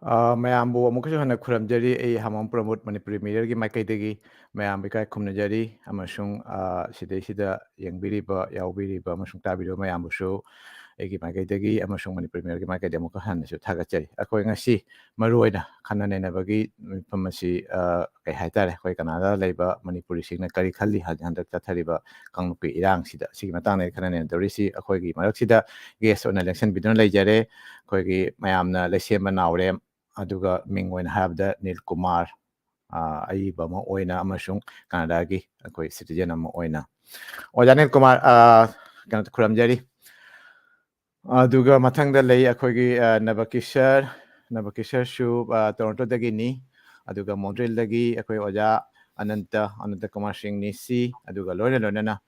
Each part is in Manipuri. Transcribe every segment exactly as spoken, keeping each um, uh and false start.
ꯑ, ꯃꯌꯥꯝꯕꯨ ꯑꯃꯨꯛꯀꯁꯨ ꯍꯟꯅ ꯈꯨꯔꯨꯝꯖꯔꯤ꯫ ꯑꯩ ꯍꯥꯃꯣꯝ ꯄ꯭ꯔꯃꯣꯗ, ꯃꯅꯤꯄꯨꯔꯤ ꯃꯤꯔꯔꯒꯤ ꯃꯥꯏꯀꯩꯗꯒꯤ ꯃꯌꯥꯝꯕꯨ ꯏꯀꯥꯏ ꯈꯨꯝꯅꯖꯔꯤ, ꯑꯃꯁꯨꯡ, ꯑ, ꯁꯤꯗꯩꯁꯤꯗ ꯌꯦꯡꯕꯤꯔꯤꯕ, ꯌꯥꯎꯕꯤꯔꯤꯕ ꯑꯃꯁꯨꯡ ꯇꯥꯕꯤꯔꯤꯕ ꯃꯌꯥꯝꯕꯨꯁꯨ ꯑꯩꯒꯤ ꯃꯥꯏꯀꯩꯗꯒꯤ ꯑꯃꯁꯨꯡ ꯃꯅꯤꯄꯨꯔꯤ ꯃꯤꯔꯔꯒꯤ ꯃꯥꯏꯀꯩꯗꯒꯤ ꯑꯃꯨꯛꯀ ꯍꯟꯅꯁꯨ ꯊꯥꯒꯠꯆꯔꯤ꯫ ꯑꯩꯈꯣꯏ ꯉꯁꯤ ꯃꯔꯨꯑꯣꯏꯅ ꯈꯟꯅ ꯅꯩꯅꯕꯒꯤ ꯃꯤꯐꯝ ꯑꯁꯤ, ꯑ, ꯀꯩ ꯍꯥꯏꯇꯥꯔꯦ, ꯑꯩꯈꯣꯏ ꯀꯅꯥꯗꯥꯗ ꯂꯩꯕ ꯃꯅꯤꯄꯨꯔꯤꯁꯤꯡꯅ ꯀꯔꯤ ꯈꯜꯂꯤ, ꯍꯟ-, ꯍꯟꯗꯛ ꯆꯠꯊꯔꯤꯕ ꯀꯥꯡꯂꯨꯞꯀꯤ ꯏꯔꯥꯡꯁꯤꯗ, ꯁꯤꯒꯤ ꯃꯇꯥꯡꯗ ꯑꯩ ꯈꯟꯅ ꯅꯩꯅꯗꯧꯔꯤꯁꯤ꯫ ꯑꯩꯈꯣꯏꯒꯤ ꯃꯔꯛꯁꯤꯗ ꯒꯦꯁ ꯑꯣꯏꯅ ꯂꯦꯡꯁꯤꯟꯕꯤꯗꯨꯅ ꯂꯩꯖꯔꯦ, ꯑꯩꯈꯣꯏꯒꯤ ꯃꯌꯥꯝꯅ ꯂꯩꯁꯦꯝꯕ ꯅꯥꯎꯔꯦꯝ, ꯑꯗꯨꯒ ꯃꯤꯡ ꯑꯣꯏꯅ ꯍꯥꯏꯔꯕꯗ ꯅꯤꯜ ꯀꯨꯃꯥꯔ, ꯑ, ꯑꯏꯕ ꯑꯃ ꯑꯣꯏꯅ ꯑꯃꯁꯨꯡ ꯀꯅꯥꯗꯥꯒꯤ ꯑꯩꯈꯣꯏ ꯁꯤꯇꯤꯖꯦꯟ ꯑꯃ ꯑꯣꯏꯅ꯫ ꯑꯣꯖꯥ ꯅꯤꯜ ꯀꯨꯃꯥꯔ, ꯑ, ꯀꯩꯅꯣ, ꯈꯨꯔꯨꯝꯖꯔꯤ꯫ ꯑꯗꯨꯒ ꯃꯊꯪꯗ ꯂꯩ ꯑꯩꯈꯣꯏꯒꯤ, ꯑ, ꯅꯕꯀꯤꯁꯔ, ꯅꯕꯀꯤꯁꯔꯁꯨ, ꯑ, ꯇꯣꯔꯣꯟꯇꯣꯗꯒꯤꯅꯤ꯫ ꯑꯗꯨꯒ ꯃꯣꯟꯇ꯭ꯔꯤꯜꯗꯒꯤ ꯑꯩꯈꯣꯏ ꯑꯣꯖꯥ ꯑꯅꯟꯇ, ꯑꯅꯟꯇ ꯀꯨꯃꯥꯔ ꯁꯤꯡ ꯅꯤꯁꯤ, ꯑꯗꯨꯒ ꯂꯣꯏꯅ ꯂꯣꯏꯅꯅ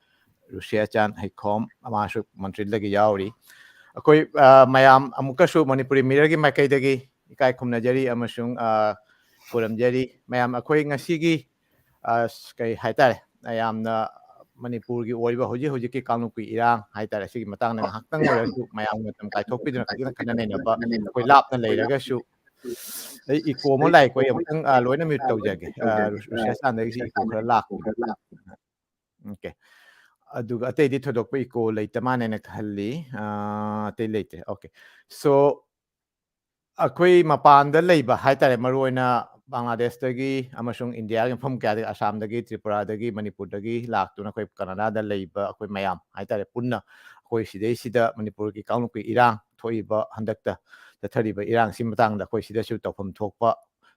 ꯔꯨꯁꯤꯌꯥꯆꯥꯟ ꯍꯩꯈꯣꯝ, ꯃꯥꯁꯨ ꯃꯣꯟꯇ꯭ꯔꯤꯜꯗꯒꯤ ꯌꯥꯎꯔꯤ꯫ ꯑꯩꯈꯣꯏ, ꯑ, ꯃꯌꯥꯝ ꯑꯃꯨꯛꯀꯁꯨ ꯃꯅꯤꯄꯨꯔꯤ ꯃꯤꯔꯔꯒꯤ ꯃꯥꯏꯀꯩꯗꯒꯤ ꯏꯀꯥꯏ ꯈꯨꯝꯅꯖꯔꯤ ꯑꯃꯁꯨꯡ, ꯑ, ꯈꯨꯔꯨꯝꯖꯔꯤ꯫ ꯃꯌꯥꯝ ꯑꯩꯈꯣꯏ ꯉꯁꯤꯒꯤ, ꯑ, ꯀꯩ ꯍꯥꯏꯇꯥꯔꯦ, ꯌꯥꯝꯅ ꯃꯅꯤꯄꯨꯔꯒꯤ ꯑꯣꯏꯕ ꯍꯧꯖꯤꯛ ꯍꯧꯖꯤꯛꯀꯤ ꯀꯥꯡꯂꯨꯞꯀꯤ ꯏꯔꯥꯡ ꯍꯥꯏꯇꯥꯔꯦ, ꯁꯤꯒꯤ ꯃꯇꯥꯡꯗ ꯉꯥꯏꯍꯥꯛꯇꯪ ꯑꯣꯏꯔꯁꯨ ꯃꯌꯥꯝ ꯃꯇꯝ ꯀꯥꯏꯊꯣꯛꯄꯤꯗꯨꯅ ꯈꯤꯇꯪ ꯈꯟꯅ ꯅꯩꯅꯕ, ꯑꯩꯈꯣꯏ ꯂꯥꯞꯅ ꯂꯩꯔꯒꯁꯨ꯫ ꯑꯩ ꯏꯀꯣ ꯑꯃ ꯂꯥꯛꯑꯦꯀꯣ, ꯑꯩ ꯑꯃꯨꯛꯇꯪ, ꯑ, ꯂꯣꯏꯅ ꯃ꯭ꯌꯨꯠ ꯇꯧꯖꯒꯦ꯫ ꯑ, ꯔꯨ-, ꯔꯨꯁꯤꯌꯥ ꯆꯥꯟꯗꯒꯤꯁꯤ ꯏꯀꯣ ꯈꯔ ꯂꯥꯛꯄ꯫ ꯑꯣꯀꯦ꯫ ꯑꯗꯨꯒ ꯑꯇꯩꯗꯤ ꯊꯣꯏꯗꯣꯛꯄ ꯏꯀꯣ ꯂꯩꯇ ꯃꯥꯟꯅꯦꯅ ꯈꯜꯂꯤ꯫ ꯑ, ꯑꯇꯩ ꯂꯩꯇꯦ꯫ ꯑꯣꯀꯦ꯫ So, ꯑꯩꯈꯣꯏ ꯃꯄꯥꯟꯗ ꯂꯩꯕ ꯍꯥꯏꯇꯥꯔꯦ, ꯃꯔꯨꯑꯣꯏꯅ ꯕꯪꯒ꯭ꯂꯥꯗꯦꯁꯇꯒꯤ ꯑꯃꯁꯨꯡ ꯏꯟꯗꯤꯌꯥꯒꯤ ꯃꯐꯝ ꯀꯌꯥꯗꯒꯤ, ꯑꯁꯥꯝꯗꯒꯤ, ꯇ꯭ꯔꯤꯄꯨꯔꯥꯗꯒꯤ, ꯃꯅꯤꯄꯨꯔꯗꯒꯤ ꯂꯥꯛꯇꯨꯅ ꯑꯩꯈꯣꯏ ꯀꯅꯥꯗꯥꯗ ꯂꯩꯕ ꯑꯩꯈꯣꯏ ꯃꯌꯥꯝ ꯍꯥꯏꯇꯥꯔꯦ, ꯄꯨꯟꯅ ꯑꯩꯈꯣꯏ ꯁꯤꯗꯩꯁꯤꯗ ꯃꯅꯤꯄꯨꯔꯒꯤ ꯀꯥꯡꯂꯨꯞꯀꯤ ꯏꯔꯥꯡ ꯊꯣꯛꯏꯕ, ꯍꯟꯗꯛꯇ ꯆꯠꯊꯔꯤꯕ ꯏꯔꯥꯡꯁꯤ ꯃꯇꯥꯡꯗ ꯑꯩꯈꯣꯏ ꯁꯤꯗꯁꯨ ꯇꯧꯐꯝ ꯊꯣꯛꯄ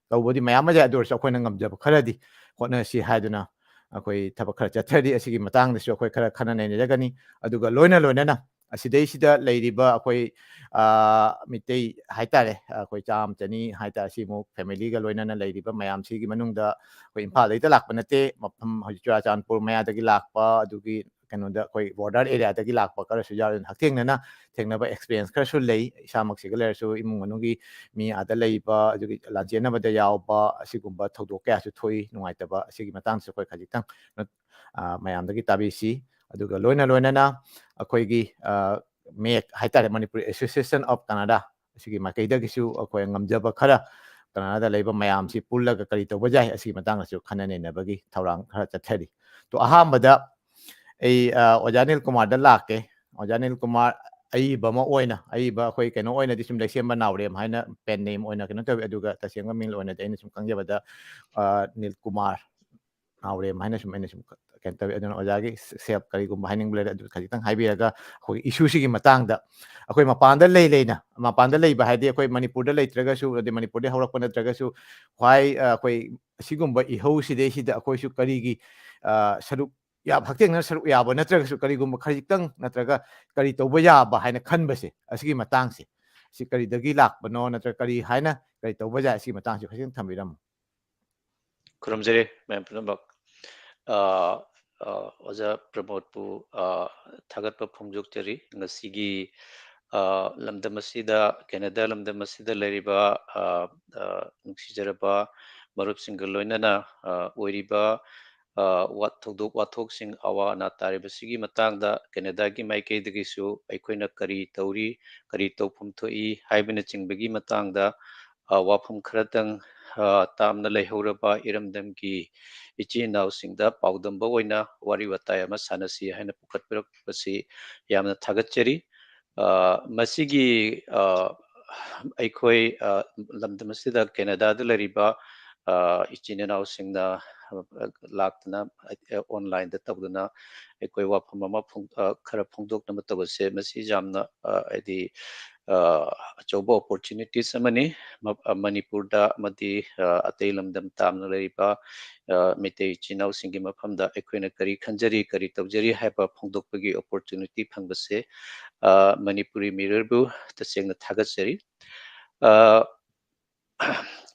ꯇꯧꯕꯗꯤ ꯃꯌꯥꯝ ꯑꯃ ꯂꯩ, ꯑꯗꯨ ꯑꯣꯏꯔꯁꯨ ꯑꯩꯈꯣꯏꯅ ꯉꯝꯖꯕ ꯈꯔꯗꯤ ꯍꯣꯠꯅꯁꯤ ꯍꯥꯏꯗꯨꯅ ꯑꯩꯈꯣꯏ ꯊꯕꯛ ꯈꯔ ꯆꯠꯊꯔꯤ꯫ ꯑꯁꯤꯒꯤ ꯃꯇꯥꯡꯗꯁꯨ ꯑꯩꯈꯣꯏ ꯈꯔ ꯈꯟꯅ ꯅꯩꯅꯖꯒꯅꯤ꯫ ꯑꯗꯨꯒ ꯂꯣꯏꯅ ꯂꯣꯏꯅꯅ ꯑꯁꯤꯗꯩꯁꯤꯗ ꯂꯩꯔꯤꯕ ꯑꯩꯈꯣꯏ, ꯑ, ꯃꯤꯇꯩ ꯍꯥꯏꯇꯥꯔꯦ, ꯑꯩꯈꯣꯏ ꯆꯥꯝꯃ ꯆꯅꯤ ꯍꯥꯏꯇꯥꯔꯦ, ꯁꯤꯃꯨꯛ ꯐꯦꯃꯤꯂꯤꯒ ꯂꯣꯏꯅꯅ ꯂꯩꯔꯤꯕ ꯃꯌꯥꯝꯁꯤꯒꯤ ꯃꯅꯨꯡꯗ ꯑꯩꯈꯣꯏ ꯏꯝꯐꯥꯜꯗꯩꯗ ꯂꯥꯛꯄ ꯅꯠꯇꯦ, ꯃꯐꯝ ꯍꯧꯖꯤꯛ ꯆꯨꯔꯥꯆꯥꯟꯄꯨꯔ ꯃꯌꯥꯗꯒꯤ ꯂꯥꯛꯄ, ꯑꯗꯨꯒꯤ ꯀꯩꯅꯣꯗ ꯑꯩꯈꯣꯏ ꯕꯣꯔꯗꯔ ꯑꯦꯔꯤꯌꯥꯗꯒꯤ ꯂꯥꯛꯄ ꯈꯔꯁꯨ ꯌꯥꯎꯔꯤ꯫ ꯑꯗꯨꯅ ꯍꯛꯊꯦꯡꯅꯅ ꯊꯦꯡꯅꯕ ꯑꯦꯛꯁꯄꯤꯔꯤꯌꯦꯟꯁ ꯈꯔꯁꯨ ꯂꯩ꯫ ꯏꯁꯥꯃꯛꯁꯤꯒ ꯂꯩꯔꯁꯨ ꯏꯃꯨꯡ ꯃꯅꯨꯡꯒꯤ ꯃꯤ ꯑꯥꯗ ꯂꯩꯕ, ꯑꯗꯨꯒꯤ ꯂꯥꯟꯖꯦꯟꯅꯕꯗ ꯌꯥꯎꯕ, ꯑꯁꯤꯒꯨꯝꯕ ꯊꯧꯗꯣꯛ ꯀꯌꯥꯁꯨ ꯊꯣꯛꯏ꯫ ꯅꯨꯡꯉꯥꯏꯇꯕ ꯑꯁꯤꯒꯤ ꯃꯇꯥꯡꯁꯨ ꯑꯩꯈꯣꯏ ꯈꯖꯤꯛꯇꯪ, ꯑ, ꯃꯌꯥꯝꯗꯒꯤ ꯇꯥꯕꯤꯁꯤ꯫ ꯑꯗꯨꯒ ꯂꯣꯏꯅ ꯂꯣꯏꯅꯅ ꯑꯩꯈꯣꯏꯒꯤ, ꯑ, ꯃꯦꯛ ꯍꯥꯏꯇꯥꯔꯦ, Manipur Association of Kannada, ꯑꯁꯤꯒꯤ ꯃꯥꯏꯀꯩꯗꯒꯤꯁꯨ ꯑꯩꯈꯣꯏ ꯉꯝꯖꯕ ꯈꯔ ꯀꯅꯥꯗ ꯂꯩꯕ ꯃꯌꯥꯝꯁꯤ ꯄꯨꯜꯂꯒ ꯀꯔꯤ ꯇꯧꯕ ꯌꯥꯏ, ꯑꯁꯤꯒꯤ ꯃꯇꯥꯡꯗꯁꯨ ꯈꯟꯅ ꯅꯩꯅꯕꯒꯤ ꯊꯧꯔꯥꯡ ꯈꯔ ꯆꯠꯊꯔꯤ꯫ ꯇꯣ, ꯑꯍꯥꯟꯕꯗ ꯑꯩ, ꯑ, ꯑꯣꯖꯥ ꯅꯤꯜ ꯀꯨꯃꯥꯔꯗ ꯂꯥꯛꯀꯦ꯫ ꯑꯣꯖꯥ ꯅꯤꯜ ꯀꯨꯃꯥꯔ ꯑꯏꯕ ꯑꯃ ꯑꯣꯏꯅ, ꯑꯏꯕ ꯑꯩꯈꯣꯏ ꯀꯩꯅꯣ ꯑꯣꯏꯅꯗꯤ ꯁꯨꯝ ꯂꯩꯁꯦꯝꯕ ꯅꯥꯎꯔꯦꯝ ꯍꯥꯏꯅ pen name ꯑꯣꯏꯅ ꯀꯩꯅꯣ ꯇꯧꯏ, ꯑꯗꯨꯒ ꯇꯁꯦꯡꯕ ꯃꯤꯡ ꯑꯣꯏꯅꯗꯤ ꯑꯩꯅ ꯁꯨꯝ ꯈꯪꯖꯕꯗ, ꯑ, ꯅꯤꯜ ꯀꯨꯃꯥꯔ ꯅꯥꯎꯔꯦꯝ ꯍꯥꯏꯅ ꯁꯨꯝ ꯑꯩꯅ ꯁꯨꯝ ꯀꯩꯅꯣ ꯇꯧꯏ꯫ ꯑꯗꯨꯅ ꯑꯣꯖꯥꯒꯤ self ꯀꯔꯤꯒꯨꯝꯕ ꯍꯥꯏꯅꯤꯡꯕ ꯂꯩꯔꯦ, ꯑꯗꯨ ꯈꯖꯤꯛꯇꯪ ꯍꯥꯏꯕꯤꯔꯒ ꯑꯩꯈꯣꯏꯒꯤ issue ꯁꯤꯒꯤ ꯃꯇꯥꯡꯗ ꯑꯩꯈꯣꯏ ꯃꯄꯥꯟꯗ ꯂꯩ ꯂꯩꯅ, ꯃꯄꯥꯟꯗ ꯂꯩꯕ ꯍꯥꯏꯗꯤ ꯑꯩꯈꯣꯏ ꯃꯅꯤꯄꯨꯔꯗ ꯂꯩꯇ꯭ꯔꯒꯁꯨ, ꯑꯗꯩ ꯃꯅꯤꯄꯨꯔꯗ ꯍꯧꯔꯛꯄ ꯅꯠꯇ꯭ꯔꯒꯁꯨ, ꯈ꯭ꯋꯥꯏ, ꯑ, ꯑꯩꯈꯣꯏ ꯑꯁꯤꯒꯨꯝꯕ ꯏꯍꯧꯁꯤꯗꯩꯁꯤꯗ ꯑꯩꯈꯣꯏꯁꯨ ꯀꯔꯤꯒꯤ, ꯑ, ꯁꯔꯨꯛ ꯌꯥꯕ, ꯍꯛꯊꯦꯡꯅꯅ ꯁꯔꯨꯛ ꯌꯥꯕ ꯅꯠꯇ꯭ꯔꯒꯁꯨ ꯀꯔꯤꯒꯨꯝꯕ ꯈꯖꯤꯛꯇꯪ ꯅꯠꯇ꯭ꯔꯒ ꯀꯔꯤ ꯇꯧꯕ ꯌꯥꯕ ꯍꯥꯏꯅ ꯈꯟꯕꯁꯦ, ꯑꯁꯤꯒꯤ ꯃꯇꯥꯡꯁꯦ, ꯁꯤ ꯀꯔꯤꯗꯒꯤ ꯂꯥꯛꯄꯅꯣ ꯅꯠꯇ꯭ꯔꯒ ꯀꯔꯤ ꯍꯥꯏꯅ ꯀꯔꯤ ꯇꯧꯕ ꯌꯥꯏ, ꯑꯁꯤꯒꯤ ꯃꯇꯥꯡꯁꯦ ꯈꯖꯤꯛꯇꯪ ꯊꯝꯕꯤꯔꯝꯃꯨ꯫ ꯈꯨꯔꯨꯝꯖꯔꯤ ꯃꯌꯥꯝ ꯄꯨꯝꯅꯃꯛ꯫ ꯑ, ꯑ, ꯑꯣꯖꯥ ꯄ꯭ꯔꯃꯣꯗꯄꯨ, ꯑ, ꯊꯥꯒꯠꯄ ꯐꯣꯡꯗꯣꯛꯆꯔꯤ꯫ ꯉꯁꯤꯒꯤ, ꯑ, ꯂꯝꯗꯝ ꯑꯁꯤꯗ, ꯀꯦꯅꯦꯗꯥ ꯂꯝꯗꯝ ꯑꯁꯤꯗ ꯂꯩꯔꯤꯕ, ꯑ, ꯑ, ꯅꯨꯡꯁꯤꯖꯔꯕ ꯃꯔꯨꯞꯁꯤꯡꯒ ꯂꯣꯏꯅꯅ, ꯑ, ꯑꯣꯏꯔꯤꯕ, ꯑ, ꯋꯥ-, ꯊꯧꯗꯣꯛ ꯋꯥꯊꯣꯛꯁꯤꯡ, ꯑꯋꯥ ꯑꯅꯥ ꯇꯥꯔꯤꯕꯁꯤꯒꯤ ꯃꯇꯥꯡꯗ ꯀꯦꯅꯦꯗꯥꯒꯤ ꯃꯥꯏꯀꯩꯗꯒꯤꯁꯨ ꯑꯩꯈꯣꯏꯅ ꯀꯔꯤ ꯇꯧꯔꯤ, ꯀꯔꯤ ꯇꯧꯐꯝ ꯊꯣꯛꯏ ꯍꯥꯏꯕꯅꯆꯤꯡꯕꯒꯤ ꯃꯇꯥꯡꯗ, ꯑ, ꯋꯥꯐꯝ ꯈꯔꯇꯪ, ꯑ, ꯇꯥꯝꯅ ꯂꯩꯍꯧꯔꯕ ꯏꯔꯝꯗꯝꯒꯤ ꯏꯆꯤꯟ ꯏꯅꯥꯎꯁꯤꯡꯗ ꯄꯥꯎꯗꯝꯕ ꯑꯣꯏꯅ ꯋꯥꯔꯤ ꯋꯥꯇꯥꯏ ꯑꯃ ꯁꯥꯟꯅꯁꯤ ꯍꯥꯏꯅ ꯄꯨꯈꯠꯄꯤꯔꯛꯄꯁꯤ ꯌꯥꯝꯅ ꯊꯥꯒꯠꯆꯔꯤ꯫ ꯑ, ꯃꯁꯤꯒꯤ, ꯑ, ꯑꯩꯈꯣꯏ, ꯑ, ꯂꯝꯗꯝ ꯑꯁꯤꯗ ꯀꯦꯅꯦꯗꯥꯗ ꯂꯩꯔꯤꯕ, ꯑ, ꯏꯆꯤꯟ ꯏꯅꯥꯎꯁꯤꯡꯅ, ꯑ, ꯂꯥꯛꯇꯨꯅ, ꯑ, online ꯇꯧꯗꯨꯅ ꯑꯩꯈꯣꯏ ꯋꯥꯐꯝ ꯑꯃ ꯐꯣꯡ-, ꯑ, ꯈꯔ ꯐꯣꯡꯗꯣꯛꯅꯕ ꯇꯧꯕꯁꯦ, ꯃꯁꯤ ꯌꯥꯝꯅ, ꯑ, ꯍꯥꯏꯗꯤ, ꯑ, ꯑꯆꯧꯕ opportunities ꯑꯃꯅꯤ꯫ ꯃ-, ꯑ, ꯃꯅꯤꯄꯨꯔꯗ ꯑꯃꯗꯤ, ꯑ, ꯑꯇꯩ ꯂꯝꯗꯝ ꯇꯥꯝꯅ ꯂꯩꯔꯤꯕ, ꯑ, ꯃꯩꯇꯩ ꯏꯆꯤꯟ ꯏꯅꯥꯎꯁꯤꯡꯒꯤ ꯃꯐꯝꯗ ꯑꯩꯈꯣꯏꯅ ꯀꯔꯤ ꯈꯟꯖꯔꯤ, ꯀꯔꯤ ꯇꯧꯖꯔꯤ ꯍꯥꯏꯕ ꯐꯣꯡꯗꯣꯛꯄꯒꯤ opportunity ꯐꯪꯕꯁꯦ, ꯑ, ꯃꯅꯤꯄꯨꯔꯤ Mirrorꯕꯨ ꯇꯁꯦꯡꯅ ꯊꯥꯒꯠꯆꯔꯤ꯫ ꯑ,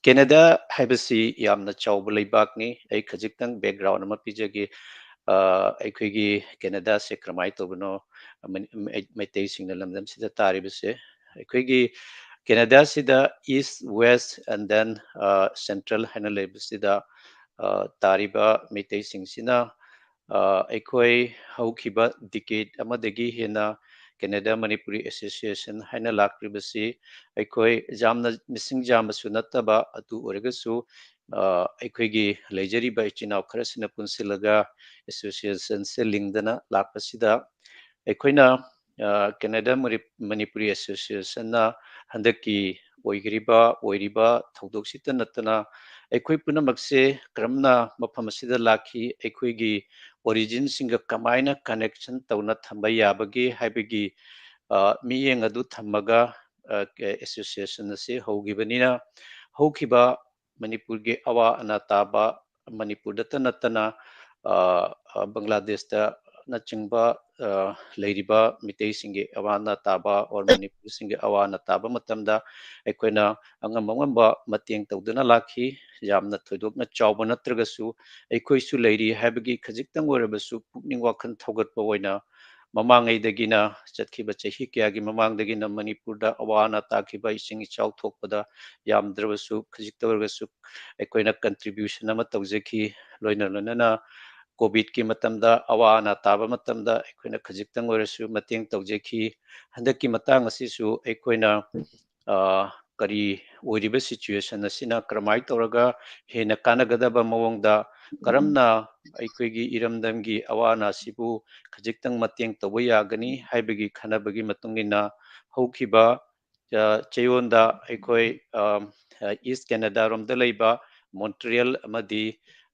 ꯀꯦꯅꯦꯗꯥ ꯍꯥꯏꯕꯁꯤ ꯌꯥꯝꯅ ꯆꯥꯎꯕ ꯂꯩꯕꯥꯛꯅꯤ꯫ ꯑꯩ ꯈꯖꯤꯛꯇꯪ background ꯑꯃ ꯄꯤꯖꯒꯦ꯫ ꯑ, ꯑꯩꯈꯣꯏꯒꯤ ꯀꯦꯅꯦꯗꯥꯁꯦ ꯀꯔꯝꯍꯥꯏꯅ ꯇꯧꯕꯅꯣ, ꯃꯩ-, ꯃꯩ-, ꯃꯩꯇꯩꯁꯤꯡꯅ ꯂꯝꯗꯝꯁꯤꯗ ꯇꯥꯔꯤꯕꯁꯦ꯫ ꯑꯩꯈꯣꯏꯒꯤ ꯀꯦꯅꯦꯗꯥꯁꯤꯗ East, West and then, ꯑ, Central ꯍꯥꯏꯅ ꯂꯩꯕꯁꯤꯗ, ꯑ, ꯇꯥꯔꯤꯕ ꯃꯩꯇꯩꯁꯤꯡꯁꯤꯅ, ꯑ, ꯑꯩꯈꯣꯏ ꯍꯧꯈꯤꯕ decade ꯑꯃꯗꯒꯤ ꯍꯦꯟꯅ Canada Manipuri Association ꯍꯥꯏꯅ ꯂꯥꯛꯂꯤꯕꯁꯤ ꯑꯩꯈꯣꯏ ꯌꯥꯝꯅ ꯃꯁꯤꯡ ꯌꯥꯝꯕꯁꯨ ꯅꯠꯇꯕ, ꯑꯗꯨ ꯑꯣꯏꯔꯒꯁꯨ, ꯑ, ꯑꯩꯈꯣꯏꯒꯤ ꯂꯩꯖꯔꯤꯕ ꯏꯆꯤꯟ ꯏꯅꯥꯎ ꯈꯔꯁꯤꯅ ꯄꯨꯟꯁꯤꯜꯂꯒ associationꯁꯦ ꯂꯤꯡꯗꯅ ꯂꯥꯛꯄꯁꯤꯗ ꯑꯩꯈꯣꯏꯅ, ꯑ, Canada Mari-, Manipuri Associationꯅ ꯍꯟꯗꯛꯀꯤ ꯑꯣꯏꯒ꯭ꯔꯤꯕ, ꯑꯣꯏꯔꯤꯕ ꯊꯧꯗꯣꯛꯁꯤꯇ ꯅꯠꯇꯅ ꯑꯩꯈꯣꯏ ꯄꯨꯝꯅꯃꯛꯁꯦ ꯀꯔꯝꯅ ꯃꯐꯝ ꯑꯁꯤꯗ ꯂꯥꯛꯈꯤ, ꯑꯩꯈꯣꯏꯒꯤ originꯁꯤꯡꯒ ꯀꯃꯥꯏꯅ connection ꯇꯧꯅ ꯊꯝꯕ ꯌꯥꯕꯒꯦ ꯍꯥꯏꯕꯒꯤ, ꯑ, ꯃꯤꯠꯌꯦꯡ ꯑꯗꯨ ꯊꯝꯃꯒ, ꯑ, ꯀ-, association ꯑꯁꯤ ꯍꯧꯈꯤꯕꯅꯤꯅ, ꯍꯧꯈꯤꯕ ꯃꯅꯤꯄꯨꯔꯒꯤ ꯑꯋꯥ ꯑꯅꯥ ꯇꯥꯕ, ꯃꯅꯤꯄꯨꯔꯗꯇ ꯅꯠꯇꯅ, ꯑ, ꯑ, ꯕꯪꯒ꯭ꯂꯥꯗꯦꯁꯇꯅꯆꯤꯡꯕ, ꯑ, ꯂꯩꯔꯤꯕ ꯃꯤꯇꯩꯁꯤꯡꯒꯤ ꯑꯋꯥ ꯑꯅꯥ ꯇꯥꯕ or ꯃꯅꯤꯄꯨꯔꯁꯤꯡꯒꯤ ꯑꯋꯥ ꯑꯅꯥ ꯇꯥꯕ ꯃꯇꯝꯗ ꯑꯩꯈꯣꯏꯅ ꯑꯉꯝ ꯑꯉꯝꯕ ꯃꯇꯦꯡ ꯇꯧꯗꯨꯅ ꯂꯥꯛꯈꯤ꯫ ꯌꯥꯝꯅ ꯊꯣꯏꯗꯣꯛꯅ ꯆꯥꯎꯕ ꯅꯠꯇ꯭ꯔꯒꯁꯨ ꯑꯩꯈꯣꯏꯁꯨ ꯂꯩꯔꯤ ꯍꯥꯏꯕꯒꯤ ꯈꯖꯤꯛꯇꯪ ꯑꯣꯏꯔꯕꯁꯨ ꯄꯨꯛꯅꯤꯡ ꯋꯥꯈꯜ ꯊꯧꯒꯠꯄ ꯑꯣꯏꯅ ꯃꯃꯥꯡꯉꯩꯗꯒꯤꯅ ꯆꯠꯈꯤꯕ ꯆꯍꯤ ꯀꯌꯥꯒꯤ ꯃꯃꯥꯡꯗꯒꯤꯅ ꯃꯅꯤꯄꯨꯔꯗ ꯑꯋꯥ ꯑꯅꯥ ꯇꯥꯈꯤꯕ ꯏꯁꯤꯡ ꯏꯆꯥꯎ ꯊꯣꯛꯄꯗ ꯌꯥꯝꯗ꯭ꯔꯕꯁꯨ ꯈꯖꯤꯛꯇ ꯑꯣꯏꯔꯒꯁꯨ ꯑꯩꯈꯣꯏꯅ contribution ꯑꯃ ꯇꯧꯖꯈꯤ꯫ ꯂꯣꯏꯅ ꯂꯣꯏꯅꯅ COVIDꯀꯤ ꯃꯇꯝꯗ ꯑꯋꯥ ꯑꯅꯥ ꯇꯥꯕ ꯃꯇꯝꯗ ꯑꯩꯈꯣꯏꯅ ꯈꯖꯤꯛꯇꯪ ꯑꯣꯏꯔꯁꯨ ꯃꯇꯦꯡ ꯇꯧꯖꯈꯤ꯫ ꯍꯟꯗꯛꯀꯤ ꯃꯇꯥꯡ ꯑꯁꯤꯁꯨ ꯑꯩꯈꯣꯏꯅ, ꯑ, ꯀꯔꯤ ꯑꯣꯏꯔꯤꯕ situation ꯑꯁꯤꯅ ꯀꯔꯝꯍꯥꯏꯅ ꯇꯧꯔꯒ ꯍꯦꯟꯅ ꯀꯥꯟꯅꯒꯗꯕ ꯃꯑꯣꯡꯗ ꯀꯔꯝꯅ ꯑꯩꯈꯣꯏꯒꯤ ꯏꯔꯝꯗꯝꯒꯤ ꯑꯋꯥ ꯑꯅꯥꯁꯤꯕꯨ ꯈꯖꯤꯛꯇꯪ ꯃꯇꯦꯡ ꯇꯧꯕ ꯌꯥꯒꯅꯤ ꯍꯥꯏꯕꯒꯤ ꯈꯟꯅꯕꯒꯤ ꯃꯇꯨꯡ ꯏꯟꯅ ꯍꯧꯈꯤꯕ, ꯑ, ꯆꯌꯣꯜꯗ ꯑꯩꯈꯣꯏ, ꯑ, ꯑ, East Canada ꯔꯣꯝꯗ ꯂꯩꯕ Montreal ꯑꯃꯗꯤ,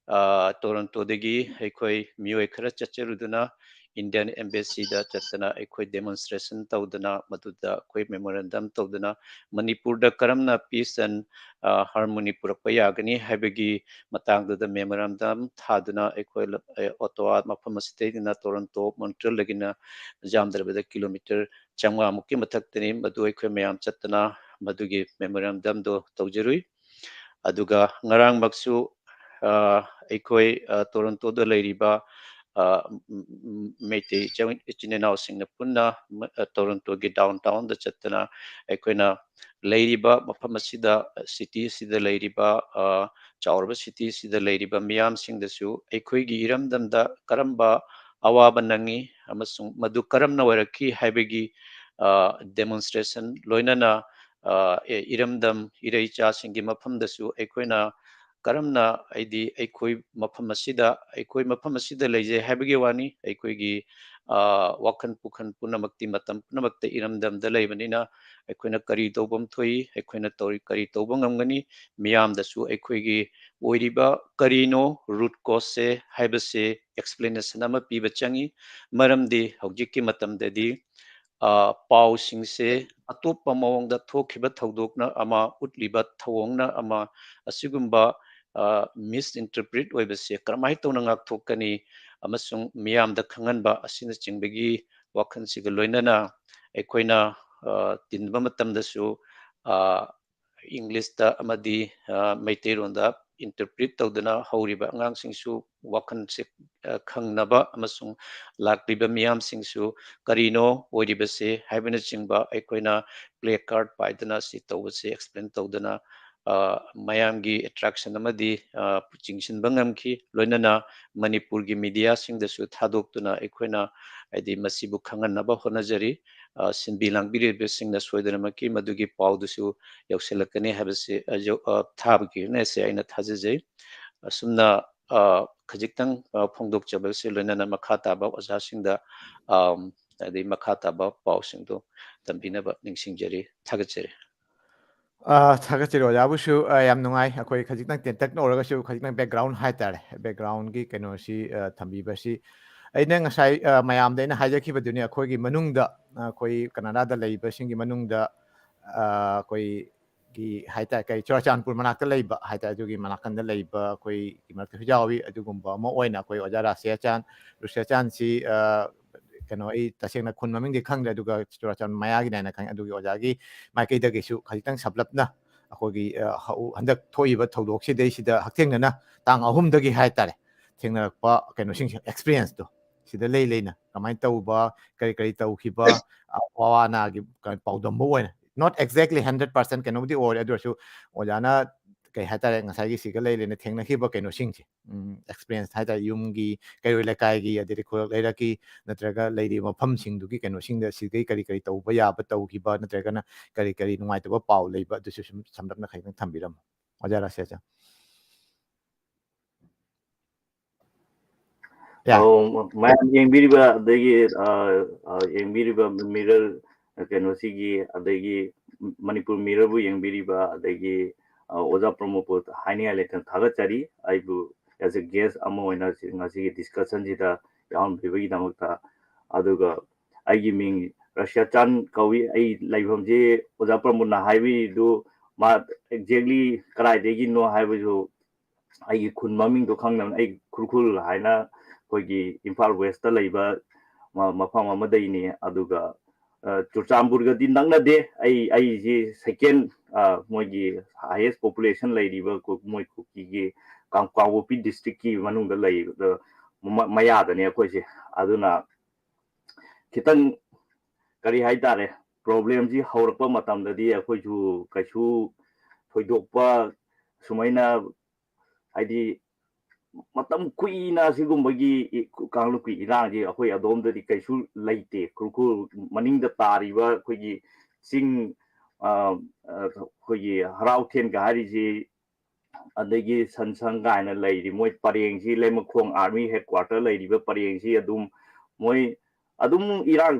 ꯑ, Torontoꯗꯒꯤ ꯑꯩꯈꯣꯏ ꯃꯤꯑꯣꯏ ꯈꯔ ꯆꯠꯆꯔꯨꯗꯨꯅ Indian Embassyꯗ ꯆꯠꯇꯅ ꯑꯩꯈꯣꯏ demonstration ꯇꯧꯗꯅ ꯃꯗꯨꯗ ꯑꯩꯈꯣꯏ memorandum ꯇꯧꯗꯨꯅ ꯃꯅꯤꯄꯨꯔꯗ ꯀꯔꯝꯅ peace and, ꯑ, harmony ꯄꯨꯔꯛꯄ ꯌꯥꯒꯅꯤ ꯍꯥꯏꯕꯒꯤ ꯃꯇꯥꯡꯗꯨꯗ memorandum ꯊꯥꯗꯨꯅ ꯑꯩꯈꯣꯏ ꯂ-, ꯑ, Ottawa ꯃꯐꯝ ꯑꯁꯤꯗꯩꯅ Toronto, Montrealꯗꯒꯤꯅ ꯌꯥꯝꯗ꯭ꯔꯕꯗ kilometre ꯆꯥꯝꯃꯉꯥ ꯃꯨꯛꯀꯤ ꯃꯊꯛꯇꯅꯤ꯫ ꯃꯗꯨ ꯑꯩꯈꯣꯏ ꯃꯌꯥꯝ ꯆꯠꯇꯅ ꯃꯗꯨꯒꯤ memorandumꯗꯣ ꯇꯧꯖꯔꯨꯏ꯫ ꯑꯗꯨꯒ ꯉꯔꯥꯡꯃꯛꯁꯨ, ꯑ, ꯑꯩꯈꯣꯏ, ꯑ, Torontoꯗ ꯂꯩꯔꯤꯕ, ꯑ, ꯝ-, ꯝ-, ꯃꯩꯇꯩ ꯏꯆ-, ꯏꯆꯤꯟ ꯏꯅꯥꯎꯁꯤꯡꯅ ꯄꯨꯟꯅ ꯃ-, ꯑ, Torontoꯒꯤ downtownꯗ ꯆꯠꯇꯅ ꯑꯩꯈꯣꯏꯅ ꯂꯩꯔꯤꯕ ꯃꯐꯝ ꯑꯁꯤꯗ, ꯑ, city ꯑꯁꯤꯗ ꯂꯩꯔꯤꯕ, ꯑ, ꯆꯥꯎꯔꯕ city ꯑꯁꯤꯗ ꯂꯩꯔꯤꯕ ꯃꯤꯌꯥꯝꯁꯤꯡꯗꯁꯨ ꯑꯩꯈꯣꯏꯒꯤ ꯏꯔꯝꯗꯝꯗ ꯀꯔꯝꯕ ꯑꯋꯥꯕ ꯅꯪꯉꯤ, ꯑꯃꯁꯨꯡ ꯃꯗꯨ ꯀꯔꯝꯅ ꯑꯣꯏꯔꯛꯈꯤ ꯍꯥꯏꯕꯒꯤ, ꯑ, demonstration, ꯂꯣꯏꯅꯅ, ꯑ, ꯑꯦ, ꯏꯔꯝꯗꯝ ꯏꯔꯩꯆꯥꯁꯤꯡꯒꯤ ꯃꯐꯝꯗꯁꯨ ꯑꯩꯈꯣꯏꯅ ꯀꯔꯝꯅ, ꯍꯥꯏꯗꯤ, ꯑꯩꯈꯣꯏ ꯃꯐꯝ ꯑꯁꯤꯗ, ꯑꯩꯈꯣꯏ ꯃꯐꯝ ꯑꯁꯤꯗ ꯂꯩꯖꯩ ꯍꯥꯏꯕꯒꯤ ꯋꯥꯅꯤ, ꯑꯩꯈꯣꯏꯒꯤ, ꯑ, ꯋꯥꯈꯜ ꯄꯨꯈꯜ ꯄꯨꯝꯅꯃꯛꯇꯤ ꯃꯇꯝ ꯄꯨꯝꯅꯃꯛꯇ ꯏꯔꯝꯗꯝꯗ ꯂꯩꯕꯅꯤꯅ, ꯑꯩꯈꯣꯏꯅ ꯀꯔꯤ ꯇꯧꯐꯝ ꯊꯣꯛꯏ, ꯑꯩꯈꯣꯏꯅ ꯇꯧꯔꯤ, ꯀꯔꯤ ꯇꯧꯕ ꯉꯝꯒꯅꯤ, ꯃꯤꯌꯥꯝꯗꯁꯨ ꯑꯩꯈꯣꯏꯒꯤ ꯑꯣꯏꯔꯤꯕ ꯀꯔꯤꯅꯣ, root cause ꯁꯦ ꯍꯥꯏꯕꯁꯦ explanation ꯑꯃ ꯄꯤꯕ ꯆꯪꯉꯤ꯫ ꯃꯔꯝꯗꯤ ꯍꯧꯖꯤꯛꯀꯤ ꯃꯇꯝꯗꯗꯤ, ꯑ, ꯄꯥꯎꯁꯤꯡꯁꯦ ꯑꯇꯣꯞꯄ ꯃꯑꯣꯡꯗ ꯊꯣꯛꯈꯤꯕ ꯊꯧꯗꯣꯛꯅ ꯑꯃ, ꯎꯠꯂꯤꯕ ꯊꯧꯑꯣꯡꯅ ꯑꯃ, ꯑꯁꯤꯒꯨꯝꯕ, ꯑ, misinterpret ꯑꯣꯏꯕꯁꯦ ꯀꯔꯝꯍꯥꯏꯅ ꯇꯧꯅ ꯉꯥꯛꯊꯣꯛꯀꯅꯤ ꯑꯃꯁꯨꯡ ꯃꯤꯌꯥꯝꯗ ꯈꯪꯍꯟꯕ ꯑꯁꯤꯅꯆꯤꯡꯕꯒꯤ ꯋꯥꯈꯜꯁꯤꯒ ꯂꯣꯏꯅꯅ ꯑꯩꯈꯣꯏꯅ, ꯑ, ꯇꯤꯟꯕ ꯃꯇꯝꯗꯁꯨ, ꯑ, English ꯇ ꯑꯃꯗꯤ, ꯑ, ꯃꯩꯇꯩꯂꯣꯟꯗ interpret ꯇꯧꯗꯨꯅ ꯍꯧꯔꯤꯕ ꯑꯉꯥꯡꯁꯤꯡꯁꯨ ꯋꯥꯈꯜꯁꯦ, ꯑ, ꯈꯪꯅꯕ ꯑꯃꯁꯨꯡ ꯂꯥꯛꯂꯤꯕ ꯃꯤꯌꯥꯝꯁꯤꯡꯁꯨ ꯀꯔꯤꯅꯣ ꯑꯣꯏꯔꯤꯕꯁꯦ ꯍꯥꯏꯕꯅꯆꯤꯡꯕ ꯑꯩꯈꯣꯏꯅ placard ꯄꯥꯏꯗꯨꯅ ꯁꯤ ꯇꯧꯕꯁꯦ explain ꯇꯧꯗꯨꯅ, ꯑ, ꯃꯌꯥꯝꯒꯤ attraction ꯑꯃꯗꯤ, ꯑ, ꯆꯤꯡꯁꯤꯟꯕ ꯉꯝꯈꯤ꯫ ꯂꯣꯏꯅꯅ ꯃꯅꯤꯄꯨꯔꯒꯤ media ꯁꯤꯡꯗꯁꯨ ꯊꯥꯗꯣꯛꯇꯨꯅ ꯑꯩꯈꯣꯏꯅ, ꯍꯥꯏꯗꯤ, ꯃꯁꯤꯕꯨ ꯈꯪꯍꯟꯅꯕ ꯍꯣꯠꯅꯖꯔꯤ꯫ ꯑ, ꯁꯤꯟꯕꯤ ꯂꯥꯡꯕꯤꯔꯤꯕꯁꯤꯡꯅ ꯁꯣꯏꯗꯅꯃꯛꯀꯤ ꯃꯗꯨꯒꯤ ꯄꯥꯎꯗꯨꯁꯨ ꯌꯧꯁꯤꯜꯂꯛꯀꯅꯤ ꯍꯥꯏꯕꯁꯤ, ꯑ, ꯌꯧ-, ꯑ, ꯊꯥꯕꯒꯤ ꯍꯥꯏꯅ ꯁꯤ ꯑꯩꯅ ꯊꯥꯖꯖꯩ꯫ ꯑꯁꯨꯝꯅ, ꯑ, ꯈꯖꯤꯛꯇꯪ, ꯑ, ꯐꯣꯡꯗꯣꯛꯆꯕꯁꯤ ꯂꯣꯏꯅꯅ ꯃꯈꯥ ꯇꯥꯕ ꯑꯣꯖꯥꯁꯤꯡꯗ, ꯑꯝ, ꯑꯗꯩ ꯃꯈꯥ ꯇꯥꯕ ꯄꯥꯎꯁꯤꯡꯗꯨ ꯇꯝꯕꯤꯅꯕ ꯅꯤꯡꯁꯤꯡꯖꯔꯤ꯫ ꯊꯥꯒꯠꯆꯔꯤ꯫ ꯑ, ꯊꯥꯒꯠꯆꯔꯤ ꯑꯣꯖꯥꯕꯨꯁꯨ꯫ ꯑ, ꯌꯥꯝ ꯅꯨꯡꯉꯥꯏ꯫ ꯑꯩꯈꯣꯏ ꯈꯖꯤꯛꯇꯪ ꯇꯦꯟꯇꯛꯅ ꯑꯣꯏꯔꯒꯁꯨ ꯈꯖꯤꯛꯇꯪ background ꯍꯥꯏꯇꯥꯔꯦ, background ꯒꯤ ꯀꯩꯅꯣꯁꯤ, ꯑ, ꯊꯝꯕꯤꯕꯁꯤ꯫ ꯑꯩꯅ ꯉꯁꯥꯏ, ꯑ, ꯃꯌꯥꯝꯗ ꯑꯩꯅ ꯍꯥꯏꯖꯈꯤꯕꯗꯨꯅꯤ, ꯑꯩꯈꯣꯏꯒꯤ ꯃꯅꯨꯡꯗ, ꯑ, ꯑꯩꯈꯣꯏ ꯀꯅꯥꯗꯥꯗ ꯂꯩꯕꯁꯤꯡꯒꯤ ꯃꯅꯨꯡꯗ, ꯑ, ꯑꯩꯈꯣꯏꯒꯤ ꯍꯥꯏꯇꯥꯔꯦ, ꯀꯩ, ꯆꯨꯔꯥꯆꯥꯟꯄꯨꯔ ꯃꯅꯥꯛꯇ ꯂꯩꯕ ꯍꯥꯏꯇꯥꯔꯦ, ꯑꯗꯨꯒꯤ ꯃꯅꯥꯀꯟꯗ ꯂꯩꯕ ꯑꯩꯈꯣꯏꯒꯤ ꯃꯔꯛꯇꯁꯨ ꯌꯥꯎꯏ꯫ ꯑꯗꯨꯒꯨꯝꯕ ꯑꯃ ꯑꯣꯏꯅ ꯑꯩꯈꯣꯏ ꯑꯣꯖꯥ ꯔꯥꯁꯤꯌꯥꯆꯥꯟ, ꯔꯨꯁꯤꯌꯥꯆꯥꯟꯁꯤ, ꯑ, ꯀꯩꯅꯣ, ꯑꯩ ꯇꯁꯦꯡꯅ ꯈꯨꯟ ꯃꯃꯤꯡꯗꯤ ꯈꯪꯗ꯭ꯔꯦ, ꯑꯗꯨꯒ ꯆꯨꯔꯥꯆꯥꯟꯄꯨꯔ ꯃꯌꯥꯒꯤꯅꯦꯅ ꯈꯪꯉꯦ꯫ ꯑꯗꯨꯒꯤ ꯑꯣꯖꯥꯒꯤ ꯃꯥꯏꯀꯩꯗꯒꯤꯁꯨ ꯈꯖꯤꯛꯇꯪ ꯁꯝꯂꯞꯅ ꯑꯩꯈꯣꯏꯒꯤ, ꯑ, ꯍꯧ-, ꯍꯟꯗꯛ ꯊꯣꯛꯏꯕ ꯊꯧꯗꯣꯛꯁꯤꯗꯩꯁꯤꯗ ꯍꯛꯊꯦꯡꯅꯅ ꯇꯥꯡ ꯑꯍꯨꯝꯗꯒꯤ ꯍꯥꯏꯇꯥꯔꯦ, ꯊꯦꯡꯅꯔꯛꯄ ꯀꯩꯅꯣꯁꯤꯡꯁꯦ, experience ꯇꯣ, ꯁꯤꯗ ꯂꯩ ꯂꯩꯅ ꯀꯃꯥꯏꯅ ꯇꯧꯕ, ꯀꯔꯤ ꯀꯔꯤ ꯇꯧꯈꯤꯕ, ꯑ, ꯑꯋꯥ ꯑꯅꯥꯒꯤ ꯀ-, ꯄꯥꯎꯗꯝꯕꯨ ꯑꯣꯏꯅ, not exactly hundred percent ꯀꯩꯅꯣꯕꯨꯗꯤ ꯑꯣꯏꯔꯦ, ꯑꯗꯨ ꯑꯣꯏꯔꯁꯨ ꯑꯣꯖꯥꯅ ꯀꯩ ꯍꯥꯏꯇꯥꯔꯦ, ꯉꯁꯥꯏꯒꯤ ꯁꯤꯒ ꯂꯩ ꯂꯩꯅ ꯊꯦꯡꯅꯈꯤꯕ ꯀꯩꯅꯣꯁꯤꯡꯁꯦ, ꯎꯝ, ꯑꯦꯛꯁꯄꯤꯔꯤꯌꯦꯟꯁ ꯍꯥꯏꯇꯥꯔꯦ, ꯌꯨꯝꯒꯤ, ꯀꯩꯔꯣꯏ ꯂꯩꯀꯥꯏꯒꯤ, ꯑꯗꯩꯗꯤ ꯈꯨꯂꯛ ꯂꯩꯔꯛꯀꯤ, ꯅꯠꯇ꯭ꯔꯒ ꯂꯩꯔꯤꯕ ꯃꯐꯝꯁꯤꯡꯗꯨꯒꯤ ꯀꯩꯅꯣꯁꯤꯡꯗ ꯁꯤꯗꯩ ꯀꯔꯤ ꯀꯔꯤ ꯇꯧꯕ ꯌꯥꯕ ꯇꯧꯈꯤꯕ, ꯅꯠꯇ꯭ꯔꯒꯅ ꯀꯔꯤ ꯀꯔꯤ ꯅꯨꯡꯉꯥꯏꯇꯕ ꯄꯥꯎ ꯂꯩꯕ, ꯑꯗꯨꯁꯨ ꯁꯨꯝ ꯁꯝꯂꯞꯅ ꯈꯤꯇꯪ ꯊꯝꯕꯤꯔꯝꯃꯣ, ꯑꯣꯖꯥ ꯔꯥꯁꯦꯁ꯫ ꯌꯥ꯫ ꯑꯧ, ꯃꯌꯥꯝ ꯌꯦꯡꯕꯤꯔꯤꯕ, ꯑꯗꯒꯤ, ꯑ, ꯑ, ꯌꯦꯡꯕꯤꯔꯤꯕ ꯃꯤꯔꯔ, ꯀꯩꯅꯣꯁꯤꯒꯤ, ꯑꯗꯒꯤ ꯃꯅꯤꯄꯨꯔ ꯃꯤꯔꯔꯕꯨ ꯌꯦꯡꯕꯤꯔꯤꯕ, ꯑꯗꯒꯤ, ꯑ, ꯑꯣꯖꯥ ꯄ꯭ꯔꯃꯣꯗꯄꯨ ꯍꯥꯏꯅꯤꯡꯉꯥꯏ ꯂꯩꯇꯅ ꯊꯥꯒꯠꯆꯔꯤ, ꯑꯩꯕꯨ as a guest ꯑꯃ ꯑꯣꯏꯅ ꯁꯤ, ꯉꯁꯤꯒꯤ ꯗꯤꯁꯀꯁꯟꯁꯤꯗ ꯌꯥꯎꯍꯟꯕꯤꯕꯒꯤꯗꯃꯛꯇ꯫ ꯑꯗꯨꯒ ꯑꯩꯒꯤ ꯃꯤꯡ ꯔꯁꯤꯌꯥ ꯆꯥꯟ ꯀꯧꯏ꯫ ꯑꯩ ꯂꯩꯐꯝꯁꯤ ꯑꯣꯖꯥ ꯄ꯭ꯔꯃꯣꯗꯅ ꯍꯥꯏꯕꯤꯔꯤꯗꯨ ꯃꯥ exactly ꯀꯗꯥꯏꯗꯒꯤꯅꯣ ꯍꯥꯏꯕꯁꯨ ꯑꯩꯒꯤ ꯈꯨꯟ ꯃꯃꯤꯡꯗꯣ ꯈꯪꯗꯕꯅꯤ꯫ ꯑꯩ ꯈꯨꯔꯈꯨꯜ ꯍꯥꯏꯅ ꯑꯩꯈꯣꯏꯒꯤ ꯏꯝꯐꯥꯜ ꯋꯦꯁꯇ ꯂꯩꯕ ꯃ-, ꯃꯐꯝ ꯑꯃꯗꯒꯤꯅꯤ꯫ ꯑꯗꯨꯒ, ꯑ, ꯆꯨꯔꯆꯥꯟꯄꯨꯔꯒꯗꯤ ꯅꯛꯅꯗꯦ꯫ ꯑꯩ, ꯑꯩꯁꯤ ꯁꯦꯀꯦꯟ, ꯑ, ꯃꯣꯏꯒꯤ ꯍꯥꯏꯌꯦꯁ ꯄꯣꯄꯨꯂꯦꯁꯟ ꯂꯩꯔꯤꯕ ꯀꯨ-, ꯃꯣꯏ ꯀꯨꯀꯤꯒꯤ ꯀꯥꯡ-, ꯀꯥꯡꯄꯣꯛꯄꯤ ꯗꯤꯁꯇ꯭ꯔꯤꯛꯀꯤ ꯃꯅꯨꯡꯗ ꯂꯩꯕ ꯃ-, ꯃꯌꯥꯗꯅꯦ ꯑꯩꯈꯣꯏꯁꯦ꯫ ꯑꯗꯨꯅ ꯈꯤꯇꯪ ꯀꯔꯤ ꯍꯥꯏꯇꯥꯔꯦ, ꯄ꯭ꯔꯣꯕ꯭ꯂꯦꯝꯁꯤ ꯍꯧꯔꯛꯄ ꯃꯇꯝꯗꯗꯤ ꯑꯩꯈꯣꯏꯁꯨ ꯀꯩꯁꯨ ꯊꯣꯏꯗꯣꯛꯄ ꯁꯨꯃꯥꯏꯅ, ꯍꯥꯏꯗꯤ, ꯃꯇꯝ ꯀꯨꯏꯅ ꯁꯤꯒꯨꯝꯕꯒꯤ ꯏ-, ꯀꯥꯡꯂꯨꯞꯀꯤ ꯏꯔꯥꯡꯁꯤ ꯑꯩꯈꯣꯏ ꯑꯗꯣꯝꯗꯗꯤ ꯀꯩꯁꯨ ꯂꯩꯇꯦ꯫ ꯈꯨꯔꯈꯨꯜ ꯃꯅꯤꯡꯗ ꯇꯥꯔꯤꯕ ꯑꯩꯈꯣꯏꯒꯤ ꯆꯤꯡ, ꯑ, ꯑ, ꯑꯩꯈꯣꯏꯒꯤ ꯍꯔꯥꯎꯊꯦꯟꯒ ꯍꯥꯏꯔꯤꯁꯤ, ꯑꯗꯒꯤ ꯁꯟꯁꯪ ꯀꯥꯏꯅ ꯂꯩꯔꯤ, ꯃꯣꯏ ꯄꯔꯦꯡꯁꯤ, ꯂꯩꯃꯈꯣꯡ ꯑꯥꯔꯃꯤ ꯍꯦꯗ ꯀ꯭ꯋꯥꯇꯔ ꯂꯩꯔꯤꯕ ꯄꯔꯦꯡꯁꯤ ꯑꯗꯨꯝ ꯃꯣꯏ ꯑꯗꯨꯝ ꯏꯔꯥꯡ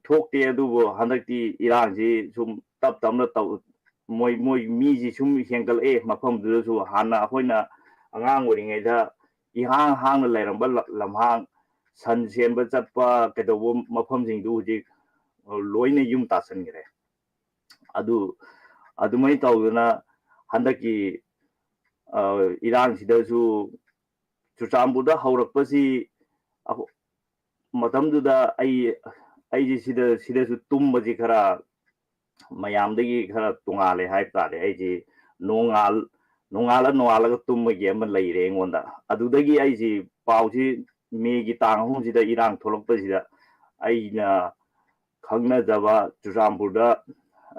ꯊꯣꯛꯇꯦ꯫ ꯑꯗꯨꯕꯨ ꯍꯟꯗꯛꯇꯤ ꯏꯔꯥꯡꯁꯤ ꯁꯨꯝ ꯇꯞ ꯇꯞꯅ ꯇꯧ-, ꯃꯣꯏ, ꯃꯣꯏ ꯃꯤꯁꯤ ꯁꯨꯝ ꯍꯦꯟꯒꯠꯂꯛꯑꯦ꯫ ꯃꯐꯝꯗꯨꯗꯁꯨ ꯍꯥꯟꯅ ꯑꯩꯈꯣꯏꯅ ꯑꯉꯥꯡ ꯑꯣꯏꯔꯤꯉꯩꯗ ꯏꯍꯥꯡ ꯍꯥꯡꯅ ꯂꯩꯔꯝꯕ ꯂ-, ꯂꯝꯍꯥꯡ, ꯁꯟ ꯁꯦꯟꯕ ꯆꯠꯄ ꯀꯩꯗꯧꯕ ꯃꯐꯝꯁꯤꯡꯗꯨ ꯍꯧꯖꯤꯛ ꯂꯣꯏꯅ ꯌꯨꯝ ꯇꯥꯁꯟꯈ꯭ꯔꯦ꯫ ꯑꯗꯨ ꯑꯗꯨꯃꯥꯏꯅ ꯇꯧꯗꯅ ꯍꯟꯗꯛꯀꯤ, ꯑ, ꯏꯔꯥꯡꯁꯤꯗꯁꯨ ꯆꯨꯔꯆꯥꯟꯄꯨꯔꯗ ꯍꯧꯔꯛꯄꯁꯤ ꯑꯈꯣ-, ꯃꯇꯝꯗꯨꯗ ꯑꯩ, ꯑꯩꯁꯦ ꯁꯤꯗ, ꯁꯤꯗꯁꯨ ꯇꯨꯝꯕꯁꯤ ꯈꯔ ꯃꯌꯥꯝꯗꯒꯤ ꯈꯔ ꯇꯣꯉꯥꯜꯂꯦ ꯍꯥꯏꯕ ꯇꯥꯔꯦ꯫ ꯑꯩꯁꯤ ꯅꯣꯡꯉꯥꯜ-, ꯅꯣꯡꯉꯥꯜꯂ ꯅꯣꯡꯉꯥꯜꯂꯒ ꯇꯨꯝꯕꯒꯤ ꯑꯃ ꯂꯩꯔꯦ ꯑꯩꯉꯣꯟꯗ꯫ ꯑꯗꯨꯗꯒꯤ ꯑꯩꯁꯤ ꯄꯥꯎꯁꯤ ꯃꯦꯒꯤ ꯇꯥꯡ ꯑꯍꯨꯝꯁꯤꯗ ꯏꯔꯥꯡ ꯊꯣꯛꯂꯛꯄꯁꯤꯗ ꯑꯩꯅ ꯈꯪꯅꯖꯕ ꯆꯨꯔꯆꯥꯟꯄꯨꯔꯗ,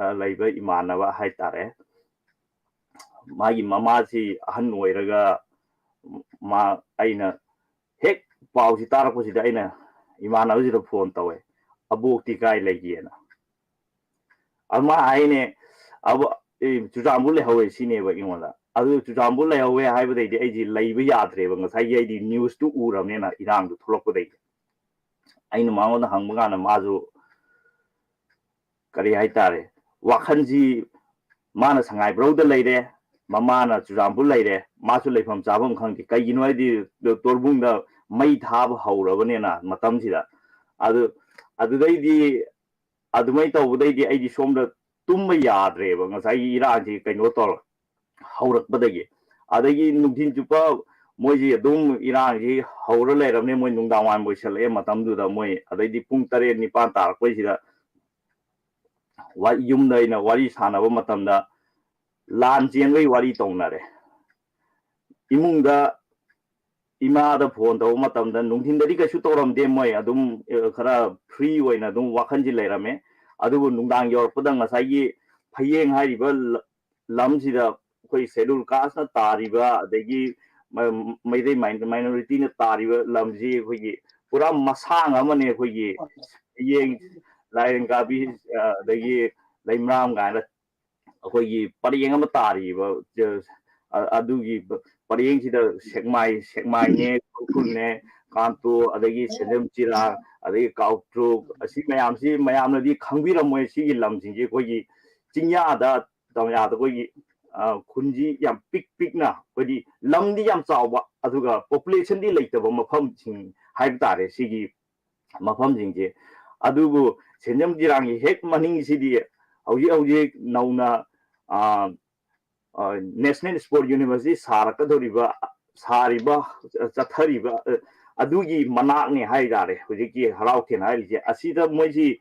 ꯑ, ꯂꯩꯕ ꯏꯃꯥꯟꯅꯕ ꯍꯥꯏꯇꯥꯔꯦ, ꯃꯥꯒꯤ ꯃꯃꯥꯁꯤ ꯑꯍꯟ ꯑꯣꯏꯔꯒ, ꯃꯥ, ꯑꯩꯅ ꯍꯦꯛ ꯄꯥꯎꯁꯤ ꯇꯥꯔꯛꯄꯁꯤꯗ ꯑꯩꯅ ꯏꯃꯥꯟꯅꯕꯁꯤꯗ ꯐꯣꯟ ꯇꯧꯋꯦ, "ꯑꯕꯣꯛꯇꯤ ꯀꯥꯏ ꯂꯩꯒꯦꯅ?" ꯑꯗꯨ ꯃꯥ ꯍꯥꯏꯅꯦ, "ꯑꯕꯣ-, ꯑꯦ, ꯆꯨꯔꯆꯥꯟꯄꯨꯔ ꯂꯩꯍꯧꯋꯦ" ꯁꯤꯅꯦꯕ ꯑꯩꯉꯣꯟꯗ꯫ ꯑꯗꯨ ꯆꯨꯔꯆꯥꯟꯄꯨꯔ ꯂꯩꯍꯧꯋꯦ ꯍꯥꯏꯕꯗꯩꯗꯤ ꯑꯩꯗꯤ ꯂꯩꯕ ꯌꯥꯗ꯭ꯔꯦꯕ, ꯉꯁꯥꯏꯒꯤ ꯑꯩꯗꯤ ꯅ꯭ꯌꯨꯁꯇꯨ ꯎꯔꯕꯅꯤꯅ, ꯏꯔꯥꯡꯗꯨ ꯊꯣꯛꯂꯛꯄꯗꯩꯗꯤ꯫ ꯑꯩꯅ ꯃꯉꯣꯟꯗ ꯍꯪꯕ ꯀꯥꯟꯗ ꯃꯥꯁꯨ, ꯀꯔꯤ ꯍꯥꯏꯇꯥꯔꯦ, ꯋꯥꯈꯜꯁꯤ ꯃꯥꯅ ꯁꯉꯥꯏꯄ꯭ꯔꯧꯗ ꯂꯩꯔꯦ, ꯃꯃꯥꯅ ꯆꯨꯔꯆꯥꯟꯄꯨꯔ ꯂꯩꯔꯦ, ꯃꯥꯁꯨ ꯂꯩꯐꯝ ꯆꯥꯐꯝ ꯈꯪꯗꯦ꯫ ꯀꯩꯒꯤꯅꯣ ꯍꯥꯏꯗꯤ ꯇꯣꯔꯕꯨꯡꯗ ꯃꯩ ꯊꯥꯕ ꯍꯧꯔꯕꯅꯤꯅ ꯃꯇꯝꯁꯤꯗ꯫ ꯑꯗꯨ, ꯑꯗꯨꯗꯩꯗꯤ ꯑꯗꯨꯃꯥꯏꯅ ꯇꯧꯕꯗꯩꯗꯤ ꯑꯩꯗꯤ ꯁꯣꯝꯗ ꯇꯨꯝꯕ ꯌꯥꯗ꯭ꯔꯦꯕ, ꯉꯁꯥꯏꯒꯤ ꯏꯔꯥꯡꯁꯤ ꯀꯩꯅꯣ ꯇꯧꯔ ꯍꯧꯔꯛꯄꯗꯒꯤ꯫ ꯑꯗꯒꯤ ꯅꯨꯡꯊꯤꯟ ꯆꯨꯞꯄ ꯃꯣꯏꯁꯤ ꯑꯗꯨꯝ ꯏꯔꯥꯡꯁꯤ ꯍꯧꯔ ꯂꯩꯔꯕꯅꯦ꯫ ꯃꯣꯏ ꯅꯨꯡꯗꯥꯡ ꯋꯥꯏꯔꯝ ꯑꯣꯏꯁꯜꯂꯛꯑꯦ ꯃꯇꯝꯗꯨꯗ, ꯃꯣꯏ ꯑꯗꯩꯗꯤ ꯄꯨꯡ ꯇꯔꯦꯠ ꯅꯤꯄꯥꯟ ꯇꯥꯔꯛꯄꯩꯁꯤꯗ ꯋꯥ-, ꯌꯨꯝꯗ ꯑꯩꯅ ꯋꯥꯔꯤ ꯁꯥꯟꯅꯕ ꯃꯇꯝꯗ ꯂꯥꯟ ꯆꯦꯟꯕꯒꯤ ꯋꯥꯔꯤ ꯇꯧꯅꯔꯦ꯫ ꯏꯃꯨꯡꯗ ꯏꯃꯥꯗ ꯐꯣꯟ ꯇꯧꯕ ꯃꯇꯝꯗ ꯅꯨꯡꯊꯤꯟꯗꯗꯤ ꯀꯩꯁꯨ ꯇꯧꯔꯝꯗꯦ, ꯃꯣꯏ ꯑꯗꯨꯝ, ꯑ, ꯈꯔ ꯐ꯭ꯔꯤ ꯑꯣꯏꯅ ꯑꯗꯨꯝ ꯋꯥꯈꯜꯁꯤ ꯂꯩꯔꯝꯃꯦ꯫ ꯑꯗꯨꯕꯨ ꯅꯨꯡꯗꯥꯡ ꯌꯧꯔꯛꯄꯗ ꯉꯁꯥꯏꯒꯤ ꯐꯌꯦꯡ ꯍꯥꯏꯔꯤꯕ ꯂ-, ꯂꯝꯁꯤꯗ ꯑꯩꯈꯣꯏ ꯁꯦꯗꯨꯜ ꯀꯥꯁꯅ ꯇꯥꯔꯤꯕ, ꯑꯗꯒꯤ ꯃ-, ꯃꯩꯇꯩ ꯃꯥꯏ-, ꯃꯥꯏꯅꯣꯔꯤꯇꯤꯅ ꯇꯥꯔꯤꯕ ꯂꯝꯁꯤ ꯑꯩꯈꯣꯏꯒꯤ ꯄꯨꯔꯥ ꯃꯁꯥꯡ ꯑꯃꯅꯦ꯫ ꯑꯩꯈꯣꯏꯒꯤ ꯐꯌꯦꯡ, ꯂꯥꯏꯔꯦꯟ ꯀꯥꯕꯤ, ꯑ, ꯑꯗꯒꯤ ꯂꯩꯃꯔꯥꯝ ꯀꯥꯏꯅ ꯑꯩꯈꯣꯏꯒꯤ ꯄꯔꯦꯡ ꯑꯃ ꯇꯥꯔꯤꯕ, ꯑ-, ꯑꯗꯨꯒꯤ ꯄꯔꯦꯡꯁꯤꯗ ꯁꯦꯛꯃꯥꯏ, ꯁꯦꯛꯃꯥꯏꯅꯦ, ꯎꯈ꯭ꯔꯨꯜꯅꯦ, ꯀꯥꯟꯇꯣ, ꯑꯗꯒꯤ ꯁꯦꯟꯖꯝ ꯆꯤꯔꯥ, ꯑꯗꯒꯤ ꯀꯥꯎꯇ꯭ꯔꯨꯛ, ꯑꯁꯤ ꯃꯌꯥꯝꯁꯤ ꯃꯌꯥꯝꯅꯗꯤ ꯈꯪꯕꯤꯔꯝꯃꯣꯏ꯫ ꯁꯤꯒꯤ ꯂꯝꯁꯤꯡꯁꯦ ꯑꯩꯈꯣꯏꯒꯤ ꯆꯤꯡꯌꯥꯗ, ꯇꯝꯌꯥꯗ ꯑꯩꯈꯣꯏꯒꯤ, ꯑ, ꯈꯨꯟꯁꯤ ꯌꯥꯝ ꯄꯤꯛ ꯄꯤꯛꯅ, ꯑꯩꯈꯣꯏꯗꯤ ꯂꯝꯗꯤ ꯌꯥꯝ ꯆꯥꯎꯕ, ꯑꯗꯨꯒ ꯄꯣꯄꯨꯂꯦꯁꯟꯗꯤ ꯂꯩꯇꯕ ꯃꯐꯝꯁꯤꯡ ꯍꯥꯏꯕ ꯇꯥꯔꯦ꯫ ꯁꯤꯒꯤ ꯃꯐꯝꯁꯤꯡꯁꯦ꯫ ꯑꯗꯨꯕꯨ ꯁꯦꯟꯖꯝ ꯆꯤꯔꯥꯡꯒꯤ ꯍꯦꯛ ꯃꯅꯤꯡꯁꯤꯗꯤ ꯍꯧꯖꯤꯛ ꯍꯧꯖꯤꯛ ꯅꯧꯅ, ꯑ, ꯑ, ꯅꯦꯁꯅꯦꯜ ꯏꯁꯄꯣꯔꯠ ꯌꯨꯅꯤꯚꯔꯁꯤꯇꯤ ꯁꯥꯔꯛꯀꯗꯧꯔꯤꯕ, ꯁꯥꯔꯤꯕ, ꯆꯠꯊꯔꯤꯕ, ꯑ, ꯑꯗꯨꯒꯤ ꯃꯅꯥꯛꯅꯦ ꯍꯥꯏꯇꯥꯔꯦ ꯍꯧꯖꯤꯛꯀꯤ ꯍꯔꯥꯎꯊꯦꯟ ꯍꯥꯏꯔꯤꯁꯦ꯫ ꯑꯁꯤꯗ ꯃꯣꯏꯁꯤ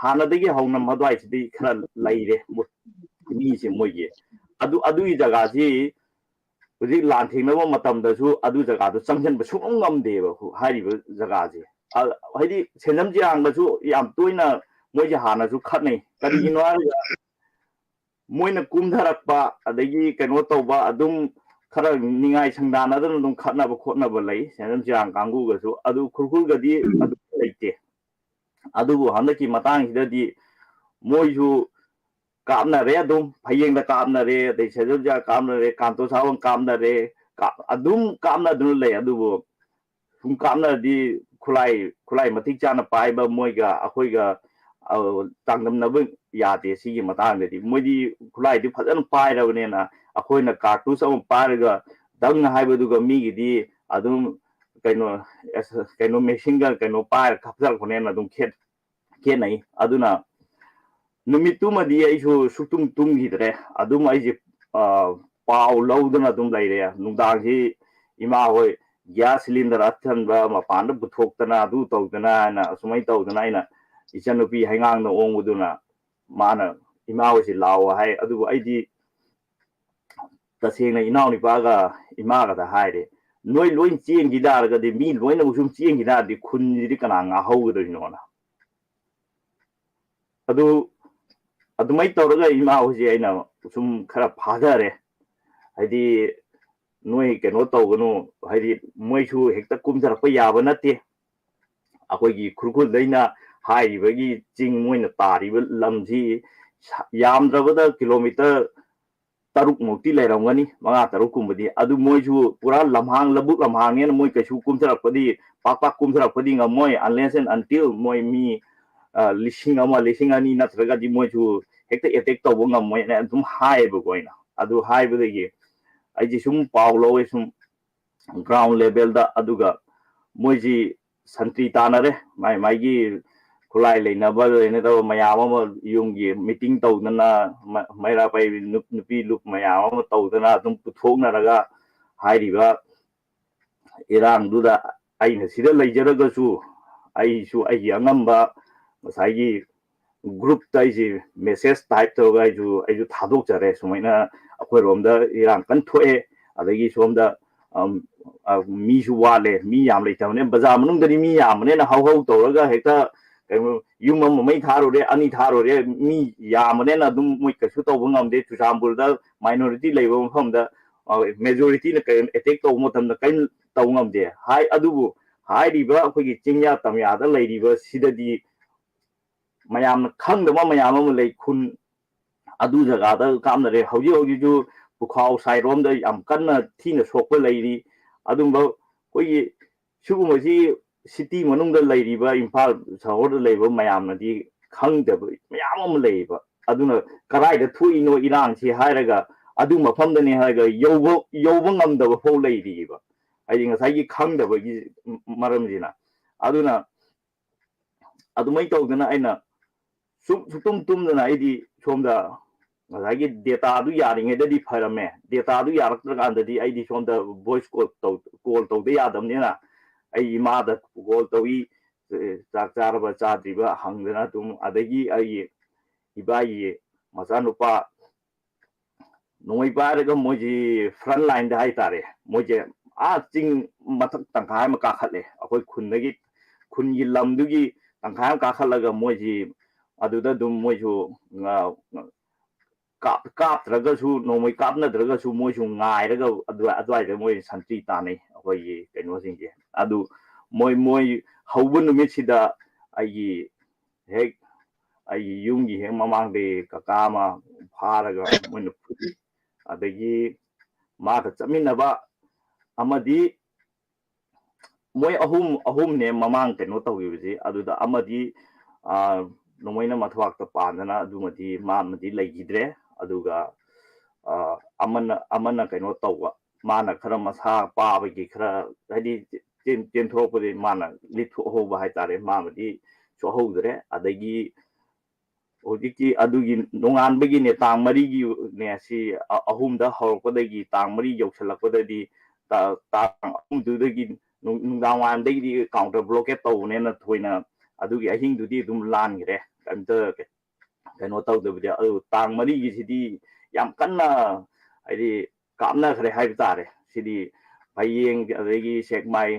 ꯍꯥꯟꯅꯗꯒꯤ ꯍꯧꯅ ꯃꯗꯨꯋꯥꯏꯁꯤꯗꯤ ꯈꯔ ꯂꯩꯔꯦ, ꯃꯤꯁꯦ ꯃꯣꯏꯒꯤ꯫ ꯑꯗꯨ, ꯑꯗꯨꯒꯤ ꯖꯒꯥꯁꯤ ꯍꯧꯖꯤꯛ ꯂꯥꯟ ꯊꯦꯡꯅꯕ ꯃꯇꯝꯗꯁꯨ ꯑꯗꯨ ꯖꯒꯥꯗꯣ ꯆꯪꯁꯤꯟꯕ ꯁꯨꯡꯉꯝ ꯉꯝꯗꯦꯕ, ꯍꯥꯏꯔꯤꯕ ꯖꯒꯥꯁꯦ꯫ ꯑ, ꯍꯥꯏꯗꯤ ꯁꯦꯟꯖꯝ ꯆꯤꯔꯥꯡꯒꯁꯨ ꯌꯥꯝ ꯇꯣꯏꯅ ꯃꯣꯏꯁꯦ ꯍꯥꯟꯅꯁꯨ ꯈꯠꯅꯩ꯫ ꯀꯔꯤꯒꯤꯅꯣ ꯍꯥꯏꯔꯒ ꯃꯣꯏꯅ ꯀꯨꯝꯊꯔꯛꯄ, ꯑꯗꯒꯤ ꯀꯩꯅꯣ ꯇꯧꯕ, ꯑꯗꯨꯝ ꯈꯔ ꯅꯤꯡꯉꯥꯏ ꯁꯪꯗꯥꯅꯗꯅ ꯑꯗꯨꯝ ꯈꯠꯅꯕ ꯈꯣꯠꯅꯕ ꯂꯩ ꯁꯦꯟꯖꯝ ꯆꯤꯔꯥꯡ ꯀꯥꯡꯕꯨꯒꯁꯨ꯫ ꯑꯗꯨ ꯈꯨꯔꯈꯨꯜꯒꯗꯤ ꯑꯗꯨꯝ ꯂꯩꯇꯦ꯫ ꯑꯗꯨꯕꯨ ꯍꯟꯗꯛꯀꯤ ꯃꯇꯥꯡꯁꯤꯗꯗꯤ ꯃꯣꯏꯁꯨ ꯀꯥꯞꯅꯔꯦ, ꯑꯗꯨꯝ ꯐꯌꯦꯡꯗ ꯀꯥꯞꯅꯔꯦ, ꯑꯗꯩ ꯁꯦꯟꯖꯝ ꯆꯤꯔꯥꯡ ꯀꯥꯞꯅꯔꯦ, ꯀꯥꯟꯇꯣ ꯁꯥꯋꯟ ꯀꯥꯞꯅꯔꯦ, ꯀꯥꯞ-, ꯑꯗꯨꯝ ꯀꯥꯞꯅꯗꯨꯅ ꯂꯩ꯫ ꯑꯗꯨꯕꯨ ꯁꯨꯝ ꯀꯥꯞꯅꯔꯗꯤ ꯈꯨꯠꯂꯥꯏ, ꯈꯨꯠꯂꯥꯏ ꯃꯇꯤꯛ ꯆꯥꯅ ꯄꯥꯏꯕ ꯃꯣꯏꯒ ꯑꯩꯈꯣꯏꯒ, ꯑ, ꯆꯥꯡꯗꯝꯅꯕ ꯌꯥꯗꯦ꯫ ꯁꯤꯒꯤ ꯃꯇꯥꯡꯗꯗꯤ ꯃꯣꯏꯗꯤ ꯈꯨꯠꯂꯥꯏꯗꯤ ꯐꯖꯅ ꯄꯥꯏꯔꯕꯅꯤꯅ, ꯑꯩꯈꯣꯏꯅ ꯀꯥꯔꯇꯨꯁ ꯑꯃ ꯄꯥꯏꯔꯒ ꯗꯪ ꯍꯥꯏꯕꯗꯨꯒ ꯃꯤꯒꯤꯗꯤ ꯑꯗꯨꯝ ꯀꯩꯅꯣ, ꯑꯁ, ꯀꯩꯅꯣ ꯃꯦꯁꯤꯟꯒ ꯀꯩꯅꯣ ꯄꯥꯏꯔ ꯀꯥꯞꯊꯔꯛꯄꯅꯦꯅ ꯑꯗꯨꯝ ꯈꯦꯠ-, ꯈꯦꯠꯅꯩ꯫ ꯑꯗꯨꯅ ꯅꯨꯃꯤꯠꯇꯨꯃꯗꯤ ꯑꯩꯁꯨ ꯁꯨꯛꯇꯨꯝ ꯇꯨꯝꯈꯤꯗ꯭ꯔꯦ꯫ ꯑꯗꯨꯝ ꯑꯩꯁꯦ, ꯑ, ꯄꯥꯎ ꯂꯧꯗꯅ ꯑꯗꯨꯝ ꯂꯩꯔꯦ꯫ ꯅꯨꯡꯗꯥꯡꯁꯤ ꯏꯃꯥ ꯍꯣꯏ ꯒ꯭ꯌꯥꯁ ꯁꯤꯂꯤꯟꯗꯔ ꯑꯊꯟꯕ ꯃꯄꯥꯟꯗ ꯄꯨꯊꯣꯛꯇꯅ, ꯑꯗꯨ ꯇꯧꯗꯅ ꯍꯥꯏꯅ, ꯑꯁꯨꯃꯥꯏꯅ ꯇꯧꯗꯅ ꯑꯩꯅ ꯏꯆꯟꯅꯨꯄꯤ ꯍꯩꯉꯥꯡꯗ ꯑꯣꯡꯕꯗꯨꯅ ꯃꯥꯅ, "ꯏꯃꯥ ꯍꯣꯏꯁꯤ ꯂꯥꯛꯑꯣ" ꯍꯥꯏ꯫ ꯑꯗꯨꯕꯨ ꯑꯩꯗꯤ ꯇꯁꯦꯡꯅ ꯏꯅꯥꯎꯅꯨꯄꯥꯒ ꯏꯃꯥꯒꯗ ꯍꯥꯏꯔꯦ, "ꯅꯣꯏ ꯂꯣꯏ ꯆꯦꯟꯈꯤ ꯇꯥꯔꯒꯗꯤ, ꯃꯤ ꯂꯣꯏꯅꯃꯛ ꯁꯨꯝ ꯆꯦꯟꯈꯤ ꯇꯥꯔꯗꯤ ꯈꯨꯟꯁꯤꯗꯤ ꯀꯅꯥ ꯉꯥꯛꯍꯧꯒꯗꯣꯏꯅꯣꯅ?" ꯑꯗꯨ ꯑꯗꯨꯃꯥꯏꯅ ꯇꯧꯔꯒ ꯏꯃꯥ ꯍꯣꯏꯁꯦ ꯑꯩꯅ ꯁꯨꯝ ꯈꯔ ꯐꯥꯊꯔꯦ꯫ ꯍꯥꯏꯗꯤ, ꯅꯣꯏ ꯀꯩꯅꯣ ꯇꯧꯒꯅꯨ, ꯍꯥꯏꯗꯤ, ꯃꯣꯏꯁꯨ ꯍꯦꯛꯇ ꯀꯨꯝꯊꯔꯛꯄ ꯌꯥꯕ ꯅꯠꯇꯦ꯫ ꯑꯩꯈꯣꯏꯒꯤ ꯈꯨꯔꯈꯨꯜꯗꯩꯅ ꯍꯥꯏꯔꯤꯕꯒꯤ ꯆꯤꯡ ꯃꯣꯏꯅ ꯇꯥꯔꯤꯕ ꯂꯝꯁꯤ ꯁ-, ꯌꯥꯝꯗ꯭ꯔꯕꯗ ꯀꯤꯂꯣꯃꯤꯇꯔ ꯇꯔꯨꯛ ꯃꯨꯛꯇꯤ ꯂꯩꯔꯝꯒꯅꯤ, ꯃꯉꯥ ꯇꯔꯨꯛ ꯀꯨꯝꯕꯗꯤ꯫ ꯑꯗꯨ ꯃꯣꯏꯁꯨ ꯄꯨꯔꯥ ꯂꯝꯍꯥꯡ, ꯂꯧꯕꯨꯛ ꯂꯝꯍꯥꯡꯅꯦꯅ ꯃꯣꯏ ꯀꯩꯁꯨ ꯀꯨꯝꯊꯔꯛꯄꯗꯤ, ꯄꯥꯛ ꯄꯥꯛ ꯀꯨꯝꯊꯔꯛꯄꯗꯤ ꯉꯝꯃꯣꯏ, unless and until ꯃꯣꯏ ꯃꯤ, ꯑ, ꯂꯤꯁꯤꯡ ꯑꯃ, ꯂꯤꯁꯤꯡ ꯑꯅꯤ ꯅꯠꯇ꯭ꯔꯒꯗꯤ ꯃꯣꯏꯁꯨ ꯍꯦꯛꯇ attack ꯇꯧꯕ ꯉꯝꯃꯣꯏꯅ ꯑꯗꯨꯝ ꯍꯥꯏꯌꯦꯕꯀꯣ ꯑꯩꯅ꯫ ꯑꯗꯨ ꯍꯥꯏꯕꯗꯒꯤ ꯑꯩꯁꯦ ꯁꯨꯝ ꯄꯥꯎ ꯂꯧꯋꯦ, ꯁꯨꯝ ground levelꯗ꯫ ꯑꯗꯨꯒ ꯃꯣꯏꯁꯤ ꯁꯟꯇ꯭ꯔꯤ ꯇꯥꯟꯅꯔꯦ, ꯃꯥꯏ ꯃꯥꯏꯒꯤ ꯈꯨꯠꯂꯥꯏ ꯂꯩꯅꯕ ꯂꯩꯅꯗꯕ ꯃꯌꯥꯝ ꯑꯃ ꯌꯨꯝꯒꯤ meeting ꯇꯧꯗꯅ, ꯃ-, ꯃꯩꯔꯥ ꯄꯥꯏꯕꯤ ꯅꯨꯞ-, ꯅꯨꯄꯤ ꯂꯨꯞ ꯃꯌꯥꯝ ꯑꯃ ꯇꯧꯗꯅ ꯑꯗꯨꯝ ꯄꯨꯊꯣꯛꯅꯔꯒ ꯍꯥꯏꯔꯤꯕ ꯏꯔꯥꯡꯗꯨꯗ ꯑꯩꯅ ꯁꯤꯗ ꯂꯩꯖꯔꯒꯁꯨ ꯑꯩꯁꯨ ꯑꯩꯒꯤ ꯑꯉꯝꯕ ꯉꯁꯥꯏꯒꯤ groupꯇ ꯑꯩꯁꯦ message type ꯇꯧꯔꯒ ꯑꯩꯁꯨ, ꯑꯩꯁꯨ ꯊꯥꯗꯣꯛꯆꯔꯦ꯫ ꯁꯨꯃꯥꯏꯅ ꯑꯩꯈꯣꯏꯔꯣꯝꯗ ꯏꯔꯥꯡ ꯀꯟꯅ ꯊꯣꯛꯑꯦ, ꯑꯗꯒꯤ ꯁꯣꯝꯗ, ꯑꯝ, ꯑ, ꯃꯤꯁꯨ ꯋꯥꯠꯂꯦ, ꯃꯤ ꯌꯥꯝ ꯂꯩꯇꯕꯅꯦ, ꯕꯖꯥꯔ ꯃꯅꯨꯡꯗꯗꯤ ꯃꯤ ꯌꯥꯝꯕꯅꯦꯅ ꯍꯧ ꯍꯧ ꯇꯧꯔꯒ ꯍꯦꯛꯇ ꯀꯩꯅꯣ, ꯌꯨꯝ ꯑꯃ ꯃꯩ ꯊꯥꯔꯨꯔꯦ, ꯑꯅꯤ ꯊꯥꯔꯨꯔꯦ, ꯃꯤ ꯌꯥꯝꯕꯅꯤꯅ ꯑꯗꯨꯝ ꯃꯣꯏ ꯀꯩꯁꯨ ꯇꯧꯕ ꯉꯝꯗꯦ꯫ ꯆꯨꯔꯆꯥꯟꯄꯨꯔꯗ minority ꯂꯩꯕ ꯃꯐꯝꯗ, ꯑ, majorityꯅ ꯀꯩ attack ꯇꯧꯕ ꯃꯇꯝꯗ ꯀꯔꯤꯝ ꯇꯧ ꯉꯝꯗꯦ ꯍꯥꯏ꯫ ꯑꯗꯨꯕꯨ ꯍꯥꯏꯔꯤꯕ ꯑꯩꯈꯣꯏꯒꯤ ꯆꯤꯡꯌꯥ ꯇꯝꯌꯥꯗ ꯂꯩꯔꯤꯕ ꯁꯤꯗꯗꯤ ꯃꯌꯥꯝꯅ ꯈꯪꯗꯕ ꯃꯌꯥꯝ ꯑꯃ ꯂꯩ꯫ ꯈꯨꯟ ꯑꯗꯨ ꯖꯒꯥꯗ ꯀꯥꯞꯅꯔꯦ꯫ ꯍꯧꯖꯤꯛ ꯍꯧꯖꯤꯛꯁꯨ ꯄꯨꯈꯥꯎ ꯁꯥꯏꯔꯣꯝꯗ ꯌꯥꯝ ꯀꯟꯅ ꯊꯤꯅ ꯁꯣꯛꯄ ꯂꯩꯔꯤ꯫ ꯑꯗꯨꯝꯕ ꯑꯩꯈꯣꯏꯒꯤ ꯁꯤꯒꯨꯝꯕꯁꯤ city ꯃꯅꯨꯡꯗ ꯂꯩꯔꯤꯕ, ꯏꯝꯐꯥꯜ ꯁꯍꯔꯗ ꯂꯩꯕ ꯃꯌꯥꯝꯅꯗꯤ ꯈꯪꯗꯕ ꯃꯌꯥꯝ ꯑꯃ ꯂꯩꯌꯦꯕ꯫ ꯑꯗꯨꯅ ꯀꯗꯥꯏꯗ ꯊꯣꯛꯏꯅꯣ ꯏꯔꯥꯡꯁꯤ ꯍꯥꯏꯔꯒ, ꯑꯗꯨ ꯃꯐꯝꯗꯅꯦ ꯍꯥꯏꯔꯒ ꯌꯧꯕ, ꯌꯧꯕ ꯉꯝꯗꯕ ꯐꯥꯎ ꯂꯩꯔꯤꯑꯕ, ꯍꯥꯏꯗꯤ ꯉꯁꯥꯏꯒꯤ ꯈꯪꯗꯕꯒꯤ ꯃꯔꯝꯁꯤꯅ꯫ ꯑꯗꯨꯅ ꯑꯗꯨꯃꯥꯏꯅ ꯇꯧꯗꯅ ꯑꯩꯅ ꯁꯨꯝ ꯁꯨꯛꯇꯨꯝ ꯇꯨꯝꯗꯅ ꯑꯩꯗꯤ ꯁꯣꯝꯗ ꯉꯁꯥꯏꯒꯤ dataꯗꯨ ꯌꯥꯔꯤꯉꯩꯗꯗꯤ ꯐꯔꯝꯃꯦ꯫ Dataꯗꯨ ꯌꯥꯔꯛꯇ꯭ꯔꯀꯥꯟꯗꯗꯤ ꯑꯩꯗꯤ ꯁꯣꯝꯗ voice call ꯇꯧ-, call ꯇꯧꯗ ꯌꯥꯗꯕꯅꯤꯅ ꯑꯩ ꯏꯃꯥꯗ call ꯇꯧꯏ, "ꯆꯥꯛ ꯆꯥꯔꯕ ꯆꯥꯗ꯭ꯔꯤꯕ?" ꯍꯪꯗꯅ ꯑꯗꯨꯝ, ꯑꯗꯒꯤ ꯑꯩꯒꯤ ꯏꯕꯥꯏꯒꯤ ꯃꯆꯥꯅꯨꯄꯥ ꯅꯣꯡꯃꯩ ꯄꯥꯏꯔꯒ ꯃꯣꯏꯁꯤ front lineꯗ ꯍꯥꯏꯇꯥꯔꯦ, ꯃꯣꯏꯁꯦ ꯑꯥ ꯆꯤꯡ ꯃꯊꯛ ꯇꯪꯈꯥꯏ ꯑꯃ ꯀꯥꯈꯠꯂꯦ꯫ ꯑꯩꯈꯣꯏ ꯈꯨꯟꯗꯒꯤ, ꯈꯨꯟꯒꯤ ꯂꯝꯗꯨꯒꯤ ꯇꯪꯈꯥꯏ ꯑꯃ ꯀꯥꯈꯠꯂꯒ ꯃꯣꯏꯁꯤ ꯑꯗꯨꯗ ꯑꯗꯨꯝ ꯃꯣꯏꯁꯨ, ꯑ, ꯀꯥꯞ-, ꯀꯥꯞꯇ꯭ꯔꯒꯁꯨ, ꯅꯣꯡꯃꯩ ꯀꯥꯞꯅꯗ꯭ꯔꯒꯁꯨ ꯃꯣꯏꯁꯨ ꯉꯥꯏꯔꯒ ꯑꯗꯨ-, ꯑꯗꯨꯋꯥꯏꯗ ꯃꯣꯏ ꯁꯟꯇ꯭ꯔꯤ ꯇꯥꯟꯅꯩ ꯑꯩꯈꯣꯏꯒꯤ ꯀꯩꯅꯣꯁꯤꯡꯁꯦ꯫ ꯑꯗꯨ ꯃꯣꯏ, ꯃꯣꯏ ꯍꯧꯕ ꯅꯨꯃꯤꯠꯁꯤꯗ ꯑꯩꯒꯤ ꯍꯦꯛ ꯑꯩꯒꯤ ꯌꯨꯝꯒꯤ ꯍꯦꯛ ꯃꯃꯥꯡꯗꯒꯤ ꯀꯀꯥ ꯑꯃ ꯐꯥꯔꯒ ꯃꯣꯏꯅ ꯐꯨꯏ꯫ ꯑꯗꯒꯤ ꯃꯥꯒ ꯆꯠꯃꯤꯟꯅꯕ ꯑꯃꯗꯤ, ꯃꯣꯏ ꯑꯍꯨꯝ, ꯑꯍꯨꯝꯅꯦ ꯃꯃꯥꯡ ꯀꯩꯅꯣ ꯇꯧꯈꯤꯕꯁꯤ꯫ ꯑꯗꯨꯗ ꯑꯃꯗꯤ, ꯑ, ꯅꯣꯡꯃꯩꯅ ꯃꯊꯕꯥꯛꯇ ꯄꯥꯟꯗꯅ ꯑꯗꯨꯃꯗꯤ ꯃꯥ ꯑꯃꯗꯤ ꯂꯩꯈꯤꯗ꯭ꯔꯦ꯫ ꯑꯗꯨꯒ, ꯑ, ꯑꯃꯅ, ꯑꯃꯅ ꯀꯩꯅꯣ ꯇꯧꯕ, ꯃꯥꯅ ꯈꯔ ꯃꯁꯥ ꯄꯥꯕꯒꯤ ꯈꯔ, ꯍꯥꯏꯗꯤ, ꯆꯦꯟ-, ꯆꯦꯟꯊꯣꯔꯛꯄꯗꯒꯤ ꯃꯥꯅ ꯂꯤꯠꯊꯣꯛꯍꯧꯕ ꯍꯥꯏꯇꯥꯔꯦ, ꯃꯥ ꯑꯃꯗꯤ ꯁꯣꯛꯍꯧꯗ꯭ꯔꯦ꯫ ꯑꯗꯒꯤ ꯍꯧꯖꯤꯛꯀꯤ ꯑꯗꯨꯒꯤ ꯅꯣꯡꯉꯥꯟꯕꯒꯤꯅꯦ, ꯇꯥꯡ ꯃꯔꯤꯒꯤꯅꯦ, ꯁꯤ ꯑ-, ꯑꯍꯨꯝꯗ ꯍꯧꯔꯛꯄꯗꯒꯤ ꯇꯥꯡ ꯃꯔꯤ ꯌꯧꯁꯜꯂꯛꯄꯗꯗꯤ ꯇ-, ꯇꯥꯡ ꯑꯍꯨꯝꯗꯨꯗꯒꯤ ꯅꯨꯡ-, ꯅꯨꯡꯗꯥꯡ ꯋꯥꯏꯔꯝꯗꯒꯤꯗꯤ counter blockade ꯇꯧꯕꯅꯦꯅ ꯊꯣꯏꯅ ꯑꯗꯨꯒꯤ ꯑꯍꯤꯡꯗꯨꯗꯤ ꯑꯗꯨꯝ ꯂꯥꯟꯈ꯭ꯔꯦ꯫ ꯀꯩꯝꯇ ꯀꯩꯅꯣ ꯇꯧꯗꯕꯤꯗ꯫ ꯑꯗꯨ ꯇꯥꯡ ꯃꯔꯤꯒꯤꯁꯤꯗꯤ ꯌꯥꯝ ꯀꯟꯅ, ꯍꯥꯏꯗꯤ, ꯀꯥꯞꯅꯈ꯭ꯔꯦ ꯍꯥꯏꯕ ꯇꯥꯔꯦ꯫ ꯁꯤꯗꯤ ꯐꯌꯦꯡ, ꯑꯗꯒꯤ ꯁꯦꯛꯃꯥꯏ,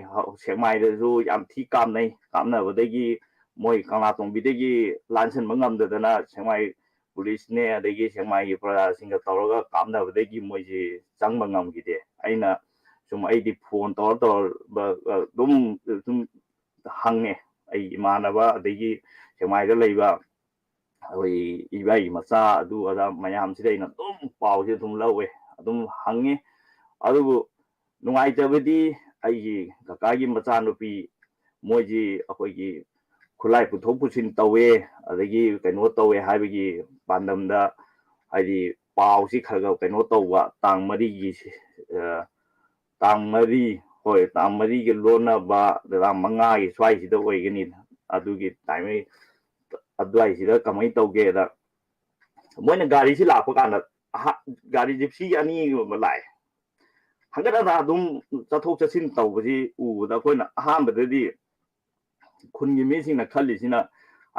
ꯁꯦꯛꯃꯥꯏꯗꯁꯨ ꯌꯥꯝ ꯊꯤ ꯀꯥꯞꯅꯩ꯫ ꯀꯥꯞꯅꯕꯗꯒꯤ ꯃꯣꯏ ꯀꯪꯂꯥꯇꯣꯡꯕꯤꯗꯒꯤ ꯂꯥꯟꯁꯤꯟꯕ ꯉꯝꯗꯗꯅ ꯁꯦꯛꯃꯥꯏ ꯄꯨꯂꯤꯁꯅꯦ ꯑꯗꯒꯤ ꯁꯦꯛꯃꯥꯏꯒꯤ ꯄ꯭ꯔꯖꯥꯁꯤꯡꯒ ꯇꯧꯔꯒ ꯀꯥꯞꯅꯕꯗꯒꯤ ꯃꯣꯏꯁꯤ ꯆꯪꯕ ꯉꯝꯈꯤꯗꯦ꯫ ꯑꯩꯅ ꯁꯨꯝ ꯑꯩꯗꯤ ꯐꯣꯟ ꯇꯧꯔ ꯇꯧꯔ ꯑꯗꯨꯝ ꯁꯨꯝ ꯍꯪꯉꯦ꯫ ꯑꯩ ꯏꯃꯥꯟꯅꯕ ꯑꯗꯒꯤ ꯁꯦꯛꯃꯥꯏꯗ ꯂꯩꯕ ꯑꯩꯈꯣꯏ ꯏꯕꯥꯏꯒꯤ ꯃꯆꯥ ꯑꯗꯨ ꯑꯗꯥ ꯃꯌꯥꯝꯁꯤꯗ ꯑꯩꯅ ꯑꯗꯨꯝ ꯄꯥꯎꯁꯦ ꯑꯗꯨꯝ ꯂꯧꯋꯦ, ꯑꯗꯨꯝ ꯍꯪꯉꯤ꯫ ꯑꯗꯨꯕꯨ ꯅꯨꯡꯉꯥꯏꯇꯕꯗꯤ ꯑꯩꯒꯤ ꯀꯀꯥꯒꯤ ꯃꯆꯥꯅꯨꯄꯤ ꯃꯣꯏꯁꯤ ꯑꯩꯈꯣꯏꯒꯤ ꯈꯨꯠꯂꯥꯏ ꯄꯨꯊꯣꯛ ꯄꯨꯁꯤꯟ ꯇꯧꯋꯦ, ꯑꯗꯒꯤ ꯀꯩꯅꯣ ꯇꯧꯋꯦ ꯍꯥꯏꯕꯒꯤ ꯄꯥꯟꯗꯝꯗ, ꯍꯥꯏꯗꯤ ꯄꯥꯎꯁꯤ ꯈꯔ ꯈꯔ ꯀꯩꯅꯣ ꯇꯧꯕ, ꯇꯥꯡ ꯃꯔꯤꯒꯤ ꯇꯥꯡ ꯃꯔꯤ, ꯍꯣꯏ, ꯇꯥꯡ ꯃꯔꯤꯒꯤ ꯂꯣꯟꯅꯕ ꯇꯥꯡ ꯃꯉꯥꯒꯤ ꯁ꯭ꯋꯥꯏꯁꯤꯗ ꯑꯣꯏꯒꯅꯤ꯫ ꯑꯗꯨꯒꯤ ꯇꯥꯏꯃꯤꯡ ꯑꯗꯨꯋꯥꯏꯁꯤꯗ ꯀꯃꯥꯏꯅ ꯇꯧꯒꯦꯗ, ꯃꯣꯏꯅ ꯒꯥꯔꯤꯁꯤ ꯂꯥꯛꯄ ꯀꯥꯟꯗ, ꯑꯍ-, ꯒꯥꯔꯤ ꯖꯤꯞꯁꯤ ꯑꯅꯤꯒꯨꯝꯕ ꯂꯥꯛꯑꯦ꯫ ꯍꯟꯒꯠ ꯍꯟꯗ ꯑꯗꯨꯝ ꯆꯠꯊꯣꯛ ꯆꯠꯁꯤꯟ ꯇꯧꯕꯁꯤ ꯎꯕꯗ ꯑꯩꯈꯣꯏꯅ ꯑꯍꯥꯟꯕꯗꯗꯤ ꯈꯨꯟꯒꯤ ꯃꯤꯁꯤꯡꯅ ꯈꯜꯂꯤꯁꯤꯅ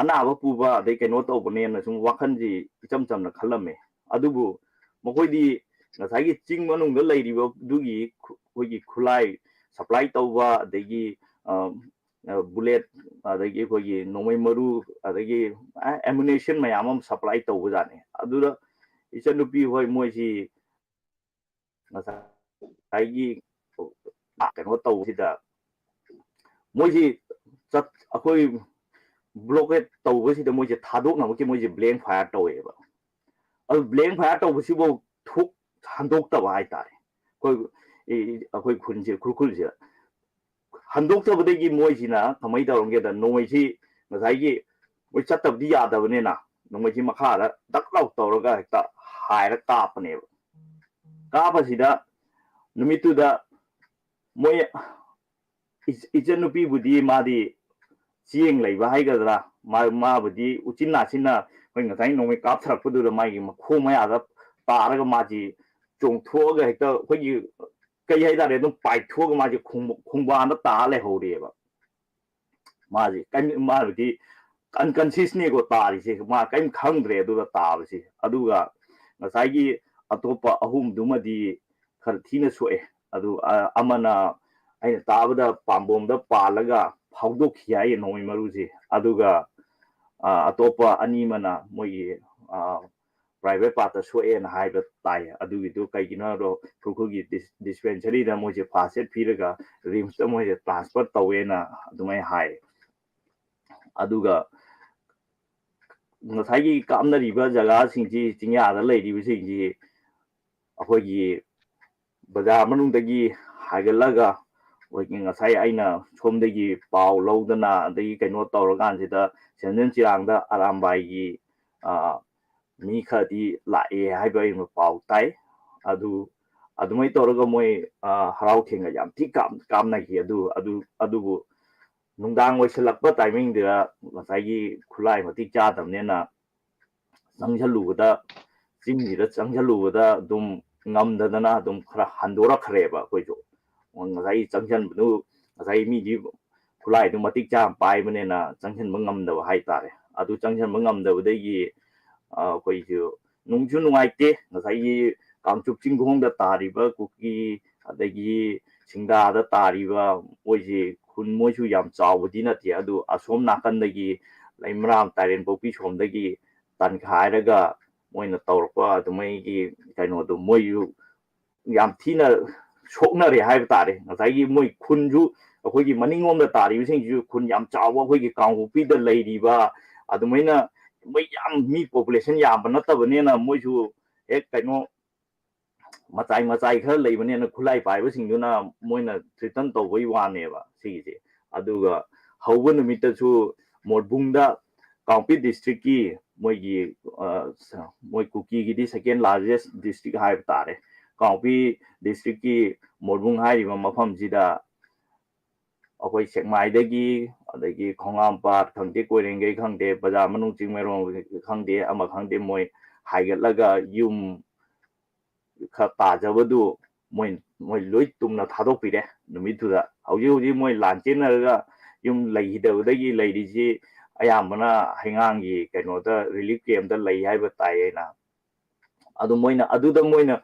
ꯑꯅꯥꯕ ꯄꯨꯕ ꯑꯗꯩ ꯀꯩꯅꯣ ꯇꯧꯕꯅꯦꯅ ꯁꯨꯝ ꯋꯥꯈꯜꯁꯤ ꯏꯆꯝ ꯆꯝꯅ ꯈꯜꯂꯝꯃꯦ꯫ ꯑꯗꯨꯕꯨ ꯃꯈꯣꯏꯗꯤ ꯉꯁꯥꯏꯒꯤ ꯆꯤꯡ ꯃꯅꯨꯡꯗ ꯂꯩꯔꯤꯕ ꯑꯗꯨꯒꯤ ꯈꯨ-, ꯑꯩꯈꯣꯏꯒꯤ ꯈꯨꯠꯂꯥꯏ ꯁꯄ꯭ꯂꯥꯏ ꯇꯧꯕ, ꯑꯗꯒꯤ, ꯑ, ꯑ, ꯕꯨꯂꯦꯠ, ꯑꯗꯒꯤ ꯑꯩꯈꯣꯏꯒꯤ ꯅꯣꯡꯃꯩ ꯃꯔꯨ, ꯑꯗꯒꯤ ꯑꯦꯃꯨꯅꯦꯁꯟ ꯃꯌꯥꯝ ꯑꯃ ꯁꯄ꯭ꯂꯥꯏ ꯇꯧꯕꯖꯥꯠꯅꯤ꯫ ꯑꯗꯨꯗ ꯏꯆꯟꯅꯨꯄꯤ ꯍꯣꯏ ꯃꯣꯏꯁꯤ ꯉꯁꯥꯏꯒꯤ ꯀꯩꯅꯣ ꯇꯧꯕꯁꯤꯗ ꯃꯣꯏꯁꯤ ꯆꯠ-, ꯑꯩꯈꯣꯏ ꯕ꯭ꯂꯣꯀꯦꯠ ꯇꯧꯕꯁꯤꯗ ꯃꯣꯏꯁꯦ ꯊꯥꯗꯣꯛꯅꯕꯒꯤ ꯃꯣꯏꯁꯦ ꯕ꯭ꯂꯦꯡ ꯐꯥꯌꯔ ꯇꯧꯋꯦꯕ꯫ ꯑꯗꯨ ꯕ꯭ꯂꯦꯡ ꯐꯥꯌꯔ ꯇꯧꯕꯁꯤꯐꯥꯎ ꯊꯣꯛ-, ꯍꯟꯗꯣꯛꯇꯕ ꯍꯥꯏꯇꯥꯔꯦ꯫ ꯑꯩꯈꯣꯏ, ꯑꯦ, ꯑꯩꯈꯣꯏ ꯈꯨꯟꯁꯦ, ꯈꯨꯔꯈꯨꯜꯁꯤꯗ ꯍꯟꯗꯣꯛꯇꯕꯗꯒꯤ ꯃꯣꯏꯁꯤꯅ ꯀꯃꯥꯏꯅ ꯇꯧꯔꯝꯒꯦꯗ, ꯅꯣꯡꯃꯩꯁꯤ ꯉꯁꯥꯏꯒꯤ ꯃꯣꯏ ꯆꯠꯇꯕꯗꯤ ꯌꯥꯗꯕꯅꯤꯅ ꯅꯣꯡꯃꯩꯁꯤ ꯃꯈꯥꯗ ꯗꯛ ꯂꯥꯎ ꯇꯧꯔꯒ ꯍꯦꯛꯇ ꯍꯥꯏꯔ ꯀꯥꯞꯄꯅꯦꯕ꯫ ꯀꯥꯞꯄꯁꯤꯗ ꯅꯨꯃꯤꯠꯇꯨꯗ ꯃꯣꯏ ꯏꯆ-, ꯏꯆꯟꯅꯨꯄꯤꯕꯨꯗꯤ ꯃꯥꯗꯤ ꯆꯦꯡ ꯂꯩꯕ ꯍꯥꯏꯒꯗ꯭ꯔꯥ, ꯃꯥ-, ꯃꯥꯕꯨꯗꯤ ꯎꯆꯤꯟ ꯅꯥꯆꯤꯟꯅ ꯑꯩꯈꯣꯏ ꯉꯁꯥꯏ ꯅꯣꯡꯃꯩ ꯀꯥꯞꯊꯔꯛꯄꯗꯨꯗ ꯃꯥꯒꯤ ꯃꯈꯣꯡ ꯃꯌꯥꯗ ꯇꯥꯔꯒ ꯃꯥꯁꯤ ꯆꯣꯡꯊꯣꯛꯑꯒ ꯍꯦꯛꯇ ꯑꯩꯈꯣꯏꯒꯤ ꯀꯩ ꯍꯥꯏꯇꯥꯔꯦ, ꯑꯗꯨꯝ ꯄꯥꯏꯊꯣꯛꯑꯒ ꯃꯥꯁꯦ ꯈꯣꯡ-, ꯈꯣꯡꯕꯥꯟꯗ ꯇꯥ ꯂꯩꯍꯧꯔꯦꯕ꯫ ꯃꯥꯁꯦ ꯀꯩꯝ-, ꯃꯥꯕꯨꯗꯤ ꯑꯟꯀꯟꯁꯤꯌꯁꯅꯤꯀꯣ ꯇꯥꯔꯤꯁꯦ, ꯃꯥ ꯀꯔꯤꯝ ꯈꯪꯗ꯭ꯔꯦ ꯑꯗꯨꯒ ꯇꯥꯕꯁꯦ꯫ ꯑꯗꯨꯒ ꯉꯁꯥꯏꯒꯤ ꯑꯇꯣꯞꯄ ꯑꯍꯨꯝꯗꯨꯃꯗꯤ ꯈꯔ ꯊꯤꯅ ꯁꯣꯛꯑꯦ꯫ ꯑꯗꯨ, ꯑ, ꯑꯃꯅ ꯑꯩꯅ ꯇꯥꯕꯗ ꯄꯥꯝꯕꯣꯝꯗ ꯄꯥꯜꯂꯒ ꯐꯥꯎꯗꯣꯛꯈꯤ ꯍꯥꯏꯌꯦ ꯅꯣꯡꯃꯩ ꯃꯔꯨꯁꯦ꯫ ꯑꯗꯨꯒ ꯑꯇꯣꯞꯄ ꯑꯅꯤ ꯑꯃꯅ ꯃꯣꯏꯒꯤ ꯄ꯭ꯔꯥꯏꯚꯦꯠ ꯄꯥꯔꯠꯇ ꯁꯣꯛꯑꯦꯅ ꯍꯥꯏꯕ ꯇꯥꯏ꯫ ꯑꯗꯨꯒꯤꯗꯨ ꯀꯩꯒꯤꯅꯣ ꯍꯥꯏꯕꯗꯣ ꯈꯨꯔꯈꯨꯜꯒꯤ ꯗꯤꯁꯄꯦꯟꯁꯔꯤꯗ ꯃꯣꯏꯁꯦ ꯐꯥꯔꯁ ꯑꯦꯗ ꯄꯤꯔꯒ ꯔꯤꯝꯁꯇ ꯃꯣꯏꯁꯦ ꯇ꯭ꯔꯥꯟꯁꯐꯔ ꯇꯧꯋꯦꯅ ꯑꯗꯨꯃꯥꯏꯅ ꯍꯥꯏ꯫ ꯑꯗꯨꯒ ꯉꯁꯥꯏꯒꯤ ꯀꯥꯞꯅꯔꯤꯕ ꯖꯒꯥꯁꯤꯡꯁꯤ, ꯆꯤꯡꯌꯥꯗ ꯂꯩꯔꯤꯕꯁꯤꯡꯁꯤ ꯑꯩꯈꯣꯏꯒꯤ ꯕꯖꯥꯔ ꯃꯅꯨꯡꯗꯒꯤ ꯍꯥꯏꯒꯠꯂꯒ ꯑꯩꯈꯣꯏꯒꯤ ꯉꯁꯥꯏ ꯑꯩꯅ ꯁꯣꯝꯗꯒꯤ ꯄꯥꯎ ꯂꯧꯗꯅ ꯑꯗꯒꯤ ꯀꯩꯅꯣ ꯇꯧꯔꯀꯥꯟꯁꯤꯗ ꯁꯦꯟꯖꯦꯜ ꯆꯤꯔꯥꯡꯗ ꯑꯔꯥꯝꯕꯥꯏꯒꯤ ꯃꯤ ꯈꯔꯗꯤ ꯂꯥꯛꯑꯦ ꯍꯥꯏꯕ ꯑꯩꯅ ꯄꯥꯎ ꯇꯥꯏ꯫ ꯑꯗꯨ ꯑꯗꯨꯃꯥꯏꯅ ꯇꯧꯔꯒ ꯃꯣꯏ ꯍꯔꯥꯎ ꯊꯦꯡꯅ ꯌꯥꯝ ꯊꯤ ꯀꯥꯞꯅꯈꯤ꯫ ꯑꯗꯨ ꯑꯗꯨ ꯑꯗꯨꯕꯨ ꯅꯨꯡꯗꯥꯡ ꯑꯣꯏꯁꯤꯜꯂꯛꯄ ꯇꯥꯏꯃꯤꯡꯗꯨꯗ ꯉꯁꯥꯏꯒꯤ ꯈꯨꯠꯂꯥꯏ ꯃꯇꯤꯛ ꯆꯥꯗꯕꯅꯤꯅ ꯆꯪꯁꯤꯜꯂꯨꯕꯗ, ꯆꯤꯡꯁꯤꯗ ꯆꯪꯁꯤꯜꯂꯨꯕꯗ ꯑꯗꯨꯝ ꯉꯝꯗꯗꯅ ꯑꯗꯨꯝ ꯈꯔ ꯍꯟꯗꯣꯔꯛꯈ꯭ꯔꯦꯕ ꯑꯩꯈꯣꯏꯁꯨ꯫ ꯉꯁꯥꯏ ꯆꯪꯁꯤꯟꯕꯗꯨ, ꯉꯁꯥꯏ ꯃꯤꯗꯤ ꯈꯨꯠꯂꯥꯏꯗꯨ ꯃꯇꯤꯛ ꯆꯥꯅ ꯄꯥꯏꯕꯅꯤꯅ ꯆꯪꯁꯤꯟꯕ ꯉꯝꯗꯕ ꯍꯥꯏꯇꯥꯔꯦ꯫ ꯑꯗꯨ ꯆꯪꯁꯤꯟꯕ ꯉꯝꯗꯕꯗꯒꯤ ꯑꯩꯈꯣꯏꯁꯨ ꯅꯨꯡꯁꯨ ꯅꯨꯡꯉꯥꯏꯇꯦ꯫ ꯉꯁꯥꯏꯒꯤ ꯀꯥꯡꯆꯨꯞ ꯆꯤꯡꯈꯣꯡꯗ ꯇꯥꯔꯤꯕ ꯀꯨꯀꯤ, ꯑꯗꯒꯤ ꯁꯤꯡꯗꯥꯗ ꯇꯥꯔꯤꯕ ꯃꯣꯏꯁꯤ ꯈꯨꯟ, ꯃꯣꯏꯁꯨ ꯌꯥꯝ ꯆꯥꯎꯕꯗꯤ ꯅꯠꯇꯦ꯫ ꯑꯗꯨ ꯑꯁꯣꯝ ꯅꯥꯀꯟꯗꯒꯤ ꯂꯩꯃꯔꯥꯝ, ꯇꯥꯏꯔꯦꯟ ꯄꯣꯛꯄꯤ ꯁꯣꯝꯗꯒꯤ ꯇꯟꯈꯥꯏꯔꯒ ꯃꯣꯏꯅ ꯇꯧꯔꯛꯄ ꯑꯗꯨꯃꯥꯏꯒꯤ ꯀꯩꯅꯣꯗꯣ ꯃꯣꯏꯁꯨ ꯌꯥꯝ ꯊꯤꯅ ꯁꯣꯛꯅꯔꯦ ꯍꯥꯏꯕ ꯇꯥꯔꯦ꯫ ꯉꯁꯥꯏꯒꯤ ꯃꯣꯏ ꯈꯨꯟꯁꯨ, ꯑꯩꯈꯣꯏꯒꯤ ꯃꯅꯤꯡꯂꯣꯝꯗ ꯇꯥꯔꯤꯕꯁꯤꯡꯁꯤꯁꯨ ꯈꯨꯟ ꯌꯥꯝ ꯆꯥꯎꯕ, ꯑꯩꯈꯣꯏꯒꯤ ꯀꯥꯡꯄꯣꯛꯄꯤꯗ ꯂꯩꯔꯤꯕ ꯑꯗꯨꯃꯥꯏꯅ ꯃꯣꯏ ꯌꯥꯝ, ꯃꯤ ꯄꯣꯄꯨꯂꯦꯁꯟ ꯌꯥꯝꯕ ꯅꯠꯇꯕꯅꯤꯅ ꯃꯣꯏꯁꯨ ꯍꯦꯛ ꯀꯩꯅꯣ ꯃꯆꯥꯏ ꯃꯆꯥꯏ ꯈꯔ ꯂꯩꯕꯅꯤꯅ ꯈꯨꯠꯂꯥꯏ ꯄꯥꯏꯕꯁꯤꯡꯗꯨꯅ ꯃꯣꯏꯅ ꯊ꯭ꯔꯤꯇꯟ ꯇꯧꯕꯒꯤ ꯋꯥꯅꯦꯕ ꯁꯤꯒꯤꯁꯦ꯫ ꯑꯗꯨꯒ ꯍꯧꯕ ꯅꯨꯃꯤꯠꯇꯁꯨ ꯃꯣꯔꯕꯨꯡꯗ ꯀꯥꯡꯄꯣꯛꯄꯤ ꯗꯤꯁꯇ꯭ꯔꯤꯛꯀꯤ ꯃꯣꯏꯒꯤ, ꯃꯣꯏ ꯀꯨꯀꯤꯒꯤꯗꯤ ꯁꯦꯀꯦꯟ ꯂꯥꯔꯖꯦꯁ ꯗꯤꯁꯇ꯭ꯔꯤꯛ ꯍꯥꯏꯕ ꯇꯥꯔꯦ꯫ ꯀꯥꯡꯄꯣꯛꯄꯤ ꯗꯤꯁꯇ꯭ꯔꯤꯛꯀꯤ ꯃꯣꯔꯕꯨꯡ ꯍꯥꯏꯔꯤꯕ ꯃꯐꯝꯁꯤꯗ ꯑꯩꯈꯣꯏ ꯁꯦꯛꯃꯥꯏꯗꯒꯤ, ꯑꯗꯒꯤ ꯈꯣꯡꯉꯥꯝꯄꯥꯠ ꯈꯪꯗꯦ, ꯀꯣꯏꯔꯦꯡꯒꯩ ꯈꯪꯗꯦ, ꯕꯖꯥꯔ ꯃꯅꯨꯡ ꯆꯤꯡꯃꯩꯔꯣꯡ ꯈꯪꯗꯦ, ꯑꯃ ꯈꯪꯗꯦ, ꯃꯣꯏ ꯍꯥꯏꯒꯠꯂꯒ ꯌꯨꯝ ꯈꯔ ꯇꯥꯖꯕꯗꯨ ꯃꯣꯏ, ꯃꯣꯏ ꯂꯣꯏ ꯇꯨꯝꯅ ꯊꯥꯗꯣꯛꯄꯤꯔꯦ ꯅꯨꯃꯤꯠꯇꯨꯗ꯫ ꯍꯧꯖꯤꯛ ꯍꯧꯖꯤꯛ ꯃꯣꯏ ꯂꯥꯟ ꯆꯦꯟꯅꯔꯒ ꯌꯨꯝ ꯂꯩꯈꯤꯗꯕꯗꯒꯤ ꯂꯩꯔꯤꯁꯤ ꯑꯌꯥꯝꯕꯅ ꯍꯩꯉꯥꯡꯒꯤ ꯀꯩꯅꯣꯗ, ꯔꯤꯂꯤꯐ ꯀꯦꯝꯗ ꯂꯩ ꯍꯥꯏꯕ ꯇꯥꯏ ꯑꯩꯅ꯫ ꯑꯗꯨ ꯃꯣꯏꯅ, ꯑꯗꯨꯗ ꯃꯣꯏꯅ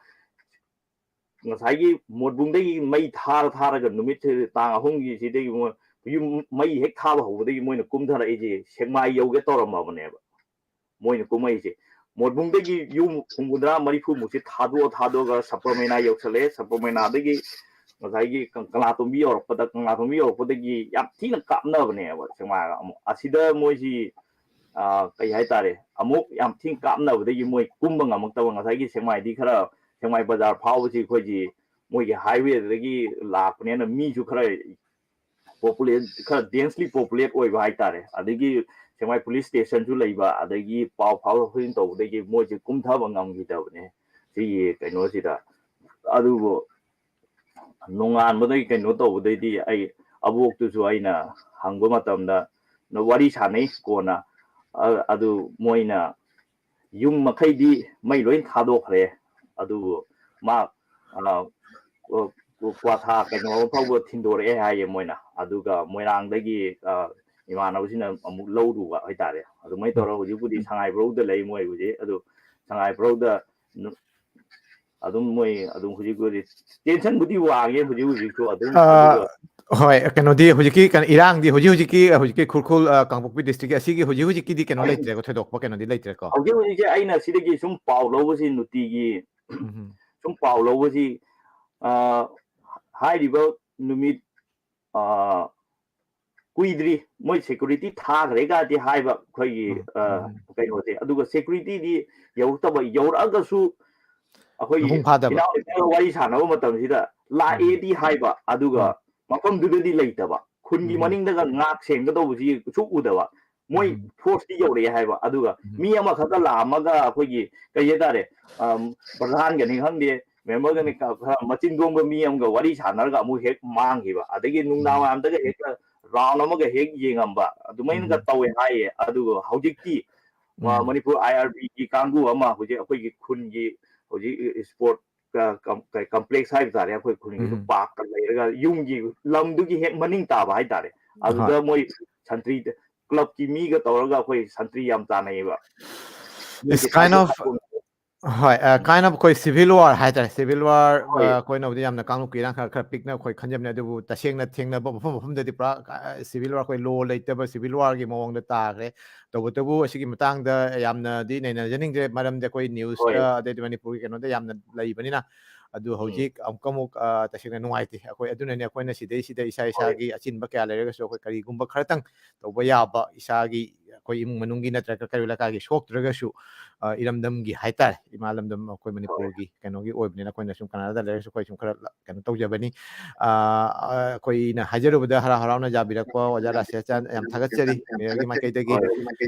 ꯉꯁꯥꯏꯒꯤ ꯃꯣꯠꯕꯨꯡꯗꯒꯤ ꯃꯩ ꯊꯥꯔ ꯊꯥꯔꯒ ꯅꯨꯃꯤꯠꯁꯤ ꯇꯥꯡ ꯑꯍꯨꯝꯒꯤ ꯁꯤꯗꯒꯤ ꯃꯣꯏ ꯌꯨꯝ ꯃꯩ ꯍꯦꯛ ꯊꯥꯕ ꯍꯧꯕꯗꯒꯤ ꯃꯣꯏꯅ ꯀꯨꯝꯊꯔꯛꯏꯁꯦ ꯁꯦꯛꯃꯥꯏ ꯌꯧꯒꯦ ꯇꯧꯔꯝꯃꯕꯅꯦꯕ꯫ ꯃꯣꯏꯅ ꯀꯨꯝꯃꯛꯏꯁꯦ ꯃꯣꯠꯕꯨꯡꯗꯒꯤ ꯌꯨꯝ ꯍꯨꯝꯐꯨꯇꯔꯥ ꯃꯔꯤꯐꯨꯃꯨꯛꯁꯦ ꯊꯥꯗꯣꯛꯑ ꯊꯥꯗꯣꯛꯑꯒ ꯁꯄꯔꯃꯩꯅꯥ ꯌꯧꯁꯜꯂꯛꯑꯦ꯫ ꯁꯄꯔꯃꯩꯅꯥꯗꯒꯤ ꯉꯁꯥꯏꯒꯤ ꯀꯪ-, ꯀꯪꯂꯥꯇꯣꯝꯕꯤ ꯌꯧꯔꯛꯄꯗ, ꯀꯪꯂꯥꯇꯣꯝꯕꯤ ꯌꯧꯔꯛꯄꯗꯒꯤ ꯌꯥꯝ ꯊꯤꯅ ꯀꯥꯞꯅꯕꯅꯦꯕ ꯁꯦꯛꯃꯥꯏꯒ ꯑꯃꯨꯛ꯫ ꯑꯁꯤꯗ ꯃꯣꯏꯁꯤ, ꯑ, ꯀꯩ ꯍꯥꯏꯇꯥꯔꯦ, ꯑꯃꯨꯛ ꯌꯥꯝ ꯊꯤꯅ ꯀꯥꯞꯅꯕꯗꯒꯤ ꯃꯣꯏ ꯀꯨꯝꯕ ꯉꯝꯃꯛꯇꯕ꯫ ꯉꯁꯥꯏꯒꯤ ꯁꯦꯛꯃꯥꯏꯗꯤ ꯈꯔ, ꯁꯦꯛꯃꯥꯏ ꯕꯖꯥꯔ ꯐꯥꯎꯕꯁꯤ ꯑꯩꯈꯣꯏꯒꯤ ꯃꯣꯏꯒꯤ highwayꯗꯒꯤ ꯂꯥꯛꯄꯅꯤꯅ ꯃꯤꯁꯨ ꯈꯔ populate, ꯈꯔ densely populate ꯑꯣꯏꯕ ꯍꯥꯏꯇꯥꯔꯦ꯫ ꯑꯗꯒꯤ ꯁꯦꯛꯃꯥꯏ police stationꯁꯨ ꯂꯩꯕ, ꯑꯗꯒꯤ ꯄꯥꯎ ꯐꯥꯎꯗꯣꯛ ꯐꯥꯎꯖꯤꯟ ꯇꯧꯕꯗꯒꯤ ꯃꯣꯏꯁꯦ ꯀꯨꯝꯊꯕ ꯉꯝꯈꯤꯗꯕꯅꯦ ꯁꯤꯒꯤ ꯀꯩꯅꯣꯁꯤꯗ꯫ ꯑꯗꯨꯕꯨ ꯅꯣꯡꯉꯥꯟꯕꯗꯒꯤ ꯀꯩꯅꯣ ꯇꯧꯕꯗꯩꯗꯤ ꯑꯩ ꯑꯕꯣꯛꯇꯨꯁꯨ ꯑꯩꯅ ꯍꯪꯕ ꯃꯇꯝꯗ ꯋꯥꯔꯤ ꯁꯥꯟꯅꯩ ꯀꯣꯟꯅ꯫ ꯑ-, ꯑꯗꯨ ꯃꯣꯏꯅ ꯌꯨꯝ ꯃꯈꯩꯗꯤ ꯃꯩ ꯂꯣꯏ ꯊꯥꯗꯣꯛꯈ꯭ꯔꯦ꯫ ꯑꯗꯨꯕꯨ ꯃꯥ, ꯑ, ꯀ꯭ꯋꯥꯊꯥ ꯀꯩꯅꯣ ꯐꯥꯎꯕ ꯊꯤꯟꯗꯣꯔꯛꯑꯦ ꯍꯥꯏꯌꯦ ꯃꯣꯏꯅ꯫ ꯑꯗꯨꯒ ꯃꯣꯏꯔꯥꯡꯗꯒꯤ, ꯑ, ꯏꯃꯥꯟꯅꯕꯁꯤꯡꯅ ꯑꯃꯨꯛ ꯂꯧꯔꯨꯕ ꯍꯥꯏꯇꯥꯔꯦ꯫ ꯑꯗꯨꯃꯥꯏꯅ ꯇꯧꯔꯒ ꯍꯧꯖꯤꯛꯄꯨꯗꯤ ꯁꯉꯥꯏ ꯄ꯭ꯔꯧꯗ ꯂꯩ ꯃꯣꯏ ꯍꯧꯖꯤꯛ꯫ ꯑꯗꯨ ꯁꯉꯥꯏ ꯄ꯭ꯔꯧꯗ ꯅꯨ-, ꯑꯗꯨꯝ ꯃꯣꯏ ꯑꯗꯨꯝ ꯍꯧꯖꯤꯛ ꯍꯧꯖꯤꯛ tensionꯕꯨꯗꯤ ꯋꯥꯡꯉꯦ ꯍꯧꯖꯤꯛ ꯍꯧꯖꯤꯛꯁꯨ ꯑꯗꯨꯝ, ꯑ, ꯑꯗꯨꯒ ꯍꯣꯏ, ꯀꯩꯅꯣꯗꯤ ꯍꯧꯖꯤꯛꯀꯤ ꯀꯩꯅꯣ ꯏꯔꯥꯡꯗꯤ ꯍꯧꯖꯤꯛ ꯍꯧꯖꯤꯛꯀꯤ, ꯍꯧꯖꯤꯛꯀꯤ ꯈꯨꯔꯈꯨꯜ, ꯑ, ꯀꯥꯡꯄꯣꯛꯄꯤ districtꯀꯤ ꯑꯁꯤꯒꯤ ꯍꯧꯖꯤꯛ ꯍꯧꯖꯤꯛꯀꯤꯗꯤ ꯀꯩꯅꯣ ꯂꯩꯇ꯭ꯔꯦꯀꯣ, ꯊꯣꯏꯗꯣꯛꯄ ꯀꯩꯅꯣꯗꯤ ꯂꯩꯇ꯭ꯔꯦꯀꯣ꯫ ꯍꯧꯖꯤꯛ ꯍꯧꯖꯤꯛꯁꯦ ꯑꯩꯅ ꯁꯤꯗꯒꯤ ꯁꯨꯝ ꯄꯥꯎ ꯂꯧꯕꯁꯤ ꯅꯨꯡꯇꯤꯒꯤ ꯎꯝ꯫ ꯁꯨꯝ ꯄꯥꯎ ꯂꯧꯕꯁꯤ, ꯑ, ꯍꯥꯏꯔꯤꯕ ꯅꯨꯃꯤꯠ, ꯑ, ꯀꯨꯏꯗ꯭ꯔꯤ ꯃꯣꯏ security ꯊꯥꯈ꯭ꯔꯦ ꯀꯥꯏꯗꯤ ꯍꯥꯏꯕ ꯑꯩꯈꯣꯏꯒꯤ, ꯎꯝ, ꯑ, ꯎꯝ꯫ ꯀꯩꯅꯣꯁꯦ꯫ ꯑꯗꯨꯒ securityꯗꯤ ꯌꯧꯔꯛꯇꯕ, ꯌꯧꯔꯛꯑꯒꯁꯨ ꯑꯩꯈꯣꯏꯒꯤ ꯃꯄꯨꯡ ꯐꯥꯗꯕ꯫ ꯏꯅꯥꯎꯅꯨꯄꯥꯒ ꯋꯥꯔꯤ ꯁꯥꯟꯅꯕ ꯃꯇꯝꯁꯤꯗ ꯎꯝ꯫ ꯂꯥꯛꯑꯦꯗꯤ ꯍꯥꯏꯕ, ꯑꯗꯨꯒ ꯎꯝ꯫ ꯃꯐꯝꯗꯨꯗꯗꯤ ꯂꯩꯇꯕ, ꯈꯨꯟꯒꯤ ꯎꯝ꯫ ꯃꯅꯤꯡꯗꯒ ꯉꯥꯛ ꯁꯦꯡꯒꯗꯧꯕꯁꯤ ꯁꯨꯛ ꯎꯗꯕ꯫ ꯃꯣꯏ ꯎꯝ꯫ Forceꯇꯤ ꯌꯧꯔꯛꯑꯦ ꯍꯥꯏꯕ, ꯑꯗꯨꯒ ꯎꯝ꯫ ꯃꯤ ꯑꯃꯈꯛꯇ ꯂꯥꯛꯑꯝꯃꯒ ꯑꯩꯈꯣꯏꯒꯤ ꯀꯩ ꯍꯥꯏꯇꯥꯔꯦ, ꯑꯝ, ꯄ꯭ꯔꯙꯥꯟꯒꯅꯤ ꯈꯪꯗꯦ, memberꯒꯅꯤ ꯎꯝ꯫ ꯈ-, ꯈꯔ ꯃꯆꯤꯟ ꯇꯣꯡꯕ ꯃꯤ ꯑꯃꯒ ꯋꯥꯔꯤ ꯁꯥꯟꯅꯔꯒ ꯑꯃꯨꯛ ꯍꯦꯛ ꯃꯥꯡꯈꯤꯕ, ꯑꯗꯒꯤ ꯅꯨꯡꯗꯥꯡ ꯎꯝ꯫ ꯋꯥꯏꯔꯝꯗꯒ ꯍꯦꯛꯇ round ꯑꯃꯒ ꯍꯦꯛ ꯌꯦꯡꯉꯝꯕ, ꯑꯗꯨꯃꯥꯏꯅꯒ ꯎꯝ꯫ ꯇꯧꯋꯦ ꯍꯥꯏꯌꯦ꯫ ꯑꯗꯨꯒ ꯍꯧꯖꯤꯛꯇꯤ, ꯑ, ꯎꯝ꯫ ꯃꯅꯤꯄꯨꯔ IRBꯒꯤ ꯀꯥꯡꯕꯨ ꯑꯃ ꯍꯧꯖꯤꯛ ꯑꯩꯈꯣꯏꯒꯤ ꯈꯨꯟꯒꯤ ꯍꯧꯖꯤꯛ sport, ꯑ, com-, ꯀꯩ, complex ꯍꯥꯏꯕ ꯇꯥꯔꯦ, ꯑꯩꯈꯣꯏ ꯈꯨꯟꯒꯤꯁꯨ ꯎꯝ꯫ Parkꯀ ꯂꯩꯔꯒ ꯌꯨꯝꯒꯤ ꯂꯝꯗꯨꯒꯤ ꯍꯦꯛ ꯃꯅꯤꯡ ꯇꯥꯕ ꯍꯥꯏꯇꯥꯔꯦ꯫ ꯍꯣꯏ꯫ ꯑꯗꯨꯗ ꯃꯣꯏ ꯁꯟꯇ꯭ꯔꯤ clubꯀꯤ ꯃꯤꯒ ꯇꯧꯔꯒ ꯑꯩꯈꯣꯏ ꯁꯟꯇ꯭ꯔꯤ ꯌꯥꯝ ꯇꯥꯟꯅꯩꯌꯦꯕ꯫ It's ꯃꯣꯏꯒꯤ kind ꯁꯥꯏꯕꯣꯛ of ꯁꯥꯏꯕꯣꯛ ꯍꯣꯏ, ꯑ, kind of ꯑꯩꯈꯣꯏ civil war ꯍꯥꯏꯇꯥꯔꯦ꯫ Civil war, ꯑ, ꯑꯩꯈꯣꯏꯅꯕꯨꯗꯤ ꯌꯥꯝꯅ ꯀꯥꯡꯂꯨꯞꯀꯤ ꯏꯔꯥꯡ ꯈꯔ, ꯈꯔ ꯄꯤꯛꯅ ꯑꯩꯈꯣꯏ ꯈꯟꯖꯕꯅꯦ, ꯑꯗꯨꯕꯨ ꯇꯁꯦꯡꯅ ꯊꯦꯡꯅꯕ ꯃꯐꯝ ꯃꯐꯝꯗꯗꯤ ꯄꯨꯔꯥ, ꯑ, civil war, ꯑꯩꯈꯣꯏ law ꯂꯩꯇꯕ civil warꯒꯤ ꯃꯑꯣꯡꯗ ꯇꯥꯈ꯭ꯔꯦ꯫ ꯇꯧꯕꯇꯕꯨ ꯑꯁꯤꯒꯤ ꯃꯇꯥꯡꯗ ꯌꯥꯝꯅꯗꯤ ꯅꯩꯅꯖꯅꯤꯡꯗ꯭ꯔꯦ, ꯃꯔꯝꯗꯤ ꯑꯩꯈꯣꯏ newsꯇ ꯑꯗꯩꯗꯤ ꯃꯅꯤꯄꯨꯔꯒꯤ ꯀꯩꯅꯣꯗ ꯌꯥꯝꯅ ꯂꯩꯕꯅꯤꯅ꯫ ꯑꯗꯨ ꯍꯧꯖꯤꯛ ꯑꯃꯨꯛꯀ ꯑꯃꯨꯛ, ꯑ, ꯇꯁꯦꯡꯅ ꯅꯨꯡꯉꯥꯏꯇꯦ꯫ ꯑꯩꯈꯣꯏ ꯑꯗꯨꯅꯅꯦ ꯑꯩꯈꯣꯏꯅ ꯁꯤꯗꯩꯁꯤꯗ ꯏꯁꯥ ꯏꯁꯥꯒꯤ ꯑꯆꯤꯟꯕ ꯀꯌꯥ ꯂꯩꯔꯒꯁꯨ ꯑꯩꯈꯣꯏ ꯀꯔꯤꯒꯨꯝꯕ ꯈꯔꯇꯪ ꯇꯧꯕ ꯌꯥꯕ, ꯏꯁꯥꯒꯤ, ꯑꯩꯈꯣꯏ ꯏꯃꯨꯡ ꯃꯅꯨꯡꯒꯤ ꯅꯠꯇ꯭ꯔꯒ ꯀꯩꯔꯣꯜ ꯂꯩꯀꯥꯏꯒꯤ ꯁꯣꯛꯇ꯭ꯔꯒꯁꯨ, ꯑ, ꯏꯔꯝꯗꯝꯒꯤ ꯍꯥꯏꯇꯥꯔꯦ, ꯏꯃꯥ ꯂꯝꯗꯝ ꯑꯩꯈꯣꯏ ꯃꯅꯤꯄꯨꯔꯒꯤ ꯀꯩꯅꯣꯒꯤ ꯑꯣꯏꯕꯅꯤꯅ ꯑꯩꯈꯣꯏꯅ ꯁꯨꯝ ꯀꯅꯥꯗ ꯂꯩꯔꯒꯁꯨ ꯑꯩꯈꯣꯏ ꯁꯨꯝ ꯈꯔ ꯀꯩꯅꯣ ꯇꯧꯖꯕꯅꯤ꯫ ꯑ, ꯑ, ꯑꯩꯈꯣꯏꯅ ꯍꯥꯏꯖꯔꯨꯕꯗ ꯍꯔꯥꯎ ꯍꯔꯥꯎꯅ ꯌꯥꯕꯤꯔꯛꯄ ꯑꯣꯖꯥ ꯔꯥꯁꯦꯆꯥꯟ ꯌꯥꯝ ꯊꯥꯒꯠꯆꯔꯤ ꯃꯦꯌꯔꯒꯤ ꯃꯥꯏꯀꯩꯗꯒꯤ꯫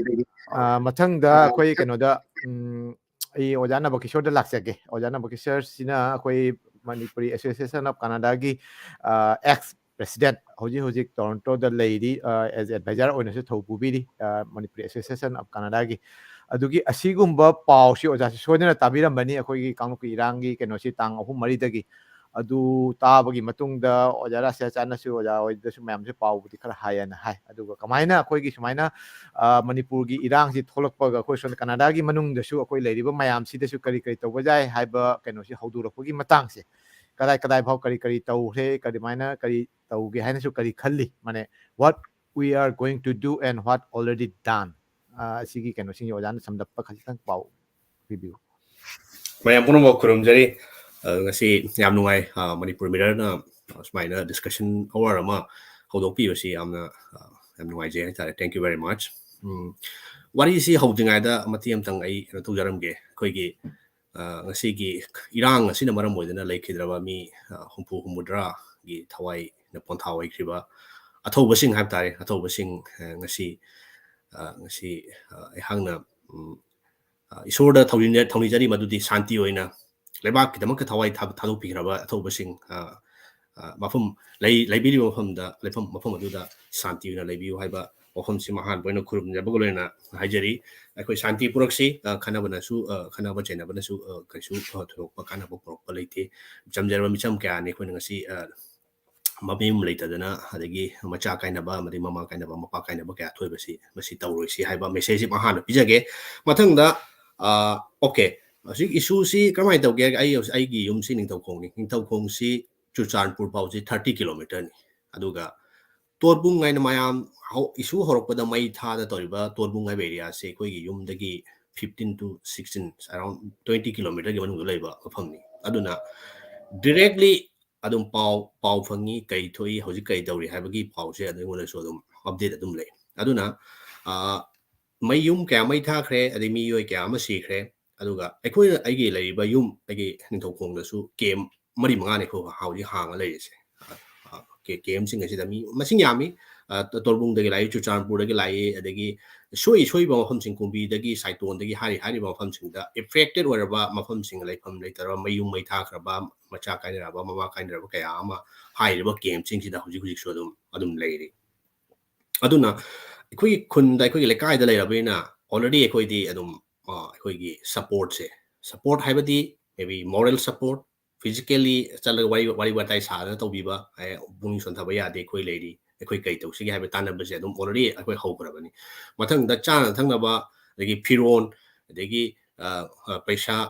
ꯑ, ꯃꯊꯪꯗ ꯑꯩꯈꯣꯏ ꯀꯩꯅꯣꯗ, ꯎꯝ, ꯑꯩ ꯑꯣꯖꯥ ꯅꯕꯀꯤꯁꯣꯔꯗ ꯂꯥꯛꯆꯒꯦ꯫ ꯑꯣꯖꯥ ꯅꯕꯀꯤꯁꯣꯔꯁꯤꯅ ꯑꯩꯈꯣꯏ Manipuri Association of Canadaꯒꯤ, ꯑ, ex president, ꯍꯧꯖꯤꯛ ꯍꯧꯖꯤꯛ ꯇꯣꯔꯣꯟꯇꯣꯗ ꯂꯩꯔꯤ, ꯑ, as advisor ꯑꯣꯏꯅꯁꯨ ꯊꯧ ꯄꯨꯕꯤꯔꯤ, ꯑ, Manipuri Association of Canadaꯒꯤ꯫ ꯑꯗꯨꯒꯤ ꯑꯁꯤꯒꯨꯝꯕ ꯄꯥꯎꯁꯤ ꯑꯣꯖꯥꯁꯤ ꯁꯣꯏꯗꯅ ꯇꯥꯕꯤꯔꯝꯕꯅꯤ, ꯑꯩꯈꯣꯏꯒꯤ ꯀꯥꯡꯂꯨꯞꯀꯤ ꯏꯔꯥꯡꯒꯤ ꯀꯩꯅꯣꯁꯤ ꯇꯥꯡ ꯑꯍꯨꯝ ꯃꯔꯤꯗꯒꯤ꯫ ꯑꯗꯨ ꯇꯥꯕꯒꯤ ꯃꯇꯨꯡꯗ ꯑꯣꯖꯥ ꯔꯥꯁꯦꯆꯥꯟꯅꯁꯨ ꯑꯣꯖꯥ ꯍꯣꯏꯗꯁꯨ ꯃꯌꯥꯝꯁꯦ ꯄꯥꯎꯕꯨꯗꯤ ꯈꯔ ꯍꯥꯏꯌꯦꯅ ꯍꯥꯏ꯫ ꯑꯗꯨꯒ ꯀꯃꯥꯏꯅ ꯑꯩꯈꯣꯏꯒꯤ ꯁꯨꯃꯥꯏꯅ, ꯑ, ꯃꯅꯤꯄꯨꯔꯒꯤ ꯏꯔꯥꯡꯁꯤ ꯊꯣꯛꯂꯛꯄꯒ ꯑꯩꯈꯣꯏ ꯁꯣꯝꯗ ꯀꯅꯥꯗꯥꯒꯤ ꯃꯅꯨꯡꯗꯁꯨ ꯑꯩꯈꯣꯏ ꯂꯩꯔꯤꯕ ꯃꯌꯥꯝꯁꯤꯗꯁꯨ ꯀꯔꯤ ꯀꯔꯤ ꯇꯧꯕ ꯌꯥꯏ ꯍꯥꯏꯕ ꯀꯩꯅꯣꯁꯤ ꯍꯧꯗꯣꯔꯛꯄꯒꯤ ꯃꯇꯥꯡꯁꯦ, ꯀꯗꯥꯏ ꯀꯗꯥꯏ ꯐꯥꯎ ꯀꯔꯤ ꯀꯔꯤ ꯇꯧꯈ꯭ꯔꯦ, ꯀꯔꯤꯃꯥꯏꯅ ꯀꯔꯤ ꯇꯧꯒꯦ ꯍꯥꯏꯅꯁꯨ ꯀꯔꯤ ꯈꯜꯂꯤ, ꯃꯥꯅꯦ, what we are going to do and what already done, ꯑ, ꯑꯁꯤꯒꯤ ꯀꯩꯅꯣꯁꯤꯡꯁꯦ ꯑꯣꯖꯥꯅ ꯁꯝꯂꯞꯄ ꯈꯖꯤꯛꯇꯪ ꯄꯥꯎ ꯄꯤꯕꯤꯌꯨ꯫ ꯃꯌꯥꯝ ꯄꯨꯝꯅꯃꯛ ꯈꯨꯔꯨꯝꯖꯔꯤ꯫ ꯑ, ꯉꯁꯤ ꯌꯥꯝ ꯅꯨꯡꯉꯥꯏ, ꯑ, ꯃꯅꯤꯄꯨꯔ ꯃꯤꯔꯔꯅ ꯁꯨꯃꯥꯏꯅ discussion hour ꯑꯃ ꯍꯧꯗꯣꯛꯄꯤꯕꯁꯤ ꯌꯥꯝꯅ, ꯑ, ꯌꯥꯝ ꯅꯨꯡꯉꯥꯏꯖꯩ ꯍꯥꯏꯇꯥꯔꯦ꯫ Thank you very much. ꯎꯝ, ꯋꯥꯔꯤꯁꯤ ꯍꯧꯗ꯭ꯔꯤꯉꯩꯗ ꯃꯇꯦꯛ ꯑꯃꯇꯪ ꯑꯩ ꯀꯩꯅꯣ ꯇꯧꯖꯔꯝꯒꯦ꯫ ꯑꯩꯈꯣꯏꯒꯤ, ꯑ, ꯉꯁꯤꯒꯤ ꯏꯔꯥꯡ ꯑꯁꯤꯅ ꯃꯔꯝ ꯑꯣꯏꯗꯨꯅ ꯂꯩꯈꯤꯗ꯭ꯔꯕ ꯃꯤ, ꯑ, ꯍꯨꯝꯐꯨ ꯍꯨꯝꯐꯨꯇꯔꯥꯒꯤ ꯊꯋꯥꯏꯅ ꯄꯣꯟꯊꯥ ꯑꯣꯏꯈ꯭ꯔꯤꯕ ꯑꯊꯧꯕꯁꯤꯡ ꯍꯥꯏꯕ ꯇꯥꯔꯦ, ꯑꯊꯧꯕꯁꯤꯡ, ꯑ, ꯉꯁꯤ, ꯑ, ꯉꯁꯤ, ꯑ, ꯑꯩꯍꯥꯛꯅ, ꯎꯝ, ꯑ, ꯏꯁꯣꯔꯗ ꯊꯧꯅꯤꯖ-, ꯊꯧꯅꯤꯖꯔꯤ, ꯃꯗꯨꯗꯤ ꯁꯥꯟꯇꯤ ꯑꯣꯏꯅ ꯂꯩꯕꯥꯛꯀꯤꯗꯃꯛꯇ ꯊꯋꯥꯏ ꯊꯥ-, ꯊꯥꯗꯣꯛꯄꯤꯈ꯭ꯔꯕ ꯑꯊꯧꯕꯁꯤꯡ, ꯑ, ꯑ, ꯃꯐꯝ ꯂꯩ-, ꯂꯩꯕꯤꯔꯤꯕ ꯃꯐꯝꯗ, ꯂꯩꯐꯝ, ꯃꯐꯝ ꯑꯗꯨꯗ ꯁꯥꯟꯇꯤ ꯑꯣꯏꯅ ꯂꯩꯕꯤꯌꯨ ꯍꯥꯏꯕ ꯋꯥꯐꯝꯁꯤꯃ ꯑꯍꯥꯟꯕ ꯑꯣꯏꯅ ꯈꯨꯔꯨꯝꯖꯕꯒ ꯂꯣꯏꯅꯅ ꯍꯥꯏꯖꯔꯤ꯫ ꯑꯩꯈꯣꯏ ꯁꯥꯟꯇꯤ ꯄꯨꯔꯛꯁꯤ, ꯑ, ꯈꯠꯅꯕꯅꯁꯨ, ꯑ, ꯈꯠꯅꯕ ꯆꯩꯅꯕꯅꯁꯨ, ꯑ, ꯀꯩꯁꯨ, ꯑ, ꯊꯣꯏꯗꯣꯛꯄ ꯀꯥꯟꯅꯕ ꯄꯨꯔꯛꯄ ꯂꯩꯇꯦ꯫ ꯆꯝꯖꯔꯕ ꯃꯤꯆꯝ ꯀꯌꯥꯅꯤ ꯑꯩꯈꯣꯏꯅ ꯉꯁꯤ, ꯑ, ꯃꯃꯤꯝ ꯂꯩꯇꯗꯅ, ꯑꯗꯒꯤ ꯃꯆꯥ ꯀꯥꯏꯅꯕ, ꯑꯃꯗꯤ ꯃꯃꯥ ꯀꯥꯏꯅꯕ, ꯃꯄꯥ ꯀꯥꯏꯅꯕ ꯀꯌꯥ ꯊꯣꯛꯏꯕꯁꯤ, ꯃꯁꯤ ꯇꯧꯔꯣꯏꯁꯤ ꯍꯥꯏꯕ message ꯑꯃ ꯍꯥꯟꯅ ꯄꯤꯖꯒꯦ꯫ ꯃꯊꯪꯗ, ꯑ, OK, ꯍꯧꯖꯤꯛ ꯏꯁꯨꯁꯤ ꯀꯃꯥꯏꯅ ꯇꯧꯒꯦ? ꯑꯩ ꯍꯧꯖꯤꯛ, ꯑꯩꯒꯤ ꯌꯨꯝꯁꯤ ꯅꯤꯡꯊꯧꯈꯣꯡꯅꯤ꯫ ꯅꯤꯡꯊꯧꯈꯣꯡꯁꯤ ꯆꯨꯔꯆꯥꯟꯄꯨꯔ ꯐꯥꯎꯁꯤ thirty kilometerꯅꯤ꯫ ꯑꯗꯨꯒ ꯇꯣꯔꯕꯨꯡ ꯍꯥꯏꯅ ꯃꯌꯥꯝ ꯍꯧ-, ꯏꯁꯨ ꯍꯧꯔꯛꯄꯗ ꯃꯩ ꯊꯥꯗ ꯇꯧꯔꯤꯕ ꯇꯣꯔꯕꯨꯡ ꯍꯥꯏꯕ areaꯁꯦ ꯑꯩꯈꯣꯏꯒꯤ ꯌꯨꯝꯗꯒꯤ fifteen to sixteen, around twenty kilometerꯒꯤ ꯃꯅꯨꯡꯗ ꯂꯩꯕ ꯃꯐꯝꯅꯤ꯫ ꯑꯗꯨꯅ directly ꯑꯗꯨꯝ ꯄꯥꯎ, ꯄꯥꯎ ꯐꯪꯉꯤ, ꯀꯩ ꯊꯣꯛꯏ, ꯍꯧꯖꯤꯛ ꯀꯩ ꯇꯧꯔꯤ ꯍꯥꯏꯕꯒꯤ ꯄꯥꯎꯁꯦ ꯑꯗꯨ ꯑꯩꯉꯣꯟꯗꯁꯨ ꯑꯗꯨꯝ update ꯑꯗꯨꯝ ꯂꯩ꯫ ꯑꯗꯨꯅ, ꯑ, ꯃꯩ ꯌꯨꯝ ꯀꯌꯥ ꯃꯩ ꯊꯥꯈ꯭ꯔꯦ, ꯑꯗꯩ ꯃꯤꯑꯣꯏ ꯀꯌꯥ ꯑꯃ ꯁꯤꯈ꯭ꯔꯦ꯫ ꯑꯗꯨꯒ ꯑꯩꯈꯣꯏꯅ, ꯑꯩꯒꯤ ꯂꯩꯔꯤꯕ ꯌꯨꯝ, ꯑꯩꯒꯤ ꯅꯤꯡꯊꯧꯈꯣꯡꯗꯁꯨ camp ꯃꯔꯤ ꯃꯉꯥꯅꯤ ꯑꯩꯈꯣꯏ ꯍꯧꯖꯤꯛ ꯍꯥꯡꯉ ꯂꯩꯔꯤꯁꯦ꯫ ꯑ, ꯑ, ꯀꯦ-, campꯁꯤꯡ ꯑꯁꯤꯗ ꯃꯤ ꯃꯁꯤꯡ ꯌꯥꯝꯃꯤ꯫ ꯑ, ꯇ-, ꯇꯣꯔꯕꯨꯡꯗꯒꯤ ꯂꯥꯛꯏ, ꯆꯨꯔꯆꯥꯟꯄꯨꯔꯗꯒꯤ ꯂꯥꯛꯏ, ꯑꯗꯒꯤ ꯁꯣꯏ ꯁꯣꯏꯕ ꯃꯐꯝꯁꯤꯡ, ꯀꯨꯝꯕꯤꯗꯒꯤ, ꯁꯥꯏꯇꯣꯟꯗꯒꯤ ꯍꯥꯏꯔꯤ, ꯍꯥꯏꯔꯤꯕ ꯃꯐꯝꯁꯤꯡꯗ affected ꯑꯣꯏꯔꯕ ꯃꯐꯝꯁꯤꯡ, ꯂꯩꯐꯝ ꯂꯩꯇꯔꯕ, ꯃꯌꯨꯝ ꯃꯩ ꯊꯥꯈ꯭ꯔꯕ, ꯃꯆꯥ ꯀꯥꯏꯅꯔꯕ, ꯃꯃꯥ ꯀꯥꯏꯅꯔꯕ ꯀꯌꯥ ꯑꯃ ꯍꯥꯏꯔꯤꯕ campꯁꯤꯡꯁꯤꯗ ꯍꯧꯖꯤꯛ ꯍꯧꯖꯤꯛꯁꯨ ꯑꯗꯨꯝ, ꯑꯗꯨꯝ ꯂꯩꯔꯤ꯫ ꯑꯗꯨꯅ ꯑꯩꯈꯣꯏꯒꯤ ꯈꯨꯟꯗ, ꯑꯩꯈꯣꯏꯒꯤ ꯂꯩꯀꯥꯏꯗ ꯂꯩꯔꯕꯅꯤꯅ already ꯑꯩꯈꯣꯏꯗꯤ ꯑꯗꯨꯝ, ꯑ, ꯑꯩꯈꯣꯏꯒꯤ supportꯁꯦ, support ꯍꯥꯏꯕꯗꯤ maybe moral support, physically ꯆꯠꯂꯒ ꯋꯥꯔꯤ, ꯋꯥꯔꯤ ꯋꯥꯇꯥꯏ ꯁꯥꯗꯅ ꯇꯧꯕꯤꯕ, ꯑꯦ, ꯄꯨꯛꯅꯤꯡ ꯁꯣꯟꯊꯕ ꯌꯥꯗꯦ, ꯑꯩꯈꯣꯏ ꯂꯩꯔꯤ, ꯑꯩꯈꯣꯏ ꯀꯩ ꯇꯧꯁꯤꯒꯦ ꯍꯥꯏꯕ ꯇꯥꯟꯅꯕꯁꯦ ꯑꯗꯨꯝ already ꯑꯩꯈꯣꯏ ꯍꯧꯈ꯭ꯔꯕꯅꯤ꯫ ꯃꯊꯪꯗ ꯆꯥꯅ ꯊꯛꯅꯕ, ꯑꯗꯒꯤ ꯐꯤꯔꯣꯟ, ꯑꯗꯒꯤ, ꯑ, ꯑ, ꯄꯩꯁꯥ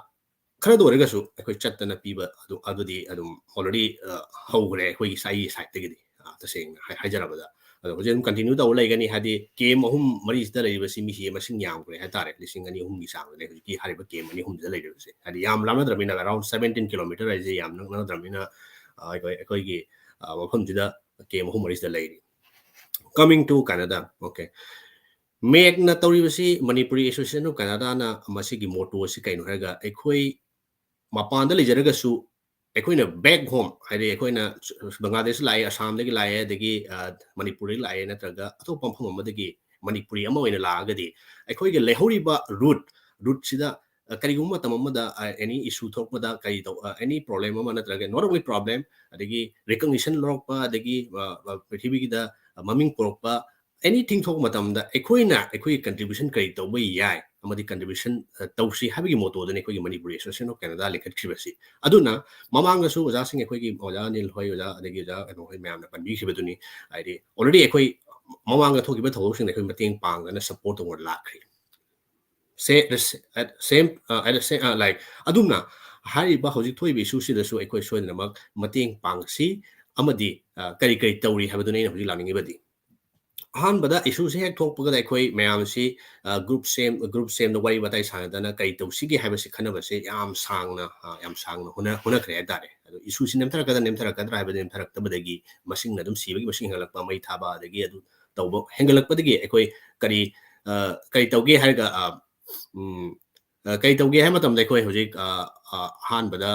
ꯈꯔꯗ ꯑꯣꯏꯔꯒꯁꯨ ꯑꯩꯈꯣꯏ ꯆꯠꯇꯅ ꯄꯤꯕ ꯑꯗꯨ, ꯑꯗꯨꯗꯤ ꯑꯗꯨꯝ already, ꯑ, ꯍꯧꯈ꯭ꯔꯦ ꯑꯩꯈꯣꯏꯒꯤ, ꯑꯩꯒꯤ sideꯇꯒꯤꯗꯤ, ꯑ, ꯇꯁꯦꯡꯅ ꯍꯥꯏ-, ꯍꯥꯏꯖꯔꯕꯗ꯫ ꯑꯗꯣ ꯍꯧꯖꯤꯛ ꯑꯗꯨꯝ continue ꯇꯧꯔ ꯂꯩꯒꯅꯤ, ꯍꯥꯏꯗꯤ camp ꯑꯍꯨꯝ ꯃꯔꯤꯁꯤꯗ ꯂꯩꯔꯤꯕꯁꯤ ꯃꯤꯁꯤ ꯃꯁꯤꯡ ꯌꯥꯝꯈ꯭ꯔꯦ ꯍꯥꯏꯇꯥꯔꯦ, ꯂꯤꯁꯤꯡ ꯑꯅꯤ ꯑꯍꯨꯝꯒꯤ ꯆꯥꯡꯗ ꯂꯩ ꯍꯧꯖꯤꯛꯀꯤ ꯍꯥꯏꯔꯤꯕ camp ꯑꯅꯤ ꯑꯍꯨꯝꯁꯤꯗ ꯂꯩꯔꯤꯕꯁꯦ꯫ ꯍꯥꯏꯗꯤ ꯌꯥꯝ ꯂꯥꯞꯅꯗ꯭ꯔꯕꯅꯤꯅ, around seventeen kilometer ꯍꯥꯏꯁꯦ ꯌꯥꯝ ꯅꯛꯅꯗ꯭ꯔꯕꯅꯤꯅ, ꯑ, ꯑꯩꯈꯣꯏ, ꯑꯩꯈꯣꯏꯒꯤ, ꯑ, ꯃꯐꯝꯁꯤꯗ camp ꯑꯍꯨꯝ ꯃꯔꯤꯁꯤꯗ ꯂꯩꯔꯤ꯫ Coming to Canada, okay. ꯃꯦꯛꯅ ꯇꯧꯔꯤꯕꯁꯤ, Manipuri Association of Canadaꯅ ꯃꯁꯤꯒꯤ motto ꯑꯁꯤ ꯀꯩꯅꯣ ꯍꯥꯏꯔꯒ, ꯑꯩꯈꯣꯏ ꯃꯄꯥꯟꯗ ꯂꯩꯖꯔꯒꯁꯨ ꯑꯩꯈꯣꯏꯅ back home, ꯍꯥꯏꯗꯤ ꯑꯩꯈꯣꯏꯅ ꯕꯪꯒ꯭ꯂꯥꯗꯦꯁ ꯂꯥꯛꯑꯦ, ꯑꯁꯥꯝꯗꯒꯤ ꯂꯥꯛꯑꯦ, ꯑꯗꯒꯤ, ꯑ, ꯃꯅꯤꯄꯨꯔꯗꯒꯤ ꯂꯥꯛꯑꯦ, ꯅꯠꯇ꯭ꯔꯒ ꯑꯇꯣꯞꯄ ꯃꯐꯝ ꯑꯃꯗꯒꯤ ꯃꯅꯤꯄꯨꯔꯤ ꯑꯃ ꯑꯣꯏꯅ ꯂꯥꯛꯑꯒꯗꯤ, ꯑꯩꯈꯣꯏꯒꯤ ꯂꯩꯍꯧꯔꯤꯕ root, rootꯁꯤꯗ, ꯑ, ꯀꯔꯤꯒꯨꯝꯕ ꯃꯇꯝ ꯑꯃꯗ, ꯑ, any issue ꯊꯣꯛꯄꯗ, ꯀꯔꯤ ꯇꯧ-, ꯑ, any problem ꯑꯃ, ꯅꯠꯇ꯭ꯔꯒ not only problem, ꯑꯗꯒꯤ recognition ꯂꯧꯔꯛꯄ, ꯑꯗꯒꯤ, ꯑ, ꯑ, ꯄ꯭ꯔꯤꯊꯤꯕꯤꯒꯤꯗ, ꯑ, ꯃꯃꯤꯡ ꯄꯨꯔꯛꯄ, anything ꯊꯣꯛꯄ ꯃꯇꯝꯗ ꯑꯩꯈꯣꯏꯅ ꯑꯩꯈꯣꯏꯒꯤ contribution ꯀꯔꯤ ꯇꯧꯕ ꯌꯥꯏ ꯑꯃꯗꯤ contribution, ꯑ, ꯇꯧꯁꯤ ꯍꯥꯏꯕꯒꯤ mottoꯗꯅꯤ ꯑꯩꯈꯣꯏꯒꯤ Manipuri Association of Canada ꯂꯤꯡꯈꯠꯈꯤꯕꯁꯤ꯫ ꯑꯗꯨꯅ ꯃꯃꯥꯡꯗꯁꯨ ꯑꯣꯖꯥꯁꯤꯡ, ꯑꯩꯈꯣꯏꯒꯤ ꯑꯣꯖꯥ ꯑꯅꯤꯜ ꯍꯣꯏ, ꯑꯣꯖꯥ, ꯑꯗꯒꯤ ꯑꯣꯖꯥ ꯀꯩꯅꯣ ꯍꯣꯏ ꯃꯌꯥꯝꯅ ꯄꯟꯕꯤꯈꯤꯕꯗꯨꯅꯤ꯫ ꯍꯥꯏꯗꯤ already ꯑꯩꯈꯣꯏ ꯃꯃꯥꯡꯗ ꯊꯣꯛꯈꯤꯕ ꯊꯧꯗꯣꯛꯁꯤꯡꯗ ꯑꯩꯈꯣꯏ ꯃꯇꯦꯡ ꯄꯥꯡꯗꯅ support ꯇꯧꯗꯅ ꯂꯥꯛꯈ꯭ꯔꯤ꯫ same, uh, at the same, uh, like ꯑꯗꯨꯝꯅ ꯍꯥꯏꯔꯤꯕ ꯍꯧꯖꯤꯛ ꯊꯣꯛꯏꯕ issue ꯁꯤꯗꯁꯨ ꯑꯩꯈꯣꯏ ꯁꯣꯏꯗꯅꯃꯛ ꯃꯇꯦꯡ ꯄꯥꯡꯁꯤ꯫ ꯑꯃꯗꯤ, uh, ꯀꯔꯤ ꯀꯔꯤ ꯇꯧꯔꯤ ꯍꯥꯏꯕꯗꯨꯅꯤ ꯑꯩꯅ ꯍꯧꯖꯤꯛ ꯂꯥꯛꯅꯤꯡꯉꯤꯕꯗꯤ꯫ ꯑꯍꯥꯟꯕꯗ issue ꯁꯦ ꯍꯦꯛ ꯊꯣꯛꯄꯒꯗ ꯑꯩꯈꯣꯏ ꯃꯌꯥꯝꯁꯤ, uh, group ꯁꯦꯝ-, group ꯁꯦꯝꯗ ꯋꯥꯔꯤ ꯋꯥꯇꯥꯏ ꯁꯥꯟꯅꯗꯅ ꯀꯔꯤ ꯇꯧꯁꯤꯒꯦ ꯍꯥꯏꯕꯁꯤ ꯈꯟꯅꯕꯁꯦ ꯌꯥꯝ ꯁꯥꯡꯅ, uh, ꯌꯥꯝ ꯁꯥꯡꯅ ꯍꯣꯠꯅ-, ꯍꯣꯠꯅꯈ꯭ꯔꯦ ꯍꯥꯏꯇꯥꯔꯦ꯫ ꯑꯗꯣ issue ꯁꯤ ꯅꯦꯝꯊꯔꯛꯀꯗ꯭ꯔꯥ, ꯅꯦꯝꯊꯔꯛꯀꯗ꯭ꯔꯥ ꯍꯥꯏꯕꯗꯤ ꯅꯦꯝꯊꯔꯛꯇꯕꯗꯒꯤ ꯃꯁꯤꯡꯅ ꯑꯗꯨꯝ ꯁꯤꯕꯒꯤ ꯃꯁꯤꯡ ꯍꯦꯟꯒꯠꯂꯛꯄ, ꯃꯩ ꯊꯥꯕ, ꯑꯗꯒꯤ ꯑꯗꯨ ꯇꯧꯕ ꯍꯦꯟꯒꯠꯂꯛꯄꯗꯒꯤ ꯑꯩꯈꯣꯏ ꯀꯔꯤ, uh, ꯀꯔꯤ ꯇꯧꯒꯦ ꯍꯥꯏꯔꯒ, uh, ꯎꯝ, uh, ꯀꯔꯤ ꯇꯧꯒꯦ ꯍꯥꯏꯕ ꯃꯇꯝꯗ ꯑꯩꯈꯣꯏ ꯍꯧꯖꯤꯛ, uh, uh, ꯑꯍꯥꯟꯕꯗ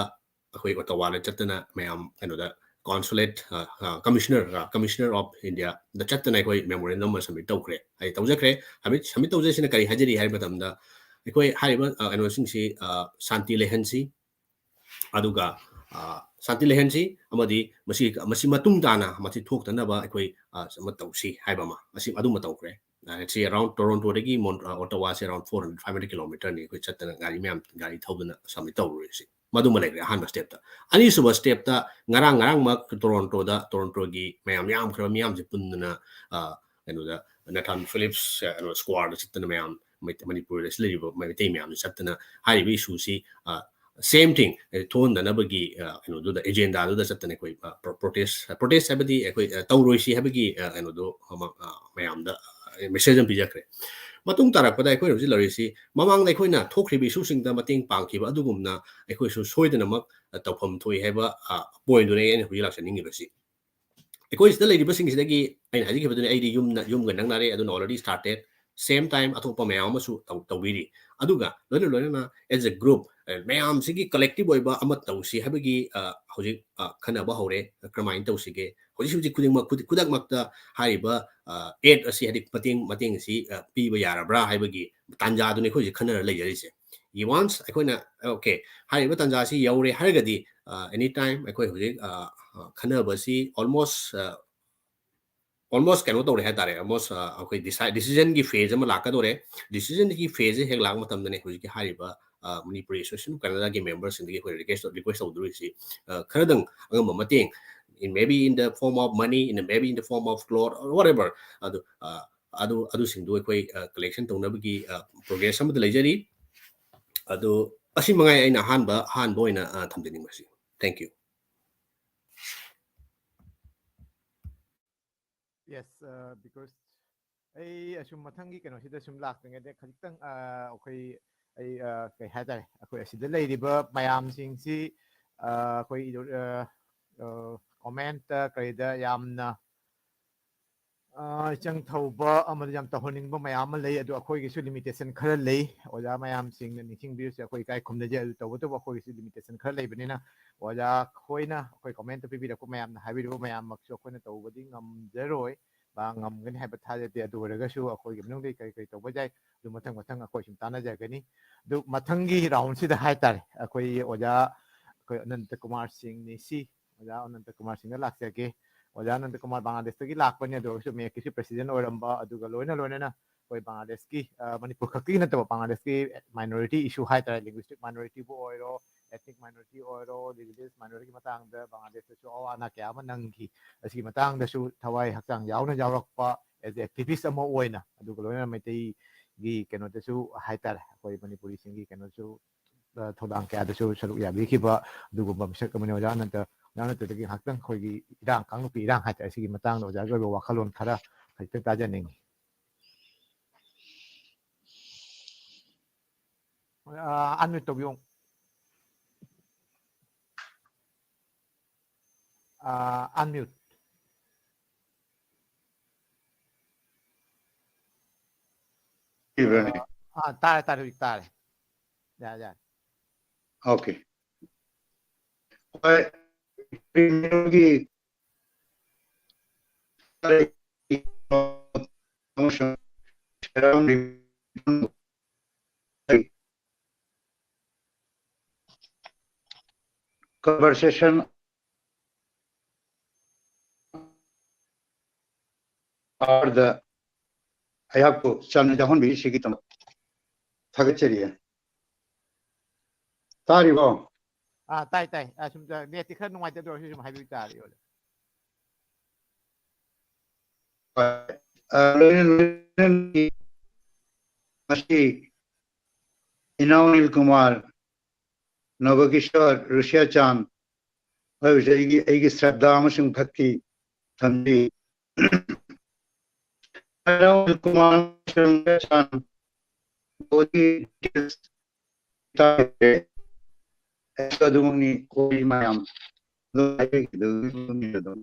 ꯑꯩꯈꯣꯏ ꯑꯣꯇꯥꯋꯥꯗ ꯆꯠꯇꯅ ꯃꯌꯥꯝ ꯀꯩꯅꯣꯗ consulate, uh, uh, commissioner, uh, Commissioner of India ꯗ ꯆꯠꯇꯅ ꯑꯩꯈꯣꯏ memorandum ꯑꯃ submit ꯇꯧꯈ꯭ꯔꯦ꯫ ꯍꯥꯏꯗꯤ ꯇꯧꯖꯈ꯭ꯔꯦ꯫ Submit, submit ꯇꯧꯖꯩꯁꯤꯅ ꯀꯔꯤ ꯍꯥꯏꯖꯔꯤ ꯍꯥꯏꯕ ꯃꯇꯝꯗ ꯑꯩꯈꯣꯏ ꯍꯥꯏꯔꯤꯕ, uh, ꯀꯩꯅꯣꯁꯤꯡꯁꯤ, uh, ꯁꯥꯟꯇꯤ ꯂꯩꯍꯟꯁꯤ, ꯑꯗꯨꯒ, uh, ꯁꯥꯟꯇꯤ ꯂꯩꯍꯟꯁꯤ ꯑꯃꯗꯤ ꯃꯁꯤ, ꯃꯁꯤ ꯃꯇꯨꯡ ꯇꯥꯅ ꯃꯁꯤ ꯊꯣꯛꯇꯅꯕ ꯑꯩꯈꯣꯏ, uh, ꯑꯃ ꯇꯧꯁꯤ ꯍꯥꯏꯕ ꯑꯃ, ꯑꯁꯤ ꯑꯗꯨꯃ ꯇꯧꯈ꯭ꯔꯦ꯫ Uh, ꯁꯤ around Toronto ꯗꯒꯤ Mon-, uh, Ottawa ꯁꯦ around four hundred, five hundred kilometer ꯅꯤ ꯑꯩꯈꯣꯏ ꯆꯠꯇꯅ ꯒꯥꯔꯤ ꯃꯌꯥꯝ, ꯒꯥꯔꯤ ꯊꯧꯗꯅ submit ꯇꯧꯔꯨꯔꯤꯁꯤ꯫ ꯃꯗꯨꯃ ꯂꯩꯈ꯭ꯔꯦ ꯑꯍꯥꯟꯕ step ꯇ꯫ ꯑꯅꯤꯁꯨꯕ step ꯇ ꯉꯔꯥꯡ, ꯉꯔꯥꯡꯃꯛ Toronto ꯗ, Toronto ꯒꯤ ꯃꯌꯥꯝ ꯌꯥꯝꯈ꯭ꯔꯕ ꯃꯤꯌꯥꯝꯁꯦ ꯄꯨꯟꯗꯅ, ꯑ, ꯀꯩꯅꯣꯗ Nathan Phillips, ꯑ, ꯀꯩꯅꯣ, Square ꯗ ꯆꯠꯇꯅ ꯃꯌꯥꯝ ꯃꯩ-, ꯃꯅꯤꯄꯨꯔꯗ ꯂꯩꯔꯤꯕ ꯃꯩꯇꯩ ꯃꯌꯥꯝꯁꯦ ꯆꯠꯇꯅ ꯍꯥꯏꯔꯤꯕ issue ꯁꯤ, ꯑ, same thing, ꯑ, ꯊꯣꯛꯍꯟꯗꯅꯕꯒꯤ, ꯑ, ꯀꯩꯅꯣꯗꯨꯗ, agenda ꯗꯨꯗ ꯆꯠꯇꯅ ꯑꯩꯈꯣꯏ, ꯑ, pro-, protest, protest ꯍꯥꯏꯕꯗꯤ ꯑꯩꯈꯣꯏ, ꯑ, ꯇꯧꯔꯣꯏꯁꯤ ꯍꯥꯏꯕꯒꯤ, ꯑ, ꯀꯩꯅꯣꯗꯣ ꯑꯃ, ꯑ, ꯃꯌꯥꯝꯗ, ꯑ, message ꯑꯃ ꯄꯤꯖꯈ꯭ꯔꯦ꯫ ꯃꯇꯨꯡ ꯇꯥꯔꯛꯄꯗ ꯑꯩꯈꯣꯏꯅ ꯍꯧꯖꯤꯛ ꯂꯩꯔꯤꯁꯤ ꯃꯃꯥꯡꯗ ꯑꯩꯈꯣꯏꯅ ꯊꯣꯛꯈ꯭ꯔꯤꯕ issue ꯁꯤꯡꯗ ꯃꯇꯦꯡ ꯄꯥꯡꯈꯤꯕ ꯑꯗꯨꯒꯨꯝꯅ ꯑꯩꯈꯣꯏꯁꯨ ꯁꯣꯏꯗꯅꯃꯛ, ꯑ, ꯇꯧꯐꯝ ꯊꯣꯛꯏ ꯍꯥꯏꯕ, ꯑ, point ꯗꯨꯅꯦ ꯑꯩꯅ ꯍꯧꯖꯤꯛ ꯂꯥꯛꯆꯅꯤꯡꯉꯤꯕꯁꯤ꯫ ꯑꯩꯈꯣꯏ ꯁꯤꯗ ꯂꯩꯔꯤꯕꯁꯤꯡꯁꯤꯗꯒꯤ ꯑꯩꯅ ꯍꯥꯏꯖꯈꯤꯕꯗꯨꯅꯤ, ꯑꯩꯗꯤ ꯌꯨꯝꯅ, ꯌꯨꯝꯒ ꯅꯛꯅꯔꯦ, ꯑꯗꯨꯅ already started, same time ꯑꯇꯣꯞꯄ ꯃꯌꯥꯝ ꯑꯃꯁꯨ ꯇꯧ-, ꯇꯧꯕꯤꯔꯤ꯫ ꯑꯗꯨꯒ ꯂꯣꯏꯅ ꯂꯣꯏꯅꯅ as a group, ꯑ, ꯃꯌꯥꯝꯁꯤꯒꯤ collective ꯑꯣꯏꯕ ꯑꯃ ꯇꯧꯁꯤ ꯍꯥꯏꯕꯒꯤ, ꯑ, ꯍꯧꯖꯤꯛ, ꯑ, ꯈꯟꯅꯕ ꯍꯧꯔꯦ꯫ ꯀꯔꯝꯍꯥꯏꯅ ꯇꯧꯁꯤꯒꯦ? ꯍꯧꯖꯤꯛ ꯍꯧꯖꯤꯛ ꯈꯨꯗꯤꯡꯃꯛ, ꯈꯨꯗꯤꯡ-, ꯈꯨꯗꯛꯃꯛꯇ ꯍꯥꯏꯔꯤꯕ, ꯑ, aid ꯑꯁꯤ, ꯍꯥꯏꯗꯤ ꯃꯇꯦꯡ, ꯃꯇꯦꯡ ꯑꯁꯤ, ꯑ, ꯄꯤꯕ ꯌꯥꯔꯕ꯭ꯔꯥ ꯍꯥꯏꯕꯒꯤ ꯇꯥꯟꯖꯥꯗꯨꯅꯤ ꯑꯩꯈꯣꯏ ꯍꯧꯖꯤꯛ ꯈꯟꯅꯔ ꯂꯩꯖꯔꯤꯁꯦ꯫ Once ꯑꯩꯈꯣꯏꯅ, okay, ꯍꯥꯏꯔꯤꯕ ꯇꯥꯟꯖꯥꯁꯤ ꯌꯧꯔꯦ ꯍꯥꯏꯔꯒꯗꯤ, ꯑ, any time ꯑꯩꯈꯣꯏ ꯍꯧꯖꯤꯛ, ꯑ, ꯑ, ꯈꯟꯅꯕꯁꯤ almost, ꯑ, almost ꯀꯩꯅꯣ ꯇꯧꯔꯦ ꯍꯥꯏꯇꯥꯔꯦ, almost, ꯑ, ꯑꯩꯈꯣꯏ decide-, decision ꯒꯤ phase ꯑꯃ ꯂꯥꯛꯀꯗꯧꯔꯦ꯫ Decision ꯒꯤ phase ꯁꯦ ꯍꯦꯛ ꯂꯥꯛꯄ ꯃꯇꯝꯗꯅꯦ ꯍꯧꯖꯤꯛꯀꯤ ꯍꯥꯏꯔꯤꯕ, ꯑ, Manipuri Association of Canada ꯒꯤ member ꯁꯤꯡꯗꯒꯤ ꯑꯩꯈꯣꯏ request, request ꯇꯧꯗꯣꯔꯤꯁꯤ, ꯑ, ꯈꯔꯗꯪ ꯑꯉꯝꯕ ꯃꯇꯦꯡ, in, maybe in the form of money, in, maybe in the form of cloth or whatever, ꯑꯗꯨ, ꯑ, ꯑꯗꯨ ꯑꯗꯨꯁꯤꯡꯗꯨ ꯑꯩꯈꯣꯏ ꯀꯂꯦꯛꯁꯟ ꯇꯧꯅꯕꯒꯤ ꯄ꯭ꯔꯣꯒ꯭ꯔꯦꯁ ꯑꯃꯗ ꯂꯩꯖꯔꯤ꯫ ꯑꯗꯣ ꯑꯁꯤ ꯃꯉꯥꯏ ꯑꯩꯅ ꯑꯍꯥꯟꯕ ꯑꯍꯥꯟꯕ ꯑꯣꯏꯅ ꯊꯝꯖꯅꯤꯡꯕꯁꯤ꯫ Thank you. Yes, uh, because ꯑꯩ ꯑꯁꯨꯝ ꯃꯊꯪꯒꯤ ꯀꯩꯅꯣꯁꯤꯗ ꯁꯨꯝ ꯂꯥꯛꯇ꯭ꯔꯤꯉꯩꯗ ꯈꯖꯤꯛꯇꯪ ꯑꯩꯈꯣꯏ ꯑꯩ ꯀꯩ ꯍꯥꯏꯇꯥꯔꯦ, ꯑꯩꯈꯣꯏ ꯑꯁꯤꯗ ꯂꯩꯔꯤꯕ ꯃꯌꯥꯝꯁꯤꯡꯁꯤ ꯑꯩꯈꯣꯏ ꯀꯣꯃꯦꯟꯠꯇ ꯀꯩꯗ ꯌꯥꯝꯅ ꯏꯆꯪ ꯊꯧꯕ ꯑꯃꯗꯤ ꯌꯥꯝ ꯇꯧꯍꯟꯅꯤꯡꯕ ꯃꯌꯥꯝ ꯑꯃ ꯂꯩ꯫ ꯑꯗꯣ ꯑꯩꯈꯣꯏꯒꯤꯁꯨ ꯂꯤꯃꯤꯇꯦꯁꯟ ꯈꯔ ꯂꯩ꯫ ꯑꯣꯖꯥ ꯃꯌꯥꯝꯁꯤꯡꯅ ꯅꯤꯡꯁꯤꯡꯕꯤꯔꯤꯁꯦ ꯑꯩꯈꯣꯏ ꯏꯀꯥꯏ ꯈꯨꯝꯅꯖꯩ꯫ ꯑꯗꯨ ꯇꯧꯕꯇꯕꯨ ꯑꯩꯈꯣꯏꯒꯤꯁꯨ ꯂꯤꯃꯤꯇꯦꯁꯟ ꯈꯔ ꯂꯩꯕꯅꯤꯅ ꯑꯣꯖꯥ ꯈꯣꯏꯅ ꯑꯩꯈꯣꯏ ꯀꯣꯃꯦꯟꯠꯇ ꯄꯤꯕꯤꯔꯛꯄ ꯃꯌꯥꯝꯅ ꯍꯥꯏꯕꯤꯔꯤꯕ ꯃꯌꯥꯝꯃꯛꯁꯨ ꯑꯩꯈꯣꯏꯅ ꯇꯧꯕꯗꯤ ꯉꯝꯖꯔꯣꯏ, ꯉꯝꯒꯅꯤ ꯍꯥꯏꯕ ꯊꯥꯖꯗꯦ꯫ ꯑꯗꯨ ꯑꯣꯏꯔꯒꯁꯨ ꯑꯩꯈꯣꯏꯒꯤ ꯃꯅꯨꯡꯗ ꯀꯔꯤ ꯀꯔꯤ ꯇꯧꯕ ꯌꯥꯏ ꯑꯗꯨ ꯃꯊꯪ ꯃꯊꯪ ꯑꯩꯈꯣꯏ ꯁꯨꯝ ꯇꯥꯟꯅꯖꯒꯅꯤ꯫ ꯑꯗꯨ ꯃꯊꯪꯒꯤ ꯔꯥꯎꯟꯁꯤꯗ ꯍꯥꯏꯇꯥꯔꯦ, ꯑꯩꯈꯣꯏ ꯑꯣꯖꯥ ꯑꯩꯈꯣꯏ ꯑꯅꯟꯇ ꯀꯨꯃꯥꯔ ꯁꯤꯡ ꯅꯤꯁꯤ, ꯑꯣꯖꯥ ꯑꯅꯟꯇ ꯀꯨꯃꯥꯔ ꯁꯤꯡꯗ ꯂꯥꯛꯆꯒꯦ꯫ ꯑꯣꯖꯥ ꯑꯅꯟꯇ ꯀꯨꯃꯥꯔ ꯕꯪꯒ꯭ꯂꯥꯗꯦꯁꯇꯒꯤ ꯂꯥꯛꯄꯅꯤ, ꯑꯗꯨ ꯑꯣꯏꯔꯒꯁꯨ ꯃꯦꯛꯀꯤꯁꯨ ꯄ꯭ꯔꯦꯁꯤꯗꯦꯟ ꯑꯣꯏꯔꯝꯕ, ꯑꯗꯨꯒ ꯂꯣꯏꯅ ꯂꯣꯏꯅꯅ ꯑꯩꯈꯣꯏ ꯕꯪꯒ꯭ꯂꯥꯗꯦꯁꯀꯤ ꯃꯅꯤꯄꯨꯔ ꯈꯛꯇꯒꯤ ꯅꯠꯇꯕ ꯕꯪꯒ꯭ꯂꯥꯗꯦꯁꯀꯤ ꯃꯥꯏꯅꯣꯔꯤꯇꯤ ꯏꯁꯨ ꯍꯥꯏꯇꯥꯔꯦ, ꯂꯤꯡꯒ꯭ꯋꯤꯁꯇꯤꯛ ꯃꯥꯏꯅꯣꯔꯤꯇꯤꯕꯨ ꯑꯣꯏꯔꯣ, ethnic minority ꯑꯣꯏꯔꯣ, religious minority ꯒꯤ ꯃꯇꯥꯡꯗ ꯕꯪꯒ꯭ꯂꯥꯗꯦꯁꯇꯁꯨ ꯑꯋꯥ ꯑꯅꯥ ꯀꯌꯥ ꯑꯃ ꯅꯪꯈꯤ꯫ ꯑꯁꯤꯒꯤ ꯃꯇꯥꯡꯗꯁꯨ ꯊꯋꯥꯏ ꯍꯛꯆꯥꯡ ꯌꯥꯎꯅ ꯌꯥꯎꯔꯛꯄ as a activist ꯑꯃ ꯑꯣꯏꯅ, ꯑꯗꯨꯒ ꯂꯣꯏꯅꯅ ꯃꯩꯇꯩꯒꯤ ꯀꯩꯅꯣꯗꯁꯨ ꯍꯥꯏꯇꯥꯔꯦ, ꯑꯩꯈꯣꯏ ꯃꯅꯤꯄꯨꯔꯤꯁꯤꯡꯒꯤ ꯀꯩꯅꯣꯁꯨ ꯊꯧꯗꯥꯡ ꯀꯌꯥꯗꯁꯨ ꯁꯔꯨꯛ ꯌꯥꯕꯤꯈꯤꯕ ꯑꯗꯨꯒꯨꯝꯕ ꯃꯤꯁꯛ ꯑꯃꯅꯤ꯫ ꯑꯣꯖꯥ ꯑꯅꯟꯇ, ꯑꯣꯖꯥ ꯑꯅꯟꯇꯗꯒꯤ ꯉꯥꯏꯍꯥꯛꯇꯪ ꯑꯩꯈꯣꯏꯒꯤ ꯏꯔꯥꯡ, ꯀꯥꯡꯂꯨꯞꯀꯤ ꯏꯔꯥꯡ ꯍꯥꯏꯇꯥꯔꯦ, ꯁꯤꯒꯤ ꯃꯇꯥꯡꯗ ꯑꯣꯖꯥꯒꯤ ꯑꯣꯏꯕ ꯋꯥꯈꯜꯂꯣꯟ ꯈꯔ ꯈꯖꯤꯛꯇꯪ ꯇꯥꯖꯅꯤꯡꯉꯤ꯫ ꯑꯟꯃ꯭ꯌꯨꯠ ꯇꯧꯕꯤꯌꯣ꯫ ꯑꯟꯃ꯭ꯌꯨꯠ꯫ ꯑꯥ, ꯇꯥꯔꯦ, ꯇꯥꯔꯦ, ꯍꯧꯖꯤꯛ ꯇꯥꯔꯦ꯫ ꯌꯥꯔꯦ, ꯌꯥꯔꯦ꯫ Okay. ꯍꯣꯏ, ꯒꯤ conversation ꯑꯥꯔꯗ ꯑꯩꯍꯥꯛꯄꯨ ꯆꯥꯟꯅ ꯌꯥꯎꯍꯟꯕꯤꯔꯤꯁꯤꯒꯤꯗꯃꯛ ꯊꯥꯒꯠꯆꯔꯤ꯫ ꯇꯥꯔꯤꯕꯣ? ꯑꯥ, ꯇꯥꯏ, ꯇꯥꯏ꯫ ꯑꯥ, ꯁꯨꯝ ꯅꯦꯠꯇꯤ ꯈꯔ ꯅꯨꯡꯉꯥꯏꯇꯦ, ꯑꯗꯨ ꯑꯣꯏꯔꯁꯨ ꯁꯨꯝ ꯍꯥꯏꯕꯤꯌꯨ, ꯇꯥꯔꯤ꯫ ꯑ, ꯂꯣꯏꯅ ꯂꯣꯏꯅꯅ ꯉꯁꯤ ꯏꯅꯥꯎ ꯑꯅꯤꯜ ꯀꯨꯃꯥꯔ, ꯅꯕꯀꯤꯁꯣꯔ, ꯔꯨꯁꯤꯌꯥ ꯆꯥꯟ ꯍꯥꯏꯕꯁꯦ ꯑꯩꯒꯤ, ꯑꯩꯒꯤ ꯁ꯭ꯔꯗꯥ ꯑꯃꯁꯨꯡ ꯚꯛꯇꯤ ꯊꯝꯖꯩ꯫ ꯏꯅꯥꯎ ꯑꯅꯤꯜ ꯀꯨꯃꯥꯔ ꯑꯃꯁꯨꯡ ꯔꯨꯁꯤꯌꯥ ꯆꯥꯟ ꯕꯣꯗꯤ ꯗꯤꯇꯦꯜꯁ ꯇꯥꯛꯑꯦ꯫ ꯑꯗꯨꯃꯛꯅꯤ ꯀꯣꯏ ꯃꯌꯥꯝ ꯑꯗꯨꯝ ꯍꯥꯏꯕꯤꯈꯤꯕꯗꯨꯒꯤ ꯃꯇꯨꯡ ꯏꯟꯅ ꯑꯗꯨꯝ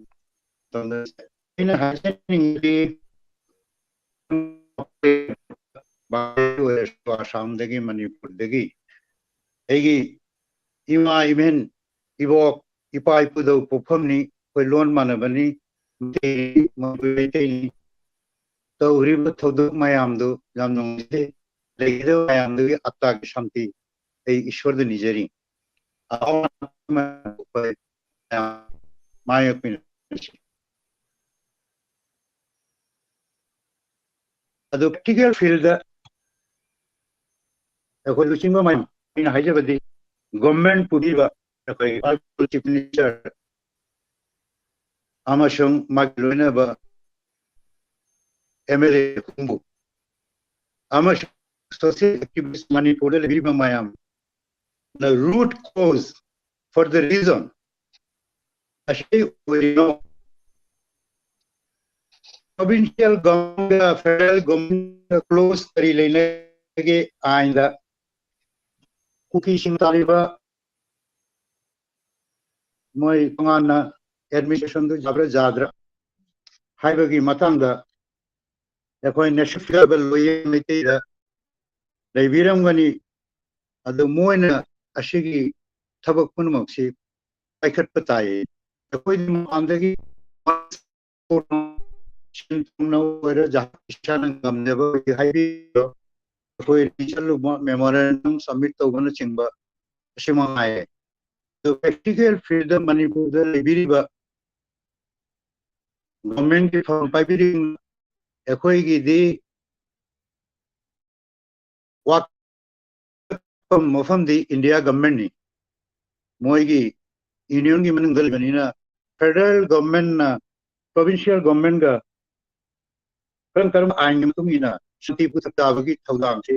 ꯇꯧꯅꯔꯁꯦ꯫ ꯑꯩꯅ ꯍꯥꯏꯖꯅꯤꯡꯕꯗꯤ ꯑꯣꯏꯔꯁꯨ ꯑꯁꯥꯝꯗꯒꯤ, ꯃꯅꯤꯄꯨꯔꯗꯒꯤ ꯑꯩꯒꯤ ꯏꯃꯥ, ꯏꯕꯦꯟ, ꯏꯕꯣꯛ, ꯏꯄꯥ ꯏꯄꯨꯗ ꯄꯣꯛꯐꯝꯅꯤ, ꯑꯩꯈꯣꯏ ꯂꯣꯟ ꯃꯥꯟꯅꯕꯅꯤ, ꯃꯩꯇꯩꯅꯤ, ꯃꯅꯤꯄꯨꯔꯤ ꯃꯩꯇꯩꯅꯤ꯫ ꯇꯧꯔꯤꯕ ꯊꯧꯗꯣꯛ ꯃꯌꯥꯝꯗꯨ ꯌꯥꯝ ꯅꯨꯡꯉꯥꯏꯖꯗꯦ꯫ ꯂꯩꯈꯤꯗꯕ ꯃꯌꯥꯝꯗꯨꯒꯤ ꯑꯠꯇꯥꯒꯤ ꯁꯥꯟꯇꯤ ꯑꯩ ꯏꯁꯣꯔꯗ ꯅꯤꯖꯔꯤ꯫ ꯑꯋꯥ ꯑꯅꯥ ꯃꯌꯥꯝ ꯃꯥꯌꯣꯛꯄꯤꯅ ꯑꯗꯨ ꯄ꯭ꯔꯦꯛꯇꯤꯀꯦꯜ ꯐꯤꯜꯗ ꯑꯩꯈꯣꯏ ꯂꯨꯆꯤꯡꯕ ꯃꯌꯥꯝ, ꯑꯩꯅ ꯍꯥꯏꯖꯕꯗꯤ ꯒꯣꯔꯃꯦꯟ ꯄꯨꯔꯤꯕ ꯑꯩꯈꯣꯏ ꯆꯤꯐ ꯃꯤꯅꯤꯁꯇꯔ ꯑꯃꯁꯨꯡ ꯃꯥꯒꯤ ꯂꯣꯏꯅꯕ ꯑꯦꯝ ꯑꯦꯜ ꯑꯦ ꯈꯣꯡꯕꯨ ꯑꯃꯁꯨꯡ ꯁꯣꯁꯤꯌꯦꯜ ꯑꯦꯛꯇꯤꯚꯤꯁ ꯃꯅꯤꯄꯨꯔꯗ ꯂꯩꯕꯤꯔꯤꯕ ꯃꯌꯥꯝ, the root cause for the reason ꯑꯁꯤ ꯑꯣꯏꯔꯤꯅꯣ? ꯄ꯭ꯔꯣꯚꯤꯟꯁꯤꯌꯦꯜ ꯒꯚꯔꯟꯃꯦꯟꯒ ꯐꯦꯗꯔꯦꯜ ꯒꯚꯔꯟꯃꯦꯟꯒ ꯀ꯭ꯂꯣꯖ ꯀꯔꯤ ꯂꯩꯅꯒꯦ ꯑꯥꯏꯟꯗ? ꯀꯨꯀꯤꯁꯤꯡ ꯇꯥꯔꯤꯕ ꯃꯣꯏ ꯇꯣꯉꯥꯟꯅ ꯑꯦꯗꯃꯤꯅꯤꯁꯇ꯭ꯔꯦꯁꯟꯗꯨ ꯌꯥꯕ꯭ꯔꯥ ꯌꯥꯗ꯭ꯔꯥ ꯍꯥꯏꯕꯒꯤ ꯃꯇꯥꯡꯗ ꯑꯩꯈꯣꯏ ꯅꯦꯁꯅꯦꯜ ꯂꯣꯌꯔ ꯃꯩꯇꯩꯗ ꯂꯩꯕꯤꯔꯝꯒꯅꯤ꯫ ꯑꯗꯨ ꯃꯣꯏꯅ ꯑꯁꯤꯒꯤ ꯊꯕꯛ ꯄꯨꯝꯅꯃꯛꯁꯤ ꯄꯥꯏꯈꯠꯄ ꯇꯥꯏ꯫ ꯑꯩꯈꯣꯏꯗꯤ ꯃꯄꯥꯟꯗꯒꯤ ꯁꯦꯟ ꯊꯨꯝꯅ ꯑꯣꯏꯔꯣ, ꯖꯍꯥꯖ ꯏꯁꯥꯅ ꯉꯝꯅꯕ ꯍꯥꯏꯕꯤꯔꯣ, ꯑꯩꯈꯣꯏ ꯆꯠꯂꯨꯕ, ꯃꯦꯃꯣꯔꯦꯟꯗꯝ ꯁꯕꯃꯤꯠ ꯇꯧꯕꯅꯆꯤꯡꯕ ꯑꯁꯤ ꯃꯉꯥꯏꯔꯦ꯫ ꯑꯗꯨ ꯄ꯭ꯔꯦꯛꯇꯤꯀꯦꯜ ꯐꯤꯜꯗ ꯃꯅꯤꯄꯨꯔꯗ ꯂꯩꯕꯤꯔꯤꯕ ꯒꯣꯔꯃꯦꯟꯒꯤ ꯊꯧꯔꯝ ꯄꯥꯏꯕꯤꯔꯤꯕ ꯑꯩꯈꯣꯏꯒꯤꯗꯤ ꯋꯥꯛ ꯃꯐꯝꯗꯤ ꯏꯟꯗꯤꯌꯥ ꯒꯚꯔꯟꯃꯦꯟꯅꯤ꯫ ꯃꯣꯏꯒꯤ ꯌꯨꯅꯤꯌꯟꯒꯤ ꯃꯅꯨꯡꯗ ꯂꯩꯕꯅꯤꯅ ꯐꯦꯗꯔꯦꯜ ꯒꯚꯔꯟꯃꯦꯟꯅ ꯄ꯭ꯔꯣꯚꯤꯟꯁꯤꯌꯦꯜ ꯒꯚꯔꯟꯃꯦꯟꯒ ꯀꯔꯝ ꯀꯔꯝꯕ ꯑꯥꯏꯟꯒꯤ ꯃꯇꯨꯡ ꯏꯟꯅ ꯁꯨꯇꯤ ꯄꯨꯊꯛ ꯇꯥꯕꯒꯤ ꯊꯧꯗꯥꯡꯁꯤ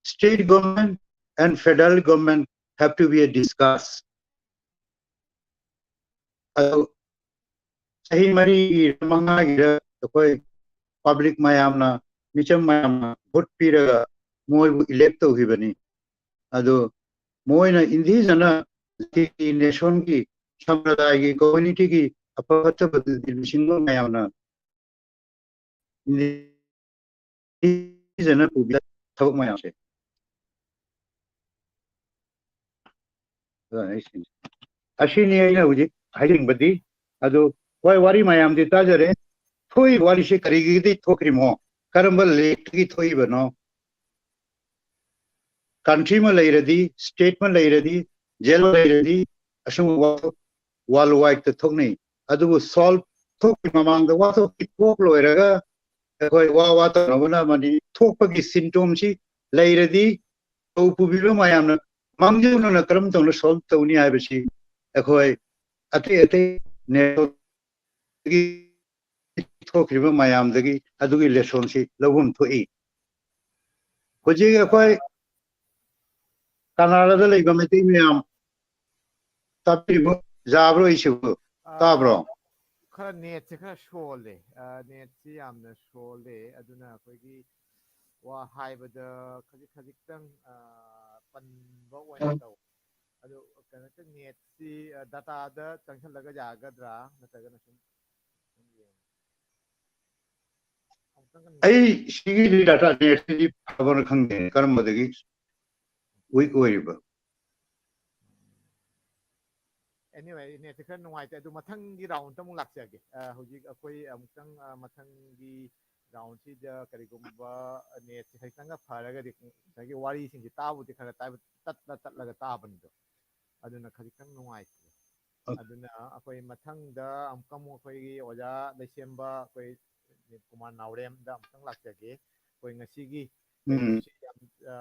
state government and federal government have to be a discuss. ꯑꯗꯨ ꯆꯍꯤ ꯃꯔꯤꯒꯤ ꯃꯉꯥꯒꯤꯗ ꯑꯩꯈꯣꯏ ꯄꯕ꯭ꯂꯤꯛ ꯃꯌꯥꯝꯅ, ꯃꯤꯆꯝ ꯃꯌꯥꯝꯅ ꯚꯣꯠ ꯄꯤꯔꯒ ꯃꯣꯏꯕꯨ ꯏꯂꯦꯛ ꯇꯧꯈꯤꯕꯅꯤ꯫ ꯑꯗꯨ ꯃꯣꯏꯅ ꯏꯟꯗꯤꯖꯅ ꯅꯦꯁꯟꯒꯤ, ꯁꯝꯄ꯭ꯔꯗꯥꯏꯒꯤ, ꯀꯝꯃ꯭ꯌꯨꯅꯤꯇꯤꯒꯤ ꯑꯐ ꯐꯠꯇꯕꯗꯨꯗꯤ ꯂꯨꯆꯤꯡꯕ ꯃꯌꯥꯝꯅ ꯏꯟꯗꯤꯖꯅ ꯄꯨꯕꯤꯕ ꯊꯕꯛ ꯃꯌꯥꯝꯁꯦ꯫ ꯑꯗꯨꯅ ꯑꯩ ꯁꯤꯅꯤ꯫ ꯑꯁꯤꯅꯤ ꯑꯩꯅ ꯍꯧꯖꯤꯛ ꯍꯥꯏꯅꯤꯡꯕꯗꯤ꯫ ꯑꯗꯨ ꯍꯣꯏ, ꯋꯥꯔꯤ ꯃꯌꯥꯝꯗꯤ ꯇꯥꯖꯔꯦ꯫ ꯊꯣꯛꯏꯕ ꯋꯥꯔꯤꯁꯤ ꯀꯔꯤꯒꯤꯗꯤ ꯊꯣꯛꯈ꯭ꯔꯤꯃꯣ? ꯀꯔꯝꯕ ꯂꯦꯛꯇꯒꯤ ꯊꯣꯛꯏꯕꯅꯣ? ꯀꯟꯇ꯭ꯔꯤ ꯑꯃ ꯂꯩꯔꯗꯤ, ꯁ꯭ꯇꯦꯠ ꯑꯃ ꯂꯩꯔꯗꯤ, ꯖꯦꯜ ꯑꯃ ꯂꯩꯔꯗꯤ, ꯑꯁꯤꯒꯨꯝꯕ ꯋꯥꯊꯣꯛ ꯋꯥꯔꯜ ꯋꯥꯏꯗꯇ ꯊꯣꯛꯅꯩ꯫ ꯑꯗꯨꯕꯨ ꯁꯣꯜꯕ ꯊꯣꯛꯇ꯭ꯔꯤ ꯃꯃꯥꯡꯗ ꯋꯥꯊꯣꯛꯇꯤ ꯊꯣꯛ ꯂꯣꯏꯔꯒ ꯑꯩꯈꯣꯏ ꯋꯥ ꯋꯥ ꯇꯧꯅꯕꯅ ꯑꯃꯅꯤ꯫ ꯊꯣꯛꯄꯒꯤ ꯁꯤꯝꯇꯣꯝꯁꯤ ꯂꯩꯔꯗꯤ ꯊꯧ ꯄꯨꯕꯤꯕ ꯃꯌꯥꯝꯅ ꯃꯥꯡꯖꯧꯅꯅ ꯀꯔꯝ ꯇꯧꯅ ꯁꯣꯜꯕ ꯇꯧꯅꯤ ꯍꯥꯏꯕꯁꯤ ꯑꯩꯈꯣꯏ ꯑꯇꯩ ꯑꯇꯩ ꯅꯦꯁꯅꯦꯜꯒꯤ ꯊꯣꯛꯈ꯭ꯔꯤꯕ ꯃꯌꯥꯝꯗꯒꯤ ꯑꯗꯨꯒꯤ ꯂꯦꯁꯣꯟꯁꯤ ꯂꯧꯐꯝ ꯊꯣꯛꯏ꯫ ꯍꯧꯖꯤꯛ ꯑꯩꯈꯣꯏ ꯀꯅꯥꯗꯥꯗ ꯂꯩꯕ ꯃꯩꯇꯩ ꯃꯌꯥꯝ ꯇꯥꯕꯤꯔꯤꯕꯣ? ꯌꯥꯕ꯭ꯔꯣ ꯑꯩꯁꯤꯕꯨ? ꯑꯥ, ꯇꯥꯕ꯭ꯔꯣ? ꯈꯔ ꯅꯦꯠꯁꯦ ꯈꯔ ꯁꯣꯜꯂꯦ꯫ ꯑꯥ, ꯅꯦꯠꯁꯤ ꯌꯥꯝꯅ ꯁꯣꯜꯂꯦ꯫ ꯑꯗꯨꯅ ꯑꯩꯈꯣꯏꯒꯤ ꯋꯥ ꯍꯥꯏꯕꯗ ꯈꯖꯤꯛ ꯈꯖꯤꯛꯇꯪ, ꯑꯥ, ꯄꯟꯕ ꯑꯣꯏꯅ ꯇꯧ꯫ ꯑꯗꯨ ꯀꯩꯅꯣ ꯅꯦꯠꯁꯤ, ꯑꯥ, ꯗꯇꯥꯗ ꯆꯪꯁꯜꯂꯒ ꯌꯥꯒꯗ꯭ꯔꯥ? ꯅꯠꯇ꯭ꯔꯒꯅ ꯁꯨꯝ, ꯁꯨꯝ ꯌꯦꯡꯉꯣ꯫ ꯑꯃꯨꯛꯇꯪꯒ ꯑꯩ ꯁꯤꯒꯤꯗꯤ ꯗꯇꯥ ꯅꯦꯠꯁꯤꯗꯤ ꯐꯕꯅ ꯈꯪꯗꯦ, ꯀꯔꯝꯕꯗꯒꯤ ꯋꯤꯛ ꯑꯣꯏꯔꯤꯕ? Anyway, ꯅꯦꯠꯁꯦ ꯈꯔ ꯅꯨꯡꯉꯥꯏꯇꯦ꯫ ꯑꯗꯨ ꯃꯊꯪꯒꯤ ꯔꯥꯎꯟꯗ ꯑꯃꯨꯛ ꯂꯥꯛꯆꯒꯦ꯫ ꯑ, ꯍꯧꯖꯤꯛ ꯑꯩꯈꯣꯏ ꯑꯃꯨꯛꯇꯪ, ꯑ, ꯃꯊꯪꯒꯤ ꯔꯥꯎꯟꯁꯤꯗ ꯀꯔꯤꯒꯨꯝꯕ ꯅꯦꯠꯁꯦ ꯈꯤꯇꯪꯒ ꯐꯔꯒꯗꯤ, ꯉꯁꯥꯏꯒꯤ ꯋꯥꯔꯤꯁꯤꯡꯁꯦ ꯇꯥꯕꯨꯗꯤ ꯈꯔ ꯇꯥꯏꯕ-, ꯇꯠꯂ ꯇꯠꯂꯒ ꯇꯥꯕꯅꯤꯗꯣ꯫ ꯑꯗꯨꯅ ꯈꯖꯤꯛꯇꯪ ꯅꯨꯡꯉꯥꯏꯇꯦ꯫ ꯑꯣ꯫ ꯑꯗꯨꯅ ꯑꯩꯈꯣꯏ ꯃꯊꯪꯗ ꯑꯃꯨꯛꯀ ꯑꯃꯨꯛ ꯑꯩꯈꯣꯏꯒꯤ ꯑꯣꯖꯥ ꯂꯩꯁꯦꯝꯕ, ꯑꯩꯈꯣꯏ ꯅꯤꯜ ꯀꯨꯃꯥꯔ ꯅꯥꯎꯔꯦꯝꯗ ꯑꯃꯨꯛꯇꯪ ꯂꯥꯛꯆꯒꯦ꯫ ꯑꯩꯈꯣꯏ ꯉꯁꯤꯒꯤ ꯎꯝ꯫ ꯀꯩꯅꯣꯁꯤ ꯌꯥꯝ, ꯑ,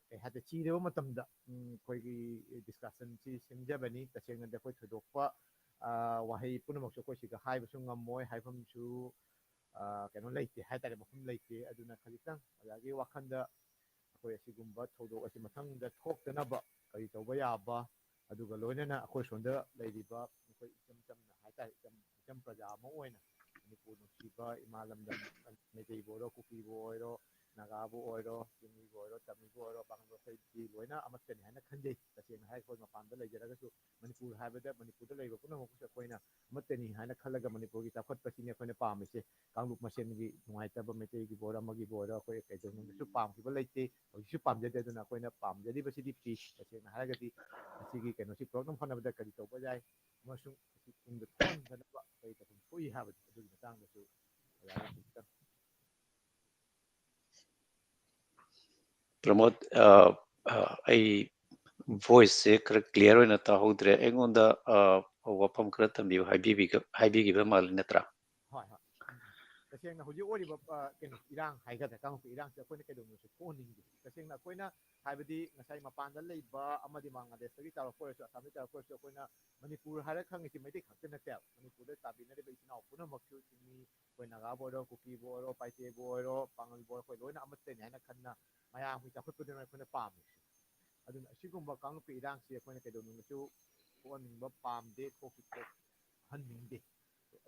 ꯀꯩ ꯍꯥꯏꯇꯥꯔꯦ, ꯆꯤꯔꯕ ꯃꯇꯝꯗ, ꯎꯝ, ꯑꯩꯈꯣꯏꯒꯤ ꯗꯤꯁꯀꯁꯟꯁꯤ ꯁꯦꯝꯖꯕꯅꯤ꯫ ꯇꯁꯦꯡꯅꯗꯤ ꯑꯩꯈꯣꯏ ꯊꯣꯏꯗꯣꯛꯄ, ꯋꯥꯍꯩ ꯄꯨꯝꯅꯃꯛꯁꯨ ꯑꯩꯈꯣꯏ ꯁꯤꯗ ꯍꯥꯏꯕꯁꯨ ꯉꯝꯃꯣꯏ, ꯍꯥꯏꯐꯝꯁꯨ ꯀꯩꯅꯣ ꯂꯩꯇꯦ ꯍꯥꯏꯇꯥꯔꯦ, ꯃꯐꯝ ꯂꯩꯇꯦ꯫ ꯑꯗꯨꯅ ꯈꯖꯤꯛꯇꯪ ꯑꯣꯖꯥꯒꯤ ꯋꯥꯈꯜꯗ ꯑꯩꯈꯣꯏ ꯑꯁꯤꯒꯨꯝꯕ ꯊꯧꯗꯣꯛ ꯑꯁꯤ ꯃꯊꯪꯗ ꯊꯣꯛꯇꯅꯕ ꯀꯔꯤ ꯇꯧꯕ ꯌꯥꯕ, ꯑꯗꯨꯒ ꯂꯣꯏꯅꯅ ꯑꯩꯈꯣꯏ ꯁꯣꯝꯗ ꯂꯩꯔꯤꯕ ꯑꯩꯈꯣꯏ ꯏꯆꯝ ꯆꯝꯅ ꯍꯥꯏꯇꯥꯔꯦ, ꯏꯆꯝ ꯏꯆꯝ ꯄ꯭ꯔꯖꯥ ꯑꯃ ꯑꯣꯏꯅ ꯃꯅꯤꯄꯨꯔ ꯅꯨꯡꯁꯤꯕ ꯏꯃꯥ ꯂꯝꯗꯝ ꯃꯩꯇꯩꯕꯨ ꯑꯣꯏꯔꯣ, ꯀꯨꯀꯤꯕꯨ ꯑꯣꯏꯔꯣ, ꯅꯥꯒꯥꯕꯨ ꯑꯣꯏꯔꯣ, ꯆꯤꯡꯃꯤꯕꯨ ꯑꯣꯏꯔꯣ, ꯇꯝꯃꯤꯕꯨ ꯑꯣꯏꯔꯣ, ꯄꯥꯉꯜꯕꯨ ꯑꯩꯈꯣꯏꯗꯤ ꯂꯣꯏꯅ ꯑꯃꯠꯇꯅꯤ ꯍꯥꯏꯅ ꯈꯟꯖꯩ꯫ ꯇꯁꯦꯡꯅ ꯍꯥꯏꯔꯒ ꯑꯩꯈꯣꯏ ꯃꯄꯥꯟꯗ ꯂꯩꯖꯔꯒꯁꯨ ꯃꯅꯤꯄꯨꯔ ꯍꯥꯏꯕꯗ ꯃꯅꯤꯄꯨꯔꯗ ꯂꯩꯕ ꯄꯨꯝꯅꯃꯛꯁꯨ ꯑꯩꯈꯣꯏꯅ ꯑꯃꯠꯇꯅꯤ ꯍꯥꯏꯅ ꯈꯜꯂꯒ ꯃꯅꯤꯄꯨꯔꯒꯤ ꯆꯥꯎꯈꯠꯄꯁꯤꯅꯤ ꯑꯩꯈꯣꯏꯅ ꯄꯥꯝꯃꯤꯁꯦ꯫ ꯀꯥꯡꯂꯨꯞ ꯃꯁꯦꯟꯒꯤ ꯅꯨꯡꯉꯥꯏꯇꯕ ꯃꯩꯇꯩꯒꯤꯕꯨ ꯑꯣꯏꯔꯣ ꯑꯃꯒꯤꯕꯨ ꯑꯣꯏꯔꯣ ꯑꯩꯈꯣꯏ ꯀꯩꯗꯧꯅꯨꯡꯗꯁꯨ ꯄꯥꯝꯈꯤꯕ ꯂꯩꯇꯦ, ꯍꯧꯖꯤꯛꯁꯨ ꯄꯥꯝꯖꯗꯦ꯫ ꯑꯗꯨꯅ ꯑꯩꯈꯣꯏꯅ ꯄꯥꯝꯖꯔꯤꯕꯁꯤꯗꯤ ꯄꯤꯁ꯫ ꯇꯁꯦꯡꯅ ꯍꯥꯏꯔꯒꯗꯤ ꯃꯁꯤꯒꯤ ꯀꯩꯅꯣꯁꯤ ꯄꯨꯔꯛꯅꯕ ꯍꯣꯠꯅꯕꯗ ꯀꯔꯤ ꯇꯧꯕ ꯌꯥꯏ ꯑꯃꯁꯨꯡ ꯃꯁꯤ ꯇꯨꯡꯗ ꯊꯣꯛꯍꯟꯗꯅꯕ ꯀꯔꯤ ꯇꯧꯐꯝ ꯊꯣꯛꯏ ꯍꯥꯏꯕꯗꯣ ꯑꯗꯨꯒꯤ ꯃꯇꯥꯡꯗꯁꯨ ꯑꯣꯖꯥꯅ ꯈꯤꯇꯪ ꯄ꯭ꯔꯃꯣꯗ, ꯑ, ꯑ, ꯑꯩ ꯚꯣꯏꯁꯁꯦ ꯈꯔ ꯀ꯭ꯂꯤꯌꯥꯔ ꯑꯣꯏꯅ ꯇꯥꯍꯧꯗ꯭ꯔꯦ꯫ ꯑꯩꯉꯣꯟꯗ, ꯑ, ꯋꯥꯐꯝ ꯈꯔ ꯊꯝꯕꯤꯌꯨ, ꯍꯥꯏꯕꯤꯕꯤꯒ-, ꯍꯥꯏꯕꯤꯈꯤꯕ ꯃꯥꯜꯂꯤ ꯅꯠꯇ꯭ꯔꯥ? ꯍꯣꯏ, ꯍꯣꯏ꯫ ꯎꯝ꯫ ꯇꯁꯦꯡꯅ ꯍꯧꯖꯤꯛ ꯑꯣꯏꯔꯤꯕ, ꯑ, ꯀꯩꯅꯣ, ꯏꯔꯥꯡ ꯍꯥꯏꯒꯗ꯭ꯔꯥ, ꯀꯥꯡꯂꯨꯞꯀꯤ ꯏꯔꯥꯡꯁꯦ ꯑꯩꯈꯣꯏꯅ ꯀꯩꯗꯧꯅꯨꯡꯗꯁꯨ ꯊꯣꯛꯍꯟꯅꯤꯡꯗꯦ꯫ ꯇꯁꯦꯡꯅ ꯑꯩꯈꯣꯏꯅ ꯍꯥꯏꯕꯗꯤ ꯉꯁꯥꯏ ꯃꯄꯥꯟꯗ ꯂꯩꯕ ꯑꯃꯗꯤ ꯕꯪꯒ꯭ꯂꯥꯗꯦꯁꯇꯒꯤ ꯇꯧꯔꯛꯄ ꯑꯣꯏꯔꯁꯨ, ꯑꯁꯥꯝꯗꯒꯤ ꯇꯧꯔꯛꯄ ꯑꯣꯏꯔꯁꯨ, ꯑꯩꯈꯣꯏꯅ ꯃꯅꯤꯄꯨꯔ ꯍꯥꯏꯔ ꯈꯪꯉꯤꯁꯤ ꯃꯩꯇꯩ ꯈꯛꯇ ꯅꯠꯇꯦꯕ꯫ ꯃꯅꯤꯄꯨꯔꯗ ꯇꯥꯕꯤꯅꯔꯤꯕ ꯏꯆꯤꯟ ꯏꯅꯥꯎ ꯄꯨꯝꯅꯃꯛꯁꯨ ꯆꯤꯡꯃꯤ, ꯑꯩꯈꯣꯏ ꯅꯥꯒꯥꯕꯨ ꯑꯣꯏꯔꯣ, ꯀꯨꯀꯤꯕꯨ ꯑꯣꯏꯔꯣ, ꯄꯥꯏꯇꯦꯕꯨ ꯑꯣꯏꯔꯣ, ꯄꯥꯉꯜꯕꯨ ꯑꯣꯏꯔꯣ, ꯑꯩꯈꯣꯏ ꯂꯣꯏꯅ ꯑꯃꯠꯇꯅꯤ ꯍꯥꯏꯅ ꯈꯟꯅ ꯃꯌꯥꯝꯒꯤ ꯆꯥꯎꯈꯠꯄꯗꯨꯅ ꯑꯩꯈꯣꯏꯅ ꯄꯥꯝꯃꯤ꯫ ꯑꯗꯨꯅ ꯑꯁꯤꯒꯨꯝꯕ ꯀꯥꯡꯂꯨꯞꯀꯤ ꯏꯔꯥꯡꯁꯤ ꯑꯩꯈꯣꯏꯅ ꯀꯩꯗꯧꯅꯨꯡꯗꯁꯨ ꯊꯣꯛꯍꯟꯅꯤꯡꯕ ꯄꯥꯝꯗꯦ, ꯊꯣꯛꯁꯨ ꯊꯣꯛꯍꯟꯅꯤꯡꯗꯦ꯫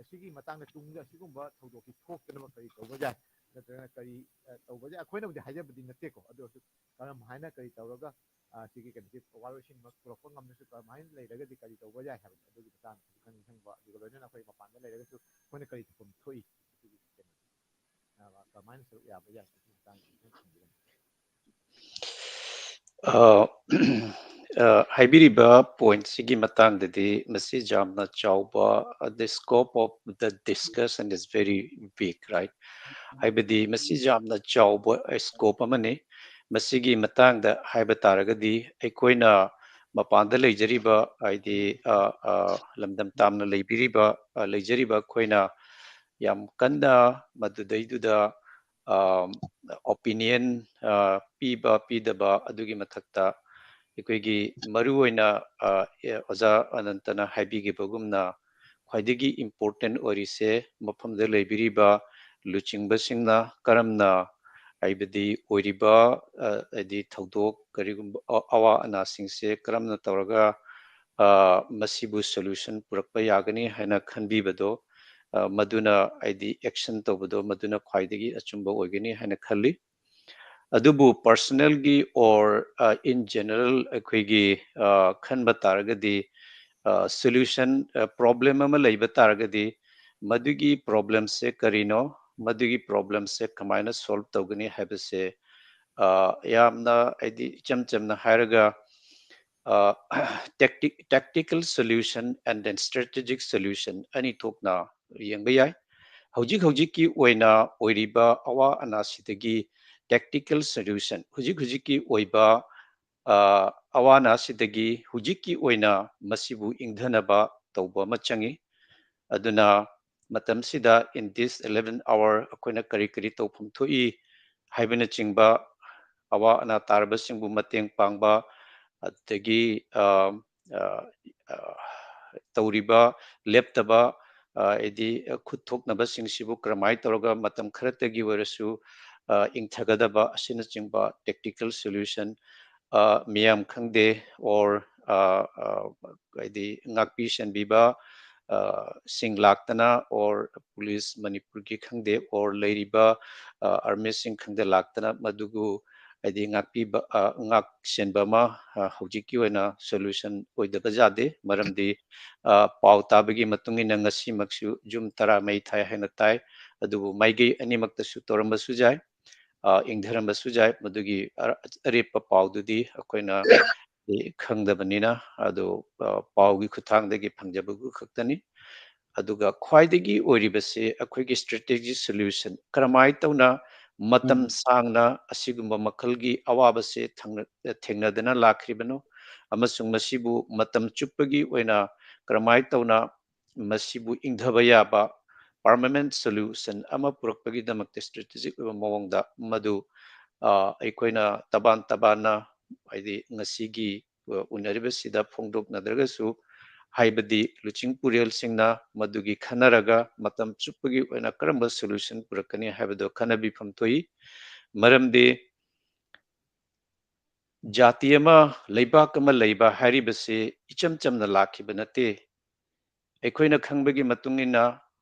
ꯑꯁꯤꯒꯤ ꯃꯇꯥꯡꯗ ꯇꯨꯡꯗ ꯑꯁꯤꯒꯨꯝꯕ ꯊꯧꯗꯣꯛꯁꯤ ꯊꯣꯛꯇꯅꯕ ꯀꯔꯤ ꯇꯧꯕ ꯌꯥꯏ, ꯅꯠꯇ꯭ꯔꯒꯅ ꯀꯔꯤ, ꯑ, ꯇꯧꯕ ꯌꯥꯏ? ꯑꯩꯈꯣꯏꯅꯕꯨꯗꯤ ꯍꯥꯏꯖꯕꯗꯤ ꯅꯠꯇꯦꯀꯣ, ꯑꯗꯨ ꯑꯣꯏꯔꯁꯨ ꯀꯔꯝ ꯍꯥꯏꯅ ꯀꯔꯤ ꯇꯧꯔꯒ, ꯑ, ꯁꯤꯒꯤ ꯀꯩꯅꯣꯁꯤ ꯋꯥꯔꯣꯏꯁꯤꯟꯕ ꯄꯨꯔꯛꯄ ꯉꯝꯗ꯭ꯔꯁꯨ ꯀꯔꯝꯍꯥꯏꯅ ꯂꯩꯔꯒꯗꯤ ꯀꯔꯤ ꯇꯧꯕ ꯌꯥꯏ ꯍꯥꯏꯕꯗꯣ ꯑꯗꯨꯒꯤ ꯃꯇꯥꯡꯗ ꯈꯤꯇꯪ ꯅꯤꯡꯁꯤꯡꯕ, ꯑꯗꯨꯒ ꯂꯣꯏꯅꯅ ꯑꯩꯈꯣꯏ ꯃꯄꯥꯟꯗ ꯂꯩꯔꯒꯁꯨ ꯑꯩꯈꯣꯏꯅ ꯀꯔꯤ ꯇꯧꯐꯝ ꯊꯣꯛꯏ, ꯁꯤꯒꯤ ꯀꯩꯅꯣꯁꯦ, ꯑ, ꯀꯔꯝꯍꯥꯏꯅ ꯁꯔꯨꯛ ꯌꯥꯕ ꯌꯥꯏ, ꯁꯤꯒꯤ ꯃꯇꯥꯡꯗ ꯈꯤꯇꯪ ꯊꯝꯕꯤꯔꯝꯃꯨ꯫ ꯑ, ꯑ, ꯍꯥꯏꯕꯤꯔꯤꯕ ꯄꯣꯏꯟꯠꯁꯤꯒꯤ ꯃꯇꯥꯡꯗꯗꯤ ꯃꯁꯤ ꯌꯥꯝꯅ ꯆꯥꯎꯕ, uh, the scope of the discussion is very big, right? ꯍꯥꯏꯕꯗꯤ ꯃꯁꯤ ꯌꯥꯝꯅ ꯆꯥꯎꯕ ꯁ꯭ꯀꯣꯞ ꯑꯃꯅꯤ꯫ ꯃꯁꯤꯒꯤ ꯃꯇꯥꯡꯗ ꯍꯥꯏꯕ ꯇꯥꯔꯒꯗꯤ ꯑꯩꯈꯣꯏꯅ ꯃꯄꯥꯟꯗ ꯂꯩꯖꯔꯤꯕ, ꯍꯥꯏꯗꯤ, ꯑ, ꯑ, ꯂꯝꯗꯝ ꯇꯥꯝꯅ ꯂꯩꯕꯤꯔꯤꯕ, ꯑ, ꯂꯩꯖꯔꯤꯕ ꯑꯩꯈꯣꯏꯅ ꯌꯥꯝ ꯀꯟꯅ ꯃꯗꯨꯗꯩꯗꯨꯗ, ꯑ, ꯑꯣꯄꯤꯅꯤꯌꯟ, ꯑ, ꯄꯤꯕ ꯄꯤꯗꯕ ꯑꯗꯨꯒꯤ ꯃꯊꯛꯇ ꯑꯩꯈꯣꯏꯒꯤ ꯃꯔꯨꯑꯣꯏꯅ, ꯑ, ꯑꯦ, ꯑꯣꯖꯥ ꯑꯅꯟꯇꯅ ꯍꯥꯏꯕꯤꯈꯤꯕꯒꯨꯝꯅ ꯈ꯭ꯋꯥꯏꯗꯒꯤ important ꯑꯣꯏꯔꯤꯁꯦ ꯃꯐꯝꯗ ꯂꯩꯕꯤꯔꯤꯕ ꯂꯨꯆꯤꯡꯕꯁꯤꯡꯅ ꯀꯔꯝꯅ, ꯍꯥꯏꯕꯗꯤ ꯑꯣꯏꯔꯤꯕ, ꯑ, ꯍꯥꯏꯗꯤ ꯊꯧꯗꯣꯛ ꯀꯔꯤꯒꯨꯝꯕ ꯑ-, ꯑꯋꯥ ꯑꯅꯥꯁꯤꯡꯁꯦ ꯀꯔꯝꯅ ꯇꯧꯔꯒ, ꯑ, ꯃꯁꯤꯕꯨ solution ꯄꯨꯔꯛꯄ ꯌꯥꯒꯅꯤ ꯍꯥꯏꯅ ꯈꯟꯕꯤꯕꯗꯣ, ꯑ, ꯃꯗꯨꯅ ꯍꯥꯏꯗꯤ action ꯇꯧꯕꯗꯣ ꯃꯗꯨꯅ ꯈ꯭ꯋꯥꯏꯗꯒꯤ ꯑꯆꯨꯝꯕ ꯑꯣꯏꯒꯅꯤ ꯍꯥꯏꯅ ꯈꯜꯂꯤ꯫ ꯑꯗꯨꯕꯨ personalꯒꯤ or, ꯑ, in general ꯑꯩꯈꯣꯏꯒꯤ, ꯑ, ꯈꯟꯕ ꯇꯥꯔꯒꯗꯤ, ꯑ, solution, ꯑ, problem ꯑꯃ ꯂꯩꯕ ꯇꯥꯔꯒꯗꯤ ꯃꯗꯨꯒꯤ problemꯁꯦ ꯀꯔꯤꯅꯣ, ꯃꯗꯨꯒꯤ problemꯁꯦ ꯀꯃꯥꯏꯅ solve ꯇꯧꯒꯅꯤ ꯍꯥꯏꯕꯁꯦ, ꯑ, ꯌꯥꯝꯅ ꯍꯥꯏꯗꯤ ꯏꯆꯝ ꯆꯝꯅ ꯍꯥꯏꯔꯒ, ꯑ, tactic-, tactical solution and then strategic solution ꯑꯅꯤ ꯊꯣꯛꯅ ꯌꯦꯡꯕ ꯌꯥꯏ꯫ ꯍꯧꯖꯤꯛ ꯍꯧꯖꯤꯛꯀꯤ ꯑꯣꯏꯅ ꯑꯣꯏꯔꯤꯕ ꯑꯋꯥ ꯑꯅꯥꯁꯤꯗꯒꯤ tactical solution, ꯍꯧꯖꯤꯛ ꯍꯧꯖꯤꯛꯀꯤ ꯑꯣꯏꯕ, ꯑ, ꯑꯋꯥ ꯑꯅꯥꯁꯤꯗꯒꯤ ꯍꯧꯖꯤꯛꯀꯤ ꯑꯣꯏꯅ ꯃꯁꯤꯕꯨ ꯏꯪꯊꯅꯕ ꯇꯧꯕ ꯑꯃ ꯆꯪꯉꯤ꯫ ꯑꯗꯨꯅ ꯃꯇꯝꯁꯤꯗ in this eleven hour ꯑꯩꯈꯣꯏꯅ ꯀꯔꯤ ꯀꯔꯤ ꯇꯧꯐꯝ ꯊꯣꯛꯏ ꯍꯥꯏꯕꯅꯆꯤꯡꯕ, ꯑꯋꯥ ꯑꯅꯥ ꯇꯥꯔꯕꯁꯤꯡꯕꯨ ꯃꯇꯦꯡ ꯄꯥꯡꯕ, ꯑꯗꯒꯤ, ꯑ, ꯑ, ꯑ, ꯇꯧꯔꯤꯕ ꯂꯦꯞꯇꯕ, ꯑ, ꯍꯥꯏꯗꯤ, ꯑ, ꯈꯨꯠ ꯊꯣꯛꯅꯕꯁꯤꯡꯁꯤꯕꯨ ꯀꯔꯝꯍꯥꯏꯅ ꯇꯧꯔꯒ ꯃꯇꯝ ꯈꯔꯇꯒꯤ ꯑꯣꯏꯔꯁꯨ, ꯑ, ꯏꯪꯊꯒꯗꯕ ꯑꯁꯤꯅꯆꯤꯡꯕ tactical solution, ꯑ, ꯃꯤꯌꯥꯝ ꯈꯪꯗꯦ or, ꯑ, ꯑ, ꯍꯥꯏꯗꯤ ꯉꯥꯛꯄꯤ ꯁꯦꯟꯕꯤꯕ, ꯑ, ꯁꯤꯡ ꯂꯥꯛꯇꯅ or police ꯃꯅꯤꯄꯨꯔꯒꯤ ꯈꯪꯗꯦ or ꯂꯩꯔꯤꯕ, ꯑ, armyꯁꯤꯡ ꯈꯪꯗꯦ ꯂꯥꯛꯇꯅ ꯃꯗꯨꯕꯨ ꯍꯥꯏꯗꯤ ꯉꯥꯛꯄꯤꯕ, ꯑ, ꯉꯥꯛ ꯁꯦꯟꯕ ꯑꯃ, ꯑ, ꯍꯧꯖꯤꯛꯀꯤ ꯑꯣꯏꯅ solution ꯑꯣꯏꯗꯕ ꯌꯥꯗꯦ꯫ ꯃꯔꯝꯗꯤ, ꯑ, ꯄꯥꯎ ꯇꯥꯕꯒꯤ ꯃꯇꯨꯡ ꯏꯟꯅ ꯉꯁꯤꯃꯛꯁꯨ ꯌꯨꯝ ꯇꯔꯥ ꯃꯩ ꯊꯥꯏ ꯍꯥꯏꯅ ꯇꯥꯏ꯫ ꯑꯗꯨꯕꯨ ꯃꯥꯏꯀꯩ ꯑꯅꯤꯃꯛꯇꯁꯨ ꯇꯧꯔꯝꯕꯁꯨ ꯌꯥꯏ, ꯑ, ꯏꯪꯊꯔꯝꯕꯁꯨ ꯌꯥꯏ꯫ ꯃꯗꯨꯒꯤ ꯑꯔ-, ꯑꯔꯦꯞꯄ ꯄꯥꯎꯗꯨꯗꯤ ꯑꯩꯈꯣꯏꯅ ꯈꯪꯗꯕꯅꯤꯅ, ꯑꯗꯨ, ꯑ, ꯄꯥꯎꯒꯤ ꯈꯨꯠꯊꯥꯡꯗꯒꯤ ꯐꯪꯖꯕꯗꯨ ꯈꯛꯇꯅꯤ꯫ ꯑꯗꯨꯒ ꯈ꯭ꯋꯥꯏꯗꯒꯤ ꯑꯣꯏꯔꯤꯕꯁꯤ ꯑꯩꯈꯣꯏꯒꯤ strategic solution, ꯀꯔꯝꯍꯥꯏꯅ ꯇꯧꯅ ꯃꯇꯝ ꯎꯝ꯫ ꯁꯥꯡꯅ ꯑꯁꯤꯒꯨꯝꯕ ꯃꯈꯜꯒꯤ ꯑꯋꯥꯕꯁꯦ ꯊꯪꯅ-, ꯊꯦꯡꯅꯗꯅ ꯂꯥꯛꯈ꯭ꯔꯤꯕꯅꯣ, ꯑꯃꯁꯨꯡ ꯃꯁꯤꯕꯨ ꯃꯇꯝ ꯆꯨꯞꯄꯒꯤ ꯑꯣꯏꯅ ꯀꯔꯝꯍꯥꯏꯅ ꯇꯧꯅ ꯃꯁꯤꯕꯨ ꯏꯪꯊꯕ ꯌꯥꯕ permanent solution ꯑꯃ ꯄꯨꯔꯛꯄꯒꯤꯗꯃꯛꯇ strategic ꯑꯣꯏꯕ ꯃꯑꯣꯡꯗ ꯃꯗꯨ, ꯑ, ꯑꯩꯈꯣꯏꯅ ꯇꯕꯥꯟ ꯇꯕꯥꯟꯅ ꯍꯥꯏꯗꯤ ꯉꯁꯤꯒꯤ, ꯑ, ꯎꯅꯔꯤꯕꯁꯤꯗ ꯐꯣꯡꯗꯣꯛꯅꯗ꯭ꯔꯒꯁꯨ, ꯍꯥꯏꯕꯗꯤ ꯂꯨꯆꯤꯡ ꯄꯨꯔꯦꯜꯁꯤꯡꯅ ꯃꯗꯨꯒꯤ ꯈꯟꯅꯔꯒ ꯃꯇꯝ ꯆꯨꯞꯄꯒꯤ ꯑꯣꯏꯅ ꯀꯔꯝꯕ solution ꯄꯨꯔꯛꯀꯅꯤ ꯍꯥꯏꯕꯗꯣ ꯈꯟꯅꯕꯤꯐꯝ ꯊꯣꯛꯏ꯫ ꯃꯔꯝꯗꯤ ꯖꯥꯇꯤ ꯑꯃ, ꯂꯩꯕꯥꯛ ꯑꯃ ꯂꯩꯕ ꯍꯥꯏꯔꯤꯕꯁꯤ ꯏꯆꯝ ꯆꯝꯅ ꯂꯥꯛꯈꯤꯕ ꯅꯠꯇꯦ꯫ ꯑꯩꯈꯣꯏꯅ ꯈꯪꯕꯒꯤ ꯃꯇꯨꯡ ꯏꯟꯅ,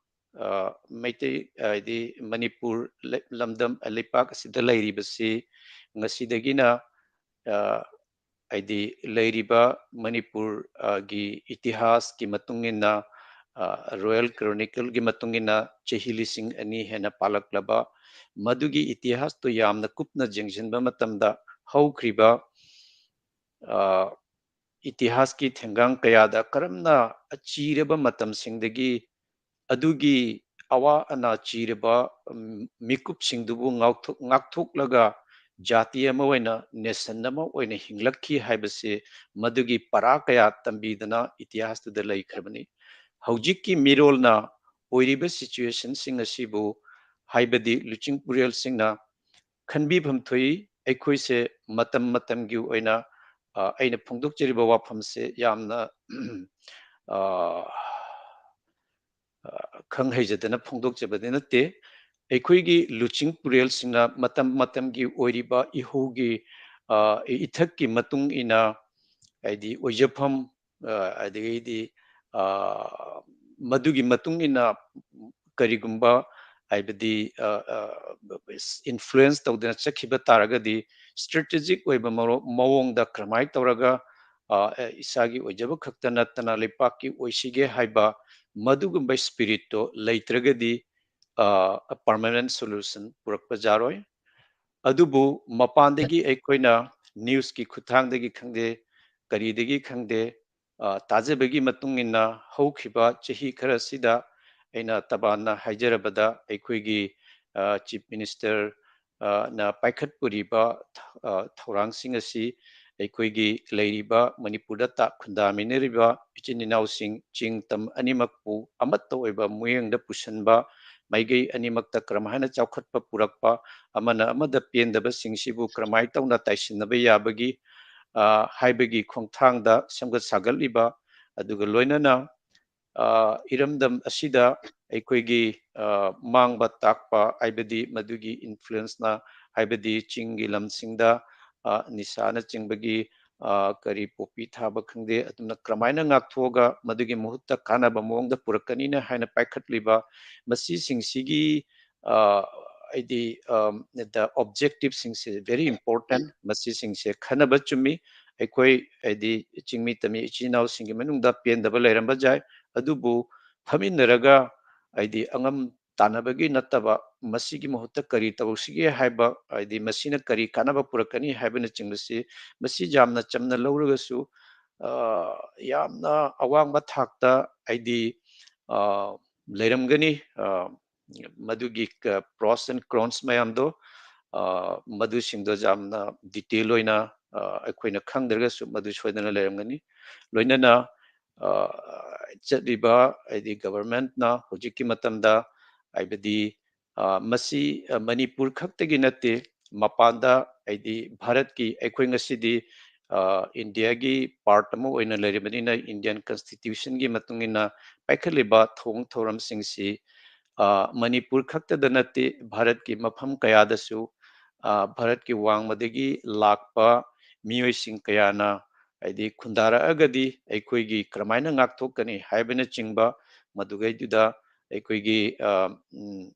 ꯑ, ꯃꯩꯇꯩ, ꯍꯥꯏꯗꯤ ꯃꯅꯤꯄꯨꯔ ꯂꯩ-, ꯂꯝꯗꯝ, ꯂꯩꯄꯥꯛ ꯑꯁꯤꯗ ꯂꯩꯔꯤꯕꯁꯤ ꯉꯁꯤꯗꯒꯤꯅ, ꯑ, ꯍꯥꯏꯗꯤ ꯂꯩꯔꯤꯕ ꯃꯅꯤꯄꯨꯔ, ꯑ, ꯒꯤ ꯏꯇꯤꯍꯥꯁꯀꯤ ꯃꯇꯨꯡ ꯏꯟꯅ, ꯑ, Royal Chronicleꯒꯤ ꯃꯇꯨꯡ ꯏꯟꯅ ꯆꯍꯤ ꯂꯤꯁꯤꯡ ꯑꯅꯤ ꯍꯦꯟꯅ ꯄꯥꯜꯂꯛꯂꯕ, ꯃꯗꯨꯒꯤ ꯏꯇꯤꯍꯥꯁꯇꯨ ꯌꯥꯝꯅ ꯀꯨꯞꯅ ꯌꯦꯡꯁꯤꯟꯕ ꯃꯇꯝꯗ ꯍꯧꯈ꯭ꯔꯤꯕ, ꯑ, ꯏꯇꯤꯍꯥꯁꯀꯤ ꯊꯦꯡꯒꯥꯡ ꯀꯌꯥꯗ ꯀꯔꯝꯅ ꯆꯤꯔꯕ ꯃꯇꯝꯁꯤꯡꯗꯒꯤ ꯑꯗꯨꯒꯤ ꯑꯋꯥ ꯑꯅꯥ ꯆꯤꯔꯕ, ꯎꯝ, ꯃꯤꯀꯨꯞꯁꯤꯡꯗꯨꯕꯨ ꯉꯥꯛꯊꯣꯛ-, ꯉꯥꯛꯊꯣꯛꯂꯒ ꯖꯥꯇꯤ ꯑꯃ ꯑꯣꯏꯅ, nation ꯑꯃ ꯑꯣꯏꯅ ꯍꯤꯡꯂꯛꯈꯤ ꯍꯥꯏꯕꯁꯤ ꯃꯗꯨꯒꯤ ꯄꯔꯥ ꯀꯌꯥ ꯇꯝꯕꯤꯗꯅ ꯏꯇꯤꯍꯥꯁꯇꯨꯗ ꯂꯩꯈ꯭ꯔꯕꯅꯤ꯫ ꯍꯧꯖꯤꯛꯀꯤ ꯃꯤꯔꯣꯜꯅ ꯑꯣꯏꯔꯤꯕ situationꯁꯤꯡ ꯑꯁꯤꯕꯨ, ꯍꯥꯏꯕꯗꯤ ꯂꯨꯆꯤꯡ ꯄꯨꯔꯦꯜꯁꯤꯡꯅ ꯈꯟꯕꯤꯐꯝ ꯊꯣꯛꯏ꯫ ꯑꯩꯈꯣꯏꯁꯦ ꯃꯇꯝ ꯃꯇꯝꯒꯤ ꯑꯣꯏꯅ, ꯑ, ꯑꯩꯅ ꯐꯣꯡꯗꯣꯛꯆꯔꯤꯕ ꯋꯥꯐꯝꯁꯦ ꯌꯥꯝꯅ, ꯑ, ꯑ, ꯈꯪ ꯍꯩꯖꯗꯅ ꯐꯣꯡꯗꯣꯛꯆꯕꯗꯤ ꯅꯠꯇꯦ꯫ ꯑꯩꯈꯣꯏꯒꯤ ꯂꯨꯆꯤꯡ ꯄꯨꯔꯦꯜꯁꯤꯡꯅ ꯃꯇꯝ ꯃꯇꯝꯒꯤ ꯑꯣꯏꯔꯤꯕ ꯏꯍꯧꯒꯤ, ꯑ, ꯏꯊꯛꯀꯤ ꯃꯇꯨꯡ ꯏꯟꯅ, ꯍꯥꯏꯗꯤ ꯑꯣꯏꯖꯐꯝ, ꯑ, ꯑꯗꯒꯤꯗꯤ, ꯑ, ꯃꯗꯨꯒꯤ ꯃꯇꯨꯡ ꯏꯟꯅ ꯀꯔꯤꯒꯨꯝꯕ, ꯍꯥꯏꯕꯗꯤ, ꯑ, ꯑ, influence ꯇꯧꯗꯅ ꯆꯠꯈꯤꯕ ꯇꯥꯔꯒꯗꯤ, strategic ꯑꯣꯏꯕ ꯃꯔꯣ-, ꯃꯑꯣꯡꯗ ꯀꯔꯝꯍꯥꯏꯅ ꯇꯧꯔꯒ, ꯑ, ꯑ, ꯏꯁꯥꯒꯤ ꯑꯣꯏꯖꯕ ꯈꯛꯇ ꯅꯠꯇꯅ ꯂꯩꯄꯥꯛꯀꯤ ꯑꯣꯏꯁꯤꯒꯦ ꯍꯥꯏꯕ ꯃꯗꯨꯒꯨꯝꯕ spiritꯇꯣ ꯂꯩꯇ꯭ꯔꯒꯗꯤ, ꯑ, permanent solution ꯄꯨꯔꯛꯄ ꯌꯥꯔꯣꯏ꯫ ꯑꯗꯨꯕꯨ ꯃꯄꯥꯟꯗꯒꯤ ꯑꯩꯈꯣꯏꯅ newsꯀꯤ ꯈꯨꯠꯊꯥꯡꯗꯒꯤ ꯈꯪꯗꯦ, ꯀꯔꯤꯗꯒꯤ ꯈꯪꯗꯦ, ꯑ, ꯇꯥꯖꯕꯒꯤ ꯃꯇꯨꯡ ꯏꯟꯅ ꯍꯧꯈꯤꯕ ꯆꯍꯤ ꯈꯔꯁꯤꯗ ꯑꯩꯅ ꯇꯕꯥꯟꯅ ꯍꯥꯏꯖꯔꯕꯗ ꯑꯩꯈꯣꯏꯒꯤ, ꯑ, Chief Minister, ꯑ, ꯅ ꯄꯥꯏꯈꯠꯄꯨꯔꯤꯕ ꯊ-, ꯑ, ꯊꯧꯔꯥꯡꯁꯤꯡ ꯑꯁꯤ ꯑꯩꯈꯣꯏꯒꯤ ꯂꯩꯔꯤꯕ ꯃꯅꯤꯄꯨꯔꯗ ꯇ-, ꯈꯨꯟꯗꯥꯃꯤꯟꯅꯔꯤꯕ ꯏꯆꯤꯟ ꯏꯅꯥꯎꯁꯤꯡ ꯆꯤꯡ ꯇꯝ ꯑꯅꯤꯃꯛꯄꯨ ꯑꯃꯠꯇ ꯑꯣꯏꯕ ꯃꯤꯠꯌꯦꯡꯗ ꯄꯨꯁꯤꯟꯕ, ꯃꯥꯏꯀꯩ ꯑꯅꯤꯃꯛꯇ ꯀꯔꯝꯍꯥꯏꯅ ꯆꯥꯎꯈꯠꯄ ꯄꯨꯔꯛꯄ, ꯑꯃꯅ ꯑꯃꯗ ꯄꯦꯟꯗꯕꯁꯤꯡꯁꯤꯕꯨ ꯀꯔꯝꯍꯥꯏꯅ ꯇꯧꯅ ꯇꯥꯏꯁꯤꯟꯅꯕ ꯌꯥꯕꯒꯤ, ꯑ, ꯍꯥꯏꯕꯒꯤ ꯈꯣꯡꯊꯥꯡꯗ ꯁꯦꯝꯒꯠ ꯁꯥꯒꯠꯂꯤꯕ, ꯑꯗꯨꯒ ꯂꯣꯏꯅꯅ, ꯑ, ꯏꯔꯝꯗꯝ ꯑꯁꯤꯗ ꯑꯩꯈꯣꯏꯒꯤ, ꯑ, ꯃꯥꯡꯕ ꯇꯥꯛꯄ, ꯍꯥꯏꯕꯗꯤ ꯃꯗꯨꯒꯤ influence ꯅ, ꯍꯥꯏꯕꯗꯤ ꯆꯤꯡꯒꯤ ꯂꯝꯁꯤꯡꯗ, ꯑ, ꯅꯤꯁꯥꯅꯆꯤꯡꯕꯒꯤ, ꯑ, ꯀꯔꯤ ꯄꯣꯄꯤ ꯊꯥꯕ ꯈꯪꯗꯦ, ꯑꯗꯨꯅ ꯀꯔꯝꯍꯥꯏꯅ ꯉꯥꯛꯊꯣꯛꯑꯒ ꯃꯗꯨꯒꯤ ꯃꯍꯨꯠꯇ ꯀꯥꯟꯅꯕ ꯃꯑꯣꯡꯗ ꯄꯨꯔꯛꯀꯅꯤꯅ ꯍꯥꯏꯅ ꯄꯥꯏꯈꯠꯂꯤꯕ, ꯃꯁꯤꯁꯤꯡꯁꯤꯒꯤ, ꯑ, ꯍꯥꯏꯗꯤ, ꯑꯝ, the objective ꯁꯤꯡꯁꯦ very important, ꯃꯁꯤꯁꯤꯡꯁꯦ ꯈꯟꯅꯕ ꯆꯨꯝꯃꯤ꯫ ꯑꯩꯈꯣꯏ ꯍꯥꯏꯗꯤ ꯆꯤꯡꯃꯤ ꯇꯝꯃꯤ ꯏꯆꯤꯟ ꯏꯅꯥꯎꯁꯤꯡꯒꯤ ꯃꯅꯨꯡꯗ ꯄꯦꯟꯗꯕ ꯂꯩꯔꯝꯕ ꯌꯥꯏ, ꯑꯗꯨꯕꯨ ꯐꯝꯃꯤꯟꯅꯔꯒ ꯍꯥꯏꯗꯤ ꯑꯉꯝ ꯇꯥꯟꯅꯕꯒꯤ ꯅꯠꯇꯕ, ꯃꯁꯤꯒꯤ ꯃꯍꯨꯠꯇ ꯀꯔꯤ ꯇꯧꯁꯤꯒꯦ ꯍꯥꯏꯕ, ꯍꯥꯏꯗꯤ ꯃꯁꯤꯅ ꯀꯔꯤ ꯀꯥꯟꯅꯕ ꯄꯨꯔꯛꯀꯅꯤ ꯍꯥꯏꯕꯅꯆꯤꯡꯕꯁꯤ, ꯃꯁꯤ ꯌꯥꯝꯅ ꯆꯝꯅ ꯂꯧꯔꯒꯁꯨ, ꯑ, ꯌꯥꯝꯅ ꯑꯋꯥꯡꯕ ꯊꯥꯛꯇ ꯍꯥꯏꯗꯤ, ꯑ, ꯂꯩꯔꯝꯒꯅꯤ꯫ ꯑ, ꯃꯗꯨꯒꯤ ꯀ-, pros and cons ꯃꯌꯥꯝꯗꯣ, ꯑ, ꯃꯗꯨꯁꯤꯡꯗꯣ ꯌꯥꯝꯅ detail ꯑꯣꯏꯅ, ꯑ, ꯑꯩꯈꯣꯏꯅ ꯈꯪꯗ꯭ꯔꯒꯁꯨ ꯃꯗꯨ ꯁꯣꯏꯗꯅ ꯂꯩꯔꯝꯒꯅꯤ꯫ ꯂꯣꯏꯅꯅ, ꯑ, ꯆꯠꯂꯤꯕ ꯍꯥꯏꯗꯤ government ꯅ ꯍꯧꯖꯤꯛꯀꯤ ꯃꯇꯝꯗ ꯍꯥꯏꯕꯗꯤ, ꯑ, ꯃꯁꯤ, ꯑ, ꯃꯅꯤꯄꯨꯔ ꯈꯛꯇꯒꯤ ꯅꯠꯇꯦ, ꯃꯄꯥꯟꯗ ꯍꯥꯏꯗꯤ ꯚꯥꯔꯠꯀꯤ ꯑꯩꯈꯣꯏ ꯉꯁꯤꯗꯤ, ꯑ, ꯏꯟꯗꯤꯌꯥꯒꯤ part ꯑꯃ ꯑꯣꯏꯅ ꯂꯩꯔꯤꯕꯅꯤꯅ Indian Constitution ꯒꯤ ꯃꯇꯨꯡ ꯏꯟꯅ ꯄꯥꯏꯈꯠꯂꯤꯕ ꯊꯧꯑꯣꯡ ꯊꯧꯔꯝꯁꯤꯡꯁꯤ, ꯑ, ꯃꯅꯤꯄꯨꯔ ꯈꯛꯇꯗ ꯅꯠꯇꯦ, ꯚꯥꯔꯠꯀꯤ ꯃꯐꯝ ꯀꯌꯥꯗꯁꯨ, ꯑ, ꯚꯥꯔꯠꯀꯤ ꯋꯥꯡꯃꯗꯒꯤ ꯂꯥꯛꯄ ꯃꯤꯑꯣꯏꯁꯤꯡ ꯀꯌꯥꯅ ꯍꯥꯏꯗꯤ ꯈꯨꯟꯗꯥꯔꯛꯑꯒꯗꯤ ꯑꯩꯈꯣꯏꯒꯤ ꯀꯔꯝꯍꯥꯏꯅ ꯉꯥꯛꯊꯣꯛꯀꯅꯤ ꯍꯥꯏꯕꯅꯆꯤꯡꯕ, ꯃꯗꯨꯒꯩꯗꯨꯗ ꯑꯩꯈꯣꯏꯒꯤ, ꯑ, ꯎꯝ,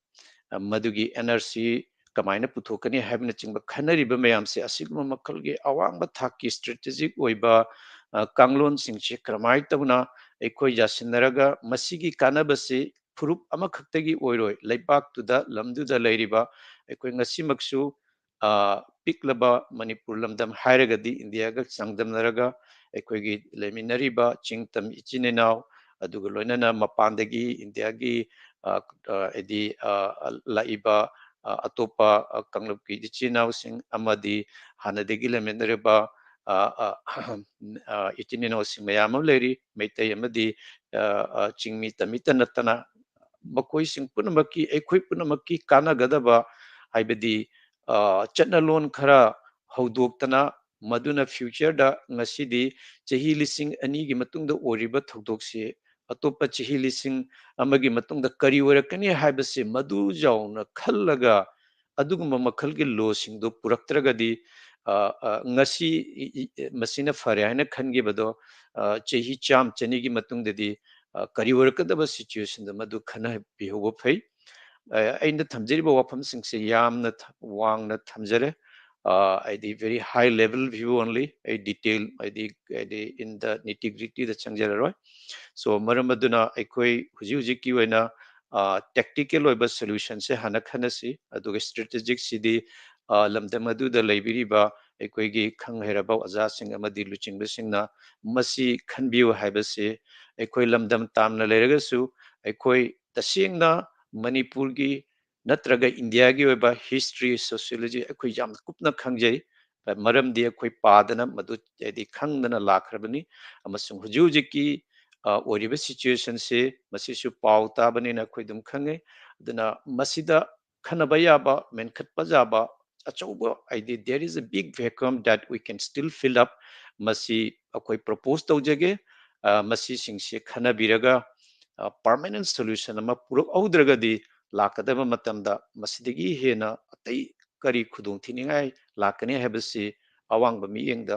ꯑ, ꯃꯗꯨꯒꯤ N R C ꯀꯃꯥꯏꯅ ꯄꯨꯊꯣꯛꯀꯅꯤ ꯍꯥꯏꯕꯅꯆꯤꯡꯕ ꯈꯟꯅꯔꯤꯕ ꯃꯌꯥꯝꯁꯦ, ꯑꯁꯤꯒꯨꯝꯕ ꯃꯈꯜꯒꯤ ꯑꯋꯥꯡꯕ ꯊꯥꯛꯀꯤ strategic ꯑꯣꯏꯕ, ꯑ, ꯀꯥꯡꯂꯣꯟꯁꯤꯡꯁꯦ ꯀꯔꯝꯍꯥꯏꯅ ꯇꯧꯅ ꯑꯩꯈꯣꯏ ꯌꯥꯁꯤꯟꯅꯔꯒ ꯃꯁꯤꯒꯤ ꯀꯥꯟꯅꯕꯁꯤ ꯐꯨꯔꯨꯞ ꯑꯃꯈꯛꯇꯒꯤ ꯑꯣꯏꯔꯣꯏ, ꯂꯩꯕꯥꯛꯇꯨꯗ, ꯂꯝꯗꯨꯗ ꯂꯩꯔꯤꯕ ꯑꯩꯈꯣꯏ ꯉꯁꯤꯃꯛꯁꯨ, ꯑ, ꯄꯤꯛꯂꯕ ꯃꯅꯤꯄꯨꯔ ꯂꯝꯗꯝ ꯍꯥꯏꯔꯒꯗꯤ ꯏꯟꯗꯤꯌꯥꯒ ꯆꯥꯡꯗꯝꯅꯔꯒ ꯑꯩꯈꯣꯏꯒꯤ ꯂꯩꯃꯤꯟꯅꯔꯤꯕ ꯆꯤꯡ ꯇꯝ ꯏꯆꯤꯟ ꯏꯅꯥꯎ, ꯑꯗꯨꯒ ꯂꯣꯏꯅꯅ ꯃꯄꯥꯟꯗꯒꯤ ꯏꯟꯗꯤꯌꯥꯒꯤ, ꯑ, ꯑ, ꯍꯥꯏꯗꯤ, ꯑ, ꯂꯥꯛꯏꯕ, ꯑ, ꯑꯇꯣꯞꯄ, ꯑ, ꯀꯥꯡꯂꯨꯞꯀꯤ ꯏꯆꯤꯟ ꯏꯅꯥꯎꯁꯤꯡ ꯑꯃꯗꯤ ꯍꯥꯟꯅꯗꯒꯤ ꯂꯩꯃꯤꯟꯅꯔꯤꯕ, ꯑ, ꯑ, ꯑ, ꯏꯆꯤꯟ ꯏꯅꯥꯎꯁꯤꯡ ꯃꯌꯥꯝ ꯑꯃ ꯂꯩꯔꯤ꯫ ꯃꯩꯇꯩ ꯑꯃꯗꯤ, ꯑ, ꯑ, ꯆꯤꯡꯃꯤ ꯇꯝꯃꯤꯇ ꯅꯠꯇꯅ ꯃꯈꯣꯏꯁꯤꯡ ꯄꯨꯝꯅꯃꯛꯀꯤ, ꯑꯩꯈꯣꯏ ꯄꯨꯝꯅꯃꯛꯀꯤ ꯀꯥꯟꯅꯒꯗꯕ, ꯍꯥꯏꯕꯗꯤ, ꯑ, ꯆꯠꯅꯂꯣꯟ ꯈꯔ ꯍꯧꯗꯣꯛꯇꯅ, ꯃꯗꯨꯅ future ꯗ ꯉꯁꯤꯗꯤ ꯆꯍꯤ ꯂꯤꯁꯤꯡ ꯑꯅꯤꯒꯤ ꯃꯇꯨꯡꯗ ꯑꯣꯏꯔꯤꯕ ꯊꯧꯗꯣꯛꯁꯤ ꯑꯇꯣꯞꯄ ꯆꯍꯤ ꯂꯤꯁꯤꯡ ꯑꯃꯒꯤ ꯃꯇꯨꯡꯗ ꯀꯔꯤ ꯑꯣꯏꯔꯛꯀꯅꯤ ꯍꯥꯏꯕꯁꯤ ꯃꯗꯨ ꯌꯥꯎꯅ ꯈꯜꯂꯒ, ꯑꯗꯨꯒꯨꯝꯕ ꯃꯈꯜꯒꯤ law ꯁꯤꯡꯗꯨ ꯄꯨꯔꯛꯇ꯭ꯔꯒꯗꯤ, ꯑ, ꯑ, ꯉꯁꯤ ꯏ-, ꯏ-, ꯃꯁꯤꯅ ꯐꯔꯦ ꯍꯥꯏꯅ ꯈꯟꯈꯤꯕꯗꯣ, ꯑ, ꯆꯍꯤ ꯆꯥꯝ ꯆꯅꯤꯒꯤ ꯃꯇꯨꯡꯗꯗꯤ, ꯑ, ꯀꯔꯤ ꯑꯣꯏꯔꯛꯀꯗꯕ situation ꯗ ꯃꯗꯨ ꯈꯟꯅꯕꯤꯍꯧꯕ ꯐꯩ꯫ ꯑ, ꯑꯩꯅ ꯊꯝꯖꯔꯤꯕ ꯋꯥꯐꯝꯁꯤꯡꯁꯦ ꯌꯥꯝꯅ ꯊ-, ꯋꯥꯡꯅ ꯊꯝꯖꯔꯦ꯫ ꯑ, ꯍꯥꯏꯗꯤ very high level view only, ꯑꯩ detail, ꯍꯥꯏꯗꯤ, ꯍꯥꯏꯗꯤ in the nitty gritty the ꯆꯪꯖꯔꯔꯣꯏ꯫ So, ꯃꯔꯝ ꯑꯗꯨꯅ ꯑꯩꯈꯣꯏ ꯍꯧꯖꯤꯛ ꯍꯧꯖꯤꯛꯀꯤ ꯑꯣꯏꯅ, ꯑ, tactical ꯑꯣꯏꯕ solution ꯁꯦ ꯍꯥꯟꯅ ꯈꯟꯅꯁꯤ, ꯑꯗꯨꯒ strategic ꯁꯤꯗꯤ, ꯑ, ꯂꯝꯗꯝ ꯑꯗꯨꯗ ꯂꯩꯕꯤꯔꯤꯕ ꯑꯩꯈꯣꯏꯒꯤ ꯈꯪ ꯍꯩꯔꯕ ꯑꯣꯖꯥꯁꯤꯡ ꯑꯃꯗꯤ ꯂꯨꯆꯤꯡꯕꯁꯤꯡꯅ ꯃꯁꯤ ꯈꯟꯕꯤꯌꯨ ꯍꯥꯏꯕꯁꯤ, ꯑꯩꯈꯣꯏ ꯂꯝꯗꯝ ꯇꯥꯝꯅ ꯂꯩꯔꯒꯁꯨ ꯑꯩꯈꯣꯏ ꯇꯁꯦꯡꯅ ꯃꯅꯤꯄꯨꯔꯒꯤ ꯅꯠꯇ꯭ꯔꯒ ꯏꯟꯗꯤꯌꯥꯒꯤ ꯑꯣꯏꯕ history, sociology ꯑꯩꯈꯣꯏ ꯌꯥꯝꯅ ꯀꯨꯞꯅ ꯈꯪꯖꯩ꯫ ꯃꯔꯝꯗꯤ ꯑꯩꯈꯣꯏ ꯄꯥꯗꯅ ꯃꯗꯨ, ꯍꯥꯏꯗꯤ, ꯈꯪꯗꯅ ꯂꯥꯛꯈ꯭ꯔꯕꯅꯤ꯫ ꯑꯃꯁꯨꯡ ꯍꯧꯖꯤꯛ ꯍꯧꯖꯤꯛꯀꯤ, ꯑ, ꯑꯣꯏꯔꯤꯕ situation ꯁꯤ ꯃꯁꯤꯁꯨ ꯄꯥꯎ ꯇꯥꯕꯅꯤꯅ ꯑꯩꯈꯣꯏ ꯑꯗꯨꯝ ꯈꯪꯉꯤ꯫ ꯑꯗꯨꯅ ꯃꯁꯤꯗ ꯈꯟꯅꯕ ꯌꯥꯕ, ꯃꯦꯟꯈꯠꯄ ꯌꯥꯕ ꯑꯆꯧꯕ, ꯍꯥꯏꯗꯤ, there is a big vacuum that we can still fill up꯫ ꯃꯁꯤ ꯑꯩꯈꯣꯏ propose ꯇꯧꯖꯒꯦ꯫ ꯑ, ꯃꯁꯤꯁꯤꯡꯁꯤ ꯈꯟꯅꯕꯤꯔꯒ, ꯑ, permanent solution ꯑꯃ ꯄꯨꯔꯛꯍꯧꯗ꯭ꯔꯒꯗꯤ ꯂꯥꯛꯀꯗꯕ ꯃꯇꯝꯗ ꯃꯁꯤꯗꯒꯤ ꯍꯦꯟꯅ ꯑꯇꯩ ꯀꯔꯤ ꯈꯨꯗꯣꯡꯊꯤꯅꯤꯡꯉꯥꯏ ꯂꯥꯛꯀꯅꯤ ꯍꯥꯏꯕꯁꯤ ꯑꯋꯥꯡꯕ ꯃꯤꯠꯌꯦꯡꯗ,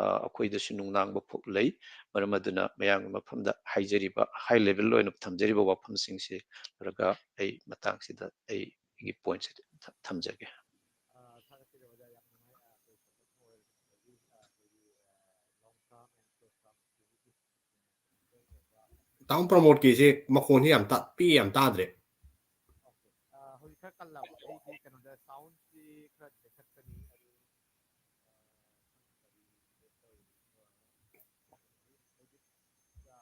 ꯑ, ꯑꯩꯈꯣꯏꯗꯁꯨ ꯅꯨꯡꯅꯥꯡꯕ ꯐꯥꯎ ꯂꯩ꯫ ꯃꯔꯝ ꯑꯗꯨꯅ ꯃꯌꯥꯝꯒꯤ ꯃꯐꯝꯗ ꯍꯥꯏꯖꯔꯤꯕ, high level ꯑꯣꯏꯅ ꯊꯝꯖꯔꯤꯕ ꯋꯥꯐꯝꯁꯤꯡꯁꯤ ꯂꯣꯏꯔꯒ ꯑꯩ ꯃꯇꯥꯡꯁꯤꯗ ꯑꯩꯒꯤ point ꯁꯤ ꯊ-, ꯊꯝꯖꯒꯦ꯫ ꯇꯥꯃꯣ ꯄ꯭ꯔꯃꯣꯗꯀꯤꯁꯦ ꯃꯈꯣꯟꯁꯦ ꯌꯥꯝ ꯇꯞꯄꯤ, ꯌꯥꯝ ꯇꯥꯗ꯭ꯔꯦ꯫ ꯍꯧꯖꯤꯛ ꯈꯔ ꯀꯜꯂꯕ? ꯑꯩꯗꯤ ꯀꯩꯅꯣꯗ sound ꯁꯤ ꯈꯔ ꯂꯩꯈꯠꯄꯅꯤ, ꯑꯗꯨ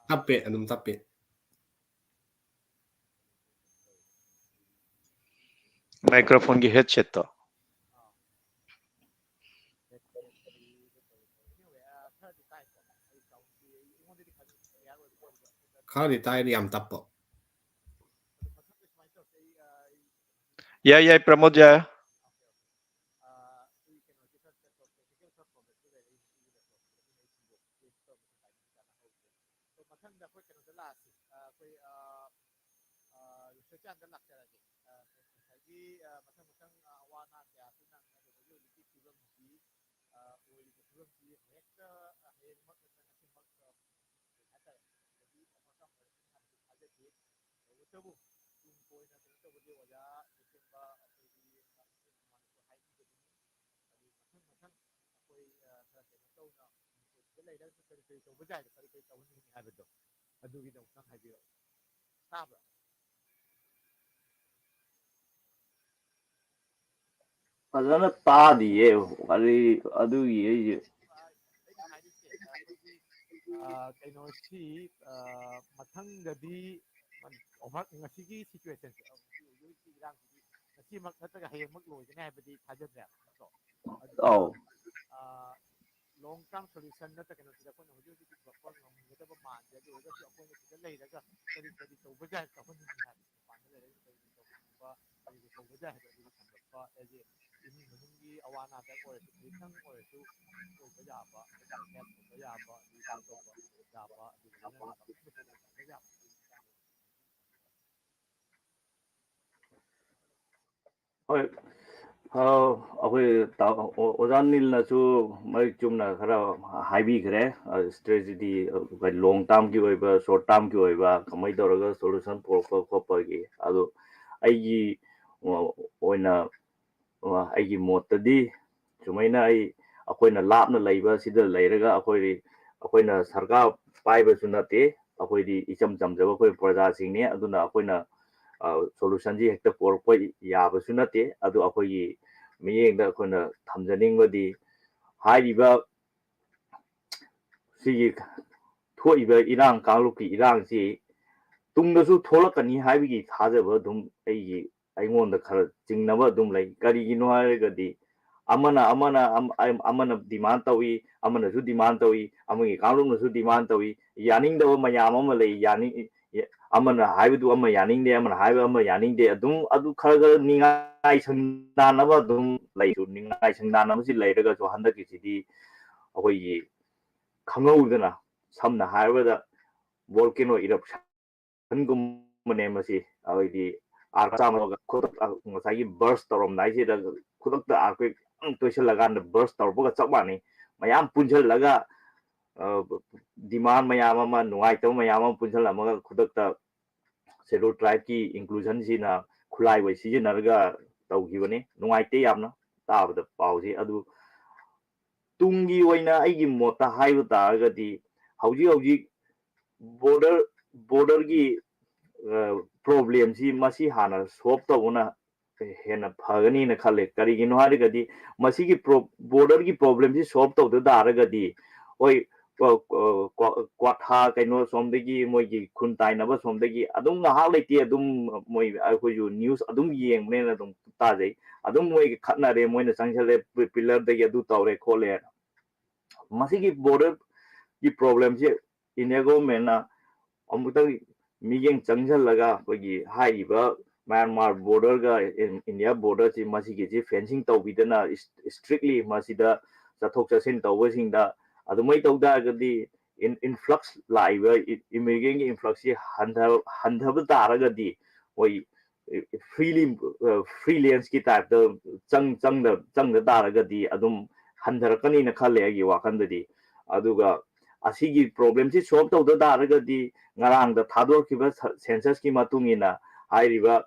ꯇꯞꯄꯦ, ꯑꯗꯨꯝ ꯇꯞꯄꯦ꯫ Microphone ꯒꯤ headset ꯇꯣ꯫ ꯈꯔꯗꯤ ꯇꯥꯏꯗ, ꯌꯥꯝ ꯇꯞꯄ꯫ ꯌꯥꯏ, ꯌꯥꯏ, ꯄ꯭ꯔꯃꯣꯗ, ꯌꯥꯏ꯫ ꯑ, ꯑꯩ ꯀꯩꯅꯣꯁꯦ ꯈꯔ ꯇꯦꯛꯅꯤꯀꯦꯜ ꯈꯔ ꯄ꯭ꯔꯣꯕ꯭ꯂꯦꯝꯁꯨ ꯂꯩꯔꯦ, ꯑꯩ ꯉꯁꯤꯒꯤ ꯂꯦꯞꯇꯣꯞꯁꯦ ꯑꯗꯨꯅ ꯑꯩ ꯁꯤꯟꯗꯣꯛ ꯇꯦꯁ ꯇꯧꯕꯁꯦ ꯇꯥꯏꯃꯤꯡ ꯆꯥꯅꯍꯧꯗ꯭ꯔꯦ꯫ ꯑꯗꯣ ꯃꯊꯪꯗ ꯑꯩꯈꯣꯏ ꯀꯩꯅꯣꯗ ꯂꯥꯛꯑꯁꯤ꯫ ꯑ, ꯑꯩꯈꯣꯏ, ꯑ, ꯑ, ꯔꯤꯁꯔꯆ ꯆꯥꯟꯗ ꯂꯥꯛꯆꯔꯒꯦ꯫ ꯑ, ꯉꯁꯥꯏꯒꯤ, ꯑ, ꯃꯊꯪ ꯃꯊꯪ, ꯑ, ꯑꯋꯥ ꯑꯅꯥ ꯀꯌꯥꯁꯨ ꯅꯪꯅ ꯍꯧꯖꯤꯛ ꯍꯧꯖꯤꯛꯀꯤ ꯐꯤꯕꯝꯁꯤ, ꯑ, ꯑꯣꯏꯔꯤꯕ ꯐꯤꯕꯝꯁꯤ ꯍꯦꯛꯇ, ꯑ, ꯍꯌꯦꯡꯃꯛ ꯅꯠꯇ꯭ꯔꯒ ꯉꯁꯤꯃꯛ, ꯑ, ꯀꯩ ꯍꯥꯏꯇꯥꯔꯦ, ꯍꯥꯏꯗꯤ ꯑꯃ ꯀꯝꯕ ꯍꯥꯏꯕꯗꯤ ꯊꯥꯖꯗꯦ꯫ ꯇꯧꯕꯇꯕꯨ ꯇꯨꯡ ꯀꯣꯏꯅ ꯀꯩꯅꯣ ꯇꯧꯕꯗꯤ ꯑꯣꯖꯥ ꯂꯨꯆꯤꯡꯕ ꯑꯩꯈꯣꯏꯒꯤ ꯃꯃꯥꯡꯗꯁꯨ ꯍꯥꯏꯕꯤꯕꯗꯨꯅꯤ꯫ ꯑꯗꯨ ꯃꯊꯪ ꯃꯊꯪ ꯑꯩꯈꯣꯏ, ꯑ, ꯈꯔ ꯀꯩꯅꯣ ꯇꯧꯅ ꯃꯅꯤꯄꯨꯔꯁꯤꯗ ꯂꯩꯔꯒꯁꯨ ꯀꯔꯤ ꯀꯔꯤ ꯇꯧꯕ ꯌꯥꯏ, ꯀꯔꯤ ꯀꯔꯤ ꯇꯧꯍꯟꯅꯤꯡꯉꯤ ꯍꯥꯏꯕꯗꯣ ꯑꯗꯨꯒꯤꯗꯣ ꯑꯃꯨꯛꯇꯪ ꯍꯥꯏꯕꯤꯔꯛꯑꯣ꯫ ꯇꯥꯕ꯭ꯔꯥ? ꯐꯖꯅ ꯇꯥꯗꯤꯌꯦ꯫ ꯀꯔꯤ, ꯑꯗꯨꯒꯤ ꯑꯩꯁꯦ ꯑꯩꯅ ꯍꯥꯏꯔꯤꯁꯦ, ꯑꯩꯈꯣꯏꯒꯤ, ꯑ, ꯀꯩꯅꯣꯁꯤ, ꯑ, ꯃꯊꯪꯗꯗꯤ ꯑꯣꯚꯔ-, ꯉꯁꯤꯒꯤ ꯁꯤꯆꯨꯋꯦꯁꯟꯁꯦ, ꯍꯧꯖꯤꯛꯀꯤ ꯏꯔꯥꯡꯁꯤꯗꯤ ꯉꯁꯤꯃꯛ ꯅꯠꯇ꯭ꯔꯒ ꯍꯌꯦꯡꯃꯛ ꯂꯣꯏꯒꯅꯤ ꯍꯥꯏꯕꯗꯤ ꯊꯥꯖꯗ꯭ꯔꯦ, ꯅꯠꯇ꯭ꯔꯣ? ꯑꯗꯨꯅ, ꯑꯧ꯫ ꯑ, ꯂꯣꯡ ꯇꯔꯝ ꯁꯣꯂꯨꯁꯟ ꯅꯠꯇ꯭ꯔꯒ ꯁꯤꯗ ꯑꯩꯈꯣꯏꯅ ꯍꯧꯖꯤꯛ ꯍꯧꯖꯤꯛ ꯄꯨꯊꯣꯛꯄ ꯉꯝꯒꯗꯕ ꯃꯥꯟꯗꯦ꯫ ꯑꯗꯨ ꯑꯣꯏꯔꯒꯁꯨ ꯑꯩꯈꯣꯏꯅ ꯁꯤꯗ ꯂꯩꯔꯒ ꯀꯔꯤ ꯀꯔꯤ ꯇꯧꯕ ꯌꯥꯏ, ꯇꯧꯍꯟꯅꯤꯡꯉꯤ ꯍꯥꯏꯕ, ꯃꯄꯥꯟꯗ ꯂꯩꯔꯒ ꯀꯔꯤ ꯀꯔꯤ ꯇꯧꯕ, ꯀꯔꯤ ꯀꯔꯤ ꯇꯧꯕ ꯌꯥꯏ ꯍꯥꯏꯕ ꯑꯗꯨꯒꯤ ꯁꯟꯗꯣꯛꯄ, ꯍꯥꯏꯗꯤ ꯏꯃꯨꯡ ꯃꯅꯨꯡꯒꯤ ꯑꯋꯥ ꯑꯅꯥꯗ ꯑꯣꯏꯔꯁꯨ, ꯈꯤꯇꯪ ꯑꯣꯏꯔꯁꯨ ꯑꯣꯏꯕ ꯌꯥꯕ, ꯍꯦꯜꯞ ꯑꯣꯏꯕ ꯌꯥꯕ, ꯑꯗꯨ ꯇꯧꯕ ꯌꯥꯕ, ꯑꯗꯨꯒ ꯂꯣꯏꯅꯅ ꯌꯥꯕ꯫ ꯍꯣꯏ꯫ ꯑ, ꯑꯩꯈꯣꯏ ꯇꯥ-, ꯑꯣ-, ꯑꯣꯖꯥ ꯅꯤꯜꯅꯁꯨ ꯃꯔꯤꯛ ꯆꯨꯝꯅ ꯈꯔ ꯍꯥꯏꯕꯤꯈ꯭ꯔꯦ꯫ ꯑ, ꯁ꯭ꯇ꯭ꯔꯦꯇꯦꯖꯤ, ꯑ, ꯂꯣꯡ ꯇꯥꯔꯝꯒꯤ ꯑꯣꯏꯕ, ꯁꯣꯔꯠ ꯇꯥꯔꯝꯒꯤ ꯑꯣꯏꯕ, ꯀꯃꯥꯏꯅ ꯇꯧꯔꯒ ꯁꯣꯂꯨꯁꯟ ꯄꯨꯔꯛꯄ ꯈꯣꯠꯄꯒꯤ꯫ ꯑꯗꯣ ꯑꯩꯒꯤ, ꯑ, ꯑꯣꯏꯅ, ꯑ, ꯑꯩꯒꯤ ꯃꯣꯠꯇꯗꯤ ꯁꯨꯃꯥꯏꯅ ꯑꯩ, ꯑꯩꯈꯣꯏꯅ ꯂꯥꯞꯅ ꯂꯩꯕ ꯁꯤꯗ ꯂꯩꯔꯒ ꯑꯩꯈꯣꯏ, ꯑꯩꯈꯣꯏꯅ ꯁꯔꯀꯥꯔ ꯄꯥꯏꯕꯁꯨ ꯅꯠꯇꯦ, ꯑꯩꯈꯣꯏꯗꯤ ꯏꯆꯝ ꯆꯝꯖꯕ ꯑꯩꯈꯣꯏ ꯄ꯭ꯔꯖꯥꯁꯤꯡꯅꯤ꯫ ꯑꯗꯨꯅ ꯑꯩꯈꯣꯏꯅ, ꯑ, ꯁꯣꯂꯨꯁꯟꯁꯤ ꯍꯦꯛꯇ ꯄꯨꯔꯛꯄ ꯌꯥꯕꯁꯨ ꯅꯠꯇꯦ꯫ ꯑꯗꯨ ꯑꯩꯈꯣꯏꯒꯤ ꯃꯤꯠꯌꯦꯡꯗ ꯑꯩꯈꯣꯏꯅ ꯊꯝꯖꯅꯤꯡꯕꯗꯤ ꯍꯥꯏꯔꯤꯕ ꯁꯤꯒꯤ ꯊꯣꯛꯏꯕ ꯏꯔꯥꯡ, ꯀꯥꯡꯂꯨꯞꯀꯤ ꯏꯔꯥꯡꯁꯤ ꯇꯨꯡꯗꯁꯨ ꯊꯣꯛꯂꯛꯀꯅꯤ ꯍꯥꯏꯕꯒꯤ ꯊꯥꯖꯕ ꯑꯗꯨꯝ ꯑꯩꯒꯤ, ꯑꯩꯉꯣꯟꯗ ꯈꯔ ꯆꯤꯡꯅꯕ ꯑꯗꯨꯝ ꯂꯩ꯫ ꯀꯔꯤꯒꯤꯅꯣ ꯍꯥꯏꯔꯒꯗꯤ ꯑꯃꯅ, ꯑꯃꯅ, ꯑꯃ-, ꯑꯃꯅ ꯗꯤꯃꯥꯟ ꯇꯧꯏ, ꯑꯃꯅꯁꯨ ꯗꯤꯃꯥꯟ ꯇꯧꯏ, ꯑꯃꯒꯤ ꯀꯥꯡꯂꯨꯞꯅꯁꯨ ꯗꯤꯃꯥꯟ ꯇꯧꯏ꯫ ꯌꯥꯅꯤꯡꯗꯕ ꯃꯌꯥꯝ ꯑꯃ ꯂꯩ꯫ ꯌꯥꯅꯤꯡ-, ꯌꯥ-, ꯑꯃꯅ ꯍꯥꯏꯕꯗꯨ ꯑꯃ ꯌꯥꯅꯤꯡꯗꯦ, ꯑꯃꯅ ꯍꯥꯏꯕ ꯑꯃ ꯌꯥꯅꯤꯡꯗꯦ, ꯑꯗꯨꯝ ꯑꯗꯨ ꯈꯔ ꯈꯔ ꯅꯤꯡꯉꯥꯏ ꯁꯪꯗꯥꯟꯅꯕ ꯑꯗꯨꯝ ꯂꯩꯁꯨ, ꯅꯤꯡꯉꯥꯏ ꯁꯪꯗꯥꯟꯅꯕꯁꯤ ꯂꯩꯔꯒꯁꯨ ꯍꯟꯗꯛꯀꯤꯁꯤꯗꯤ ꯑꯩꯈꯣꯏꯒꯤ ꯈꯪꯍꯧꯗꯅ, ꯁꯝꯅ ꯍꯥꯏꯔꯕꯗ volcano eruption ꯒꯨꯝꯕꯅꯦ ꯃꯁꯤ꯫ ꯑꯩꯈꯣꯏꯗꯤ ꯑꯥꯔ ꯆꯥꯝꯃꯒ ꯈꯨꯗꯛ, ꯉꯁꯥꯏꯒꯤ ꯕꯔꯁ ꯇꯧꯔꯝꯗꯥꯏꯁꯤꯗ ꯈꯨꯗꯛꯇ earthquake ꯇꯣꯏꯁꯤꯜꯂꯀꯥꯟꯗ ꯕꯔꯁ ꯇꯧꯔꯛꯄꯒ ꯆꯞ ꯃꯥꯟꯅꯩ꯫ ꯃꯌꯥꯝ ꯄꯨꯟꯁꯤꯜꯂꯒ ꯗꯤꯃꯥꯟ ꯃꯌꯥꯝ ꯑꯃ, ꯅꯨꯡꯉꯥꯏꯇꯕ ꯃꯌꯥꯝ ꯑꯃ ꯄꯨꯟꯁꯤꯜꯂꯝꯃꯒ ꯈꯨꯗꯛꯇ ꯁꯦꯗꯨꯜ ꯇ꯭ꯔꯥꯏꯕꯀꯤ ꯏꯟꯀ꯭ꯂꯨꯖꯟꯁꯤꯅ ꯈꯨꯠꯂꯥꯏ ꯑꯣꯏ ꯁꯤꯖꯤꯟꯅꯔꯒ ꯇꯧꯈꯤꯕꯅꯤ꯫ ꯅꯨꯡꯉꯥꯏꯇꯦ ꯌꯥꯝꯅ ꯇꯥꯕꯗ ꯄꯥꯎꯁꯤ꯫ ꯑꯗꯨ ꯇꯨꯡꯒꯤ ꯑꯣꯏꯅ ꯑꯩꯒꯤ ꯃꯣꯠꯇ ꯍꯥꯏꯕ ꯇꯥꯔꯒꯗꯤ, ꯍꯧꯖꯤꯛ ꯍꯧꯖꯤꯛ ꯕꯣꯔꯗꯔ ꯕꯣꯔꯗꯔꯒꯤ ꯄ꯭ꯔꯣꯕ꯭ꯂꯦꯝꯁꯤ ꯃꯁꯤ ꯍꯥꯟꯅ ꯁꯣꯜꯕ ꯇꯧꯕꯅ ꯍꯦꯟꯅ ꯐꯒꯅꯤꯅ ꯈꯜꯂꯦ꯫ ꯀꯔꯤꯒꯤꯅꯣ ꯍꯥꯏꯔꯒꯗꯤ ꯃꯁꯤꯒꯤ ꯕꯣꯔꯗꯔꯒꯤ ꯄ꯭ꯔꯣꯕ꯭ꯂꯦꯝꯁꯤ ꯁꯣꯜꯕ ꯇꯧꯗ ꯇꯥꯔꯒꯗꯤ, ꯍꯣꯏ, ꯀ꯭ꯋꯥꯊꯥ ꯀꯩꯅꯣ ꯁꯣꯝꯗꯒꯤ ꯃꯣꯏꯒꯤ ꯈꯨꯟ ꯇꯥꯏꯅꯕ ꯁꯣꯝꯗꯒꯤ ꯑꯗꯨꯝ ꯉꯥꯏꯍꯥꯛ ꯂꯩꯇꯦ, ꯑꯗꯨꯝ ꯃꯣꯏ, ꯑꯩꯈꯣꯏꯁꯨ ꯅ꯭ꯌꯨꯁ ꯑꯗꯨꯝ ꯌꯦꯡꯕꯅꯤꯅ ꯑꯗꯨꯝ ꯇꯥꯖꯩ꯫ ꯑꯗꯨꯝ ꯃꯣꯏꯒꯤ ꯈꯠꯅꯔꯦ, ꯃꯣꯏꯅ ꯆꯪꯁꯤꯜꯂꯦ, ꯄꯤꯂꯔꯗꯒꯤ ꯑꯗꯨ ꯇꯧꯔꯦ ꯈꯣꯠꯂꯦ꯫ ꯃꯁꯤꯒꯤ ꯕꯣꯔꯗꯔꯒꯤ ꯄ꯭ꯔꯣꯕ꯭ꯂꯦꯝꯁꯤ ꯏꯟꯗꯤꯌꯥ ꯒꯣꯚꯔꯟꯃꯦꯟꯅ ꯑꯃꯨꯛꯇꯪ ꯃꯤꯠꯌꯦꯡ ꯆꯪꯁꯤꯜꯂꯒ, ꯑꯩꯈꯣꯏꯒꯤ ꯍꯥꯏꯔꯤꯕ ꯃ꯭ꯌꯥꯟꯃꯥꯔ ꯕꯣꯔꯗꯔꯒ ꯏꯟꯗꯤꯌꯥ ꯕꯣꯔꯗꯔꯁꯤ, ꯃꯁꯤꯒꯤꯁꯤ ꯐꯦꯟꯁꯤꯡ ꯇꯧꯕꯤꯗꯅ, ꯏꯁꯇ꯭ꯔꯤꯛꯂꯤ ꯃꯁꯤꯗ ꯆꯠꯊꯣꯛ ꯆꯠꯁꯤꯟ ꯇꯧꯕꯁꯤꯡꯗ ꯑꯗꯨꯃꯥꯏꯅ ꯇꯧ ꯇꯥꯔꯒꯗꯤ ꯏꯟꯐ꯭ꯂꯛꯁ ꯂꯥꯛꯏꯕ ꯏꯃꯤꯒ꯭ꯔꯦꯟꯒꯤ ꯏꯟꯐ꯭ꯂꯛꯁꯁꯤ ꯍꯟꯊꯕ ꯇꯥꯔꯒꯗꯤ, ꯃꯣꯏ ꯐ꯭ꯔꯤꯂꯤ, ꯐ꯭ꯔꯤꯂꯦꯟꯁꯀꯤ ꯇꯥꯏꯞꯇ ꯆꯪ ꯆꯪꯗ ꯆꯪꯗ ꯇꯥꯔꯒꯗꯤ ꯑꯗꯨꯝ ꯍꯟꯊꯔꯛꯀꯅꯤꯅ ꯈꯜꯂꯦ ꯑꯩꯒꯤ ꯋꯥꯈꯜꯗꯗꯤ꯫ ꯑꯗꯨꯒ ꯑꯁꯤꯒꯤ ꯄ꯭ꯔꯣꯕ꯭ꯂꯦꯝꯁꯤ ꯁꯣꯜꯕ ꯇꯧꯗ ꯇꯥꯔꯒꯗꯤ, ꯉꯔꯥꯡꯗ ꯊꯥꯗꯣꯔꯛꯈꯤꯕ ꯁꯦꯟꯁꯁꯀꯤ ꯃꯇꯨꯡ ꯏꯟꯅ, ꯍꯥꯏꯔꯤꯕ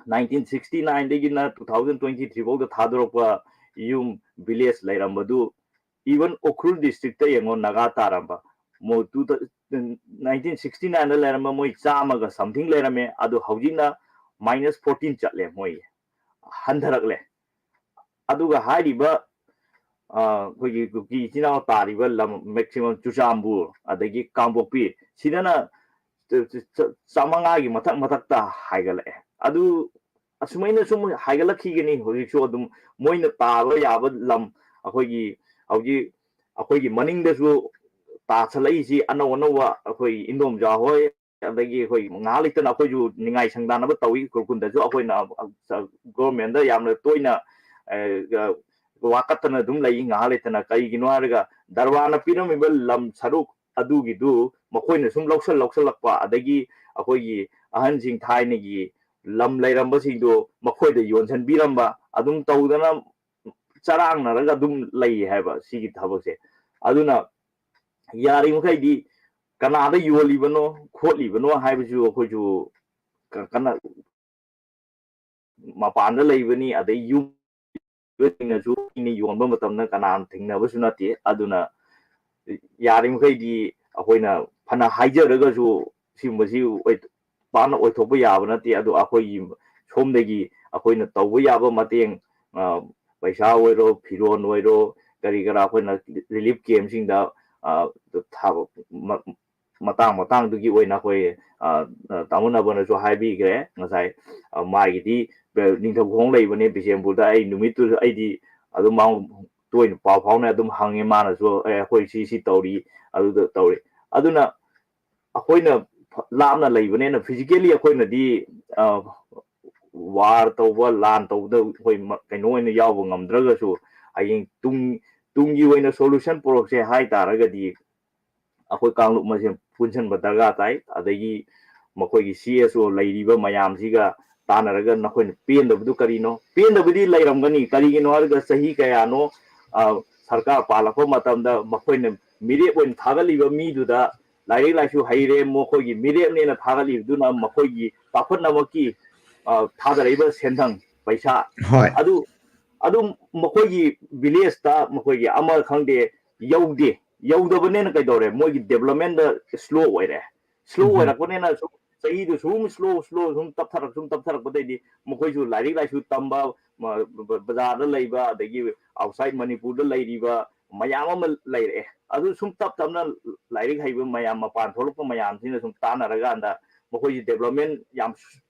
ꯅꯥꯏꯟꯇꯤꯟ ꯁꯤꯛꯁꯇꯤ ꯅꯥꯏꯟꯗꯒꯤꯅ ꯇꯨ ꯊꯥꯎꯖꯟ ꯇ꯭ꯋꯦꯟꯇꯤ ꯊ꯭ꯔꯤ ꯐꯥꯎꯗ ꯊꯥꯗꯣꯔꯛꯄ ꯌꯨꯝ, ꯚꯤꯂꯦꯖ ꯂꯩꯔꯝꯕꯗꯨ, ꯏꯚꯟ ꯎꯈ꯭ꯔꯨꯜ ꯗꯤꯁꯇ꯭ꯔꯤꯛꯇ ꯌꯦꯡꯉꯣ, ꯅꯥꯒꯥ ꯇꯥꯔꯝꯕ, ꯃꯣꯏ ꯇꯨ ꯅꯥꯏꯟꯇꯤꯟ ꯁꯤꯛꯁꯇꯤ ꯅꯥꯏꯟꯗ ꯂꯩꯔꯝꯕ ꯃꯣꯏ ꯆꯥꯝꯃꯒ ꯁꯝꯊꯤꯡ ꯂꯩꯔꯝꯃꯦ, ꯑꯗꯨ ꯍꯧꯖꯤꯛꯅ ꯃꯥꯏꯅꯁ ꯐꯣꯔꯇꯤꯟ ꯆꯠꯂꯦ, ꯃꯣꯏ ꯍꯟꯊꯔꯛꯂꯦ꯫ ꯑꯗꯨꯒ ꯍꯥꯏꯔꯤꯕ, ꯑ, ꯑꯩꯈꯣꯏꯒꯤ ꯀꯨꯀꯤ ꯏꯆꯤꯟ ꯏꯅꯥꯎ ꯇꯥꯔꯤꯕ ꯂꯝ, ꯃꯦꯛꯁꯤꯃꯝ ꯆꯨꯔꯆꯥꯟꯄꯨꯔ ꯑꯗꯒꯤ ꯀꯥꯡꯄꯣꯛꯄꯤ, ꯁꯤꯗꯅ ꯆ-, ꯆ-, ꯆ-, ꯆꯥꯃꯉꯥꯒꯤ ꯃꯊꯛ ꯃꯊꯛꯇ ꯍꯥꯏꯒꯠꯂꯛꯑꯦ꯫ ꯑꯗꯨ ꯑꯁꯨꯃꯥꯏꯅ ꯁꯨꯝ ꯍꯥꯏꯒꯠꯂꯛꯈꯤꯒꯅꯤ꯫ ꯍꯧꯖꯤꯛꯁꯨ ꯑꯗꯨꯝ ꯃꯣꯏꯅ ꯇꯥꯕ ꯌꯥꯕ ꯂꯝ, ꯑꯩꯈꯣꯏꯒꯤ ꯍꯧꯖꯤꯛ ꯑꯩꯈꯣꯏꯒꯤ ꯃꯅꯤꯡꯗꯁꯨ ꯇꯥꯁꯜꯂꯛꯏꯁꯤ ꯑꯅꯧ ꯑꯅꯧꯕ, ꯑꯩꯈꯣꯏ ꯏꯟꯗꯣꯝꯆꯥ ꯍꯣꯏ, ꯑꯗꯒꯤ ꯑꯩꯈꯣꯏ ꯉꯥꯏꯍꯥꯛ ꯂꯩꯇꯅ ꯑꯩꯈꯣꯏꯁꯨ ꯅꯤꯡꯉꯥꯏ ꯁꯪꯗꯥꯅꯕ ꯇꯧꯏ꯫ ꯈꯨꯔꯈꯨꯜꯗꯁꯨ ꯑꯩꯈꯣꯏꯅ ꯒꯣꯔꯃꯦꯟꯗ ꯌꯥꯝꯅ ꯇꯣꯏꯅ ꯋꯥꯀꯠꯇꯅ ꯑꯗꯨꯝ ꯂꯩ ꯉꯥꯏꯍꯥꯛ ꯂꯩꯇꯅ꯫ ꯀꯔꯤꯒꯤꯅꯣ ꯍꯥꯏꯔꯒ ꯗꯔꯕꯥꯔꯅ ꯄꯤꯔꯝꯃꯤꯕ ꯂꯝ ꯁꯔꯨꯛ ꯑꯗꯨꯒꯤꯗꯨ ꯃꯈꯣꯏꯅ ꯁꯨꯝ ꯂꯧꯁꯜ ꯂꯧꯁꯜꯂꯛꯄ, ꯑꯗꯒꯤ ꯑꯩꯈꯣꯏꯒꯤ ꯑꯍꯟꯁꯤꯡ ꯊꯥꯏꯅꯒꯤ ꯂꯝ ꯂꯩꯔꯝꯕꯁꯤꯡꯗꯣ ꯃꯈꯣꯏꯗ ꯌꯣꯟꯁꯤꯟꯕꯤꯔꯝꯕ, ꯑꯗꯨꯝ ꯇꯧꯗꯅ ꯆꯔꯥꯡꯅꯔꯒ ꯑꯗꯨꯝ ꯂꯩ ꯍꯥꯏꯕ ꯁꯤꯒꯤ ꯊꯕꯛꯁꯦ꯫ ꯑꯗꯨꯅ ꯌꯥꯔꯤꯃꯈꯩꯗꯤ ꯀꯅꯥꯗ ꯌꯣꯜꯂꯤꯕꯅꯣ ꯈꯣꯠꯂꯤꯕꯅꯣ ꯍꯥꯏꯕꯁꯨ ꯑꯩꯈꯣꯏꯁꯨ ꯀ-, ꯀꯟꯅ ꯃꯄꯥꯟꯗ ꯂꯩꯕꯅꯤ, ꯑꯗꯩ ꯌꯨꯝ ꯁꯤꯡꯅꯁꯨ ꯑꯩꯅ ꯌꯣꯟꯕ ꯃꯇꯝꯗ ꯀꯅꯥꯅ ꯊꯦꯡꯅꯕꯁꯨ ꯅꯠꯇꯦ꯫ ꯑꯗꯨꯅ ꯌꯥꯔꯤꯃꯈꯩꯗꯤ ꯑꯩꯈꯣꯏꯅ ꯐꯅ ꯍꯥꯏꯖꯔꯒꯁꯨ ꯁꯤꯒꯨꯝꯕꯁꯤ ꯑꯣꯏ-, ꯄꯥꯛꯅ ꯑꯣꯏꯊꯣꯛꯄ ꯌꯥꯕ ꯅꯠꯇꯦ꯫ ꯑꯗꯣ ꯑꯩꯈꯣꯏꯒꯤ ꯁꯣꯝꯗꯒꯤ ꯑꯩꯈꯣꯏꯅ ꯇꯧꯕ ꯌꯥꯕ ꯃꯇꯦꯡ, ꯑ, ꯄꯩꯁꯥ ꯑꯣꯏꯔꯣ, ꯐꯤꯔꯣꯟ ꯑꯣꯏꯔꯣ, ꯀꯔꯤ ꯀꯔꯥ ꯑꯩꯈꯣꯏꯅ ꯔꯤꯂꯤꯐ ꯀꯦꯝꯁꯤꯡꯗ, ꯑ, ꯊꯥꯕ, ꯃ-, ꯃꯇꯥꯡ ꯃꯇꯥꯡꯗꯨꯒꯤ ꯑꯣꯏꯅ ꯑꯩꯈꯣꯏ, ꯑ, ꯑ, ꯇꯥꯃꯣ ꯅꯕꯅꯁꯨ ꯍꯥꯏꯕꯤꯈ꯭ꯔꯦ ꯉꯁꯥꯏ, ꯑ, ꯃꯥꯒꯤꯗꯤ ꯅꯤꯡꯊꯧ ꯈꯣꯡ ꯂꯩꯕꯅꯦ ꯕꯤꯁꯦꯝꯄꯨꯔꯗ꯫ ꯑꯩ ꯅꯨꯃꯤꯠꯇꯨ ꯑꯩꯗꯤ ꯑꯗꯨꯝ ꯃꯥ ꯇꯣꯏꯅ ꯄꯥꯎ ꯐꯥꯎꯅ ꯑꯗꯨꯝ ꯍꯪꯉꯦ꯫ ꯃꯥꯅꯁꯨ "ꯑꯦ, ꯑꯩꯈꯣꯏ ꯁꯤ ꯁꯤ ꯇꯧꯔꯤ, ꯑꯗꯨꯗ ꯇꯧꯔꯤ"꯫ ꯑꯗꯨꯅ ꯑꯩꯈꯣꯏꯅ ꯐ-, ꯂꯥꯞꯅ ꯂꯩꯕꯅꯤꯅ ꯐꯤꯖꯤꯀꯦꯜꯂꯤ ꯑꯩꯈꯣꯏꯅꯗꯤ, ꯑ, ꯋꯥꯔ ꯇꯧꯕ, ꯂꯥꯟ ꯇꯧꯕꯗ ꯑꯩꯈꯣꯏ ꯃ-, ꯀꯩꯅꯣ ꯑꯣꯏꯅ ꯌꯥꯎꯕ ꯉꯝꯗ꯭ꯔꯒꯁꯨ ꯍꯌꯦꯡ ꯇꯨꯡ-, ꯇꯨꯡꯒꯤ ꯑꯣꯏꯅ ꯁꯣꯂꯨꯁꯟ ꯄꯨꯔꯛꯁꯦ ꯍꯥꯏ ꯇꯥꯔꯒꯗꯤ ꯑꯩꯈꯣꯏ ꯀꯥꯡꯂꯨꯞ ꯃꯁꯦꯟ ꯄꯨꯟꯁꯤꯟꯕ ꯗꯔꯀꯥꯔ ꯇꯥꯏ꯫ ꯑꯗꯒꯤ ꯃꯈꯣꯏꯒꯤ ꯁꯤ ꯑꯦꯁ ꯑꯣ ꯂꯩꯔꯤꯕ ꯃꯌꯥꯝꯁꯤꯒ ꯇꯥꯟꯅꯔꯒ ꯅꯈꯣꯏꯅ ꯄꯦꯟꯗꯕꯗꯨ ꯀꯔꯤꯅꯣ? ꯄꯦꯟꯗꯕꯗꯤ ꯂꯩꯔꯝꯒꯅꯤ꯫ ꯀꯔꯤꯒꯤꯅꯣ ꯍꯥꯏꯔꯒ ꯆꯍꯤ ꯀꯌꯥꯅꯣ, ꯑ, ꯁꯔꯀꯥꯔ ꯄꯥꯜꯂꯛꯄ ꯃꯇꯝꯗ ꯃꯈꯣꯏꯅ ꯃꯤꯔꯦꯞ ꯑꯣꯏꯅ ꯊꯥꯒꯠꯂꯤꯕ ꯃꯤꯗꯨꯗ ꯂꯥꯏꯔꯤꯛ ꯂꯥꯏꯁꯨ ꯍꯩꯔꯦ, ꯃꯈꯣꯏꯒꯤ ꯃꯤꯔꯦꯞꯅꯦꯅ ꯊꯥꯒꯠꯂꯤꯕꯗꯨꯅ ꯃꯈꯣꯏꯒꯤ ꯆꯥꯎꯈꯠꯅꯕꯒꯤ, ꯑ, ꯊꯥꯗꯔꯛꯏꯕ ꯁꯦꯟꯊꯪ, ꯄꯩꯁꯥ, ꯍꯣꯏ꯫ ꯑꯗꯨ, ꯑꯗꯨꯝ ꯃꯈꯣꯏꯒꯤ ꯚꯤꯂꯦꯖꯇ ꯃꯈꯣꯏꯒꯤ ꯑꯃ ꯈꯪꯗꯦ, ꯌꯧꯗꯦ꯫ ꯌꯧꯗꯕꯅꯤꯅ ꯀꯩꯗꯧꯔꯦ? ꯃꯣꯏꯒꯤ ꯗꯦꯕꯂꯞꯃꯦꯟꯗ ꯁ꯭ꯂꯣ ꯑꯣꯏꯔꯦ꯫ ꯁ꯭ꯂꯣ ꯎꯝ꯫ ꯑꯣꯏꯔꯛꯄꯅꯤꯅ ꯁꯨꯝ ꯆꯍꯤꯗꯨ ꯁꯨꯝ ꯁ꯭ꯂꯣ, ꯁ꯭ꯂꯣ ꯁꯨꯝ ꯇꯞꯊꯔꯛ, ꯁꯨꯝ ꯇꯞꯊꯔꯛꯄꯗꯩꯗꯤ ꯃꯈꯣꯏꯁꯨ ꯂꯥꯏꯔꯤꯛ ꯂꯥꯏꯁꯨ ꯇꯝꯕ, ꯃ-, ꯕ-, ꯕꯖꯥꯔꯗ ꯂꯩꯕ, ꯑꯗꯒꯤ ꯑꯥꯎꯠꯁꯥꯏꯠ ꯃꯅꯤꯄꯨꯔꯗ ꯂꯩꯔꯤꯕ ꯃꯌꯥꯝ ꯑꯃ ꯂꯩꯔꯛꯑꯦ꯫ ꯑꯗꯨ ꯁꯨꯝ ꯇꯞ ꯇꯞꯅ ꯂꯥꯏꯔꯤꯛ ꯍꯩꯕ ꯃꯌꯥꯝ, ꯃꯄꯥꯟ ꯊꯣꯛꯂꯛꯄ ꯃꯌꯥꯝꯁꯤꯅ ꯁꯨꯝ ꯇꯥꯟꯅꯔꯀꯥꯟꯗ ꯃꯈꯣꯏꯁꯤ ꯗꯦꯕꯂꯞꯃꯦꯟ ꯌꯥꯝ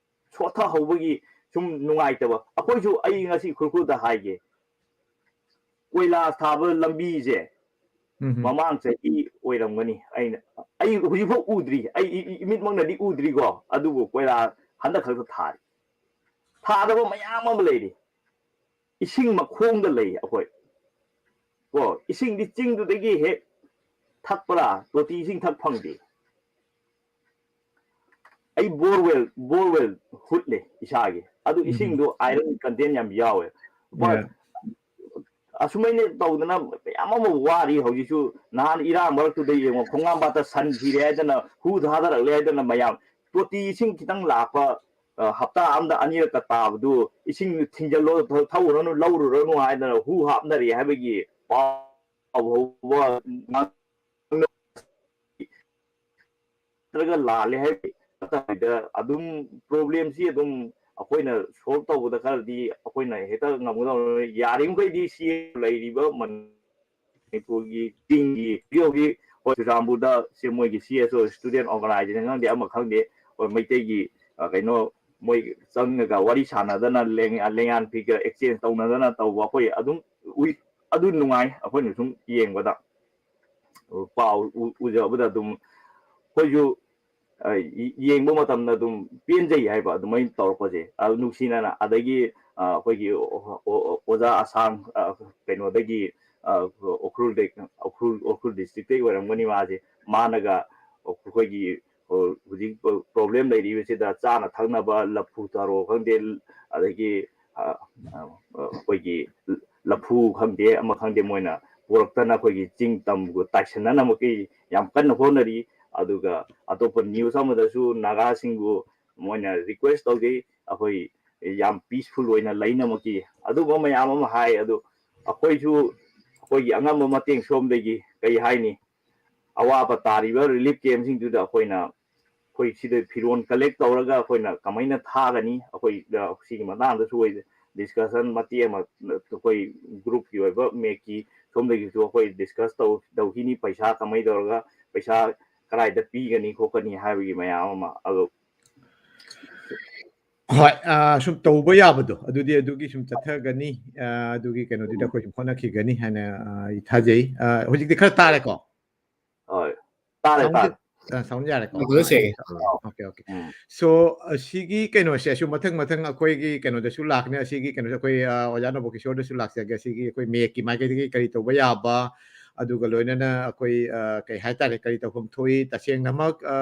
ꯁꯣꯊꯍꯧꯕꯒꯤ ꯁꯨꯝ ꯅꯨꯡꯉꯥꯏꯇꯕ꯫ ꯑꯩꯈꯣꯏꯁꯨ, ꯑꯩ ꯉꯁꯤ ꯈꯨꯔꯈꯨꯜꯗ ꯍꯥꯏꯒꯦ, ꯀꯣꯏꯂꯥꯁ ꯊꯥꯕ ꯂꯝꯕꯤꯁꯦ ꯎꯝ꯫ ꯃꯃꯥꯡ ꯆꯍꯤ ꯑꯣꯏꯔꯝꯒꯅꯤ, ꯑꯩꯅ, ꯑꯩ ꯍꯧꯖꯤꯛꯐꯥꯎ ꯎꯗ꯭ꯔꯤ, ꯑꯩ ꯏ- ꯏ- ꯏꯃꯤꯠꯃꯛꯅꯗꯤ ꯎꯗ꯭ꯔꯤꯀꯣ, ꯑꯗꯨꯕꯨ ꯀꯣꯏꯂꯥ ꯍꯟꯗꯛ ꯈꯛꯇ ꯊꯥꯔꯤ꯫ ꯊꯥꯗꯕ ꯃꯌꯥꯝ ꯑꯃ ꯂꯩꯔꯤ꯫ ꯏꯁꯤꯡ ꯃꯈꯣꯡꯗ ꯂꯩ ꯑꯩꯈꯣꯏ꯫ ꯀꯣ, ꯏꯁꯤꯡꯗꯤ ꯆꯤꯡꯗꯨꯗꯒꯤ ꯍꯦꯛ ꯊꯛꯄ꯭ꯔꯥ? ꯇꯣꯇꯤ ꯏꯁꯤꯡ ꯊꯛ ꯐꯪꯗꯦ꯫ ꯑꯩ ꯕꯣꯔꯋꯦꯜ ꯕꯣꯔꯋꯦꯜ ꯍꯨꯠꯂꯦ ꯏꯁꯥꯒꯤ꯫ ꯑꯗꯨ ꯎꯝ꯫ ꯏꯁꯤꯡꯗꯣ iron content ꯌꯥꯝ ꯌꯥꯎꯋꯦ꯫ But ꯑꯁꯨꯃꯥꯏꯅ ꯇꯧꯗꯅ ꯃꯌꯥꯝ ꯑꯃ ꯋꯥꯔꯤ ꯍꯧꯖꯤꯛꯁꯨ꯫ ꯅꯍꯥꯟ ꯏꯔꯥꯡ ꯃꯔꯛꯇꯨꯗ ꯌꯦꯡꯉꯣ, ꯈꯣꯡꯉꯥꯝꯄꯥꯠꯇ ꯁꯟ ꯁꯤꯔꯦ ꯍꯥꯏꯗꯅ, ꯍꯨ ꯊꯥꯗꯔꯛꯂꯦ ꯍꯥꯏꯗꯅ, ꯃꯌꯥꯝ ꯇꯣꯇꯤ ꯏꯁꯤꯡ ꯈꯤꯇꯪ ꯂꯥꯛꯄ, ꯑ, ꯍꯞꯇꯥ ꯑꯃꯗ ꯑꯅꯤꯔꯛꯀ ꯇꯥꯕꯗꯨ, ꯏꯁꯤꯡ ꯊꯤꯡꯖꯜꯂꯣ, ꯊ- ꯊꯛꯎꯔꯅꯨ, ꯂꯧꯔꯨꯔꯅꯨ ꯍꯥꯏꯗꯅ ꯍꯨ ꯍꯥꯞꯅꯔꯦ ꯍꯥꯏꯕꯒꯤ ꯄꯥꯎ ꯍꯧꯕ ꯅꯠꯇ꯭ꯔꯒ ꯂꯥꯜꯂꯦ ꯍꯥꯏꯕꯒꯤ ꯃꯇꯝꯗ ꯑꯗꯨꯝ problemꯁꯤ ꯑꯗꯨꯝ ꯑꯩꯈꯣꯏꯅ solve ꯇꯧꯕꯗ ꯈꯔꯗꯤ ꯑꯩꯈꯣꯏꯅ ꯍꯦꯛꯇ ꯉꯝꯒꯗꯧꯅꯤ꯫ ꯌꯥꯔꯤꯃꯈꯩꯗꯤ ꯁꯤ ꯂꯩꯔꯤꯕ ꯃꯅꯤꯄꯨꯔꯒꯤ ꯆꯤꯡꯒꯤ ꯍꯧꯖꯤꯛ ꯍꯧꯖꯤꯛ ꯍꯣꯏ ꯆꯨꯔꯆꯥꯟꯄꯨꯔꯗ ꯁꯤ ꯃꯣꯏꯒꯤ C S O student organization ꯈꯪꯗꯦ, ꯑꯃ ꯈꯪꯗꯦ, ꯍꯣꯏ ꯃꯩꯇꯩꯒꯤ, ꯑ, ꯀꯩꯅꯣ ꯃꯣꯏ ꯆꯪꯉꯒ ꯋꯥꯔꯤ ꯁꯥꯟꯅꯗꯅ ꯂꯦꯡ- ꯂꯦꯡꯌꯥꯟ figure exchange ꯇꯧꯅꯗꯅ ꯇꯧꯕ ꯑꯩꯈꯣꯏ ꯑꯗꯨꯝ ꯎꯏ꯫ ꯑꯗꯨ ꯅꯨꯡꯉꯥꯏ ꯑꯩꯈꯣꯏꯅ ꯁꯨꯝ ꯌꯦꯡꯕꯗ꯫ ꯄꯥꯎ ꯎ- ꯎꯖꯕꯗ ꯑꯗꯨꯝ ꯑꯩꯈꯣꯏꯁꯨ, ꯑ, ꯌꯦꯡꯕ ꯃꯇꯝꯗ ꯑꯗꯨꯝ ꯄꯦꯟꯖꯩ ꯍꯥꯏꯕ ꯑꯗꯨꯃꯥꯏꯅ ꯇꯧꯔꯛꯄꯁꯦ꯫ ꯑꯗꯨ ꯅꯨꯡꯁꯤꯅꯅ ꯑꯗꯒꯤ, ꯑ, ꯑꯩꯈꯣꯏꯒꯤ ꯑꯣ- ꯑꯣ- ꯑꯣꯖꯥ ꯑꯁꯥꯡ, ꯑ, ꯀꯩꯅꯣꯗꯒꯤ, ꯑ, ꯎꯈ꯭ꯔꯨꯜꯗ ꯎꯈ꯭ꯔꯨꯜ ꯎꯈ꯭ꯔꯨꯜ districtꯇꯩ ꯑꯣꯏꯔꯝꯒꯅꯤ ꯃꯥꯁꯦ꯫ ꯃꯥꯅꯒ ꯑꯩꯈꯣꯏꯒꯤ, ꯑ, ꯍꯧꯖꯤꯛ problem ꯂꯩꯔꯤꯕꯁꯤꯗ ꯆꯥꯅ ꯊꯛꯅꯕ ꯂꯐꯨ ꯊꯔꯣ ꯈꯪꯗꯦ, ꯑꯗꯒꯤ, ꯑ, ꯑ, ꯑꯩꯈꯣꯏꯒꯤ ꯂꯐꯨ ꯈꯪꯗꯦ ꯑꯃ ꯈꯪꯗꯦ ꯃꯣꯏꯅ ꯄꯨꯔꯛꯇꯅ ꯑꯩꯈꯣꯏꯒꯤ ꯆꯤꯡ ꯇꯝꯕꯨ ꯇꯥꯏꯁꯟꯅꯅꯕꯒꯤ ꯌꯥꯝ ꯀꯟꯅ ꯍꯣꯠꯅꯔꯤ꯫ ꯑꯗꯨꯒ ꯑꯇꯣꯞꯄ news ꯑꯃꯗꯁꯨ ꯅꯥꯒꯥꯁꯤꯡꯕꯨ ꯃꯣꯏꯅ request ꯇꯧꯖꯩ, ꯑꯩꯈꯣꯏ ꯌꯥꯝ peaceful ꯑꯣꯏꯅ ꯂꯩꯅꯃꯛꯀꯤ ꯑꯗꯨꯒꯨꯝꯕ ꯃꯌꯥꯝ ꯑꯃ ꯍꯥꯏ꯫ ꯑꯗꯨ ꯑꯩꯈꯣꯏꯁꯨ ꯑꯩꯈꯣꯏꯒꯤ ꯑꯉꯝꯕ ꯃꯇꯦꯡ ꯁꯣꯝꯗꯒꯤ ꯀꯩ ꯍꯥꯏꯅꯤ, ꯑꯋꯥꯕ ꯇꯥꯔꯤꯕ relief campꯁꯤꯡꯗꯨꯗ ꯑꯩꯈꯣꯏꯅ ꯑꯩꯈꯣꯏ ꯁꯤꯗ ꯐꯤꯔꯣꯜ collect ꯇꯧꯔꯒ ꯑꯩꯈꯣꯏꯅ ꯀꯃꯥꯏꯅ ꯊꯥꯒꯅꯤ, ꯑꯩꯈꯣꯏ, ꯑ, ꯁꯤꯒꯤ ꯃꯇꯥꯡꯗꯁꯨ ꯑꯩꯈꯣꯏ discussion ꯃꯇꯦꯛ ꯑꯃ ꯑꯩꯈꯣꯏ groupꯀꯤ ꯑꯣꯏꯕ ꯃꯦꯛꯀꯤ ꯁꯣꯝꯗꯒꯤꯁꯨ ꯑꯩꯈꯣꯏ discuss ꯇꯧ ꯇꯧꯈꯤꯅꯤ꯫ ꯄꯩꯁꯥ ꯀꯃꯥꯏꯅ ꯇꯧꯔꯒ ꯄꯩꯁꯥ ꯀꯗꯥꯏꯗ ꯄꯤꯒꯅꯤ ꯈꯣꯠꯀꯅꯤ ꯍꯥꯏꯕꯒꯤ ꯃꯌꯥꯝ ꯑꯃ꯫ ꯑꯗꯣ ꯍꯣꯏ, ꯑ, ꯁꯨꯝ ꯇꯧꯕ ꯌꯥꯕꯗꯣ ꯑꯗꯨꯗꯤ ꯑꯗꯨꯒꯤ ꯁꯨꯝ ꯆꯠꯊꯒꯅꯤ꯫ ꯑ, ꯑꯗꯨꯒꯤ ꯀꯩꯅꯣꯗꯨꯗ ꯑꯩꯈꯣꯏ ꯁꯨꯝ ꯍꯣꯠꯅꯈꯤꯒꯅꯤ ꯍꯥꯏꯅ, ꯑ, ꯑꯩ ꯊꯥꯖꯩ꯫ ꯑ, ꯍꯧꯖꯤꯛꯇꯤ ꯈꯔ ꯇꯥꯔꯦꯀꯣ? ꯍꯣꯏ꯫ ꯇꯥꯔꯦ, Sound ꯇꯥꯔꯦ꯫ ꯑ, sound ꯌꯥꯔꯦꯀꯣ? ꯑꯗꯨꯗ ꯁꯦꯡꯉꯦ꯫ Okay, okay. ꯎꯝ꯫ So, ꯑꯁꯤꯒꯤ ꯀꯩꯅꯣꯁꯦ ꯑꯩꯁꯨ ꯃꯊꯪ ꯃꯊꯪ ꯑꯩꯈꯣꯏꯒꯤ ꯀꯩꯅꯣꯗꯁꯨ ꯂꯥꯛꯀꯅꯤ, ꯑꯁꯤꯒꯤ ꯀꯩꯅꯣꯁꯦ ꯑꯩꯈꯣꯏ, ꯑ, ꯑꯣꯖꯥ ꯅꯣꯕꯣ ꯀꯤꯁꯣꯔꯗꯁꯨ ꯂꯥꯛꯆꯒꯦ꯫ ꯑꯁꯤꯒꯤ ꯑꯩꯈꯣꯏ ꯃꯦꯛꯀꯤ ꯃꯥꯏꯀꯩꯗꯒꯤ ꯀꯔꯤ ꯇꯧꯕ ꯌꯥꯕ, ꯑꯗꯨꯒ ꯂꯣꯏꯅꯅ ꯑꯩꯈꯣꯏ, ꯑ, ꯀꯩ ꯍꯥꯏꯇꯥꯔꯦ, ꯀꯔꯤ ꯇꯧꯐꯝ ꯊꯣꯛꯏ, ꯇꯁꯦꯡꯅꯃꯛ, ꯑ,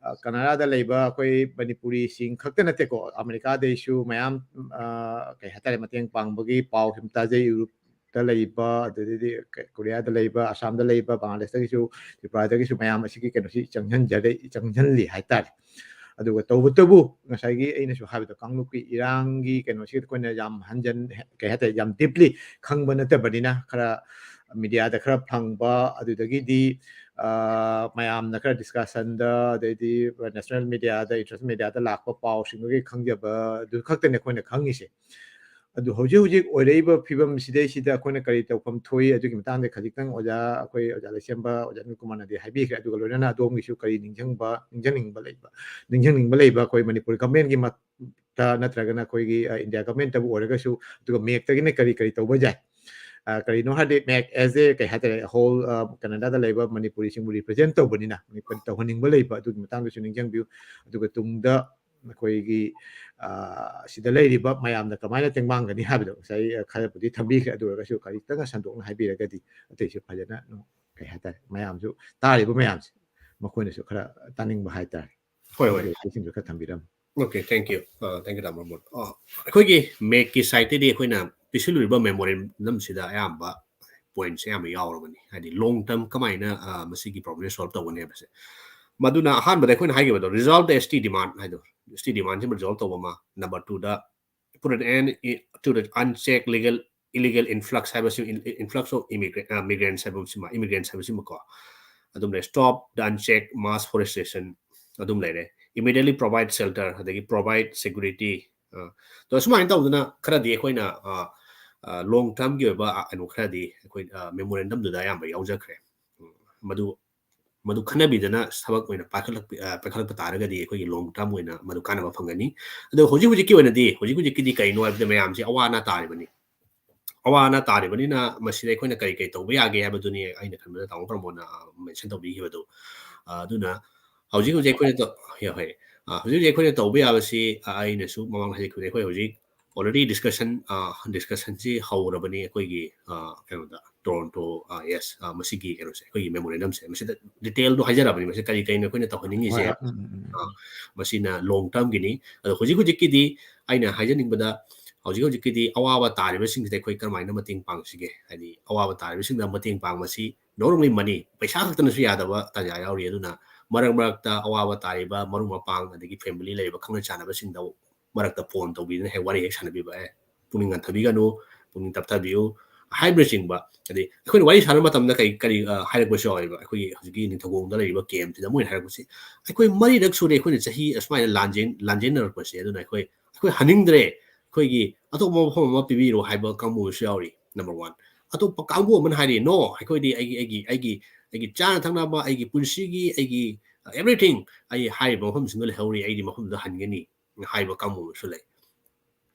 ꯑ, ꯀꯅꯥꯗꯥꯗ ꯂꯩꯕ ꯑꯩꯈꯣꯏ ꯃꯅꯤꯄꯨꯔꯤꯁꯤꯡ ꯈꯛꯇ ꯅꯠꯇꯦꯀꯣ, ꯑꯃꯦꯔꯤꯀꯥꯗꯩꯁꯨ ꯃꯌꯥꯝ, ꯑ, ꯀꯩ ꯍꯥꯏꯇꯥꯔꯦ, ꯃꯇꯦꯡ ꯄꯥꯡꯕꯒꯤ ꯄꯥꯎ ꯁꯨꯝ ꯇꯥꯖꯩ꯫ ꯌꯨꯔꯣꯞꯇ ꯂꯩꯕ, ꯑꯗꯨꯗꯩꯗꯤ ꯀ-, ꯀꯣꯔꯤꯌꯥꯗ ꯂꯩꯕ, ꯑꯁꯥꯝꯗ ꯂꯩꯕ, ꯕꯪꯒ꯭ꯂꯥꯗꯦꯁꯇꯒꯤꯁꯨ, ꯇ꯭ꯔꯤꯄꯨꯔꯥꯗꯒꯤꯁꯨ ꯃꯌꯥꯝ ꯑꯁꯤꯒꯤ ꯀꯩꯅꯣꯁꯤ ꯆꯪꯍꯟꯖꯔ-, ꯆꯪꯍꯜꯂꯤ ꯍꯥꯏꯇꯥꯔꯦ꯫ ꯑꯗꯨꯒ ꯇꯧꯕꯇꯕꯨ ꯉꯁꯥꯏꯒꯤ ꯑꯩꯅꯁꯨ ꯍꯥꯏꯕꯗꯣ, ꯀꯥꯡꯂꯨꯞꯀꯤ ꯏꯔꯥꯡꯒꯤ ꯀꯩꯅꯣꯁꯤ ꯑꯩꯈꯣꯏꯅ ꯌꯥꯝ ꯍꯟꯖꯟ-, ꯀꯩ ꯍꯥꯏꯇꯥꯔꯦ, ꯌꯥꯝ deeply ꯈꯪꯕ ꯅꯠꯇꯕꯅꯤꯅ, ꯈꯔ ꯃꯤꯗꯤꯌꯥꯗ ꯈꯔ ꯐꯪꯕ, ꯑꯗꯨꯗꯒꯤꯗꯤ, ꯑ, ꯃꯌꯥꯝꯅ ꯈꯔ ꯗꯤꯁꯀꯁꯟꯗ, ꯑꯗꯩꯗꯤ ꯅꯦꯁꯅꯦꯜ ꯃꯤꯗꯤꯌꯥꯗ, ꯏꯟꯇꯔꯅꯦꯁꯅꯦꯜ ꯃꯤꯗꯤꯌꯥꯗ ꯂꯥꯛꯄ ꯄꯥꯎꯁꯤꯡꯗꯨꯒꯤ ꯈꯪꯖꯕ ꯑꯗꯨ ꯈꯛꯇꯅꯤ ꯑꯩꯈꯣꯏꯅ ꯈꯪꯉꯤꯁꯦ꯫ ꯑꯗꯨ ꯍꯧꯖꯤꯛ ꯍꯧꯖꯤꯛ ꯑꯣꯏꯔꯛꯏꯕ ꯐꯤꯕꯝꯁꯤꯗꯩꯁꯤꯗ ꯑꯩꯈꯣꯏꯅ ꯀꯔꯤ ꯇꯧꯐꯝ ꯊꯣꯛꯏ, ꯑꯗꯨꯒꯤ ꯃꯇꯥꯡꯗ ꯈꯖꯤꯛꯇꯪ ꯑꯣꯖꯥ, ꯑꯩꯈꯣꯏ ꯑꯣꯖꯥ ꯂꯩꯁꯦꯝꯕ, ꯑꯣꯖꯥ ꯑꯅꯤꯜ ꯀꯨꯃꯥꯔꯅꯗꯤ ꯍꯥꯏꯕꯤꯈ꯭ꯔꯦ꯫ ꯑꯗꯨꯒ ꯂꯣꯏꯅꯅ ꯑꯗꯣꯝꯒꯤꯁꯨ ꯀꯔꯤ ꯅꯤꯡꯁꯤꯡꯕ, ꯅꯤꯡꯁꯤꯡꯅꯤꯡꯕ ꯂꯩꯕ, ꯅꯤꯡꯁꯤꯡꯅꯤꯡꯕ ꯂꯩꯕ ꯑꯩꯈꯣꯏ ꯃꯅꯤꯄꯨꯔ ꯒꯚꯔꯟꯃꯦꯟꯒꯤ ꯃꯠꯇ ꯅꯠꯇ꯭ꯔꯒꯅ ꯑꯩꯈꯣꯏꯒꯤ, ꯑ, ꯏꯟꯗꯤꯌꯥ ꯒꯚꯔꯟꯃꯦꯟꯇꯕꯨ ꯑꯣꯏꯔꯒꯁꯨ, ꯑꯗꯨꯒ ꯃꯦꯛꯇꯒꯤꯅ ꯀꯔꯤ ꯀꯔꯤ ꯇꯧꯕ ꯌꯥꯏ? ꯑ, ꯀꯔꯤꯅꯣ ꯍꯥꯏꯔꯗꯤ ꯃꯦꯛ as a, ꯀꯩ ꯍꯥꯏꯇꯥꯔꯦ, whole, ꯑ, ꯀꯅꯥꯗꯥꯗ ꯂꯩꯕ ꯃꯅꯤꯄꯨꯔꯤꯁꯤꯡꯕꯨ represent ꯇꯧꯕꯅꯤꯅ ꯀꯔꯤ ꯇꯧꯍꯟꯅꯤꯡꯕ ꯂꯩꯕ, ꯑꯗꯨꯒꯤ ꯃꯇꯥꯡꯗꯁꯨ ꯅꯤꯡꯁꯤꯡꯕꯤꯌꯨ꯫ ꯑꯗꯨꯒ ꯇꯨꯡꯗ ꯑꯩꯈꯣꯏꯒꯤ, ꯑ, ꯁꯤꯗ ꯂꯩꯔꯤꯕ ꯃꯌꯥꯝꯅ ꯀꯃꯥꯏꯅ ꯇꯦꯡꯕꯥꯡꯒꯅꯤ ꯍꯥꯏꯕꯗꯣ ꯉꯁꯥꯏ, ꯑ, ꯈꯔꯕꯨꯗꯤ ꯊꯝꯕꯤꯈ꯭ꯔꯦ꯫ ꯑꯗꯨ ꯑꯣꯏꯔꯒꯁꯨ ꯈꯖꯤꯛꯇꯪꯒ ꯁꯟꯗꯣꯛꯅ ꯍꯥꯏꯕꯤꯔꯒꯗꯤ ꯑꯇꯩꯁꯨ ꯐꯖꯅ, ꯎꯝ, ꯀꯩ ꯍꯥꯏꯇꯥꯔꯦ, ꯃꯌꯥꯝꯁꯨ, ꯇꯥꯔꯤꯕ ꯃꯌꯥꯝꯁꯦ, ꯃꯈꯣꯏꯅꯁꯨ ꯈꯔ ꯇꯥꯅꯤꯡꯕ ꯍꯥꯏꯇꯥꯔꯦ꯫ ꯍꯣꯏ, ꯍꯣꯏ꯫ ꯑꯗꯨꯒꯤ ꯋꯥꯐꯝꯁꯤꯡꯁꯨ ꯈꯔ ꯊꯝꯕꯤꯔꯝꯃꯨ꯫ Okay, thank you꯫ ꯑ, thank you, ꯇꯥꯃꯣ ꯔꯃꯣꯟ꯫ ꯑ, ꯑꯩꯈꯣꯏꯒꯤ ꯃꯦꯛꯀꯤ ꯁꯥꯏꯠꯇꯗꯤ ꯑꯩꯈꯣꯏꯅ ꯄꯤꯁꯤꯜꯂꯨꯔꯤꯕ memorandum ꯁꯤꯗ ꯑꯌꯥꯝꯕ points ꯑꯌꯥꯝꯕ ꯌꯥꯎꯔꯕꯅꯤ꯫ ꯍꯥꯏꯗꯤ long term ꯀꯃꯥꯏꯅ, ꯑ, ꯃꯁꯤꯒꯤ problem solve ꯇꯧꯒꯅꯤ ꯍꯥꯏꯕꯁꯦ꯫ ꯃꯗꯨꯅ ꯑꯍꯥꯟꯕꯗ ꯑꯩꯈꯣꯏꯅ ꯍꯥꯏꯈꯤꯕꯗꯣ, resolve the S T demand ꯍꯥꯏꯗꯣ, S T demand ꯁꯤꯃ resolve ꯇꯧꯕ ꯑꯃ, number two the put an end i-, to the unchecked legal, illegal influx ꯍꯥꯏꯕꯁꯤ, in-, influx of immigrant, ꯑ, migrants ꯍꯥꯏꯕꯁꯤꯃ, immigrants ꯍꯥꯏꯕꯁꯤꯃꯀꯣ꯫ ꯑꯗꯨꯝ ꯂꯩꯔꯦ, stop the unchecked mass forestation ꯑꯗꯨꯝ ꯂꯩꯔꯦ, immediately provide shelter, ꯑꯗꯒꯤ provide security, ꯑ, ꯑꯗꯣ ꯁꯨꯃꯥꯏꯅ ꯇꯧꯗꯅ ꯈꯔꯗꯤ ꯑꯩꯈꯣꯏꯅ, ꯑ, ꯑ, long term ꯒꯤ ꯑꯣꯏꯕ, ꯑ, ꯀꯩꯅꯣ ꯈꯔꯗꯤ ꯑꯩꯈꯣꯏ, ꯑ, memorandum ꯗꯨꯗ ꯑꯌꯥꯝꯕ ꯌꯥꯎꯖꯈ꯭ꯔꯦ꯫ ꯎꯝ, ꯃꯗꯨ, ꯃꯗꯨ ꯈꯟꯅꯕꯤꯗꯅ ꯊꯕꯛ ꯑꯣꯏꯅ ꯄꯥꯏꯈꯠꯂꯛꯄ-, ꯑ, ꯄꯥꯏꯈꯠꯂꯛꯄ ꯇꯥꯔꯒꯗꯤ ꯑꯩꯈꯣꯏꯒꯤ long term ꯑꯣꯏꯅ ꯃꯗꯨ ꯀꯥꯟꯅꯕ ꯐꯪꯒꯅꯤ꯫ ꯑꯗꯣ ꯍꯧꯖꯤꯛ ꯍꯧꯖꯤꯛꯀꯤ ꯑꯣꯏꯅꯗꯤ, ꯍꯧꯖꯤꯛ ꯍꯧꯖꯤꯛꯀꯤꯗꯤ ꯀꯩꯅꯣ ꯍꯥꯏꯕꯗ ꯃꯌꯥꯝꯁꯦ ꯑꯋꯥ ꯑꯅꯥ ꯇꯥꯔꯤꯕꯅꯤ꯫ ꯑꯋꯥ ꯑꯅꯥ ꯇꯥꯔꯤꯕꯅꯤꯅ ꯃꯁꯤꯗ ꯑꯩꯈꯣꯏꯅ ꯀꯔꯤ ꯀꯔꯤ ꯇꯧꯕ ꯌꯥꯒꯦ ꯍꯥꯏꯕꯗꯨꯅꯤ ꯑꯩꯅ ꯈꯟꯕꯗ ꯇꯥꯃꯣ ꯄ꯭ꯔꯃꯣꯗꯅ ꯃꯦꯟꯁꯟ ꯇꯧꯕꯤꯈꯤꯕꯗꯨ꯫ ꯑ, ꯑꯗꯨꯅ ꯍꯧꯖꯤꯛ ꯍꯧꯖꯤꯛ ꯑꯩꯈꯣꯏꯅ ꯇꯧ-, ꯍꯣꯏ, ꯍꯣꯏ꯫ ꯑ, ꯍꯧꯖꯤꯛ ꯍꯧꯖꯤꯛ ꯑꯩꯈꯣꯏꯅ ꯇꯧꯕ ꯌꯥꯕꯁꯤ, ꯑ, ꯑꯩꯅꯁꯨ ꯃꯃꯥꯡ ꯍꯥꯏꯖꯈꯤꯕꯅꯤ, ꯑꯩꯈꯣꯏ ꯍꯧꯖꯤꯛ already discussion, ꯑ, discussionꯁꯤ ꯍꯧꯔꯕꯅꯤ ꯑꯩꯈꯣꯏꯒꯤ, ꯑ, ꯀꯩꯅꯣꯗ, ꯇꯣꯔꯣꯟꯇꯣ, ꯑ, yes, ꯑ, ꯃꯁꯤꯒꯤ ꯀꯩꯅꯣꯁꯦ, ꯑꯩꯈꯣꯏꯒꯤ memorandumꯁꯦ, ꯃꯁꯤꯗ detailꯗꯣ ꯍꯥꯏꯖꯔꯕꯅꯤ, ꯃꯁꯤ ꯀꯔꯤ ꯀꯔꯤꯅꯣ ꯑꯩꯈꯣꯏꯅ ꯇꯧꯍꯟꯅꯤꯡꯉꯤꯁꯦ꯫ ꯍꯣꯏ, ꯍꯣꯏ꯫ ꯎꯝ, ꯎꯝ, ꯎꯝ, ꯑ, ꯎꯝ꯫ ꯃꯁꯤꯅ long termꯒꯤꯅꯤ꯫ ꯑꯗꯣ ꯍꯧꯖꯤꯛ ꯍꯧꯖꯤꯛꯀꯤꯗꯤ ꯑꯩꯅ ꯍꯥꯏꯖꯅꯤꯡꯕꯗ, ꯍꯧꯖꯤꯛ ꯍꯧꯖꯤꯛꯀꯤꯗꯤ ꯑꯋꯥꯕ ꯇꯥꯔꯤꯕꯁꯤꯡꯁꯤꯗ ꯑꯩꯈꯣꯏ ꯀꯔꯝꯍꯥꯏꯅ ꯃꯇꯦꯡ ꯄꯥꯡꯁꯤꯒꯦ? ꯍꯥꯏꯗꯤ ꯑꯋꯥꯕ ꯇꯥꯔꯤꯕꯁꯤꯡꯗ ꯃꯇꯦꯡ ꯄꯥꯡꯕꯁꯤ not only money, ꯄꯩꯁꯥ ꯈꯛꯇꯅꯁꯨ ꯌꯥꯗꯕ ꯇꯥꯟꯖꯥ ꯌꯥꯎꯔꯤ꯫ ꯑꯗꯨꯅ ꯃꯔꯛ ꯃꯔꯛꯇ ꯑꯋꯥꯕ ꯇꯥꯔꯤꯕ ꯃꯔꯨꯞ ꯃꯄꯥꯡ, ꯑꯗꯒꯤ family ꯂꯩꯔꯤꯕ ꯈꯪꯅ ꯆꯥꯟꯅꯕꯁꯤꯡꯗ ꯃꯔꯛꯇ phone ꯇꯧꯕꯤꯗꯨꯅ ꯍꯦꯛ ꯋꯥꯔꯤ ꯍꯦꯛ ꯁꯥꯟꯅꯕꯤꯕ, "ꯑꯦ, ꯄꯨꯛꯅꯤꯡ ꯍꯟꯊꯕꯤꯒꯅꯨ, ꯄꯨꯛꯅꯤꯡ ꯇꯞꯊꯕꯤꯌꯨ" ꯍꯥꯏꯕꯅꯆꯤꯡꯕ꯫ ꯑꯗꯩ ꯑꯩꯈꯣꯏꯅ ꯋꯥꯔꯤ ꯁꯥꯟꯅꯕ ꯃꯇꯝꯗ ꯀꯔꯤ, ꯀꯔꯤ, ꯑ, ꯍꯥꯏꯔꯛꯄꯁꯨ ꯌꯥꯎꯋꯦꯕ꯫ ꯑꯩꯈꯣꯏꯒꯤ ꯍꯧꯖꯤꯛꯀꯤ ꯅꯤꯡꯊꯧꯈꯣꯡꯗ ꯂꯩꯔꯤꯕ campꯁꯤꯗ ꯃꯣꯏꯅ ꯍꯥꯏꯔꯛꯄꯁꯤ, "ꯑꯩꯈꯣꯏ ꯃꯔꯤꯔꯛ ꯁꯨꯔꯦ ꯑꯩꯈꯣꯏꯅ ꯆꯍꯤ ꯑꯁꯨꯃꯥꯏꯅ ꯂꯥꯟꯖꯦꯟ-, ꯂꯥꯟꯖꯦꯟꯅꯔꯛꯄꯁꯦ, ꯑꯗꯨꯅ ꯑꯩꯈꯣꯏ, ꯑꯩꯈꯣꯏ ꯍꯟꯅꯤꯡꯗ꯭ꯔꯦ, ꯑꯩꯈꯣꯏꯒꯤ ꯑꯇꯣꯞꯄ ꯃꯐꯝ ꯑꯃ ꯄꯤꯕꯤꯔꯣ" ꯍꯥꯏꯕ ꯀꯥꯡꯕꯨ ꯑꯃꯁꯨ ꯌꯥꯎꯔꯤ, number one꯫ ꯑꯇꯣꯞꯄ ꯀꯥꯡꯕꯨ ꯑꯃꯅ ꯍꯥꯏꯔꯤ, "No, ꯑꯩꯈꯣꯏꯗꯤ ꯑꯩꯒꯤ, ꯑꯩꯒꯤ, ꯑꯩꯒꯤ, ꯑꯩꯒꯤ ꯆꯥꯅ ꯊꯛꯅꯕ, ꯑꯩꯒꯤ ꯄꯨꯟꯁꯤꯒꯤ, ꯑꯩꯒꯤ, ꯑ, everything ꯑꯩ ꯍꯥꯏꯔꯤꯕ ꯃꯐꯝꯁꯤꯡꯗ ꯂꯩꯍꯧꯔꯤ, ꯑꯩꯗꯤ ꯃꯐꯝꯗꯨꯗ ꯍꯟꯒꯅꯤ" ꯍꯥꯏꯕ ꯀꯥꯡꯕꯨ ꯑꯃꯁꯨ ꯂꯩ꯫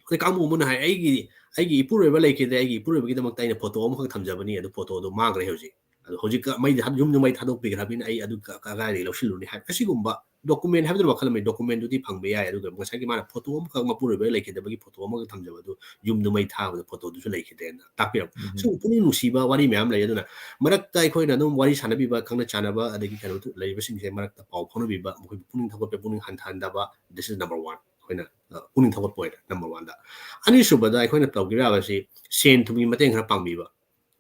ꯑꯗꯩ ꯀꯥꯡꯕꯨ ꯑꯃꯅ ꯍꯥꯏ, "ꯑꯩꯒꯤ, ꯑꯩꯒꯤ ꯏꯄꯨꯔꯣꯏꯕ ꯂꯩꯈꯤꯗ꯭ꯔꯦ, ꯑꯩꯒꯤ ꯏꯄꯨꯔꯣꯏꯕꯒꯤꯗꯃꯛꯇ ꯑꯩꯅ photo ꯑꯃꯈꯛ ꯊꯝꯖꯕꯅꯤ, ꯑꯗꯨ photoꯗꯣ ꯃꯥꯡꯈ꯭ꯔꯦ ꯍꯧꯖꯤꯛ꯫ ꯑꯗꯣ ꯍꯧꯖꯤꯛ ꯃꯩꯗ ꯊꯥ-, ꯌꯨꯝꯗ ꯃꯩ ꯊꯥꯗꯣꯛꯄꯤꯈ꯭ꯔꯕꯅꯤꯅ ꯑꯩ ꯑꯗꯨ ꯀ-, ꯀꯗꯥꯏꯗꯒꯤ ꯂꯧꯁꯤꯜꯂꯨꯅꯤ?" ꯍꯥꯏꯕ ꯑꯁꯤꯒꯨꯝꯕ document ꯍꯥꯏꯕꯗꯨꯅ ꯃꯈꯜ ꯑꯃꯅꯤ꯫ Documentꯗꯨꯗꯤ ꯐꯪꯕ ꯌꯥꯏ, ꯑꯗꯨꯒ ꯉꯁꯥꯏꯒꯤ ꯃꯥꯅ photo ꯑꯃꯈꯛ ꯃꯄꯨꯔꯣꯏꯕ ꯂꯩꯈꯤꯗꯕꯒꯤ photo ꯑꯃꯈꯛ ꯊꯝꯖꯕ ꯑꯗꯨ ꯌꯨꯝꯗ ꯃꯩ ꯊꯥꯕꯗ photoꯗꯨꯁꯨ ꯂꯩꯈꯤꯗ꯭ꯔꯦꯅ ꯇꯥꯛꯄꯤꯔꯛꯄ꯫ ꯎꯝ꯫ ꯁꯤꯒꯨꯝꯕ ꯄꯨꯛꯅꯤꯡ ꯅꯨꯡꯁꯤꯕ ꯋꯥꯔꯤ ꯃꯌꯥꯝ ꯂꯩ꯫ ꯑꯗꯨꯅ ꯃꯔꯛꯇ ꯑꯩꯈꯣꯏꯅ ꯑꯗꯨꯝ ꯋꯥꯔꯤ ꯁꯥꯟꯅꯕꯤꯕ, ꯈꯪꯅ ꯆꯥꯟꯅꯕ, ꯑꯗꯒꯤ ꯀꯩꯅꯣ ꯂꯩꯔꯤꯕꯁꯤꯡꯁꯦ ꯃꯔꯛꯇ ꯄꯥꯎ ꯐꯥꯎꯅꯕꯤꯕ, ꯃꯈꯣꯏꯕꯨ ꯄꯨꯛꯅꯤꯡ ꯊꯧꯒꯠꯄ, ꯄꯨꯛꯅꯤꯡ ꯍꯟꯊꯍꯟꯗꯕ, this is number one꯫ ꯑꯩꯈꯣꯏꯅ, ꯑ, ꯄꯨꯛꯅꯤꯡ ꯊꯧꯒꯠꯄ ꯑꯣꯏꯅ number oneꯗ꯫ ꯑꯅꯤꯁꯨꯕꯗ ꯑꯩꯈꯣꯏꯅ ꯇꯧꯕ ꯌꯥꯕꯁꯤ ꯁꯦꯟ ꯊꯨꯝꯒꯤ ꯃꯇꯦꯡ ꯈꯔ ꯄꯥꯡꯕꯤꯕ꯫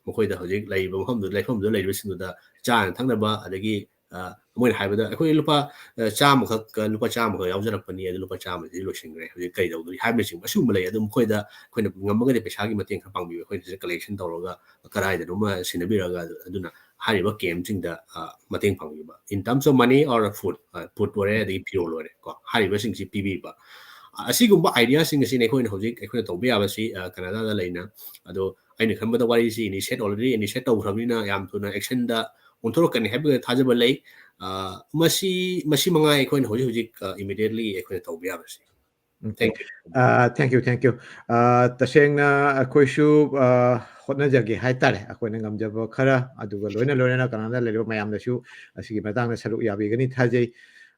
ꯃꯈꯣꯏꯗ ꯍꯧꯖꯤꯛ ꯂꯩꯔꯤꯕ ꯃꯐꯝꯗꯨ, ꯂꯩꯐꯝꯗꯨꯗ ꯂꯩꯔꯤꯕꯁꯤꯡꯗꯨꯗ ꯆꯥꯅ ꯊꯛꯅꯕ, ꯑꯗꯒꯤ, ꯑ, ꯃꯣꯏꯅ ꯍꯥꯏꯕꯗ ꯑꯩꯈꯣꯏ ꯂꯨꯄꯥ, ꯑ, ꯆꯥꯝꯃꯈꯛ, ꯂꯨꯄꯥ ꯆꯥꯝꯃꯈꯛ ꯌꯥꯎꯖꯔꯛꯄꯅꯤ, ꯑꯗꯨ ꯂꯨꯄꯥ ꯆꯥꯝꯃꯁꯤꯗꯤ ꯂꯣꯏꯁꯤꯟꯈ꯭ꯔꯦ, ꯍꯧꯖꯤꯛ ꯀꯔꯤ ꯇꯧꯗꯣꯔꯤ ꯍꯥꯏꯕꯅꯆꯤꯡꯕ ꯑꯁꯤꯒꯨꯝꯕ ꯂꯩ꯫ ꯑꯗꯨ ꯃꯈꯣꯏꯗ ꯑꯩꯈꯣꯏꯅ ꯉꯝꯃꯒꯗꯤ ꯄꯩꯁꯥꯒꯤ ꯃꯇꯦꯡ ꯈꯔ ꯄꯥꯡꯕꯤꯕ, ꯑꯩꯈꯣꯏꯅ ꯁꯤꯗ collection ꯇꯧꯔꯒ ꯀꯗꯥꯏꯗꯅꯣꯃ ꯁꯤꯟꯅꯕꯤꯔꯒ, ꯑꯗꯨꯅ ꯍꯥꯏꯔꯤꯕ campꯁꯤꯡꯗ, ꯑ, ꯃꯇꯦꯡ ꯄꯥꯡꯕꯤꯕ, in terms of money or food, ꯑ, food ꯑꯣꯏꯔꯦ, ꯑꯗꯒꯤ ꯐꯤꯔꯣꯜ ꯑꯣꯏꯔꯦ ꯀꯣ, ꯍꯥꯏꯔꯤꯕꯁꯤꯡꯁꯤ ꯄꯤꯕꯤꯕ꯫ ꯑ, ꯑꯁꯤꯒꯨꯝꯕ ideaꯁꯤꯡ ꯑꯁꯤꯅꯤ ꯑꯩꯈꯣꯏꯅ ꯍꯧꯖꯤꯛ ꯑꯩꯈꯣꯏꯅ ꯇꯧꯕ ꯌꯥꯕꯁꯤ, ꯑ, ꯀꯅꯥꯗꯥꯗ ꯂꯩꯅ꯫ ꯑꯗꯣ ꯑꯩꯅ ꯈꯟꯕꯗ ꯋꯥꯔꯤꯁꯤ initiate, already initiate ꯇꯧꯈ꯭ꯔꯕꯅꯤꯅ ꯌꯥꯝ ꯊꯨꯅ actionꯗ ꯑꯣꯟꯊꯣꯔꯛꯀꯅꯤ ꯍꯥꯏꯕꯒꯤ ꯊꯥꯖꯕ ꯂꯩ꯫ ꯑ, ꯃꯁꯤ, ꯃꯁꯤ ꯃꯉꯥꯏ ꯑꯩꯈꯣꯏꯅ ꯍꯧꯖꯤꯛ ꯍꯧꯖꯤꯛ, ꯑ, immediately ꯑꯩꯈꯣꯏꯅ ꯇꯧꯕ ꯌꯥꯕꯁꯤ꯫ Thank you. ꯑ, thank you, thank you. ꯑ, ꯇꯁꯦꯡꯅ ꯑꯩꯈꯣꯏꯁꯨ, ꯑ, ꯍꯣꯠꯅꯖꯒꯦ ꯍꯥꯏꯇꯥꯔꯦ, ꯑꯩꯈꯣꯏꯅ ꯉꯝꯖꯕ ꯈꯔ, ꯑꯗꯨꯒ ꯂꯣꯏꯅ ꯂꯣꯏꯅꯅ ꯀꯅꯥꯗ ꯂꯩꯔꯤꯕ ꯃꯌꯥꯝꯗꯁꯨ ꯑꯁꯤꯒꯤ ꯃꯇꯥꯡꯗ ꯁꯔꯨꯛ ꯌꯥꯕꯤꯒꯅꯤ ꯊꯥꯖꯩ꯫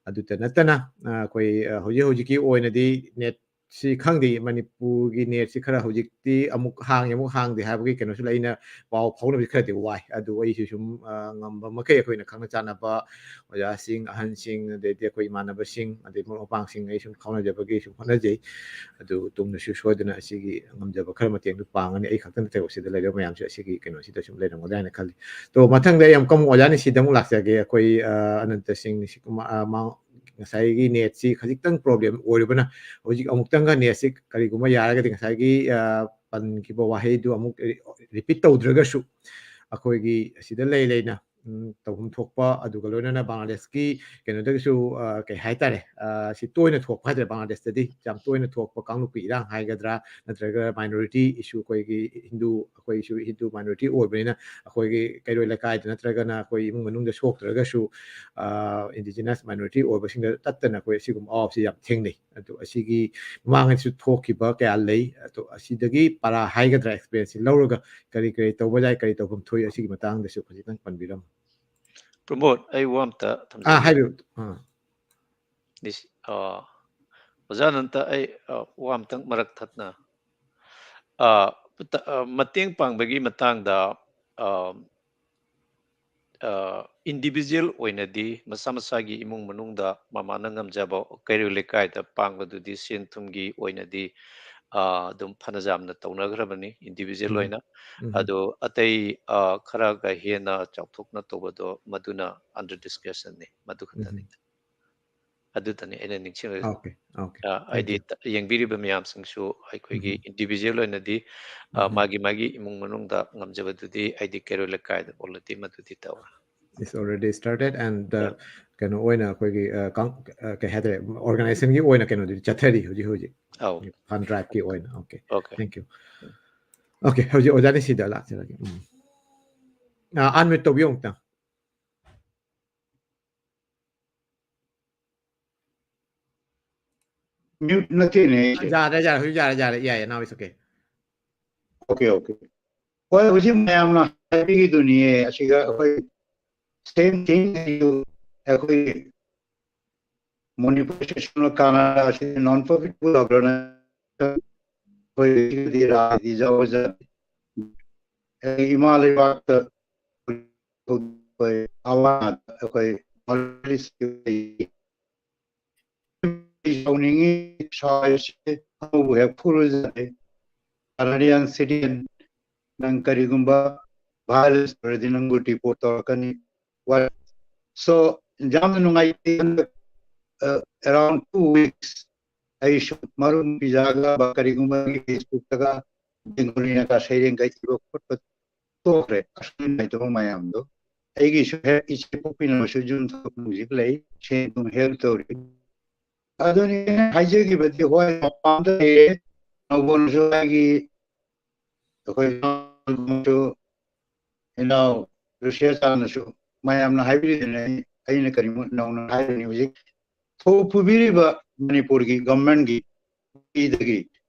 ꯑꯗꯨꯇ ꯅꯠꯇꯅ, ꯑ, ꯑꯩꯈꯣꯏ, ꯑ, ꯍꯧꯖꯤꯛ ꯍꯧꯖꯤꯛꯀꯤ ꯑꯣꯏꯅꯗꯤ net ꯁꯤ ꯈꯪꯗꯦ, ꯃꯅꯤꯄꯨꯔꯒꯤ net ꯁꯤ ꯈꯔ ꯍꯧꯖꯤꯛꯇꯤ ꯑꯃꯨꯛ ꯍꯥꯡꯉꯦ, ꯑꯃꯨꯛ ꯍꯥꯡꯗꯦ ꯍꯥꯏꯕꯒꯤ ꯀꯩꯅꯣꯁꯨ ꯂꯩ꯫ ꯑꯩꯅ ꯄꯥꯎ ꯐꯥꯎꯅꯕꯁꯤ ꯈꯔꯗꯤ ꯋꯥꯏ꯫ ꯑꯗꯨ ꯑꯩꯁꯨ ꯁꯨꯝ, ꯑ, ꯉꯝꯕ ꯃꯈꯩ ꯑꯩꯈꯣꯏꯅ ꯈꯪꯅ ꯆꯥꯟꯅꯕ ꯑꯣꯖꯥꯁꯤꯡ, ꯑꯍꯟꯁꯤꯡ, ꯑꯗꯩꯗꯤ ꯑꯩꯈꯣꯏ ꯏꯃꯥꯟꯅꯕꯁꯤꯡ, ꯑꯗꯩ ꯃꯔꯨꯞ ꯃꯄꯥꯡꯁꯤꯡ ꯑꯩ ꯁꯨꯝ ꯈꯪꯅꯖꯕꯒꯤ ꯁꯨꯝ ꯍꯣꯠꯅꯖꯩ꯫ ꯑꯗꯨ ꯇꯨꯡꯗꯁꯨ ꯁꯣꯏꯗꯅ ꯑꯁꯤꯒꯤ ꯉꯝꯖꯕ ꯈꯔ ꯃꯇꯦꯡꯗꯨ ꯄꯥꯡꯒꯅꯤ꯫ ꯑꯩ ꯈꯛꯇ ꯅꯠꯇꯦ, ꯁꯤꯗ ꯂꯩꯔꯤꯕ ꯃꯌꯥꯝꯁꯨ ꯑꯁꯤꯒꯤ ꯀꯩꯅꯣꯁꯤꯗ ꯁꯨꯝ ꯂꯩꯔꯝꯒꯗ꯭ꯔꯥ ꯍꯥꯏꯅ ꯈꯜꯂꯤ꯫ ꯇꯣ, ꯃꯊꯪꯗ ꯑꯩ ꯑꯃꯨꯛꯀ ꯑꯃꯨꯛ ꯑꯣꯖꯥ ꯅꯤꯁꯤꯗ ꯑꯃꯨꯛ ꯂꯥꯛꯆꯒꯦ꯫ ꯑꯩꯈꯣꯏ, ꯑ, ꯑꯅꯟꯇ ꯁꯤꯡ ꯅꯤꯁꯤꯀꯨꯃꯥꯔ, ꯑ, ꯃꯥ-, ꯉꯁꯥꯏꯒꯤ net ꯁꯤ ꯈꯖꯤꯛꯇꯪ problem ꯑꯣꯏꯔꯨꯕꯅ ꯍꯧꯖꯤꯛ ꯑꯃꯨꯛꯇꯪꯒ net ꯁꯤ ꯀꯔꯤꯒꯨꯝꯕ ꯌꯥꯔꯒꯗꯤ ꯉꯁꯥꯏꯒꯤ, ꯑ, ꯄꯟꯈꯤꯕ ꯋꯥꯍꯩꯗꯨ ꯑꯃꯨꯛ re-, repeat ꯇꯧꯗ꯭ꯔꯒꯁꯨ ꯑꯩꯈꯣꯏꯒꯤ ꯑꯁꯤꯗ ꯂꯩ ꯂꯩꯅ, ꯎꯝ, ꯇꯧꯐꯝ ꯊꯣꯛꯄ, ꯑꯗꯨꯒ ꯂꯣꯏꯅꯅ ꯕꯪꯒ꯭ꯂꯥꯗꯦꯁꯀꯤ ꯀꯩꯅꯣꯗꯒꯤꯁꯨ, ꯑ, ꯀꯩ ꯍꯥꯏꯇꯥꯔꯦ, ꯑ, ꯁꯤ ꯇꯣꯏꯅ ꯊꯣꯛꯄ ꯍꯥꯏꯇꯥꯔꯦ, ꯕꯪꯒ꯭ꯂꯥꯗꯦꯁꯇꯗꯤ ꯌꯥꯝ ꯇꯣꯏꯅ ꯊꯣꯛꯄ ꯀꯥꯡꯂꯨꯞꯀꯤ ꯏꯔꯥꯡ ꯍꯥꯏꯒꯗ꯭ꯔꯥ, ꯅꯠꯇ꯭ꯔꯒ minority issue, ꯑꯩꯈꯣꯏꯒꯤ ꯍꯤꯟꯗꯨ, ꯑꯩꯈꯣꯏꯁꯨ ꯍꯤꯟꯗꯨ minority ꯑꯣꯏꯕꯅꯤꯅ ꯑꯩꯈꯣꯏꯒꯤ ꯀꯩꯔꯣꯏ ꯂꯩꯀꯥꯏꯗ ꯅꯠꯇ꯭ꯔꯒꯅ ꯑꯩꯈꯣꯏ ꯏꯃꯨꯡ ꯃꯅꯨꯡꯗ ꯁꯣꯛꯇ꯭ꯔꯒꯁꯨ, ꯑ, indigenous minority ꯑꯣꯏꯕꯁꯤꯡꯗ ꯇꯠꯇꯅ ꯑꯩꯈꯣꯏ ꯑꯁꯤꯒꯨꯝꯕ ꯑꯋꯥꯕꯁꯤ ꯌꯥꯝ ꯊꯦꯡꯅꯩ꯫ ꯑꯗꯣ ꯑꯁꯤꯒꯤ ꯃꯃꯥꯡꯗꯁꯨ ꯊꯣꯛꯈꯤꯕ ꯀꯌꯥ ꯂꯩ꯫ ꯑꯗꯣ ꯑꯁꯤꯗꯒꯤ ꯄꯔꯥ ꯍꯥꯏꯒꯗ꯭ꯔꯥ, experience ꯁꯤ ꯂꯧꯔꯒ ꯀꯔꯤ ꯀꯔꯤ ꯇꯧꯕ ꯌꯥꯏ, ꯀꯔꯤ ꯇꯧꯐꯝ ꯊꯣꯛꯏ, ꯑꯁꯤꯒꯤ ꯃꯇꯥꯡꯗꯁꯨ ꯈꯖꯤꯛꯇꯪ ꯄꯟꯕꯤꯔꯝꯃꯨ꯫ ꯄ꯭ꯔꯃꯣꯗ, ꯑꯩ ꯋꯥ ꯑꯝꯇ ꯑꯥ, ꯊꯝꯖꯒꯦ꯫ ꯍꯥꯏꯕꯤꯌꯨ꯫ ꯑꯥ꯫ ꯅꯤꯁ-, ꯑꯥ, ꯑꯣꯖꯥ ꯑꯅꯟꯇ, ꯑꯩ, ꯑꯥ, ꯋꯥ ꯑꯝꯇꯪ ꯃꯔꯛ ꯊꯠꯅ, ꯑꯥ, ꯄꯨꯇ-, ꯑꯥ, ꯃꯇꯦꯡ ꯄꯥꯡꯕꯒꯤ ꯃꯇꯥꯡꯗ, ꯑꯥ, ꯑꯥ, individual ꯑꯣꯏꯅꯗꯤ ꯃꯁꯥ ꯃꯁꯥꯒꯤ ꯏꯃꯨꯡ ꯃꯅꯨꯡꯗ ꯃꯃꯥꯅ ꯉꯝꯖꯕ ꯀꯩꯔꯣꯏ ꯂꯩꯀꯥꯏꯗ ꯄꯥꯡꯕꯗꯨꯗꯤ ꯁꯦꯟ ꯊꯨꯝꯒꯤ ꯑꯣꯏꯅꯗꯤ, ꯑꯥ, ꯑꯗꯨꯝ ꯐꯅ ꯌꯥꯝꯅ ꯇꯧꯅꯈ꯭ꯔꯕꯅꯤ individual ꯎꯝ꯫ ꯑꯣꯏꯅ꯫ ꯎꯝ꯫ ꯑꯗꯣ ꯑꯇꯩ, ꯑꯥ, ꯈꯔꯒ ꯍꯦꯟꯅ ꯆꯥꯎꯊꯣꯛꯅ ꯇꯧꯕꯗꯣ ꯃꯗꯨꯅ under discussion ꯅꯤ, ꯃꯗꯨ ꯈꯛꯇꯅꯤ꯫ ꯎꯝ꯫ ꯑꯗꯨꯗꯅꯤ ꯑꯩꯅ ꯅꯤꯡꯁꯤꯡꯂꯤꯁꯦ꯫ Okay, okay. ꯑꯥ, Thank ꯍꯥꯏꯗꯤ you. ꯇ-, ꯌꯦꯡꯕꯤꯔꯤꯕ ꯃꯌꯥꯝꯁꯤꯡꯁꯨ ꯑꯩꯈꯣꯏꯒꯤ ꯎꯝ꯫ Individual ꯑꯣꯏꯅꯗꯤ, ꯑꯥ, ꯎꯝ꯫ ꯃꯥꯒꯤ ꯃꯥꯒꯤ ꯏꯃꯨꯡ ꯃꯅꯨꯡꯗ ꯉꯝꯖꯕꯗꯨꯗꯤ ꯍꯥꯏꯗꯤ ꯀꯩꯔꯣꯏ ꯂꯩꯀꯥꯏꯗ already ꯃꯗꯨꯗꯤ ꯇꯧꯔꯦ꯫ It's already started and, uh, Yeah. ꯀꯩꯅꯣ ꯑꯣꯏꯅ ꯑꯩꯈꯣꯏꯒꯤ, ꯑ, ꯀꯥꯡ-, ꯑ, ꯀꯩ ꯍꯥꯏꯇꯥꯔꯦ, organization ꯒꯤ ꯑꯣꯏꯅ ꯀꯩꯅꯣꯗꯨꯗꯤ ꯆꯠꯊꯔꯤ ꯍꯧꯖꯤꯛ ꯍꯧꯖꯤꯛ꯫ ꯑꯧ꯫ Fund drive ꯀꯤ ꯑꯣꯏꯅ꯫ Okay. Okay. Thank you. Okay, ꯍꯧꯖꯤꯛ ꯑꯣꯖꯥꯅꯤ ꯁꯤꯗ ꯂꯥꯛꯆꯔꯒꯦ꯫ ꯎꯝ꯫ ꯑ, unmute ꯇꯧꯕꯤꯌꯨ ꯑꯃꯨꯛꯇꯪ꯫ Mute ꯅꯠꯇꯦꯅꯦ ꯑꯩꯁꯦ꯫ ꯌꯥꯔꯦ, ꯌꯥꯔꯦ, ꯍꯧꯖꯤꯛ ꯌꯥꯔꯦ, ꯌꯥꯔꯦ, ꯌꯥꯏꯌꯦ, now it's okay. Okay, okay. ꯍꯣꯏ, ꯍꯧꯖꯤꯛ ꯃꯌꯥꯝꯅ ꯍꯥꯏꯕꯤꯈꯤꯗꯨꯅꯤꯌꯦ, ꯑꯁꯤꯒ ꯑꯩꯈꯣꯏ same thing ꯑꯩꯈꯣꯏ ꯃꯅꯤꯄꯨꯔ ꯁꯦꯁꯟꯅꯦꯜ ꯀꯥꯅꯥꯗꯥ ꯑꯁꯤ non profitable organization ꯑꯩꯈꯣꯏ ꯔꯥꯏꯗꯤ ꯌꯥꯎꯕ ꯖꯥꯠ꯫ ꯑꯩ ꯏꯃꯥ ꯂꯩꯕꯥꯛꯇ ꯑꯩꯈꯣꯏ ꯑꯋꯥ ꯑꯩꯈꯣꯏ ꯇꯧꯅꯤꯡꯉꯤ ꯁꯥꯏꯁꯦ ꯑꯃꯕꯨ ꯍꯦꯛ ꯐꯨꯔꯨꯖꯔꯦ꯫ Canadian citizen ꯅꯪ ꯀꯔꯤꯒꯨꯝꯕ violence ꯇꯧꯔꯗꯤ ꯅꯪꯕꯨ deport ꯇꯧꯔꯛꯀꯅꯤ꯫ What? So ꯌꯥꯝꯅ ꯅꯨꯡꯉꯥꯏꯇꯦ꯫ ꯍꯟꯗꯛ, ꯑ, around two weeks ꯑꯩꯁꯨ ꯃꯔꯨꯞ ꯄꯤꯖꯥꯒ ꯀꯔꯤꯒꯨꯝꯕ Facebookꯇꯒ ꯕꯦꯡꯒꯣꯂꯤꯅꯒ ꯁꯩꯔꯦꯡꯒ ꯏꯕ ꯈꯣꯠꯄ ꯇꯣꯛꯈ꯭ꯔꯦ꯫ ꯑꯁꯨꯝ ꯅꯨꯡꯉꯥꯏꯇꯕ ꯃꯌꯥꯝꯗꯣ ꯑꯩꯒꯤꯁꯨ ꯍꯦꯛ ꯏꯆꯦ ꯄꯣꯛꯄꯤꯅꯕꯁꯨ ꯌꯨꯝ ꯊꯣꯛꯄ ꯍꯧꯖꯤꯛ ꯂꯩ, ꯁꯦꯟ ꯊꯨꯝ help ꯇꯧꯔꯤ꯫ ꯑꯗꯨꯅꯤ ꯑꯩꯅ ꯍꯥꯏꯖꯈꯤꯕꯗꯤ, ꯍꯣꯏ, ꯃꯄꯥꯟꯗ ꯂꯩꯔꯦ, ꯅꯧꯕꯅꯁꯨ ꯑꯩꯒꯤ, ꯑꯩꯈꯣꯏ ꯏꯅꯥꯎ ꯔꯨꯁꯤꯌꯥ ꯆꯥꯟꯅꯁꯨ ꯃꯌꯥꯝꯅ ꯍꯥꯏꯕꯤꯔꯤꯗꯨꯅ ꯑꯩ, ꯑꯩꯅ ꯀꯔꯤꯒꯨꯝꯕ ꯅꯧꯅ ꯍꯥꯏꯕꯅꯤ꯫ ꯍꯧꯖꯤꯛ ꯊꯧ ꯄꯨꯕꯤꯔꯤꯕ ꯃꯅꯤꯄꯨꯔꯒꯤ governmentꯀꯤ ꯗꯒꯤ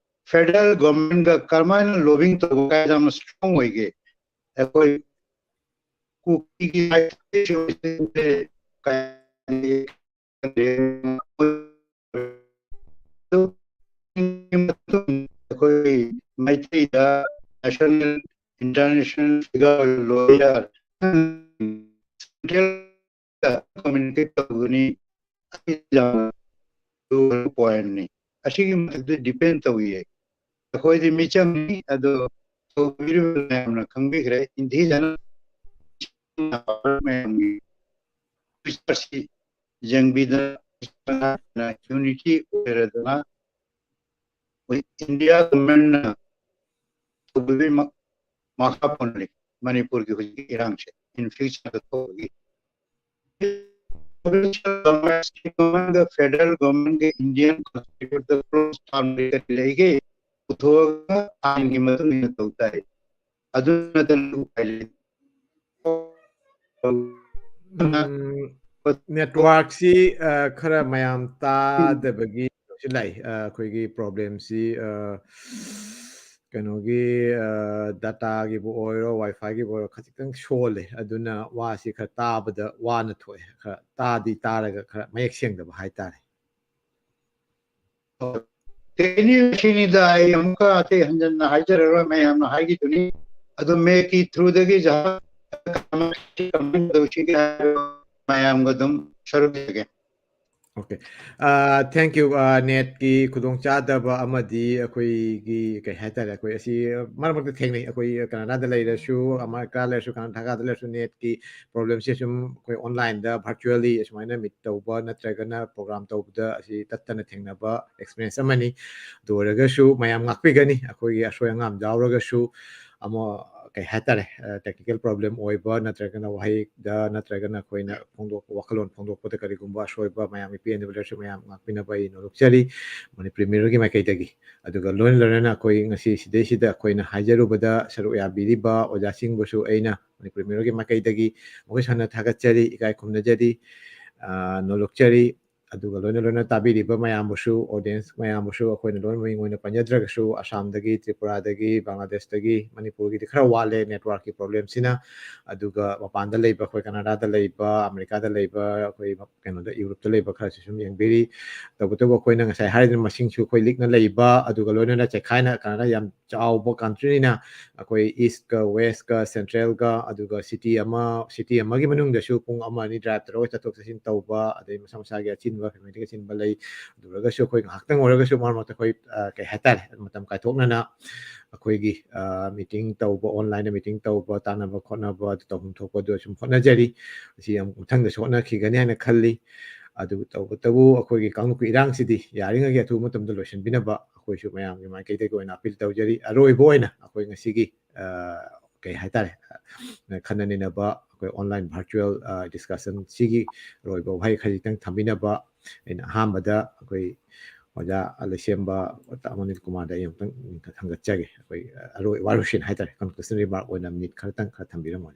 federal governmentꯒ ꯀꯔꯝꯍꯥꯏꯅ lobbying ꯇꯧꯕ ꯀꯥꯏꯗ ꯌꯥꯝꯅ strong ꯑꯣꯏꯒꯦ? ꯑꯩꯈꯣꯏ ꯀꯨꯀꯤꯒꯤ ꯑꯩꯈꯣꯏ ꯃꯩꯇꯩꯗ national international figure lawyer communicate ꯇꯧꯒꯅꯤ꯫ ꯄꯣꯏꯟꯅꯤ꯫ ꯑꯁꯤꯒꯤ ꯃꯊꯛꯇ depend ꯇꯧꯏ꯫ ꯑꯩꯈꯣꯏꯗꯤ ꯃꯤꯆꯝꯅꯤ꯫ ꯑꯗꯣ ꯇꯧꯕꯤꯔꯤꯕ ꯃꯌꯥꯝꯅ ꯈꯪꯕꯤꯈ꯭ꯔꯦ꯫ ꯏꯟꯗꯤꯖꯅꯁ ꯃꯌꯥꯝꯒꯤ ꯌꯦꯡꯕꯤꯗꯅ unity ꯑꯣꯏꯔꯗꯅ ꯏꯟꯗꯤꯌꯥ ꯒꯣꯔꯃꯦꯟꯅ ꯇꯧꯕꯤꯕꯒꯤ ꯃꯈꯥ ꯄꯣꯟꯅ ꯃꯅꯤꯄꯨꯔꯒꯤ ꯍꯧꯖꯤꯛ ꯏꯔꯥꯡꯁꯦ in future ꯊꯣꯛꯄꯒꯤ ꯐꯦꯗꯔꯦꯜ ꯒꯣꯔꯃꯦꯟꯒ ꯏꯟꯗꯤꯌꯥꯟ ꯀꯣꯟꯁꯇꯤꯇ꯭ꯌꯨꯁꯟꯗ ꯀ꯭ꯂꯣꯖ ꯊꯝꯂꯤ ꯀꯔꯤ ꯂꯩꯒꯦ? ꯄꯨꯊꯣꯛꯑꯒ ꯑꯥꯏꯟꯒꯤ ꯃꯇꯨꯡ ꯏꯟꯅ ꯇꯧ ꯇꯥꯏ꯫ ꯑꯗꯨ ꯅꯠꯇꯅ ꯎꯄꯥꯏ ꯂꯩꯇꯦ꯫ ꯅꯦꯠꯋꯥꯔꯛꯁꯤ ꯈꯔ ꯃꯌꯥꯝ ꯇꯥꯗꯕꯒꯤ ꯁꯤ ꯂꯥꯛꯏ꯫ ꯑ, ꯑꯩꯈꯣꯏꯒꯤ problemꯁꯤ, ꯑ, ꯀꯩꯅꯣꯒꯤ, ꯑ, dataꯒꯤꯕꯨ ꯑꯣꯏꯔꯣ, WiFiꯒꯤꯕꯨ ꯑꯣꯏꯔꯣ, ꯈꯖꯤꯛꯇꯪ ꯁꯣꯜꯂꯦ꯫ ꯑꯗꯨꯅ ꯋꯥꯁꯤ ꯈꯔ ꯇꯥꯕꯗ ꯋꯥꯅ ꯊꯣꯛꯑꯦ꯫ ꯈꯔ ꯇꯥꯗꯤ ꯇꯥꯔꯒ ꯈꯔ ꯃꯌꯦꯛ ꯁꯦꯡꯗꯕ ꯍꯥꯏꯇꯥꯔꯦ꯫ ꯇꯦꯅꯤ ꯁꯤꯅꯤꯗ, ꯑꯩ ꯑꯃꯨꯛꯀ ꯑꯇꯩ ꯍꯟꯖꯟꯅ ꯍꯥꯏꯖꯔꯔꯣꯏ, ꯃꯌꯥꯝꯅ ꯍꯥꯏꯈꯤꯗꯨꯅꯤ꯫ ꯑꯗꯣ ꯃꯦꯛꯀꯤ throughꯗꯒꯤ ꯖꯍꯥꯖ ꯀꯃꯥꯏꯅ ꯇꯧꯁꯤꯒꯦ ꯍꯥꯏꯕ ꯃꯌꯥꯝꯒ ꯑꯗꯨꯝ ꯁꯔꯨꯛ ꯌꯥꯒꯦ꯫ Okay. Uh, thank you. Uh, netꯀꯤ ꯈꯨꯗꯣꯡꯆꯥꯗꯕ ꯑꯃꯗꯤ ꯑꯩꯈꯣꯏꯒꯤ ꯀꯩ ꯍꯥꯏꯇꯥꯔꯦ, ꯑꯩꯈꯣꯏ ꯑꯁꯤ ꯃꯔꯛ ꯃꯔꯛꯇ ꯊꯦꯡꯅꯩ꯫ ꯑꯩꯈꯣꯏ ꯀꯅꯥꯗꯥꯗ ꯂꯩꯔꯁꯨ, ꯑꯃꯦꯔꯤꯀꯥ ꯂꯩꯔꯁꯨ, ꯀꯅꯥ ꯊꯥꯒꯥꯗ ꯂꯩꯔꯁꯨ, netꯀꯤ problemꯁꯦ ꯁꯨꯝ ꯑꯩꯈꯣꯏ onlineꯗ virtually ꯑꯁꯨꯃꯥꯏꯅ meet ꯇꯧꯕ ꯅꯠꯇ꯭ꯔꯒꯅ program ꯇꯧꯕꯗ ꯑꯁꯤ ꯇꯠꯇꯅ ꯊꯦꯡꯅꯕ experience ꯑꯃꯅꯤ꯫ ꯑꯗꯨ ꯑꯣꯏꯔꯒꯁꯨ ꯃꯌꯥꯝ ꯉꯥꯛꯄꯤꯒꯅꯤ, ꯑꯩꯈꯣꯏꯒꯤ ꯑꯁꯣꯏ ꯑꯉꯥꯝ ꯌꯥꯎꯔꯒꯁꯨ, ꯑꯃ ꯀꯩ ꯍꯥꯏꯇꯥꯔꯦ, technical problem ꯑꯣꯏꯕ ꯅꯠꯇ꯭ꯔꯒꯅ ꯋꯥꯍꯩꯗ ꯅꯠꯇ꯭ꯔꯒꯅ ꯑꯩꯈꯣꯏꯅ ꯐꯣꯡꯗꯣꯛꯄ, ꯋꯥꯈꯜꯂꯣꯟ ꯐꯣꯡꯗꯣꯛꯄꯗ ꯀꯔꯤꯒꯨꯝꯕ ꯑꯁꯣꯏꯕ ꯃꯌꯥꯝ ꯃꯤꯄꯦꯟꯗꯕ ꯂꯩꯔꯁꯨ ꯃꯌꯥꯝ ꯉꯥꯛꯄꯤꯅꯕ ꯑꯩ ꯅꯣꯂꯨꯛꯆꯔꯤ ꯃꯅꯤꯄꯨꯔꯤ ꯃꯤꯔꯣꯜꯒꯤ ꯃꯥꯏꯀꯩꯗꯒꯤ꯫ ꯑꯗꯨꯒ ꯂꯣꯏꯅ ꯂꯣꯏꯅꯅ ꯑꯩꯈꯣꯏ ꯉꯁꯤ ꯁꯤꯗꯩꯁꯤꯗ ꯑꯩꯈꯣꯏꯅ ꯍꯥꯏꯖꯔꯨꯕꯗ ꯁꯔꯨꯛ ꯌꯥꯕꯤꯔꯤꯕ ꯑꯣꯖꯥꯁꯤꯡꯕꯨꯁꯨ ꯑꯩꯅ ꯃꯅꯤꯄꯨꯔꯤ ꯃꯤꯔꯣꯜꯒꯤ ꯃꯥꯏꯀꯩꯗꯒꯤ ꯃꯈꯣꯏ ꯁꯥꯟꯅ ꯊꯥꯒꯠꯆꯔꯤ, ꯏꯀꯥꯏ ꯈꯨꯝꯅꯖꯔꯤ, ꯑ, ꯅꯣꯂꯨꯛꯆꯔꯤ꯫ ꯑꯗꯨꯒ ꯂꯣꯏꯅ ꯂꯣꯏꯅ ꯇꯥꯕꯤꯔꯤꯕ ꯃꯌꯥꯝꯕꯨꯁꯨ, audience ꯃꯌꯥꯝꯕꯨꯁꯨ ꯑꯩꯈꯣꯏꯅ ꯂꯣꯏꯅ ꯃꯃꯤꯡ ꯑꯣꯏꯅ ꯄꯟꯖꯗ꯭ꯔꯒꯁꯨ, ꯑꯁꯥꯝꯗꯒꯤ, ꯇ꯭ꯔꯤꯄꯨꯔꯥꯗꯒꯤ, ꯕꯪꯒ꯭ꯂꯥꯗꯦꯁꯇꯒꯤ, ꯃꯅꯤꯄꯨꯔꯒꯤꯗꯤ ꯈꯔ ꯋꯥꯠꯂꯦ networkꯀꯤ problemꯁꯤꯅ꯫ ꯑꯗꯨꯒ ꯃꯄꯥꯟꯗ ꯂꯩꯕ, ꯑꯩꯈꯣꯏ ꯀꯅꯥꯗꯥꯗ ꯂꯩꯕ, ꯑꯃꯦꯔꯤꯀꯥꯗ ꯂꯩꯕ, ꯑꯩꯈꯣꯏ ꯀꯩꯅꯣꯗ, ꯌꯨꯔꯣꯞꯇ ꯂꯩꯕ ꯈꯔꯁꯨ ꯁꯨꯝ ꯌꯦꯡꯕꯤꯔꯤ꯫ ꯇꯧꯕꯇꯕꯨ ꯑꯩꯈꯣꯏꯅ ꯉꯁꯥꯏ ꯍꯥꯏꯔꯤꯗꯨꯅ ꯃꯁꯤꯡꯁꯨ ꯑꯩꯈꯣꯏ ꯂꯤꯛꯅ ꯂꯩꯕ, ꯑꯗꯨꯒ ꯂꯣꯏꯅꯅ ꯆꯦꯛꯈꯥꯏꯅ ꯀꯅꯥꯗꯥ ꯌꯥꯝ ꯆꯥꯎꯕ countryꯅꯤꯅ ꯑꯩꯈꯣꯏ eastꯀ westꯀ centralꯒ ꯑꯗꯨꯒ city ꯑꯃ, city ꯑꯃꯒꯤ ꯃꯅꯨꯡꯗꯁꯨ ꯄꯨꯡ ꯑꯃ ꯑꯅꯤ drive ꯇꯧꯔꯒ ꯆꯠꯊꯣꯛ ꯆꯠꯁꯤꯟ ꯇꯧꯕ, ꯑꯗꯩ ꯃꯁꯥ ꯃꯁꯥꯒꯤ ꯑꯆꯤꯟꯕ, familyꯒꯤ ꯑꯆꯤꯟꯕ ꯂꯩ꯫ ꯑꯗꯨ ꯑꯣꯏꯔꯒꯁꯨ ꯑꯩꯈꯣꯏ ꯉꯥꯏꯍꯥꯛꯇꯪ ꯑꯣꯏꯔꯒꯁꯨ ꯃꯔꯛ ꯃꯔꯛꯇ ꯑꯩꯈꯣꯏ, ꯑ, ꯀꯩ ꯍꯥꯏꯇꯥꯔꯦ, ꯃꯇꯝ ꯀꯥꯏꯊꯣꯛꯅꯅ ꯑꯩꯈꯣꯏꯒꯤ, ꯑ, meeting ꯇꯧꯕ, onlineꯗ meeting ꯇꯧꯕ, ꯇꯥꯟꯅꯕ ꯈꯣꯠꯅꯕ, ꯑꯗꯨ ꯇꯧꯐꯝ ꯊꯣꯛꯄ ꯑꯗꯨ ꯁꯨꯝ ꯍꯣꯠꯅꯖꯔꯤ꯫ ꯑꯁꯤ ꯑꯃꯨꯛ ꯃꯊꯪꯗꯁꯨ ꯍꯣꯠꯅꯈꯤꯒꯅꯤ ꯍꯥꯏꯅ ꯈꯜꯂꯤ꯫ ꯑꯗꯨ ꯇꯧꯕꯇꯕꯨ ꯑꯩꯈꯣꯏꯒꯤ ꯀꯥꯡꯂꯨꯞꯀꯤ ꯏꯔꯥꯡꯁꯤꯗꯤ ꯌꯥꯔꯤꯉꯩꯒꯤ ꯑꯊꯨꯕ ꯃꯇꯝꯗ ꯂꯣꯏꯁꯤꯟꯕꯤꯅꯕ ꯑꯩꯈꯣꯏꯁꯨ ꯃꯌꯥꯝꯒꯤ ꯃꯥꯏꯀꯩꯗꯒꯤ ꯑꯣꯏꯅ appeal ꯇꯧꯖꯔꯤ꯫ ꯑꯔꯣꯏꯕ ꯑꯣꯏꯅ ꯑꯩꯈꯣꯏ ꯉꯁꯤꯒꯤ, ꯑ, ꯀꯩ ꯍꯥꯏꯇꯥꯔꯦ, ꯑ, ꯈꯟꯅ ꯅꯩꯅꯕ, ꯑꯩꯈꯣꯏ online virtual, ꯑ, discussion ꯁꯤꯒꯤ ꯑꯔꯣꯏꯕ ꯋꯥꯍꯩ ꯈꯖꯤꯛꯇꯪ ꯊꯝꯕꯤꯅꯕ ꯑꯩꯅ ꯑꯍꯥꯟꯕꯗ ꯑꯩꯈꯣꯏ ꯑꯣꯖꯥ ꯂꯩꯁꯦꯝꯕ ꯑꯣꯖꯥ ꯑꯃꯅꯤꯜ ꯀꯨꯃꯥꯔꯗ ꯑꯩ ꯑꯃꯨꯛꯇꯪ ꯊꯥꯡꯒꯠꯆꯒꯦ꯫ ꯑꯩꯈꯣꯏ ꯑꯔꯣꯏ-, ꯋꯥꯔꯣꯏꯁꯤꯟ ꯍꯥꯏꯇꯥꯔꯦ, conclusion remark ꯑꯣꯏꯅ minute ꯈꯔꯇꯪ ꯈꯔ ꯊꯝꯕꯤꯔꯝꯃꯣ꯫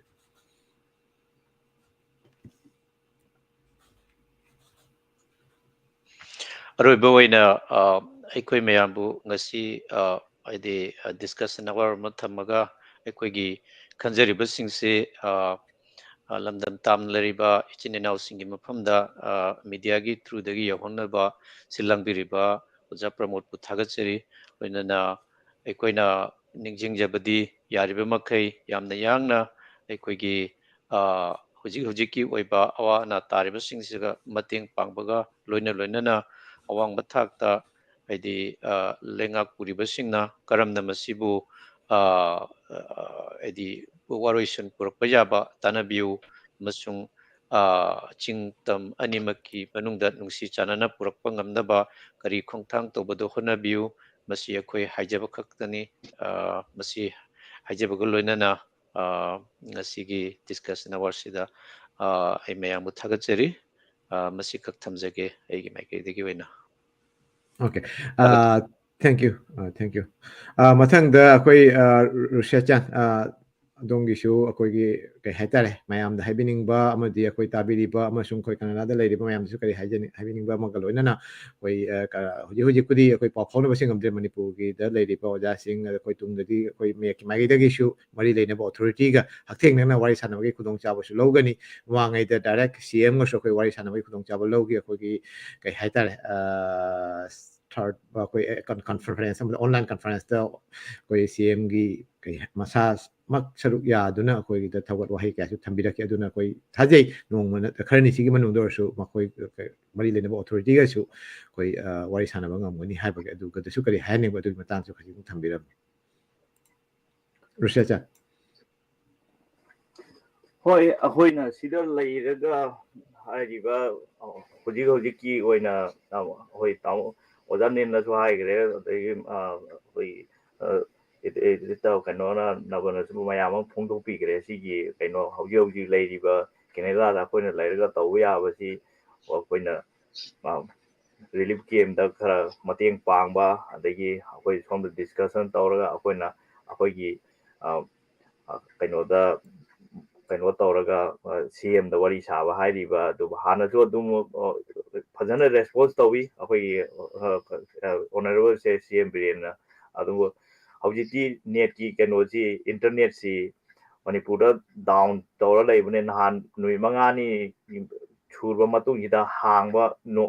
ꯑꯔꯣꯏꯕ ꯑꯣꯏꯅ ꯑ, ꯑꯩꯈꯣꯏ ꯃꯌꯥꯝꯕꯨ ꯉꯁꯤ ꯑ, ꯍꯥꯏꯗꯤ discussion hour ꯑꯃ ꯊꯝꯃꯒ ꯑꯩꯈꯣꯏꯒꯤ ꯈꯟꯖꯔꯤꯕꯁꯤꯡꯁꯤ ꯑ, ꯑ, ꯂꯝꯗꯝ ꯇꯥꯝꯅ ꯂꯩꯔꯤꯕ ꯏꯆꯤꯟ ꯏꯅꯥꯎꯁꯤꯡꯒꯤ ꯃꯐꯝꯗ ꯃꯤꯗꯤꯌꯥꯒꯤ ꯊ꯭ꯔꯨꯗꯒꯤ ꯌꯧꯍꯟꯅꯕ ꯁꯤꯜ ꯂꯥꯡꯕꯤꯔꯤꯕ ꯑꯣꯖꯥ ꯄ꯭ꯔꯃꯣꯗꯄꯨ ꯊꯥꯒꯠꯆꯔꯤ꯫ ꯂꯣꯏꯅꯅ ꯑꯩꯈꯣꯏꯅ ꯅꯤꯡꯁꯤꯡꯖꯕꯗꯤ ꯌꯥꯔꯤꯕ ꯃꯈꯩ ꯌꯥꯝꯅ ꯌꯥꯡꯅ ꯑꯩꯈꯣꯏꯒꯤ ꯑ, ꯍꯧꯖꯤꯛ ꯍꯧꯖꯤꯛꯀꯤ ꯑꯣꯏꯕ ꯑꯋꯥ ꯑꯅꯥ ꯇꯥꯔꯤꯕꯁꯤꯡꯁꯤꯒ ꯃꯇꯦꯡ ꯄꯥꯡꯕꯒ ꯂꯣꯏꯅ ꯂꯣꯏꯅꯅ ꯑꯋꯥꯡꯕ ꯊꯥꯛꯇ ꯍꯥꯏꯗꯤ ꯑ, ꯂꯩꯉꯥꯛ ꯄꯨꯔꯤꯕꯁꯤꯡꯅ ꯀꯔꯝꯅ ꯃꯁꯤꯕꯨ ꯑ, ꯑ, ꯍꯥꯏꯗꯤ ꯋꯥꯔꯣꯏꯁꯤꯟ ꯄꯨꯔꯛꯄ ꯌꯥꯕ ꯇꯥꯟꯅꯕꯤꯌꯨ ꯑꯃꯁꯨꯡ ꯑ, ꯆꯤꯡ ꯇꯝ ꯑꯅꯤꯃꯛꯀꯤ ꯃꯅꯨꯡꯗ ꯅꯨꯡꯁꯤ ꯆꯥꯟꯅꯅ ꯄꯨꯔꯛꯄ ꯉꯝꯅꯕ ꯀꯔꯤ ꯈꯣꯡꯊꯥꯡ ꯇꯧꯕꯗꯣ ꯍꯣꯠꯅꯕꯤꯌꯨ꯫ ꯃꯁꯤ ꯑꯩꯈꯣꯏ ꯍꯥꯏꯖꯕ ꯈꯛꯇꯅꯤ꯫ ꯑ, ꯃꯁꯤ ꯍꯥꯏꯖꯕꯒ ꯂꯣꯏꯅꯅ ꯑ, ꯉꯁꯤꯒꯤ discussion hourꯁꯤꯗ ꯑ, ꯑꯩ ꯃꯌꯥꯝꯕꯨ ꯊꯥꯒꯠꯆꯔꯤ꯫ ꯑ, ꯃꯁꯤꯈꯛ ꯊꯝꯖꯒꯦ ꯑꯩꯒꯤ ꯃꯥꯏꯀꯩꯗꯒꯤ ꯑꯣꯏꯅ꯫ Okay. Uh, thank you. Uh, thank you. Uh, ꯃꯊꯪꯗ ꯑꯩꯈꯣꯏ uh, ꯔꯨꯁꯦꯆꯥꯟ, uh, ꯑꯗꯣꯝꯒꯤꯁꯨ ꯑꯩꯈꯣꯏꯒꯤ ꯀꯩ ꯍꯥꯏꯇꯥꯔꯦ, ꯃꯌꯥꯝꯗ ꯍꯥꯏꯕꯤꯅꯤꯡꯕ ꯑꯃꯗꯤ ꯑꯩꯈꯣꯏ ꯇꯥꯕꯤꯔꯤꯕ ꯑꯃꯁꯨꯡ ꯑꯩꯈꯣꯏ ꯀꯅꯥꯗꯥꯗ ꯂꯩꯔꯤꯕ ꯃꯌꯥꯝꯗꯁꯨ ꯀꯔꯤ ꯍꯥꯏꯖꯅꯤ, ꯍꯥꯏꯕꯤꯅꯤꯡꯕ ꯑꯃꯒ ꯂꯣꯏꯅꯅ ꯑꯩꯈꯣꯏ ꯑ, ꯀ- ꯍꯧꯖꯤꯛ ꯍꯧꯖꯤꯛꯄꯨꯗꯤ ꯑꯩꯈꯣꯏ ꯄꯥꯎ ꯐꯥꯎꯅꯕꯁꯤ ꯉꯝꯗ꯭ꯔꯦ, ꯃꯅꯤꯄꯨꯔꯒꯤꯗ ꯂꯩꯔꯤꯕ ꯑꯣꯖꯥꯁꯤꯡ, ꯑꯗ ꯑꯩꯈꯣꯏ ꯇꯨꯡꯗꯗꯤ ꯑꯩꯈꯣꯏ ꯃꯌꯦꯛꯀꯤ ꯃꯥꯏꯀꯩꯗꯒꯤꯁꯨ ꯃꯔꯤ ꯂꯩꯅꯕ ꯑꯣꯊꯣꯔꯤꯇꯤꯒ ꯍꯛꯊꯦꯡꯅꯅ ꯋꯥꯔꯤ ꯁꯥꯟꯅꯕꯒꯤ ꯈꯨꯗꯣꯡꯆꯥꯕꯁꯨ ꯂꯧꯒꯅꯤ꯫ ꯃꯃꯥꯡꯉꯩꯗ ꯗꯥꯏꯔꯦꯛ ꯁꯤ ꯑꯦꯝꯒꯁꯨ ꯑꯩꯈꯣꯏ ꯋꯥꯔꯤ ꯁꯥꯟꯅꯕꯒꯤ ꯈꯨꯗꯣꯡꯆꯥꯕ ꯂꯧꯈꯤ꯫ ꯑꯩꯈꯣꯏꯒꯤ ꯀꯩ ꯍꯥꯏꯇꯥꯔꯦ, ꯊꯥꯔꯠ ꯑꯩꯈꯣꯏ ꯀꯟꯐꯔꯦꯟꯁ ꯑꯃꯗ, ꯑꯣꯟꯂꯥꯏꯟ ꯀꯟꯐꯔꯦꯟꯁꯇ ꯑꯩꯈꯣꯏ ꯁꯤ ꯑꯦꯝꯒꯤ ꯀꯩ ꯃꯁꯥꯃꯛ ꯁꯔꯨꯛ ꯌꯥꯗꯨꯅ ꯑꯩꯈꯣꯏꯒꯤꯗ ꯊꯧꯒꯠ ꯋꯥꯍꯩ ꯀꯌꯥꯁꯨ ꯊꯝꯕꯤꯔꯛꯈꯤ꯫ ꯑꯗꯨꯅ ꯑꯩꯈꯣꯏ ꯊꯥꯖꯩ ꯅꯣꯡꯃ ꯅꯠꯇ꯭ꯔ ꯈꯔꯅꯤ ꯁꯤꯒꯤ ꯃꯅꯨꯡꯗ ꯑꯣꯏꯔꯁꯨ ꯃꯈꯣꯏ ꯃꯔꯤ ꯂꯩꯅꯕ ꯑꯣꯊꯣꯔꯤꯇꯤꯒꯁꯨ ꯑꯩꯈꯣꯏ ꯑ, ꯋꯥꯔꯤ ꯁꯥꯟꯅꯕ ꯉꯝꯒꯅꯤ ꯍꯥꯏꯕꯒꯤ ꯑꯗꯨꯒꯗꯁꯨ ꯀꯔꯤ ꯍꯥꯏꯍꯟꯅꯤꯡꯕ ꯑꯗꯨꯒꯤ ꯃꯇꯥꯡꯁꯨ ꯈꯖꯤꯛꯇꯪ ꯊꯝꯕꯤꯔꯝꯃꯤ꯫ ꯔꯨꯁꯦꯆꯥꯟ꯫ ꯍꯣꯏ, ꯑꯩꯈꯣꯏꯅ ꯁꯤꯗ ꯂꯩꯔꯒ ꯍꯥꯏꯔꯤꯕ, ꯑ, ꯍꯧꯖꯤꯛ ꯍꯧꯖꯤꯛꯀꯤ ꯑꯣꯏꯅ, ꯑ, ꯑꯩꯈꯣꯏ ꯇꯥꯃꯣ ꯑꯣꯖꯥ ꯅꯦꯝꯅꯁꯨ ꯍꯥꯏꯈ꯭ꯔꯦ, ꯑꯗꯒꯤ, ꯑ, ꯑꯩꯈꯣꯏ, ꯑ, ꯏꯠ-, ꯏꯠ-, ꯏꯠ-, ꯀꯩꯅꯣꯅ, ꯅꯕꯅꯁꯨ ꯃꯌꯥꯝ ꯑꯃ ꯐꯣꯡꯗꯣꯛꯄꯤꯈ꯭ꯔꯦ꯫ ꯁꯤꯒꯤ ꯀꯩꯅꯣ ꯍꯧꯖꯤꯛ ꯍꯧꯖꯤꯛ ꯂꯩꯔꯤꯕ ꯀꯦꯅꯦꯗꯥꯗ ꯑꯩꯈꯣꯏꯅ ꯂꯩꯔꯒ ꯇꯧꯕ ꯌꯥꯕꯁꯤ ꯑꯩꯈꯣꯏꯅ, ꯑ, ꯔꯤꯂꯤꯐ ꯀꯦꯝꯗ ꯈꯔ ꯃꯇꯦꯡ ꯄꯥꯡꯕ, ꯑꯗꯒꯤ ꯑꯩꯈꯣꯏ ꯁꯣꯝꯗ ꯗꯤꯁꯀꯁꯟ ꯇꯧꯔꯒ ꯑꯩꯈꯣꯏꯅ ꯑꯩꯈꯣꯏꯒꯤ, ꯑ, ꯑ, ꯀꯩꯅꯣꯗ ꯀꯩꯅꯣ ꯇꯧꯔꯒ ꯁꯤ ꯑꯦꯝꯗ ꯋꯥꯔꯤ ꯁꯥꯕ ꯍꯥꯏꯔꯤꯕ ꯑꯗꯨꯕꯨ ꯍꯥꯟꯅꯁꯨ ꯑꯗꯨꯝ ꯐꯖꯅ ꯔꯦꯁꯄꯣꯟꯁ ꯇꯧꯋꯤ ꯑꯩꯈꯣꯏꯒꯤ ꯑꯣꯅꯔꯦꯕꯜꯁꯦ ꯁꯤ ꯑꯦꯝ ꯕꯤꯔꯦꯟꯅ꯫ ꯑꯗꯨꯕꯨ ꯍꯧꯖꯤꯛꯇꯤ ꯅꯦꯠꯀꯤ ꯀꯩꯅꯣꯁꯤ, ꯏꯟꯇꯔꯅꯦꯠꯁꯤ ꯃꯅꯤꯄꯨꯔꯗ ꯗꯥꯎꯟ ꯇꯧꯔ ꯂꯩꯕꯅꯦ꯫ ꯅꯍꯥꯟ ꯅꯨꯃꯤꯠ ꯃꯉꯥꯅꯤ ꯁꯨꯔꯕ ꯃꯇꯨꯡꯁꯤꯗ ꯍꯥꯡꯕ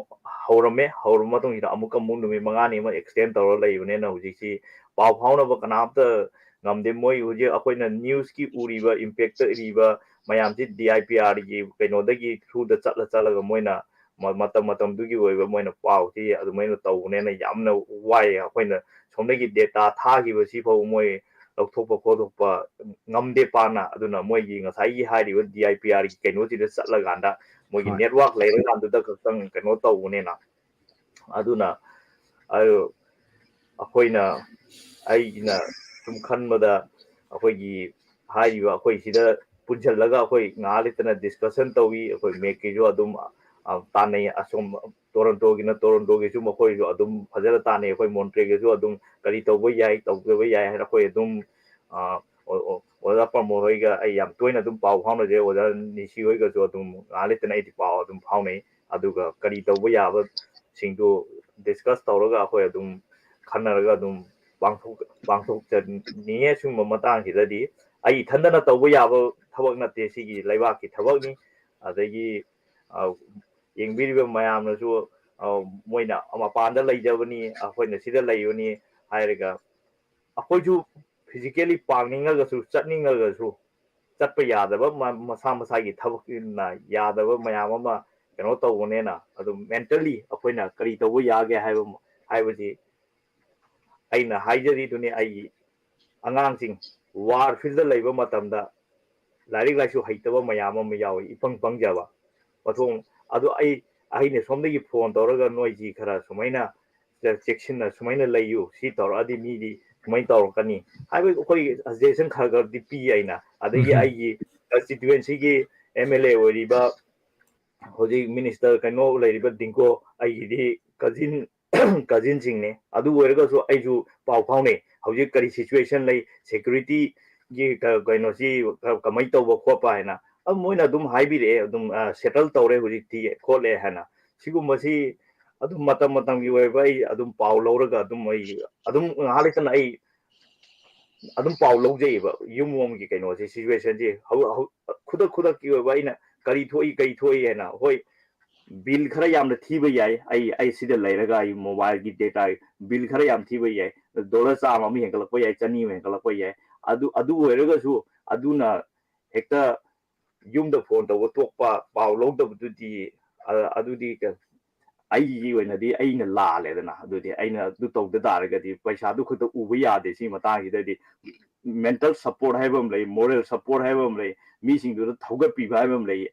ꯍꯧꯔꯝꯃꯦ꯫ ꯍꯧꯔꯕ ꯃꯇꯨꯡꯁꯤꯗ ꯑꯃꯨꯛꯀ ꯑꯃꯨꯛ ꯅꯨꯃꯤꯠ ꯃꯉꯥꯅꯤ ꯑꯃ ꯑꯦꯛꯁꯇꯦꯟ ꯇꯧꯔ ꯂꯩꯕꯅꯤꯅ ꯍꯧꯖꯤꯛꯁꯤ ꯄꯥꯎ ꯐꯥꯎꯅꯕ ꯀꯅꯥꯝꯇ ꯉꯝꯗꯦ꯫ ꯃꯣꯏ ꯍꯧꯖꯤꯛ ꯑꯩꯈꯣꯏꯅ ꯅ꯭ꯌꯨꯁꯀꯤ ꯎꯔꯤꯕ, ꯏꯝꯄꯦꯛꯇ ꯏꯔꯤꯕ ꯃꯌꯥꯝꯁꯤ ꯗꯤ ꯑꯥꯏ ꯄꯤ ꯑꯥꯔꯒꯤ ꯀꯩꯅꯣꯗꯒꯤ ꯊ꯭ꯔꯨꯗ ꯆꯠꯂ ꯆꯠꯂꯒ ꯃꯣꯏꯅ ꯃꯇꯝ ꯃꯇꯝꯗꯨꯒꯤ ꯑꯣꯏꯕ ꯃꯣꯏꯅ ꯄꯥꯎꯁꯤ ꯑꯗꯨꯃꯥꯏꯅ ꯇꯧꯕꯅꯦꯅ ꯌꯥꯝꯅ ꯋꯥꯏꯑꯦ꯫ ꯑꯩꯈꯣꯏꯅ ꯁꯣꯝꯗꯒꯤ ꯗꯦꯇꯥ ꯊꯥꯈꯤꯕꯁꯤ ꯐꯥꯎ ꯃꯣꯏ ꯂꯧꯊꯣꯛꯄ ꯈꯣꯠꯇꯣꯛꯄ ꯉꯝꯗꯦ ꯄꯥꯛꯅ꯫ ꯑꯗꯨꯅ ꯃꯣꯏꯒꯤ ꯉꯁꯥꯏꯒꯤ ꯍꯥꯏꯔꯤꯕ ꯗꯤ ꯑꯥꯏ ꯄꯤ ꯑꯥꯔꯒꯤ ꯀꯩꯅꯣꯁꯤꯗ ꯆꯠꯂꯀꯥꯟꯗ ꯃꯣꯏꯒꯤ ꯅꯦꯠꯋꯥꯛ ꯂꯩꯔꯀꯥꯟꯗꯨꯗ ꯈꯛꯇꯪ ꯀꯩꯅꯣ ꯇꯧꯕꯅꯤꯅ꯫ ꯑꯗꯨꯅ ꯑꯩꯈꯣꯏꯅ, ꯑꯩꯅ ꯁꯨꯝ ꯈꯟꯕꯗ ꯑꯩꯈꯣꯏꯒꯤ ꯍꯥꯏꯔꯤꯕ ꯑꯩꯈꯣꯏ ꯁꯤꯗ ꯄꯨꯟꯁꯤꯜꯂꯒ ꯑꯩꯈꯣꯏ ꯉꯥꯏꯍꯥꯛ ꯂꯩꯇꯅ ꯗꯤꯁꯀꯁꯟ ꯇꯧꯏ꯫ ꯑꯩꯈꯣꯏ ꯃꯦꯛꯀꯤꯁꯨ ꯑꯗꯨꯝ ꯇꯥꯟꯅꯩ꯫ ꯑꯁꯣꯝ ꯇꯣꯔꯣꯟꯇꯣꯒꯤꯅ ꯇꯣꯔꯣꯟꯇꯣꯒꯤꯁꯨ ꯃꯈꯣꯏꯁꯨ ꯑꯗꯨꯝ ꯐꯖꯅ ꯇꯥꯟꯅꯩ꯫ ꯑꯩꯈꯣꯏ ꯃꯣꯟꯇ꯭ꯔꯦꯒꯤꯁꯨ ꯑꯗꯨꯝ ꯀꯔꯤ ꯇꯧꯕ ꯌꯥꯏ, ꯇꯧꯗꯕ ꯌꯥꯏ ꯍꯥꯏꯅ ꯑꯩꯈꯣꯏ ꯑꯗꯨꯝ ꯑꯣꯖꯥ ꯄ꯭ꯔꯃꯣꯗ ꯍꯣꯏꯒ ꯑꯩ ꯌꯥꯝ ꯇꯣꯏꯅ ꯑꯗꯨꯝ ꯄꯥꯎ ꯐꯥꯎꯅꯖꯩ꯫ ꯑꯣꯖꯥ ꯅꯤꯁꯤ ꯍꯣꯏꯒꯁꯨ ꯑꯗꯨꯝ ꯉꯥꯏꯍꯥꯛ ꯂꯩꯇꯅ ꯑꯩꯗꯤ ꯄꯥꯎ ꯑꯗꯨꯝ ꯐꯥꯎꯅꯩ꯫ ꯑꯗꯨꯒ ꯀꯔꯤ ꯇꯧꯕ ꯌꯥꯕꯁꯤꯡꯗꯨ ꯗꯤꯁꯀꯁ ꯇꯧꯔꯒ ꯑꯩꯈꯣꯏ ꯑꯗꯨꯝ ꯈꯟꯅꯔꯒ ꯑꯗꯨꯝ ꯄꯥꯡꯊꯣꯛꯆꯅꯤꯡꯉꯦ꯫ ꯁꯤꯒꯨꯝꯕ ꯃꯇꯥꯡꯁꯤꯗꯗꯤ ꯑꯩ ꯏꯊꯟꯗꯅ ꯇꯧꯕ ꯌꯥꯕ ꯊꯕꯛ ꯅꯠꯇꯦ, ꯁꯤꯒꯤ ꯂꯩꯕꯥꯛꯀꯤ ꯊꯕꯛꯅꯤ꯫ ꯑꯗꯒꯤ ꯌꯦꯡꯕꯤꯔꯤꯕ ꯃꯌꯥꯝꯅꯁꯨ ꯃꯣꯏꯅ ꯃꯄꯥꯟꯗ ꯂꯩꯖꯕꯅꯤ, ꯑꯩꯈꯣꯏꯅ ꯁꯤꯗ ꯂꯩꯕꯅꯤ ꯍꯥꯏꯔꯒ ꯑꯩꯈꯣꯏꯁꯨ ꯐꯤꯖꯤꯀꯦꯜꯂꯤ ꯄꯥꯡꯅꯤꯡꯉꯒꯁꯨ ꯆꯠꯅꯤꯡꯉꯒꯁꯨ ꯆꯠꯄ ꯌꯥꯗꯕ, ꯃꯁꯥ ꯃꯁꯥꯒꯤ ꯊꯕꯛꯅ ꯌꯥꯗꯕ ꯃꯌꯥꯝ ꯑꯃ ꯀꯩꯅꯣ ꯇꯧꯕꯅꯦꯅ ꯑꯗꯨꯝ ꯃꯦꯟꯇꯦꯜꯂꯤ ꯑꯩꯈꯣꯏꯅ ꯀꯔꯤ ꯇꯧꯕ ꯌꯥꯒꯦ ꯍꯥꯏꯕ ꯍꯥꯏꯕꯁꯤ ꯑꯩꯅ ꯍꯥꯏꯖꯔꯤꯗꯨꯅꯤ꯫ ꯑꯩꯒꯤ ꯑꯉꯥꯡꯁꯤꯡ ꯋꯥꯔ ꯐꯤꯜꯗ ꯂꯩꯕ ꯃꯇꯝꯗ ꯂꯥꯏꯔꯤꯛ ꯂꯥꯏꯁꯨ ꯍꯩꯇꯕ ꯃꯌꯥꯝ ꯑꯃ ꯌꯥꯎꯏ, ꯏꯄꯪ ꯄꯪꯖꯕ ꯃꯊꯣꯡ꯫ ꯑꯗꯨ ꯑꯩ, ꯑꯩꯅ ꯁꯣꯝꯗꯒꯤ ꯐꯣꯟ ꯇꯧꯔꯒ ꯅꯣꯏꯁꯤ ꯈꯔ ꯁꯨꯃꯥꯏꯅ ꯆꯦꯛꯁꯤꯟꯅ ꯁꯨꯃꯥꯏꯅ ꯂꯩꯌꯨ, ꯁꯤ ꯇꯧꯔꯛꯑꯗꯤ ꯃꯤꯗꯤ ꯁꯨꯃꯥꯏꯅ ꯇꯧꯔꯛꯀꯅꯤ ꯍꯥꯏꯕꯒꯤ ꯑꯩꯈꯣꯏ ꯁꯖꯦꯁꯟ ꯈꯔ ꯈꯔꯗꯤ ꯄꯤ ꯑꯩꯅ꯫ ꯑꯗꯒꯤ ꯑꯩꯒꯤ ꯀꯟꯁꯇꯤꯇ꯭ꯋꯦꯟꯁꯤꯒꯤ ꯑꯦꯝ ꯑꯦꯜ ꯑꯦ ꯑꯣꯏꯔꯤꯕ ꯍꯧꯖꯤꯛ ꯃꯤꯅꯤꯁꯇꯔ ꯀꯩꯅꯣ ꯂꯩꯔꯤꯕ ꯗꯤꯡꯒꯣ ꯑꯩꯒꯤꯗꯤ ꯀꯖꯤꯟ ꯀꯖꯤꯟꯁꯤꯡꯅꯤ꯫ ꯑꯗꯨ ꯑꯣꯏꯔꯒꯁꯨ ꯑꯩꯁꯨ ꯄꯥꯎ ꯐꯥꯎꯅꯩ꯫ ꯍꯧꯖꯤꯛ ꯀꯔꯤ ꯁꯤꯆꯨꯋꯦꯁꯟ ꯂꯩ, ꯁꯦꯀ꯭ꯌꯨꯔꯤꯇꯤ ꯒꯤ ꯀ-, ꯀꯩꯅꯣꯁꯤ ꯀ-, ꯀꯃꯥꯏꯅ ꯇꯧꯕ ꯈꯣꯠꯄ ꯍꯥꯏꯅ ꯑꯗꯨꯝ ꯃꯣꯏꯅ ꯑꯗꯨꯝ ꯍꯥꯏꯕꯤꯔꯛꯑꯦ, ꯑꯗꯨꯝ, ꯑ, settle ꯇꯧꯔꯦ ꯍꯧꯖꯤꯛꯇꯤ ꯈꯣꯠꯂꯦ ꯍꯥꯏꯅ꯫ ꯁꯤꯒꯨꯝꯕꯁꯤ ꯑꯗꯨꯝ ꯃꯇꯝ ꯃꯇꯝꯒꯤ ꯑꯣꯏꯕ ꯑꯩ ꯑꯗꯨꯝ ꯄꯥꯎ ꯂꯧꯔꯒ ꯑꯗꯨꯝ ꯑꯩ ꯑꯗꯨꯝ ꯉꯥꯏꯍꯥꯛ ꯂꯩꯇꯅ ꯑꯩ ꯑꯗꯨꯝ ꯄꯥꯎ ꯂꯧꯖꯩꯑꯕ꯫ ꯌꯨꯝ ꯌꯣꯝꯒꯤ ꯀꯩꯅꯣꯁꯦ, situationꯁꯦ ꯍꯧ-, ꯍꯧ-, ꯈꯨꯗꯛ ꯈꯨꯗꯛꯀꯤ ꯑꯣꯏꯕ ꯑꯩꯅ ꯀꯔꯤ ꯊꯣꯛꯏ, ꯀꯔꯤ ꯊꯣꯛꯏ ꯍꯥꯏꯅ꯫ ꯍꯣꯏ, bill ꯈꯔ ꯌꯥꯝꯅ ꯊꯤꯕ ꯌꯥꯏ, ꯑꯩ, ꯑꯩ ꯁꯤꯗ ꯂꯩꯔꯒ ꯑꯩ mobileꯒꯤ data bill ꯈꯔ ꯌꯥꯝ ꯊꯤꯕ ꯌꯥꯏ, dollar ꯆꯥꯝꯃ ꯑꯃ ꯍꯦꯟꯒꯠꯂꯛꯄ ꯌꯥꯏ, ꯆꯅꯤ ꯑꯃ ꯍꯦꯟꯒꯠꯂꯛꯄ ꯌꯥꯏ꯫ ꯑꯗꯨ, ꯑꯗꯨ ꯑꯣꯏꯔꯒꯁꯨ ꯑꯗꯨꯅ ꯍꯦꯛꯇ ꯌꯨꯝꯗ phone ꯇꯧꯕ ꯇꯣꯛꯄ, ꯄꯥꯎ ꯂꯧꯗꯕꯗꯨꯗꯤ, ꯑ-, ꯑꯗꯨꯗꯤ ꯀ-, ꯑꯩꯒꯤ ꯑꯣꯏꯅꯗꯤ ꯑꯩꯅ ꯂꯥꯜꯂꯦꯗꯅ꯫ ꯑꯗꯨꯗꯤ ꯑꯩꯅ ꯑꯗꯨ ꯇꯧꯗ ꯇꯥꯔꯒꯗꯤ ꯄꯩꯁꯥꯗꯨ ꯈꯛꯇ ꯎꯕ ꯌꯥꯗꯦ꯫ ꯁꯤ ꯃꯇꯥꯡꯁꯤꯗꯗꯤ mental support ꯍꯥꯏꯕ ꯑꯃ ꯂꯩ, moral support ꯍꯥꯏꯕ ꯑꯃ ꯂꯩ, ꯃꯤꯁꯤꯡꯗꯨꯗ ꯊꯧꯒꯠꯄꯤꯕ ꯍꯥꯏꯕ ꯑꯃ ꯂꯩ꯫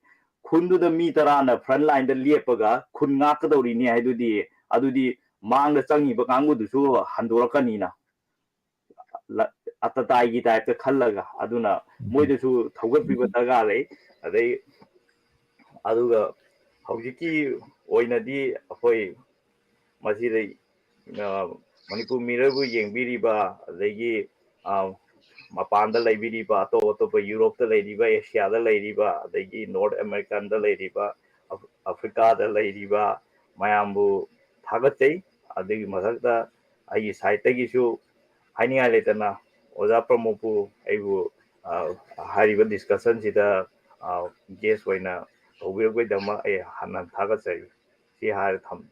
ꯈꯨꯟꯗꯨꯗ ꯃꯤ ꯇꯔꯥꯅ front lineꯗ ꯂꯦꯞꯄꯒ ꯈꯨꯟ ꯉꯥꯛꯀꯗꯧꯔꯤꯅꯤ ꯍꯥꯏꯗꯨꯗꯤ, ꯑꯗꯨꯗꯤ ꯃꯥꯡꯗ ꯆꯪꯉꯤꯕ ꯀꯥꯡꯕꯨꯗꯨꯁꯨ ꯍꯟꯗꯣꯔꯛꯀꯅꯤꯅ꯫ ꯂ-, ꯑꯇꯇꯥꯏꯒꯤ typeꯇ ꯈꯜꯂꯒ, ꯑꯗꯨꯅ ꯃꯣꯏꯗꯁꯨ ꯊꯧꯒꯠꯄꯤꯕ ꯗꯔꯀꯥꯔ ꯂꯩ꯫ ꯑꯗꯩ, ꯑꯗꯨꯒ ꯍꯧꯖꯤꯛꯀꯤ ꯑꯣꯏꯅꯗꯤ ꯑꯩꯈꯣꯏ ꯃꯁꯤꯗ, ꯑ, ꯃꯅꯤꯄꯨꯔ Mirrorꯕꯨ ꯌꯦꯡꯕꯤꯔꯤꯕ, ꯑꯗꯒꯤ, ꯑ, ꯃꯄꯥꯟꯗ ꯂꯩꯕꯤꯔꯤꯕ, ꯑꯇꯣꯞ ꯑꯇꯣꯞꯄ Europeꯇ ꯂꯩꯔꯤꯕ, Asiaꯗ ꯂꯩꯔꯤꯕ, ꯑꯗꯒꯤ North Americanꯗ ꯂꯩꯔꯤꯕ, ꯑꯐ-, Africaꯗ ꯂꯩꯔꯤꯕ ꯃꯌꯥꯝꯕꯨ ꯊꯥꯒꯠꯆꯩ꯫ ꯑꯗꯨꯒꯤ ꯃꯊꯛꯇ ꯑꯩꯒꯤ sideꯇꯒꯤꯁꯨ ꯍꯥꯏꯅꯤꯡꯉꯥꯏ ꯂꯩꯇꯅ ꯑꯣꯖꯥ ꯄ꯭ꯔꯃꯣꯗꯄꯨ ꯑꯩꯕꯨ, ꯑ, ꯍꯥꯏꯔꯤꯕ discussionꯁꯤꯗ, ꯑ, guest ꯑꯣꯏꯅ ꯀꯧꯕꯤꯔꯛꯄꯒꯤꯗꯃꯛ ꯑꯩ ꯍꯥꯟꯅ ꯊꯥꯒꯠꯆꯔꯤ꯫ ꯁꯤ ꯍꯥꯏꯔ ꯊꯝ-,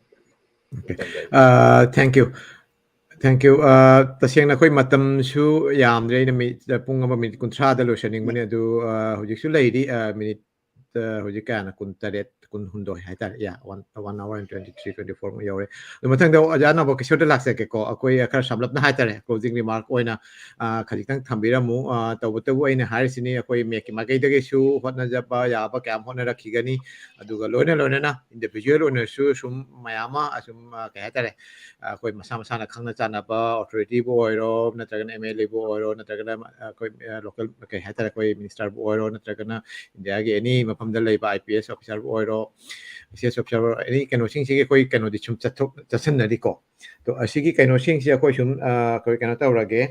Okay. ꯊꯝꯖꯔꯒꯦ꯫ ꯑ, thank you. Thank you. ꯑ, ꯇꯁꯦꯡꯅ ꯑꯩꯈꯣꯏ ꯃꯇꯝꯁꯨ ꯌꯥꯝꯗ꯭ꯔꯦ꯫ ꯑꯩꯅ ꯃꯤ-, ꯄꯨꯡ ꯑꯃ minute ꯀꯨꯟꯊ꯭ꯔꯥꯗ ꯂꯣꯏꯁꯤꯟꯅꯤꯡꯕꯅꯤ꯫ ꯑꯗꯨ, ꯑ, ꯍꯧꯖꯤꯛꯁꯨ ꯂꯩꯔꯤ, ꯑ, minute, ꯑ, ꯍꯧꯖꯤꯛ ꯀꯌꯥꯅꯣ? ꯀꯨꯟꯇꯔꯦꯠ, ꯀꯨꯟꯍꯨꯝꯗꯣꯏ ꯍꯥꯏꯇꯥꯔꯦ꯫ Yeah, one, one hour and twenty three, twenty four ꯃꯨꯛ ꯌꯧꯔꯦ꯫ ꯑꯗꯨ ꯃꯊꯪꯗ ꯑꯣꯖꯥ ꯅꯕꯀꯤꯁꯣꯔꯗ ꯂꯥꯛꯆꯒꯦꯀꯣ꯫ ꯑꯩꯈꯣꯏ ꯈꯔ ꯁꯝꯂꯞꯅ ꯍꯥꯏꯇꯥꯔꯦ, closing remark ꯑꯣꯏꯅ, ꯑ, ꯈꯖꯤꯛꯇꯪ ꯊꯝꯕꯤꯔꯝꯃꯨ꯫ ꯑ, ꯇꯧꯕꯇꯕꯨ ꯑꯩꯅ ꯍꯥꯏꯔꯤꯁꯤꯅꯤ, ꯑꯩꯈꯣꯏ ꯃꯦꯛꯀꯤ ꯃꯥꯏꯀꯩꯗꯒꯤꯁꯨ ꯍꯣꯠꯅꯖꯕ ꯌꯥꯕ ꯀꯌꯥ ꯑꯃ ꯍꯣꯠꯅꯔꯛꯈꯤꯒꯅꯤ꯫ ꯑꯗꯨꯒ ꯂꯣꯏꯅ ꯂꯣꯏꯅꯅ individual ꯑꯣꯏꯅꯁꯨ ꯁꯨꯝ ꯃꯌꯥꯝ ꯑꯃ ꯑꯁꯨꯝ, ꯑ, ꯀꯩ ꯍꯥꯏꯇꯥꯔꯦ, ꯑ, ꯑꯩꯈꯣꯏ ꯃꯁꯥ ꯃꯁꯥꯅ ꯈꯪꯅ ꯆꯥꯟꯅꯕ authorityꯕꯨ ꯑꯣꯏꯔꯣ, ꯅꯠꯇ꯭ꯔꯒꯅ MLAꯕꯨ ꯑꯣꯏꯔꯣ, ꯅꯠꯇ꯭ꯔꯒꯅ, ꯑ, ꯑꯩꯈꯣꯏ, ꯑ, local, ꯀꯩ ꯍꯥꯏꯇꯥꯔꯦ, ꯑꯩꯈꯣꯏ ministerꯕꯨ ꯑꯣꯏꯔꯣ, ꯅꯠꯇ꯭ꯔꯒꯅ Indiaꯒꯤ any ꯃꯐꯝꯗ ꯂꯩꯕ IPS officerꯕꯨ ꯑꯣꯏꯔꯣ, ICS officerꯕꯨ ꯑꯣꯏꯔꯣ, any ꯀꯩꯅꯣꯁꯤꯡꯁꯤꯒꯤ ꯑꯩꯈꯣꯏ ꯀꯩꯅꯣꯗꯤ ꯁꯨꯝ ꯆꯠꯊꯣꯛ-, ꯆꯠꯁꯟꯅꯔꯤꯀꯣ꯫ ꯑꯗꯣ ꯑꯁꯤꯒꯤ ꯀꯩꯅꯣꯁꯤꯡꯁꯦ ꯑꯩꯈꯣꯏ ꯁꯨꯝ, ꯑ, ꯑꯩꯈꯣꯏ ꯀꯩꯅꯣ ꯇꯧꯔꯒꯦ꯫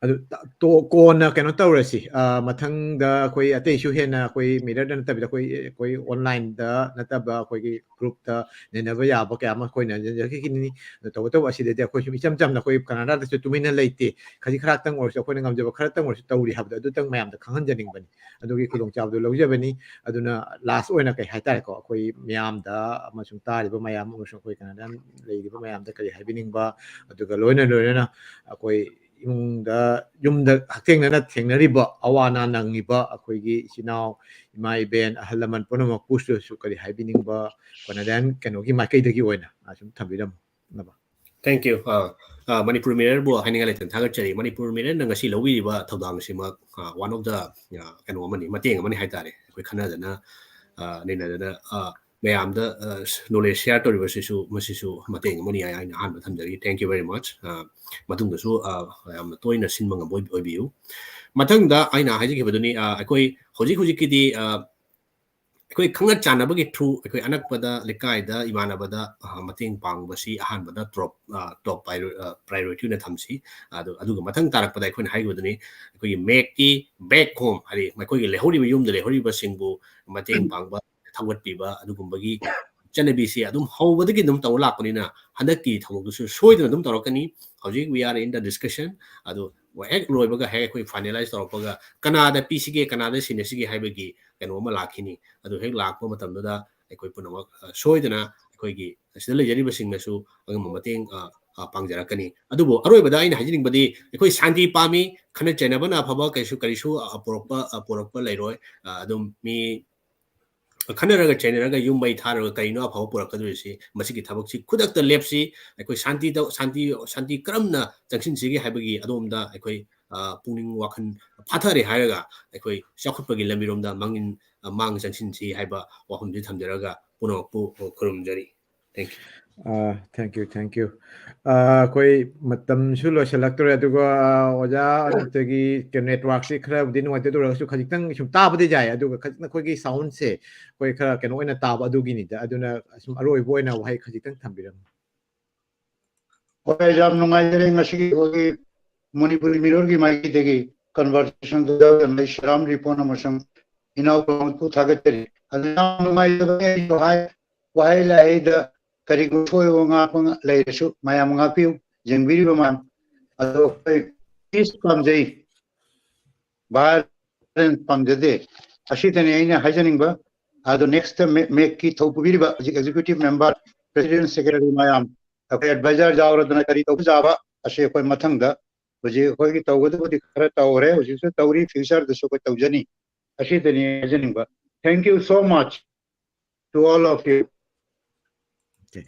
ꯑꯗꯨ ꯇ-, ꯇꯣ-, ꯀꯣꯟꯅ ꯀꯩꯅꯣ ꯇꯧꯔꯁꯤ꯫ ꯑ, ꯃꯊꯪꯗ ꯑꯩꯈꯣꯏ ꯑꯇꯩꯁꯨ ꯍꯦꯟꯅ ꯑꯩꯈꯣꯏ ꯃꯤꯔꯔꯗ ꯅꯠꯇꯕꯤꯗ ꯑꯩꯈꯣꯏ, ꯑꯩꯈꯣꯏ online ꯗ ꯅꯠꯇꯕ ꯑꯩꯈꯣꯏꯒꯤ group ꯇ ꯅꯩꯅꯕ ꯌꯥꯕ ꯀꯌꯥ ꯑꯃ ꯑꯩꯈꯣꯏ ꯅꯩꯅꯖꯈꯤꯒꯅꯤ꯫ ꯑꯗꯨ ꯇꯧꯕꯇꯕꯨ ꯑꯁꯤꯗꯗꯤ ꯑꯩꯈꯣꯏ ꯁꯨꯝ ꯏꯆꯝ ꯆꯝꯅ ꯑꯩꯈꯣꯏ ꯀꯅꯥꯗꯥꯗꯁꯨ ꯇꯨꯃꯤꯟꯅ ꯂꯩꯇꯦ꯫ ꯈꯖꯤꯛ ꯈꯔꯥꯛꯇꯪ ꯑꯣꯏꯔꯁꯨ ꯑꯩꯈꯣꯏꯅ ꯉꯝꯖꯕ ꯈꯔꯇꯪ ꯑꯣꯏꯔꯁꯨ ꯇꯧꯔꯤ ꯍꯥꯏꯕꯗꯣ ꯑꯗꯨꯇꯪ ꯃꯌꯥꯝꯗ ꯈꯪꯍꯟꯖꯅꯤꯡꯕꯅꯤ꯫ ꯑꯗꯨꯒꯤ ꯈꯨꯗꯣꯡꯆꯥꯕꯗꯨ ꯂꯧꯖꯕꯅꯤ꯫ ꯑꯗꯨꯅ last ꯑꯣꯏꯅ ꯀꯩ ꯍꯥꯏꯇꯥꯔꯦꯀꯣ, ꯑꯩꯈꯣꯏ ꯃꯤꯌꯥꯝꯗ ꯑꯃꯁꯨꯡ ꯇꯥꯔꯤꯕ ꯃꯌꯥꯝ ꯑꯃꯁꯨꯡ ꯑꯩꯈꯣꯏ ꯀꯅꯥꯗ ꯂꯩꯔꯤꯕ ꯃꯌꯥꯝꯗ ꯀꯔꯤ ꯍꯥꯏꯕꯤꯅꯤꯡꯕ, ꯑꯗꯨꯒ ꯂꯣꯏꯅ ꯂꯣꯏꯅꯅ ꯑꯩꯈꯣꯏ ꯏꯃꯨꯡꯗ, ꯌꯨꯝꯗ ꯍꯛꯊꯦꯡꯅꯅ ꯊꯦꯡꯅꯔꯤꯕ, ꯑꯋꯥ ꯑꯅꯥ ꯅꯪꯉꯤꯕ ꯑꯩꯈꯣꯏꯒꯤ ꯏꯆꯤꯟ ꯏꯅꯥꯎ, ꯏꯃꯥ ꯏꯕꯦꯟ, ꯑꯍꯜ ꯂꯃꯟ ꯄꯨꯝꯅꯃꯛꯄꯨꯁꯨ ꯀꯔꯤ ꯍꯥꯏꯕꯤꯅꯤꯡꯕ, ꯀꯅꯥꯗꯥ ꯀꯩꯅꯣꯒꯤ ꯃꯥꯏꯀꯩꯗꯒꯤ ꯑꯣꯏꯅ, ꯑ, ꯁꯨꯝ ꯊꯝꯕꯤꯔꯝꯅꯕ꯫ Thank you. ꯑ, ꯑ, ꯃꯅꯤꯄꯨꯔ ꯃꯤꯔꯔꯕꯨ ꯍꯥꯏꯅꯤꯡꯉꯥꯏ ꯂꯩꯇꯅ ꯊꯥꯒꯠꯆꯔꯤ꯫ ꯃꯅꯤꯄꯨꯔ ꯃꯤꯔꯔꯅ ꯉꯁꯤ ꯂꯧꯕꯤꯔꯤꯕ ꯊꯧꯗꯥꯡ ꯑꯁꯤꯃꯛ, ꯑ, one of the, ꯑ, ꯀꯩꯅꯣ ꯑꯃꯅꯤ, ꯃꯇꯦꯡ ꯑꯃꯅꯤ ꯍꯥꯏꯇꯥꯔꯦ꯫ ꯑꯩꯈꯣꯏ ꯈꯟꯅꯗꯅ, ꯑ, ꯅꯩꯅꯗꯅ, ꯑ, ꯃꯌꯥꯝꯗ, ꯑ, knowledge share ꯇꯧꯔꯤꯕꯁꯤꯁꯨ, ꯃꯁꯤꯁꯨ ꯃꯇꯦꯡ ꯑꯃꯅꯤ ꯍꯥꯏꯅ ꯑꯩꯅ ꯑꯍꯥꯟꯕ ꯊꯝꯖꯔꯤ꯫ Thank you very much. ꯑ, ꯃꯇꯨꯡꯗꯁꯨ, ꯑ, ꯌꯥꯝꯅ ꯇꯣꯏꯅ ꯁꯤꯟꯕ ꯉꯝꯕ ꯑꯣꯏ-, ꯑꯣꯏꯕꯤꯌꯨ꯫ ꯃꯊꯪꯗ ꯑꯩꯅ ꯍꯥꯏꯖꯈꯤꯕꯗꯨꯅꯤ, ꯑ, ꯑꯩꯈꯣꯏ ꯍꯧꯖꯤꯛ ꯍꯧꯖꯤꯛꯀꯤꯗꯤ, ꯑ, ꯑꯩꯈꯣꯏ ꯈꯪꯅ ꯆꯥꯟꯅꯕꯒꯤ through ꯑꯩꯈꯣꯏ ꯑꯅꯛꯄꯗ ꯂꯩꯀꯥꯏꯗ ꯏꯃꯥꯟꯅꯕꯗ, ꯑ, ꯃꯇꯦꯡ ꯄꯥꯡꯕꯁꯤ ꯑꯍꯥꯟꯕꯗ top, ꯑ, top prior-, ꯑ, priority ꯑꯣꯏꯅ ꯊꯝꯁꯤ꯫ ꯑꯗꯨ, ꯑꯗꯨꯒ ꯃꯊꯪ ꯇꯥꯔꯛꯄꯗ ꯑꯩꯈꯣꯏꯅ ꯍꯥꯏꯈꯤꯕꯗꯨꯅꯤ, ꯑꯩꯈꯣꯏꯒꯤ ꯃꯦꯛꯀꯤ back home, ꯍꯥꯏꯗꯤ ꯃꯈꯣꯏꯒꯤ ꯂꯩꯍꯧꯔꯤꯕ ꯌꯨꯝꯗ ꯂꯩꯍꯧꯔꯤꯕꯁꯤꯡꯕꯨ ꯃꯇꯦꯡ ꯄꯥꯡꯕ, ꯊꯧꯒꯠꯄꯤꯕ, ꯑꯗꯨꯒꯨꯝꯕꯒꯤ ꯆꯠꯅꯕꯤꯁꯤ ꯑꯗꯨꯝ ꯍꯧꯕꯗꯒꯤ ꯑꯗꯨꯝ ꯇꯧꯔ ꯂꯥꯛꯄꯅꯤꯅ ꯍꯟꯗꯛꯀꯤ ꯊꯧꯗꯣꯛꯇꯨꯁꯨ ꯁꯣꯏꯗꯅ ꯑꯗꯨꯝ ꯇꯧꯔꯛꯀꯅꯤ꯫ ꯍꯧꯖꯤꯛ we are in the discussion꯫ ꯑꯗꯨ ꯍꯦꯛ ꯂꯣꯏꯕꯒ ꯍꯦꯛ ꯑꯩꯈꯣꯏ finalize ꯇꯧꯔꯛꯄꯒ ꯀꯅꯥꯗ ꯄꯤꯁꯤꯒꯦ, ꯀꯅꯥꯗ ꯁꯤꯟꯅꯁꯤꯒꯦ ꯍꯥꯏꯕꯒꯤ ꯀꯩꯅꯣ ꯑꯃ ꯂꯥꯛꯈꯤꯅꯤ꯫ ꯑꯗꯨ ꯍꯦꯛ ꯂꯥꯛꯄ ꯃꯇꯝꯗꯨꯗ ꯑꯩꯈꯣꯏ ꯄꯨꯝꯅꯃꯛ, ꯑ, ꯁꯣꯏꯗꯅ ꯑꯩꯈꯣꯏꯒꯤ ꯑꯁꯤꯗ ꯂꯩꯖꯔꯤꯕꯁꯤꯡꯅꯁꯨ ꯑꯉꯝꯕ ꯃꯇꯦꯡ, ꯑ, ꯑ, ꯄꯥꯡꯖꯔꯛꯀꯅꯤ꯫ ꯑꯗꯨꯕꯨ ꯑꯔꯣꯏꯕꯗ ꯑꯩꯅ ꯍꯥꯏꯖꯅꯤꯡꯕꯗꯤ ꯑꯩꯈꯣꯏ ꯁꯥꯟꯇꯤ ꯄꯥꯝꯃꯤ, ꯈꯠꯅ ꯆꯩꯅꯕꯅ ꯑꯐꯕ ꯀꯩꯁꯨ, ꯀꯔꯤꯁꯨ, ꯑ, ꯄꯨꯔꯛꯄ, ꯑ, ꯄꯨꯔꯛꯄ ꯂꯩꯔꯣꯏ꯫ ꯑ, ꯑꯗꯨꯝ ꯃꯤ ꯈꯠꯅꯔꯒ ꯆꯩꯅꯔꯒ ꯌꯨꯝ ꯃꯩ ꯊꯥꯔꯒ ꯀꯔꯤꯅꯣ ꯑꯐꯕ ꯄꯨꯔꯛꯀꯗꯧꯔꯤꯁꯤ? ꯃꯁꯤꯒꯤ ꯊꯕꯛꯁꯤ ꯈꯨꯗꯛꯇ ꯂꯦꯞꯁꯤ꯫ ꯑꯩꯈꯣꯏ ꯁꯥꯟꯇꯤ ꯇꯧ-, ꯁꯥꯟꯇꯤ, ꯁꯥꯟꯇꯤ ꯀꯔꯝꯅ ꯆꯪꯁꯤꯟꯁꯤꯒꯦ ꯍꯥꯏꯕꯒꯤ ꯑꯗꯣꯝꯗ ꯑꯩꯈꯣꯏ, ꯑ, ꯄꯨꯛꯅꯤꯡ ꯋꯥꯈꯜ ꯐꯥꯊꯔꯦ ꯍꯥꯏꯔꯒ ꯑꯩꯈꯣꯏ ꯆꯥꯎꯈꯠꯄꯒꯤ ꯂꯝꯕꯤꯔꯣꯝꯗ ꯃꯥꯡ-, ꯑ, ꯃꯥꯡ ꯆꯪꯁꯤꯟꯁꯤ ꯍꯥꯏꯕ ꯋꯥꯐꯝꯁꯤ ꯊꯝꯖꯔꯒ ꯄꯨꯝꯅꯃꯛꯄꯨ ꯈꯨꯔꯨꯝꯖꯔꯤ꯫ Thank you. ꯑ, thank you, thank you. ꯑ, ꯑꯩꯈꯣꯏ ꯃꯇꯝꯁꯨ ꯂꯣꯏꯁꯤꯜꯂꯛꯇꯣꯔꯦ, ꯑꯗꯨꯒ, ꯑ, ꯑꯣꯖꯥ ꯑꯅꯤꯜꯇꯒꯤ ꯀꯩꯅꯣ networkꯁꯤ ꯈꯔꯕꯨꯗꯤ ꯅꯨꯡꯉꯥꯏꯇꯦ, ꯑꯗꯨ ꯑꯣꯏꯔꯒꯁꯨ ꯈꯖꯤꯛꯇꯪ ꯁꯨꯝ ꯇꯥꯕꯗꯤ ꯌꯥꯏ, ꯑꯗꯨꯒ ꯈꯖꯤꯛꯇꯪ ꯑꯩꯈꯣꯏꯒꯤ soundꯁꯦ ꯑꯩꯈꯣꯏ ꯈꯔ ꯀꯩꯅꯣ ꯑꯣꯏꯅ ꯇꯥꯕ ꯑꯗꯨꯒꯤꯅꯤꯗ, ꯑꯗꯨꯅ ꯁꯨꯝ ꯑꯔꯣꯏꯕ ꯑꯣꯏꯅ ꯋꯥꯍꯩ ꯈꯖꯤꯛꯇꯪ ꯊꯝꯕꯤꯔꯝꯃꯨ꯫ ꯍꯣꯏ, ꯌꯥꯝ ꯅꯨꯡꯉꯥꯏꯖꯔꯦ ꯉꯁꯤꯒꯤ ꯑꯩꯈꯣꯏꯒꯤ ꯃꯅꯤꯄꯨꯔꯤ ꯃꯤꯔꯣꯜꯒꯤ ꯃꯥꯏꯀꯩꯗꯒꯤ conversation ꯇꯧꯖꯕ ꯑꯩ ꯁꯤꯔꯥꯝ ꯔꯤꯄꯣꯟ ꯑꯃꯁꯨꯡ ꯏꯅꯥꯎ ꯄ꯭ꯔꯃꯣꯗꯄꯨ ꯊꯥꯒꯠꯆꯔꯤ꯫ ꯑꯗꯨ ꯌꯥꯝ ꯅꯨꯡꯉꯥꯏꯖꯕꯅꯤ ꯑꯩꯁꯨ ꯍꯥꯏ, ꯋꯥꯍꯩ ꯂꯥꯍꯩꯗ ꯀꯔꯤꯒꯨꯝꯕ ꯁꯣꯏꯕ ꯉꯥꯛꯄ ꯂꯩꯔꯁꯨ ꯃꯌꯥꯝ ꯉꯥꯛꯄꯤꯌꯨ, ꯌꯦꯡꯕꯤꯔꯤꯕ ꯃꯌꯥꯝ꯫ ꯑꯗꯣ ꯑꯩꯈꯣꯏ peace ꯄꯥꯝꯖꯩ, violence ꯄꯥꯝꯖꯗꯦ꯫ ꯑꯁꯤꯗꯅꯤ ꯑꯩꯅ ꯍꯥꯏꯖꯅꯤꯡꯕ꯫ ꯑꯗꯣ next ꯃꯦꯛꯀꯤ ꯊꯧ ꯄꯨꯕꯤꯔꯤꯕ ꯍꯧꯖꯤꯛ executive member, president, secretary ꯃꯌꯥꯝ, ꯑꯩꯈꯣꯏ advisor ꯌꯥꯎꯔꯗꯅ ꯀꯔꯤ ꯇꯧꯕ ꯌꯥꯕ ꯑꯁꯤ ꯑꯩꯈꯣꯏ ꯃꯊꯪꯗ, ꯍꯧꯖꯤꯛ ꯑꯩꯈꯣꯏꯒꯤ ꯇꯧꯒꯗꯕꯗꯤ ꯈꯔ ꯇꯧꯔꯦ, ꯍꯧꯖꯤꯛꯁꯨ ꯇꯧꯔꯤ, future ꯗꯁꯨ ꯑꯩꯈꯣꯏ ꯇꯧꯖꯅꯤ꯫ ꯑꯁꯤꯗꯅꯤ ꯍꯥꯏꯖꯅꯤꯡꯕ꯫ Thank you so much to all of you. Okay.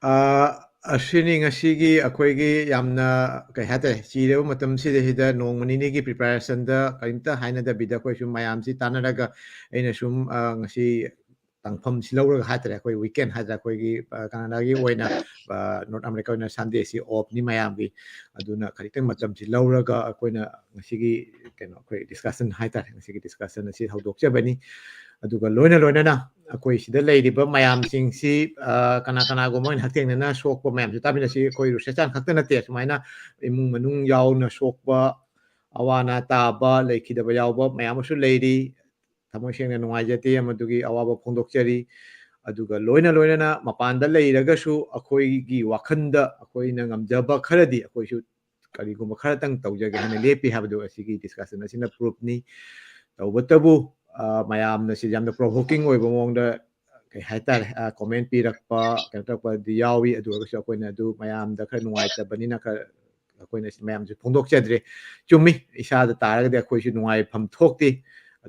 ꯑꯥ, ꯑꯁꯤꯅꯤ ꯉꯁꯤꯒꯤ ꯑꯩꯈꯣꯏꯒꯤ ꯌꯥꯝꯅ, ꯀꯩ ꯍꯥꯏꯇꯥꯔꯦ, ꯆꯤꯔꯕ ꯃꯇꯝꯁꯤꯗꯩꯁꯤꯗ ꯅꯣꯡꯃ ꯅꯤꯅꯤꯒꯤ preparation ꯗ ꯀꯔꯤꯝꯇ ꯍꯥꯏꯅꯗꯕꯤꯗ ꯑꯩꯈꯣꯏ ꯁꯨꯝ ꯃꯌꯥꯝꯁꯤ ꯇꯥꯟꯅꯔꯒ ꯑꯩꯅ ꯁꯨꯝ, ꯑꯥ, ꯉꯁꯤ ꯇꯥꯡꯐꯝꯁꯤ ꯂꯧꯔꯒ ꯍꯥꯏꯇꯥꯔꯦ, ꯑꯩꯈꯣꯏ weekend ꯍꯥꯏꯇꯥꯔꯦ, ꯑꯩꯈꯣꯏꯒꯤ, ꯑꯥ, ꯀꯅꯥꯗꯥꯒꯤ ꯑꯣꯏꯅ, ꯑꯥ, North America ꯑꯣꯏꯅ Sunday ꯁꯤ off ꯅꯤ ꯃꯌꯥꯝꯒꯤ꯫ ꯑꯗꯨꯅ ꯈꯖꯤꯛꯇꯪ ꯃꯇꯝꯁꯤ ꯂꯧꯔꯒ ꯑꯩꯈꯣꯏꯅ ꯉꯁꯤꯒꯤ ꯀꯩꯅꯣ ꯑꯩꯈꯣꯏ discussion ꯍꯥꯏꯇꯥꯔꯦ, ꯉꯁꯤꯒꯤ discussion ꯑꯁꯤ ꯍꯧꯗꯣꯛꯆꯕꯅꯤ꯫ ꯑꯗꯨꯒ ꯂꯣꯏꯅ ꯂꯣꯏꯅꯅ ꯑꯩꯈꯣꯏ ꯁꯤꯗ ꯂꯩꯔꯤꯕ ꯃꯌꯥꯝꯁꯤꯡꯁꯤ, ꯑ, ꯀꯅꯥ ꯀꯅꯥꯒꯨꯝꯕ ꯑꯣꯏꯅ ꯍꯛꯊꯦꯡꯅꯅ ꯁꯣꯛꯄ ꯃꯌꯥꯝꯁꯨ ꯇꯥꯃꯤꯟꯅꯁꯤ꯫ ꯑꯩꯈꯣꯏ ꯔꯨꯁꯦꯆꯥꯟ ꯈꯛꯇ ꯅꯠꯇꯦ, ꯁꯨꯃꯥꯏꯅ ꯏꯃꯨꯡ ꯃꯅꯨꯡ ꯌꯥꯎꯅ ꯁꯣꯛꯄ, ꯑꯋꯥ ꯑꯅꯥ ꯇꯥꯕ, ꯂꯩꯈꯤꯗꯕ ꯌꯥꯎꯕ ꯃꯌꯥꯝ ꯑꯃꯁꯨ ꯂꯩꯔꯤ꯫ ꯊꯃꯣꯏ ꯁꯦꯡꯅ ꯅꯨꯡꯉꯥꯏꯖꯗꯦ, ꯃꯗꯨꯒꯤ ꯑꯋꯥꯕ ꯐꯣꯡꯗꯣꯛꯆꯔꯤ꯫ ꯑꯗꯨꯒ ꯂꯣꯏꯅ ꯂꯣꯏꯅꯅ ꯃꯄꯥꯟꯗ ꯂꯩꯔꯒꯁꯨ ꯑꯩꯈꯣꯏꯒꯤ ꯋꯥꯈꯜꯗ ꯑꯩꯈꯣꯏꯅ ꯉꯝꯖꯕ ꯈꯔꯗꯤ ꯑꯩꯈꯣꯏꯁꯨ ꯀꯔꯤꯒꯨꯝꯕ ꯈꯔꯇꯪ ꯇꯧꯖꯒꯦ ꯍꯥꯏꯅ ꯂꯦꯞꯄꯤ ꯍꯥꯏꯕꯗꯨ ꯑꯁꯤꯒꯤ discussion ꯑꯁꯤꯅ proof ꯅꯤ꯫ ꯇꯧꯕꯇꯕꯨ, ꯑ, ꯃꯌꯥꯝꯅ ꯁꯤ ꯌꯥꯝꯅ provoking ꯑꯣꯏꯕ ꯃꯑꯣꯡꯗ, ꯀꯩ ꯍꯥꯏꯇꯥꯔꯦ, ꯑ, comment ꯄꯤꯔꯛꯄ, ꯀꯩꯅꯣ ꯇꯧꯔꯛꯄꯗꯤ ꯌꯥꯎꯏ꯫ ꯑꯗꯨ ꯑꯣꯏꯔꯒꯁꯨ ꯑꯩꯈꯣꯏꯅ ꯑꯗꯨ ꯃꯌꯥꯝꯗ ꯈꯔ ꯅꯨꯡꯉꯥꯏꯇꯕꯅꯤꯅ ꯈꯔ ꯑꯩꯈꯣꯏꯅ ꯁꯤ ꯃꯌꯥꯝꯁꯦ ꯐꯣꯡꯗꯣꯛꯆꯗ꯭ꯔꯦ꯫ ꯆꯨꯝꯃꯤ, ꯏꯁꯥꯗ ꯇꯥꯔꯒꯗꯤ ꯑꯩꯈꯣꯏꯁꯨ ꯅꯨꯡꯉꯥꯏꯐꯝ ꯊꯣꯛꯇꯦ꯫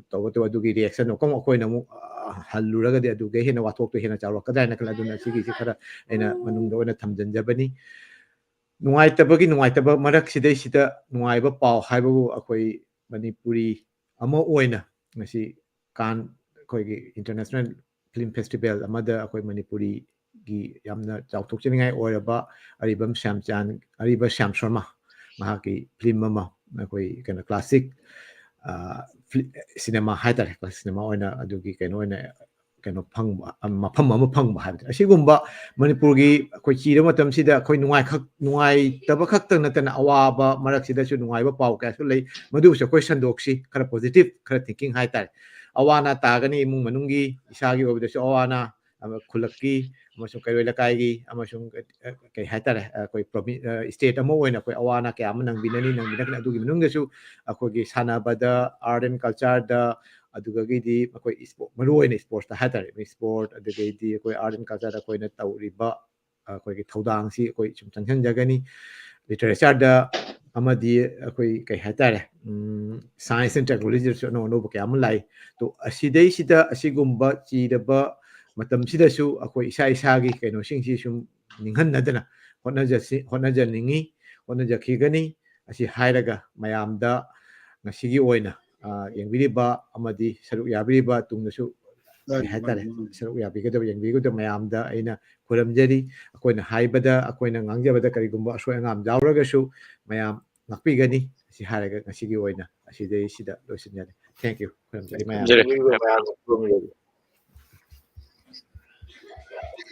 ꯇꯧꯕꯇꯕꯨ ꯑꯗꯨꯒꯤ reaction ꯑꯃꯨꯛ ꯑꯩꯈꯣꯏꯅ ꯑꯃꯨꯛ, ꯑ, ꯍꯜꯂꯨꯔꯒꯗꯤ ꯑꯗꯨꯒ ꯍꯦꯟꯅ ꯋꯥꯊꯣꯛꯇꯣ ꯍꯦꯟꯅ ꯆꯥꯎꯔꯛꯀꯗ꯭ꯔꯥ ꯍꯥꯏꯅ ꯈꯜꯂꯦ꯫ ꯑꯗꯨꯅ ꯁꯤꯒꯤꯁꯤ ꯈꯔ ꯑꯩꯅ ꯃꯅꯨꯡꯗ ꯑꯣꯏꯅ ꯊꯝꯖꯤꯟꯖꯕꯅꯤ꯫ ꯅꯨꯡꯉꯥꯏꯇꯕꯒꯤ ꯅꯨꯡꯉꯥꯏꯇꯕ ꯃꯔꯛꯁꯤꯗꯩꯁꯤꯗ ꯅꯨꯡꯉꯥꯏꯕ ꯄꯥꯎ ꯍꯥꯏꯕꯕꯨ ꯑꯩꯈꯣꯏ ꯃꯅꯤꯄꯨꯔꯤ ꯑꯃ ꯑꯣꯏꯅ ꯉꯁꯤ ꯀꯥꯟ ꯑꯩꯈꯣꯏꯒꯤ international film festival ꯑꯃꯗ ꯑꯩꯈꯣꯏ ꯃꯅꯤꯄꯨꯔꯤꯒꯤ ꯌꯥꯝꯅ ꯆꯥꯎꯊꯣꯛꯆꯅꯤꯡꯉꯥꯏ ꯑꯣꯏꯔꯕ ꯑꯔꯤꯕꯝ ꯁ꯭ꯌꯥꯝꯆꯥꯟ, ꯑꯔꯤꯕ ꯁ꯭ꯌꯥꯝ ꯁꯔꯃ, ꯃꯍꯥꯛꯀꯤ film ꯑꯃ, ꯑꯩꯈꯣꯏ ꯀꯩꯅꯣ classic, ꯑ, ꯐꯤ-, cinema ꯍꯥꯏꯇꯥꯔꯦ, classic cinema ꯑꯣꯏꯅ ꯑꯗꯨꯒꯤ ꯀꯩꯅꯣ ꯑꯣꯏꯅ ꯀꯩꯅꯣ ꯐꯪꯕ, ꯑ, ꯃꯐꯝ ꯑꯃ ꯐꯪꯕ ꯍꯥꯏꯕꯗꯣ꯫ ꯑꯁꯤꯒꯨꯝꯕ ꯃꯅꯤꯄꯨꯔꯒꯤ ꯑꯩꯈꯣꯏ ꯆꯤꯔꯕ ꯃꯇꯝꯁꯤꯗ ꯑꯩꯈꯣꯏ ꯅꯨꯡꯉꯥꯏꯈꯛ-, ꯅꯨꯡꯉꯥꯏꯇꯕ ꯈꯛꯇ ꯅꯠꯇꯅ ꯑꯋꯥꯕ ꯃꯔꯛꯁꯤꯗꯁꯨ ꯅꯨꯡꯉꯥꯏꯕ ꯄꯥꯎ ꯀꯌꯥꯁꯨ ꯂꯩ꯫ ꯃꯗꯨꯕꯨꯁꯨ ꯑꯩꯈꯣꯏ ꯁꯟꯗꯣꯛꯁꯤ, ꯈꯔ positive, ꯈꯔ thinking ꯍꯥꯏꯇꯥꯔꯦ꯫ ꯑꯋꯥ ꯑꯅꯥ ꯇꯥꯒꯅꯤ, ꯏꯃꯨꯡ ꯃꯅꯨꯡꯒꯤ, ꯏꯁꯥꯒꯤ ꯑꯣꯏꯕꯗꯁꯨ ꯑꯋꯥ ꯑꯅꯥ, ꯑꯃ ꯈꯨꯜꯂꯛꯀꯤ ꯑꯃꯁꯨꯡ ꯀꯩꯔꯣꯏ ꯂꯩꯀꯥꯏꯒꯤ ꯑꯃꯁꯨꯡ, ꯑ, ꯀꯩ ꯍꯥꯏꯇꯥꯔꯦ, ꯑꯩꯈꯣꯏ provi-, ꯑ, state ꯑꯃ ꯑꯣꯏꯅ ꯑꯩꯈꯣꯏ ꯑꯋꯥ ꯑꯅꯥ ꯀꯌꯥ ꯑꯃ ꯅꯪꯕꯤꯅꯅꯤ, ꯅꯪꯕꯤꯅꯒꯅꯤ꯫ ꯑꯗꯨꯒꯤ ꯃꯅꯨꯡꯗꯁꯨ ꯑꯩꯈꯣꯏꯒꯤ ꯁꯥꯟꯅꯕꯗ, art and cultureꯗ, ꯑꯗꯨꯗꯒꯤꯗꯤ ꯑꯩꯈꯣꯏ ꯏꯁꯄꯣ-, ꯃꯔꯨꯑꯣꯏꯅ sportsꯇ ꯍꯥꯏꯇꯥꯔꯦ, sport, ꯑꯗꯨꯗꯒꯤꯗꯤ ꯑꯩꯈꯣꯏ art and cultureꯗ ꯑꯩꯈꯣꯏꯅ ꯇꯧꯔꯤꯕ ꯑꯩꯈꯣꯏꯒꯤ ꯊꯧꯗꯥꯡꯁꯤ ꯑꯩꯈꯣꯏ ꯁꯨꯝ ꯆꯪꯁꯤꯟꯖꯒꯅꯤ꯫ Literature ꯑꯃꯗꯤ ꯑꯩꯈꯣꯏ ꯀꯩ ꯍꯥꯏꯇꯥꯔꯦ, ꯎꯝ, science and technologyꯗꯁꯨ ꯑꯅꯧ ꯑꯅꯧꯕ ꯀꯌꯥ ꯑꯃ ꯂꯥꯛꯏ꯫ ꯇꯣ, ꯑꯁꯤꯗꯩꯁꯤꯗ ꯑꯁꯤꯒꯨꯝꯕ ꯆꯤꯔꯕ ꯃꯇꯝꯁꯤꯗꯁꯨ ꯑꯩꯈꯣꯏ ꯏꯁꯥ ꯏꯁꯥꯒꯤ ꯀꯩꯅꯣꯁꯤꯡꯁꯤ ꯁꯨꯝ ꯅꯤꯡꯍꯟꯅꯗꯅ ꯍꯣꯠꯅꯖꯁꯤ-, ꯍꯣꯠꯅꯖꯅꯤꯡꯉꯤ, ꯍꯣꯠꯅꯖꯈꯤꯒꯅꯤ꯫ ꯑꯁꯤ ꯍꯥꯏꯔꯒ ꯃꯌꯥꯝꯗ ꯉꯁꯤꯒꯤ ꯑꯣꯏꯅ, ꯑ, ꯌꯦꯡꯕꯤꯔꯤꯕ ꯑꯃꯗꯤ ꯁꯔꯨꯛ ꯌꯥꯕꯤꯔꯤꯕ ꯇꯨꯡꯗꯁꯨ ꯀꯩ ꯍꯥꯏꯇꯥꯔꯦ, ꯁꯔꯨꯛ ꯌꯥꯕꯤꯒꯗꯕ, ꯌꯦꯡꯕꯤꯒꯗꯕ ꯃꯌꯥꯝꯗ ꯑꯩꯅ ꯈꯨꯔꯨꯝꯖꯔꯤ꯫ ꯑꯩꯈꯣꯏꯅ ꯍꯥꯏꯕꯗ, ꯑꯩꯈꯣꯏꯅ ꯉꯥꯡꯖꯕꯗ ꯀꯔꯤꯒꯨꯝꯕ ꯑꯁꯣꯏ ꯑꯉꯥꯝ ꯌꯥꯎꯔꯒꯁꯨ ꯃꯌꯥꯝ ꯉꯥꯛꯄꯤꯒꯅꯤ꯫ ꯑꯁꯤ ꯍꯥꯏꯔꯒ ꯉꯁꯤꯒꯤ ꯑꯣꯏꯅ ꯑꯁꯤꯗꯩꯁꯤꯗ ꯂꯣꯏꯁꯤꯟꯖꯔꯦ꯫ Thank you꯫ ꯈꯨꯔꯨꯝꯖꯔꯤ ꯃꯌꯥꯝ꯫ ꯈꯨꯔꯨꯝꯖꯔꯤ꯫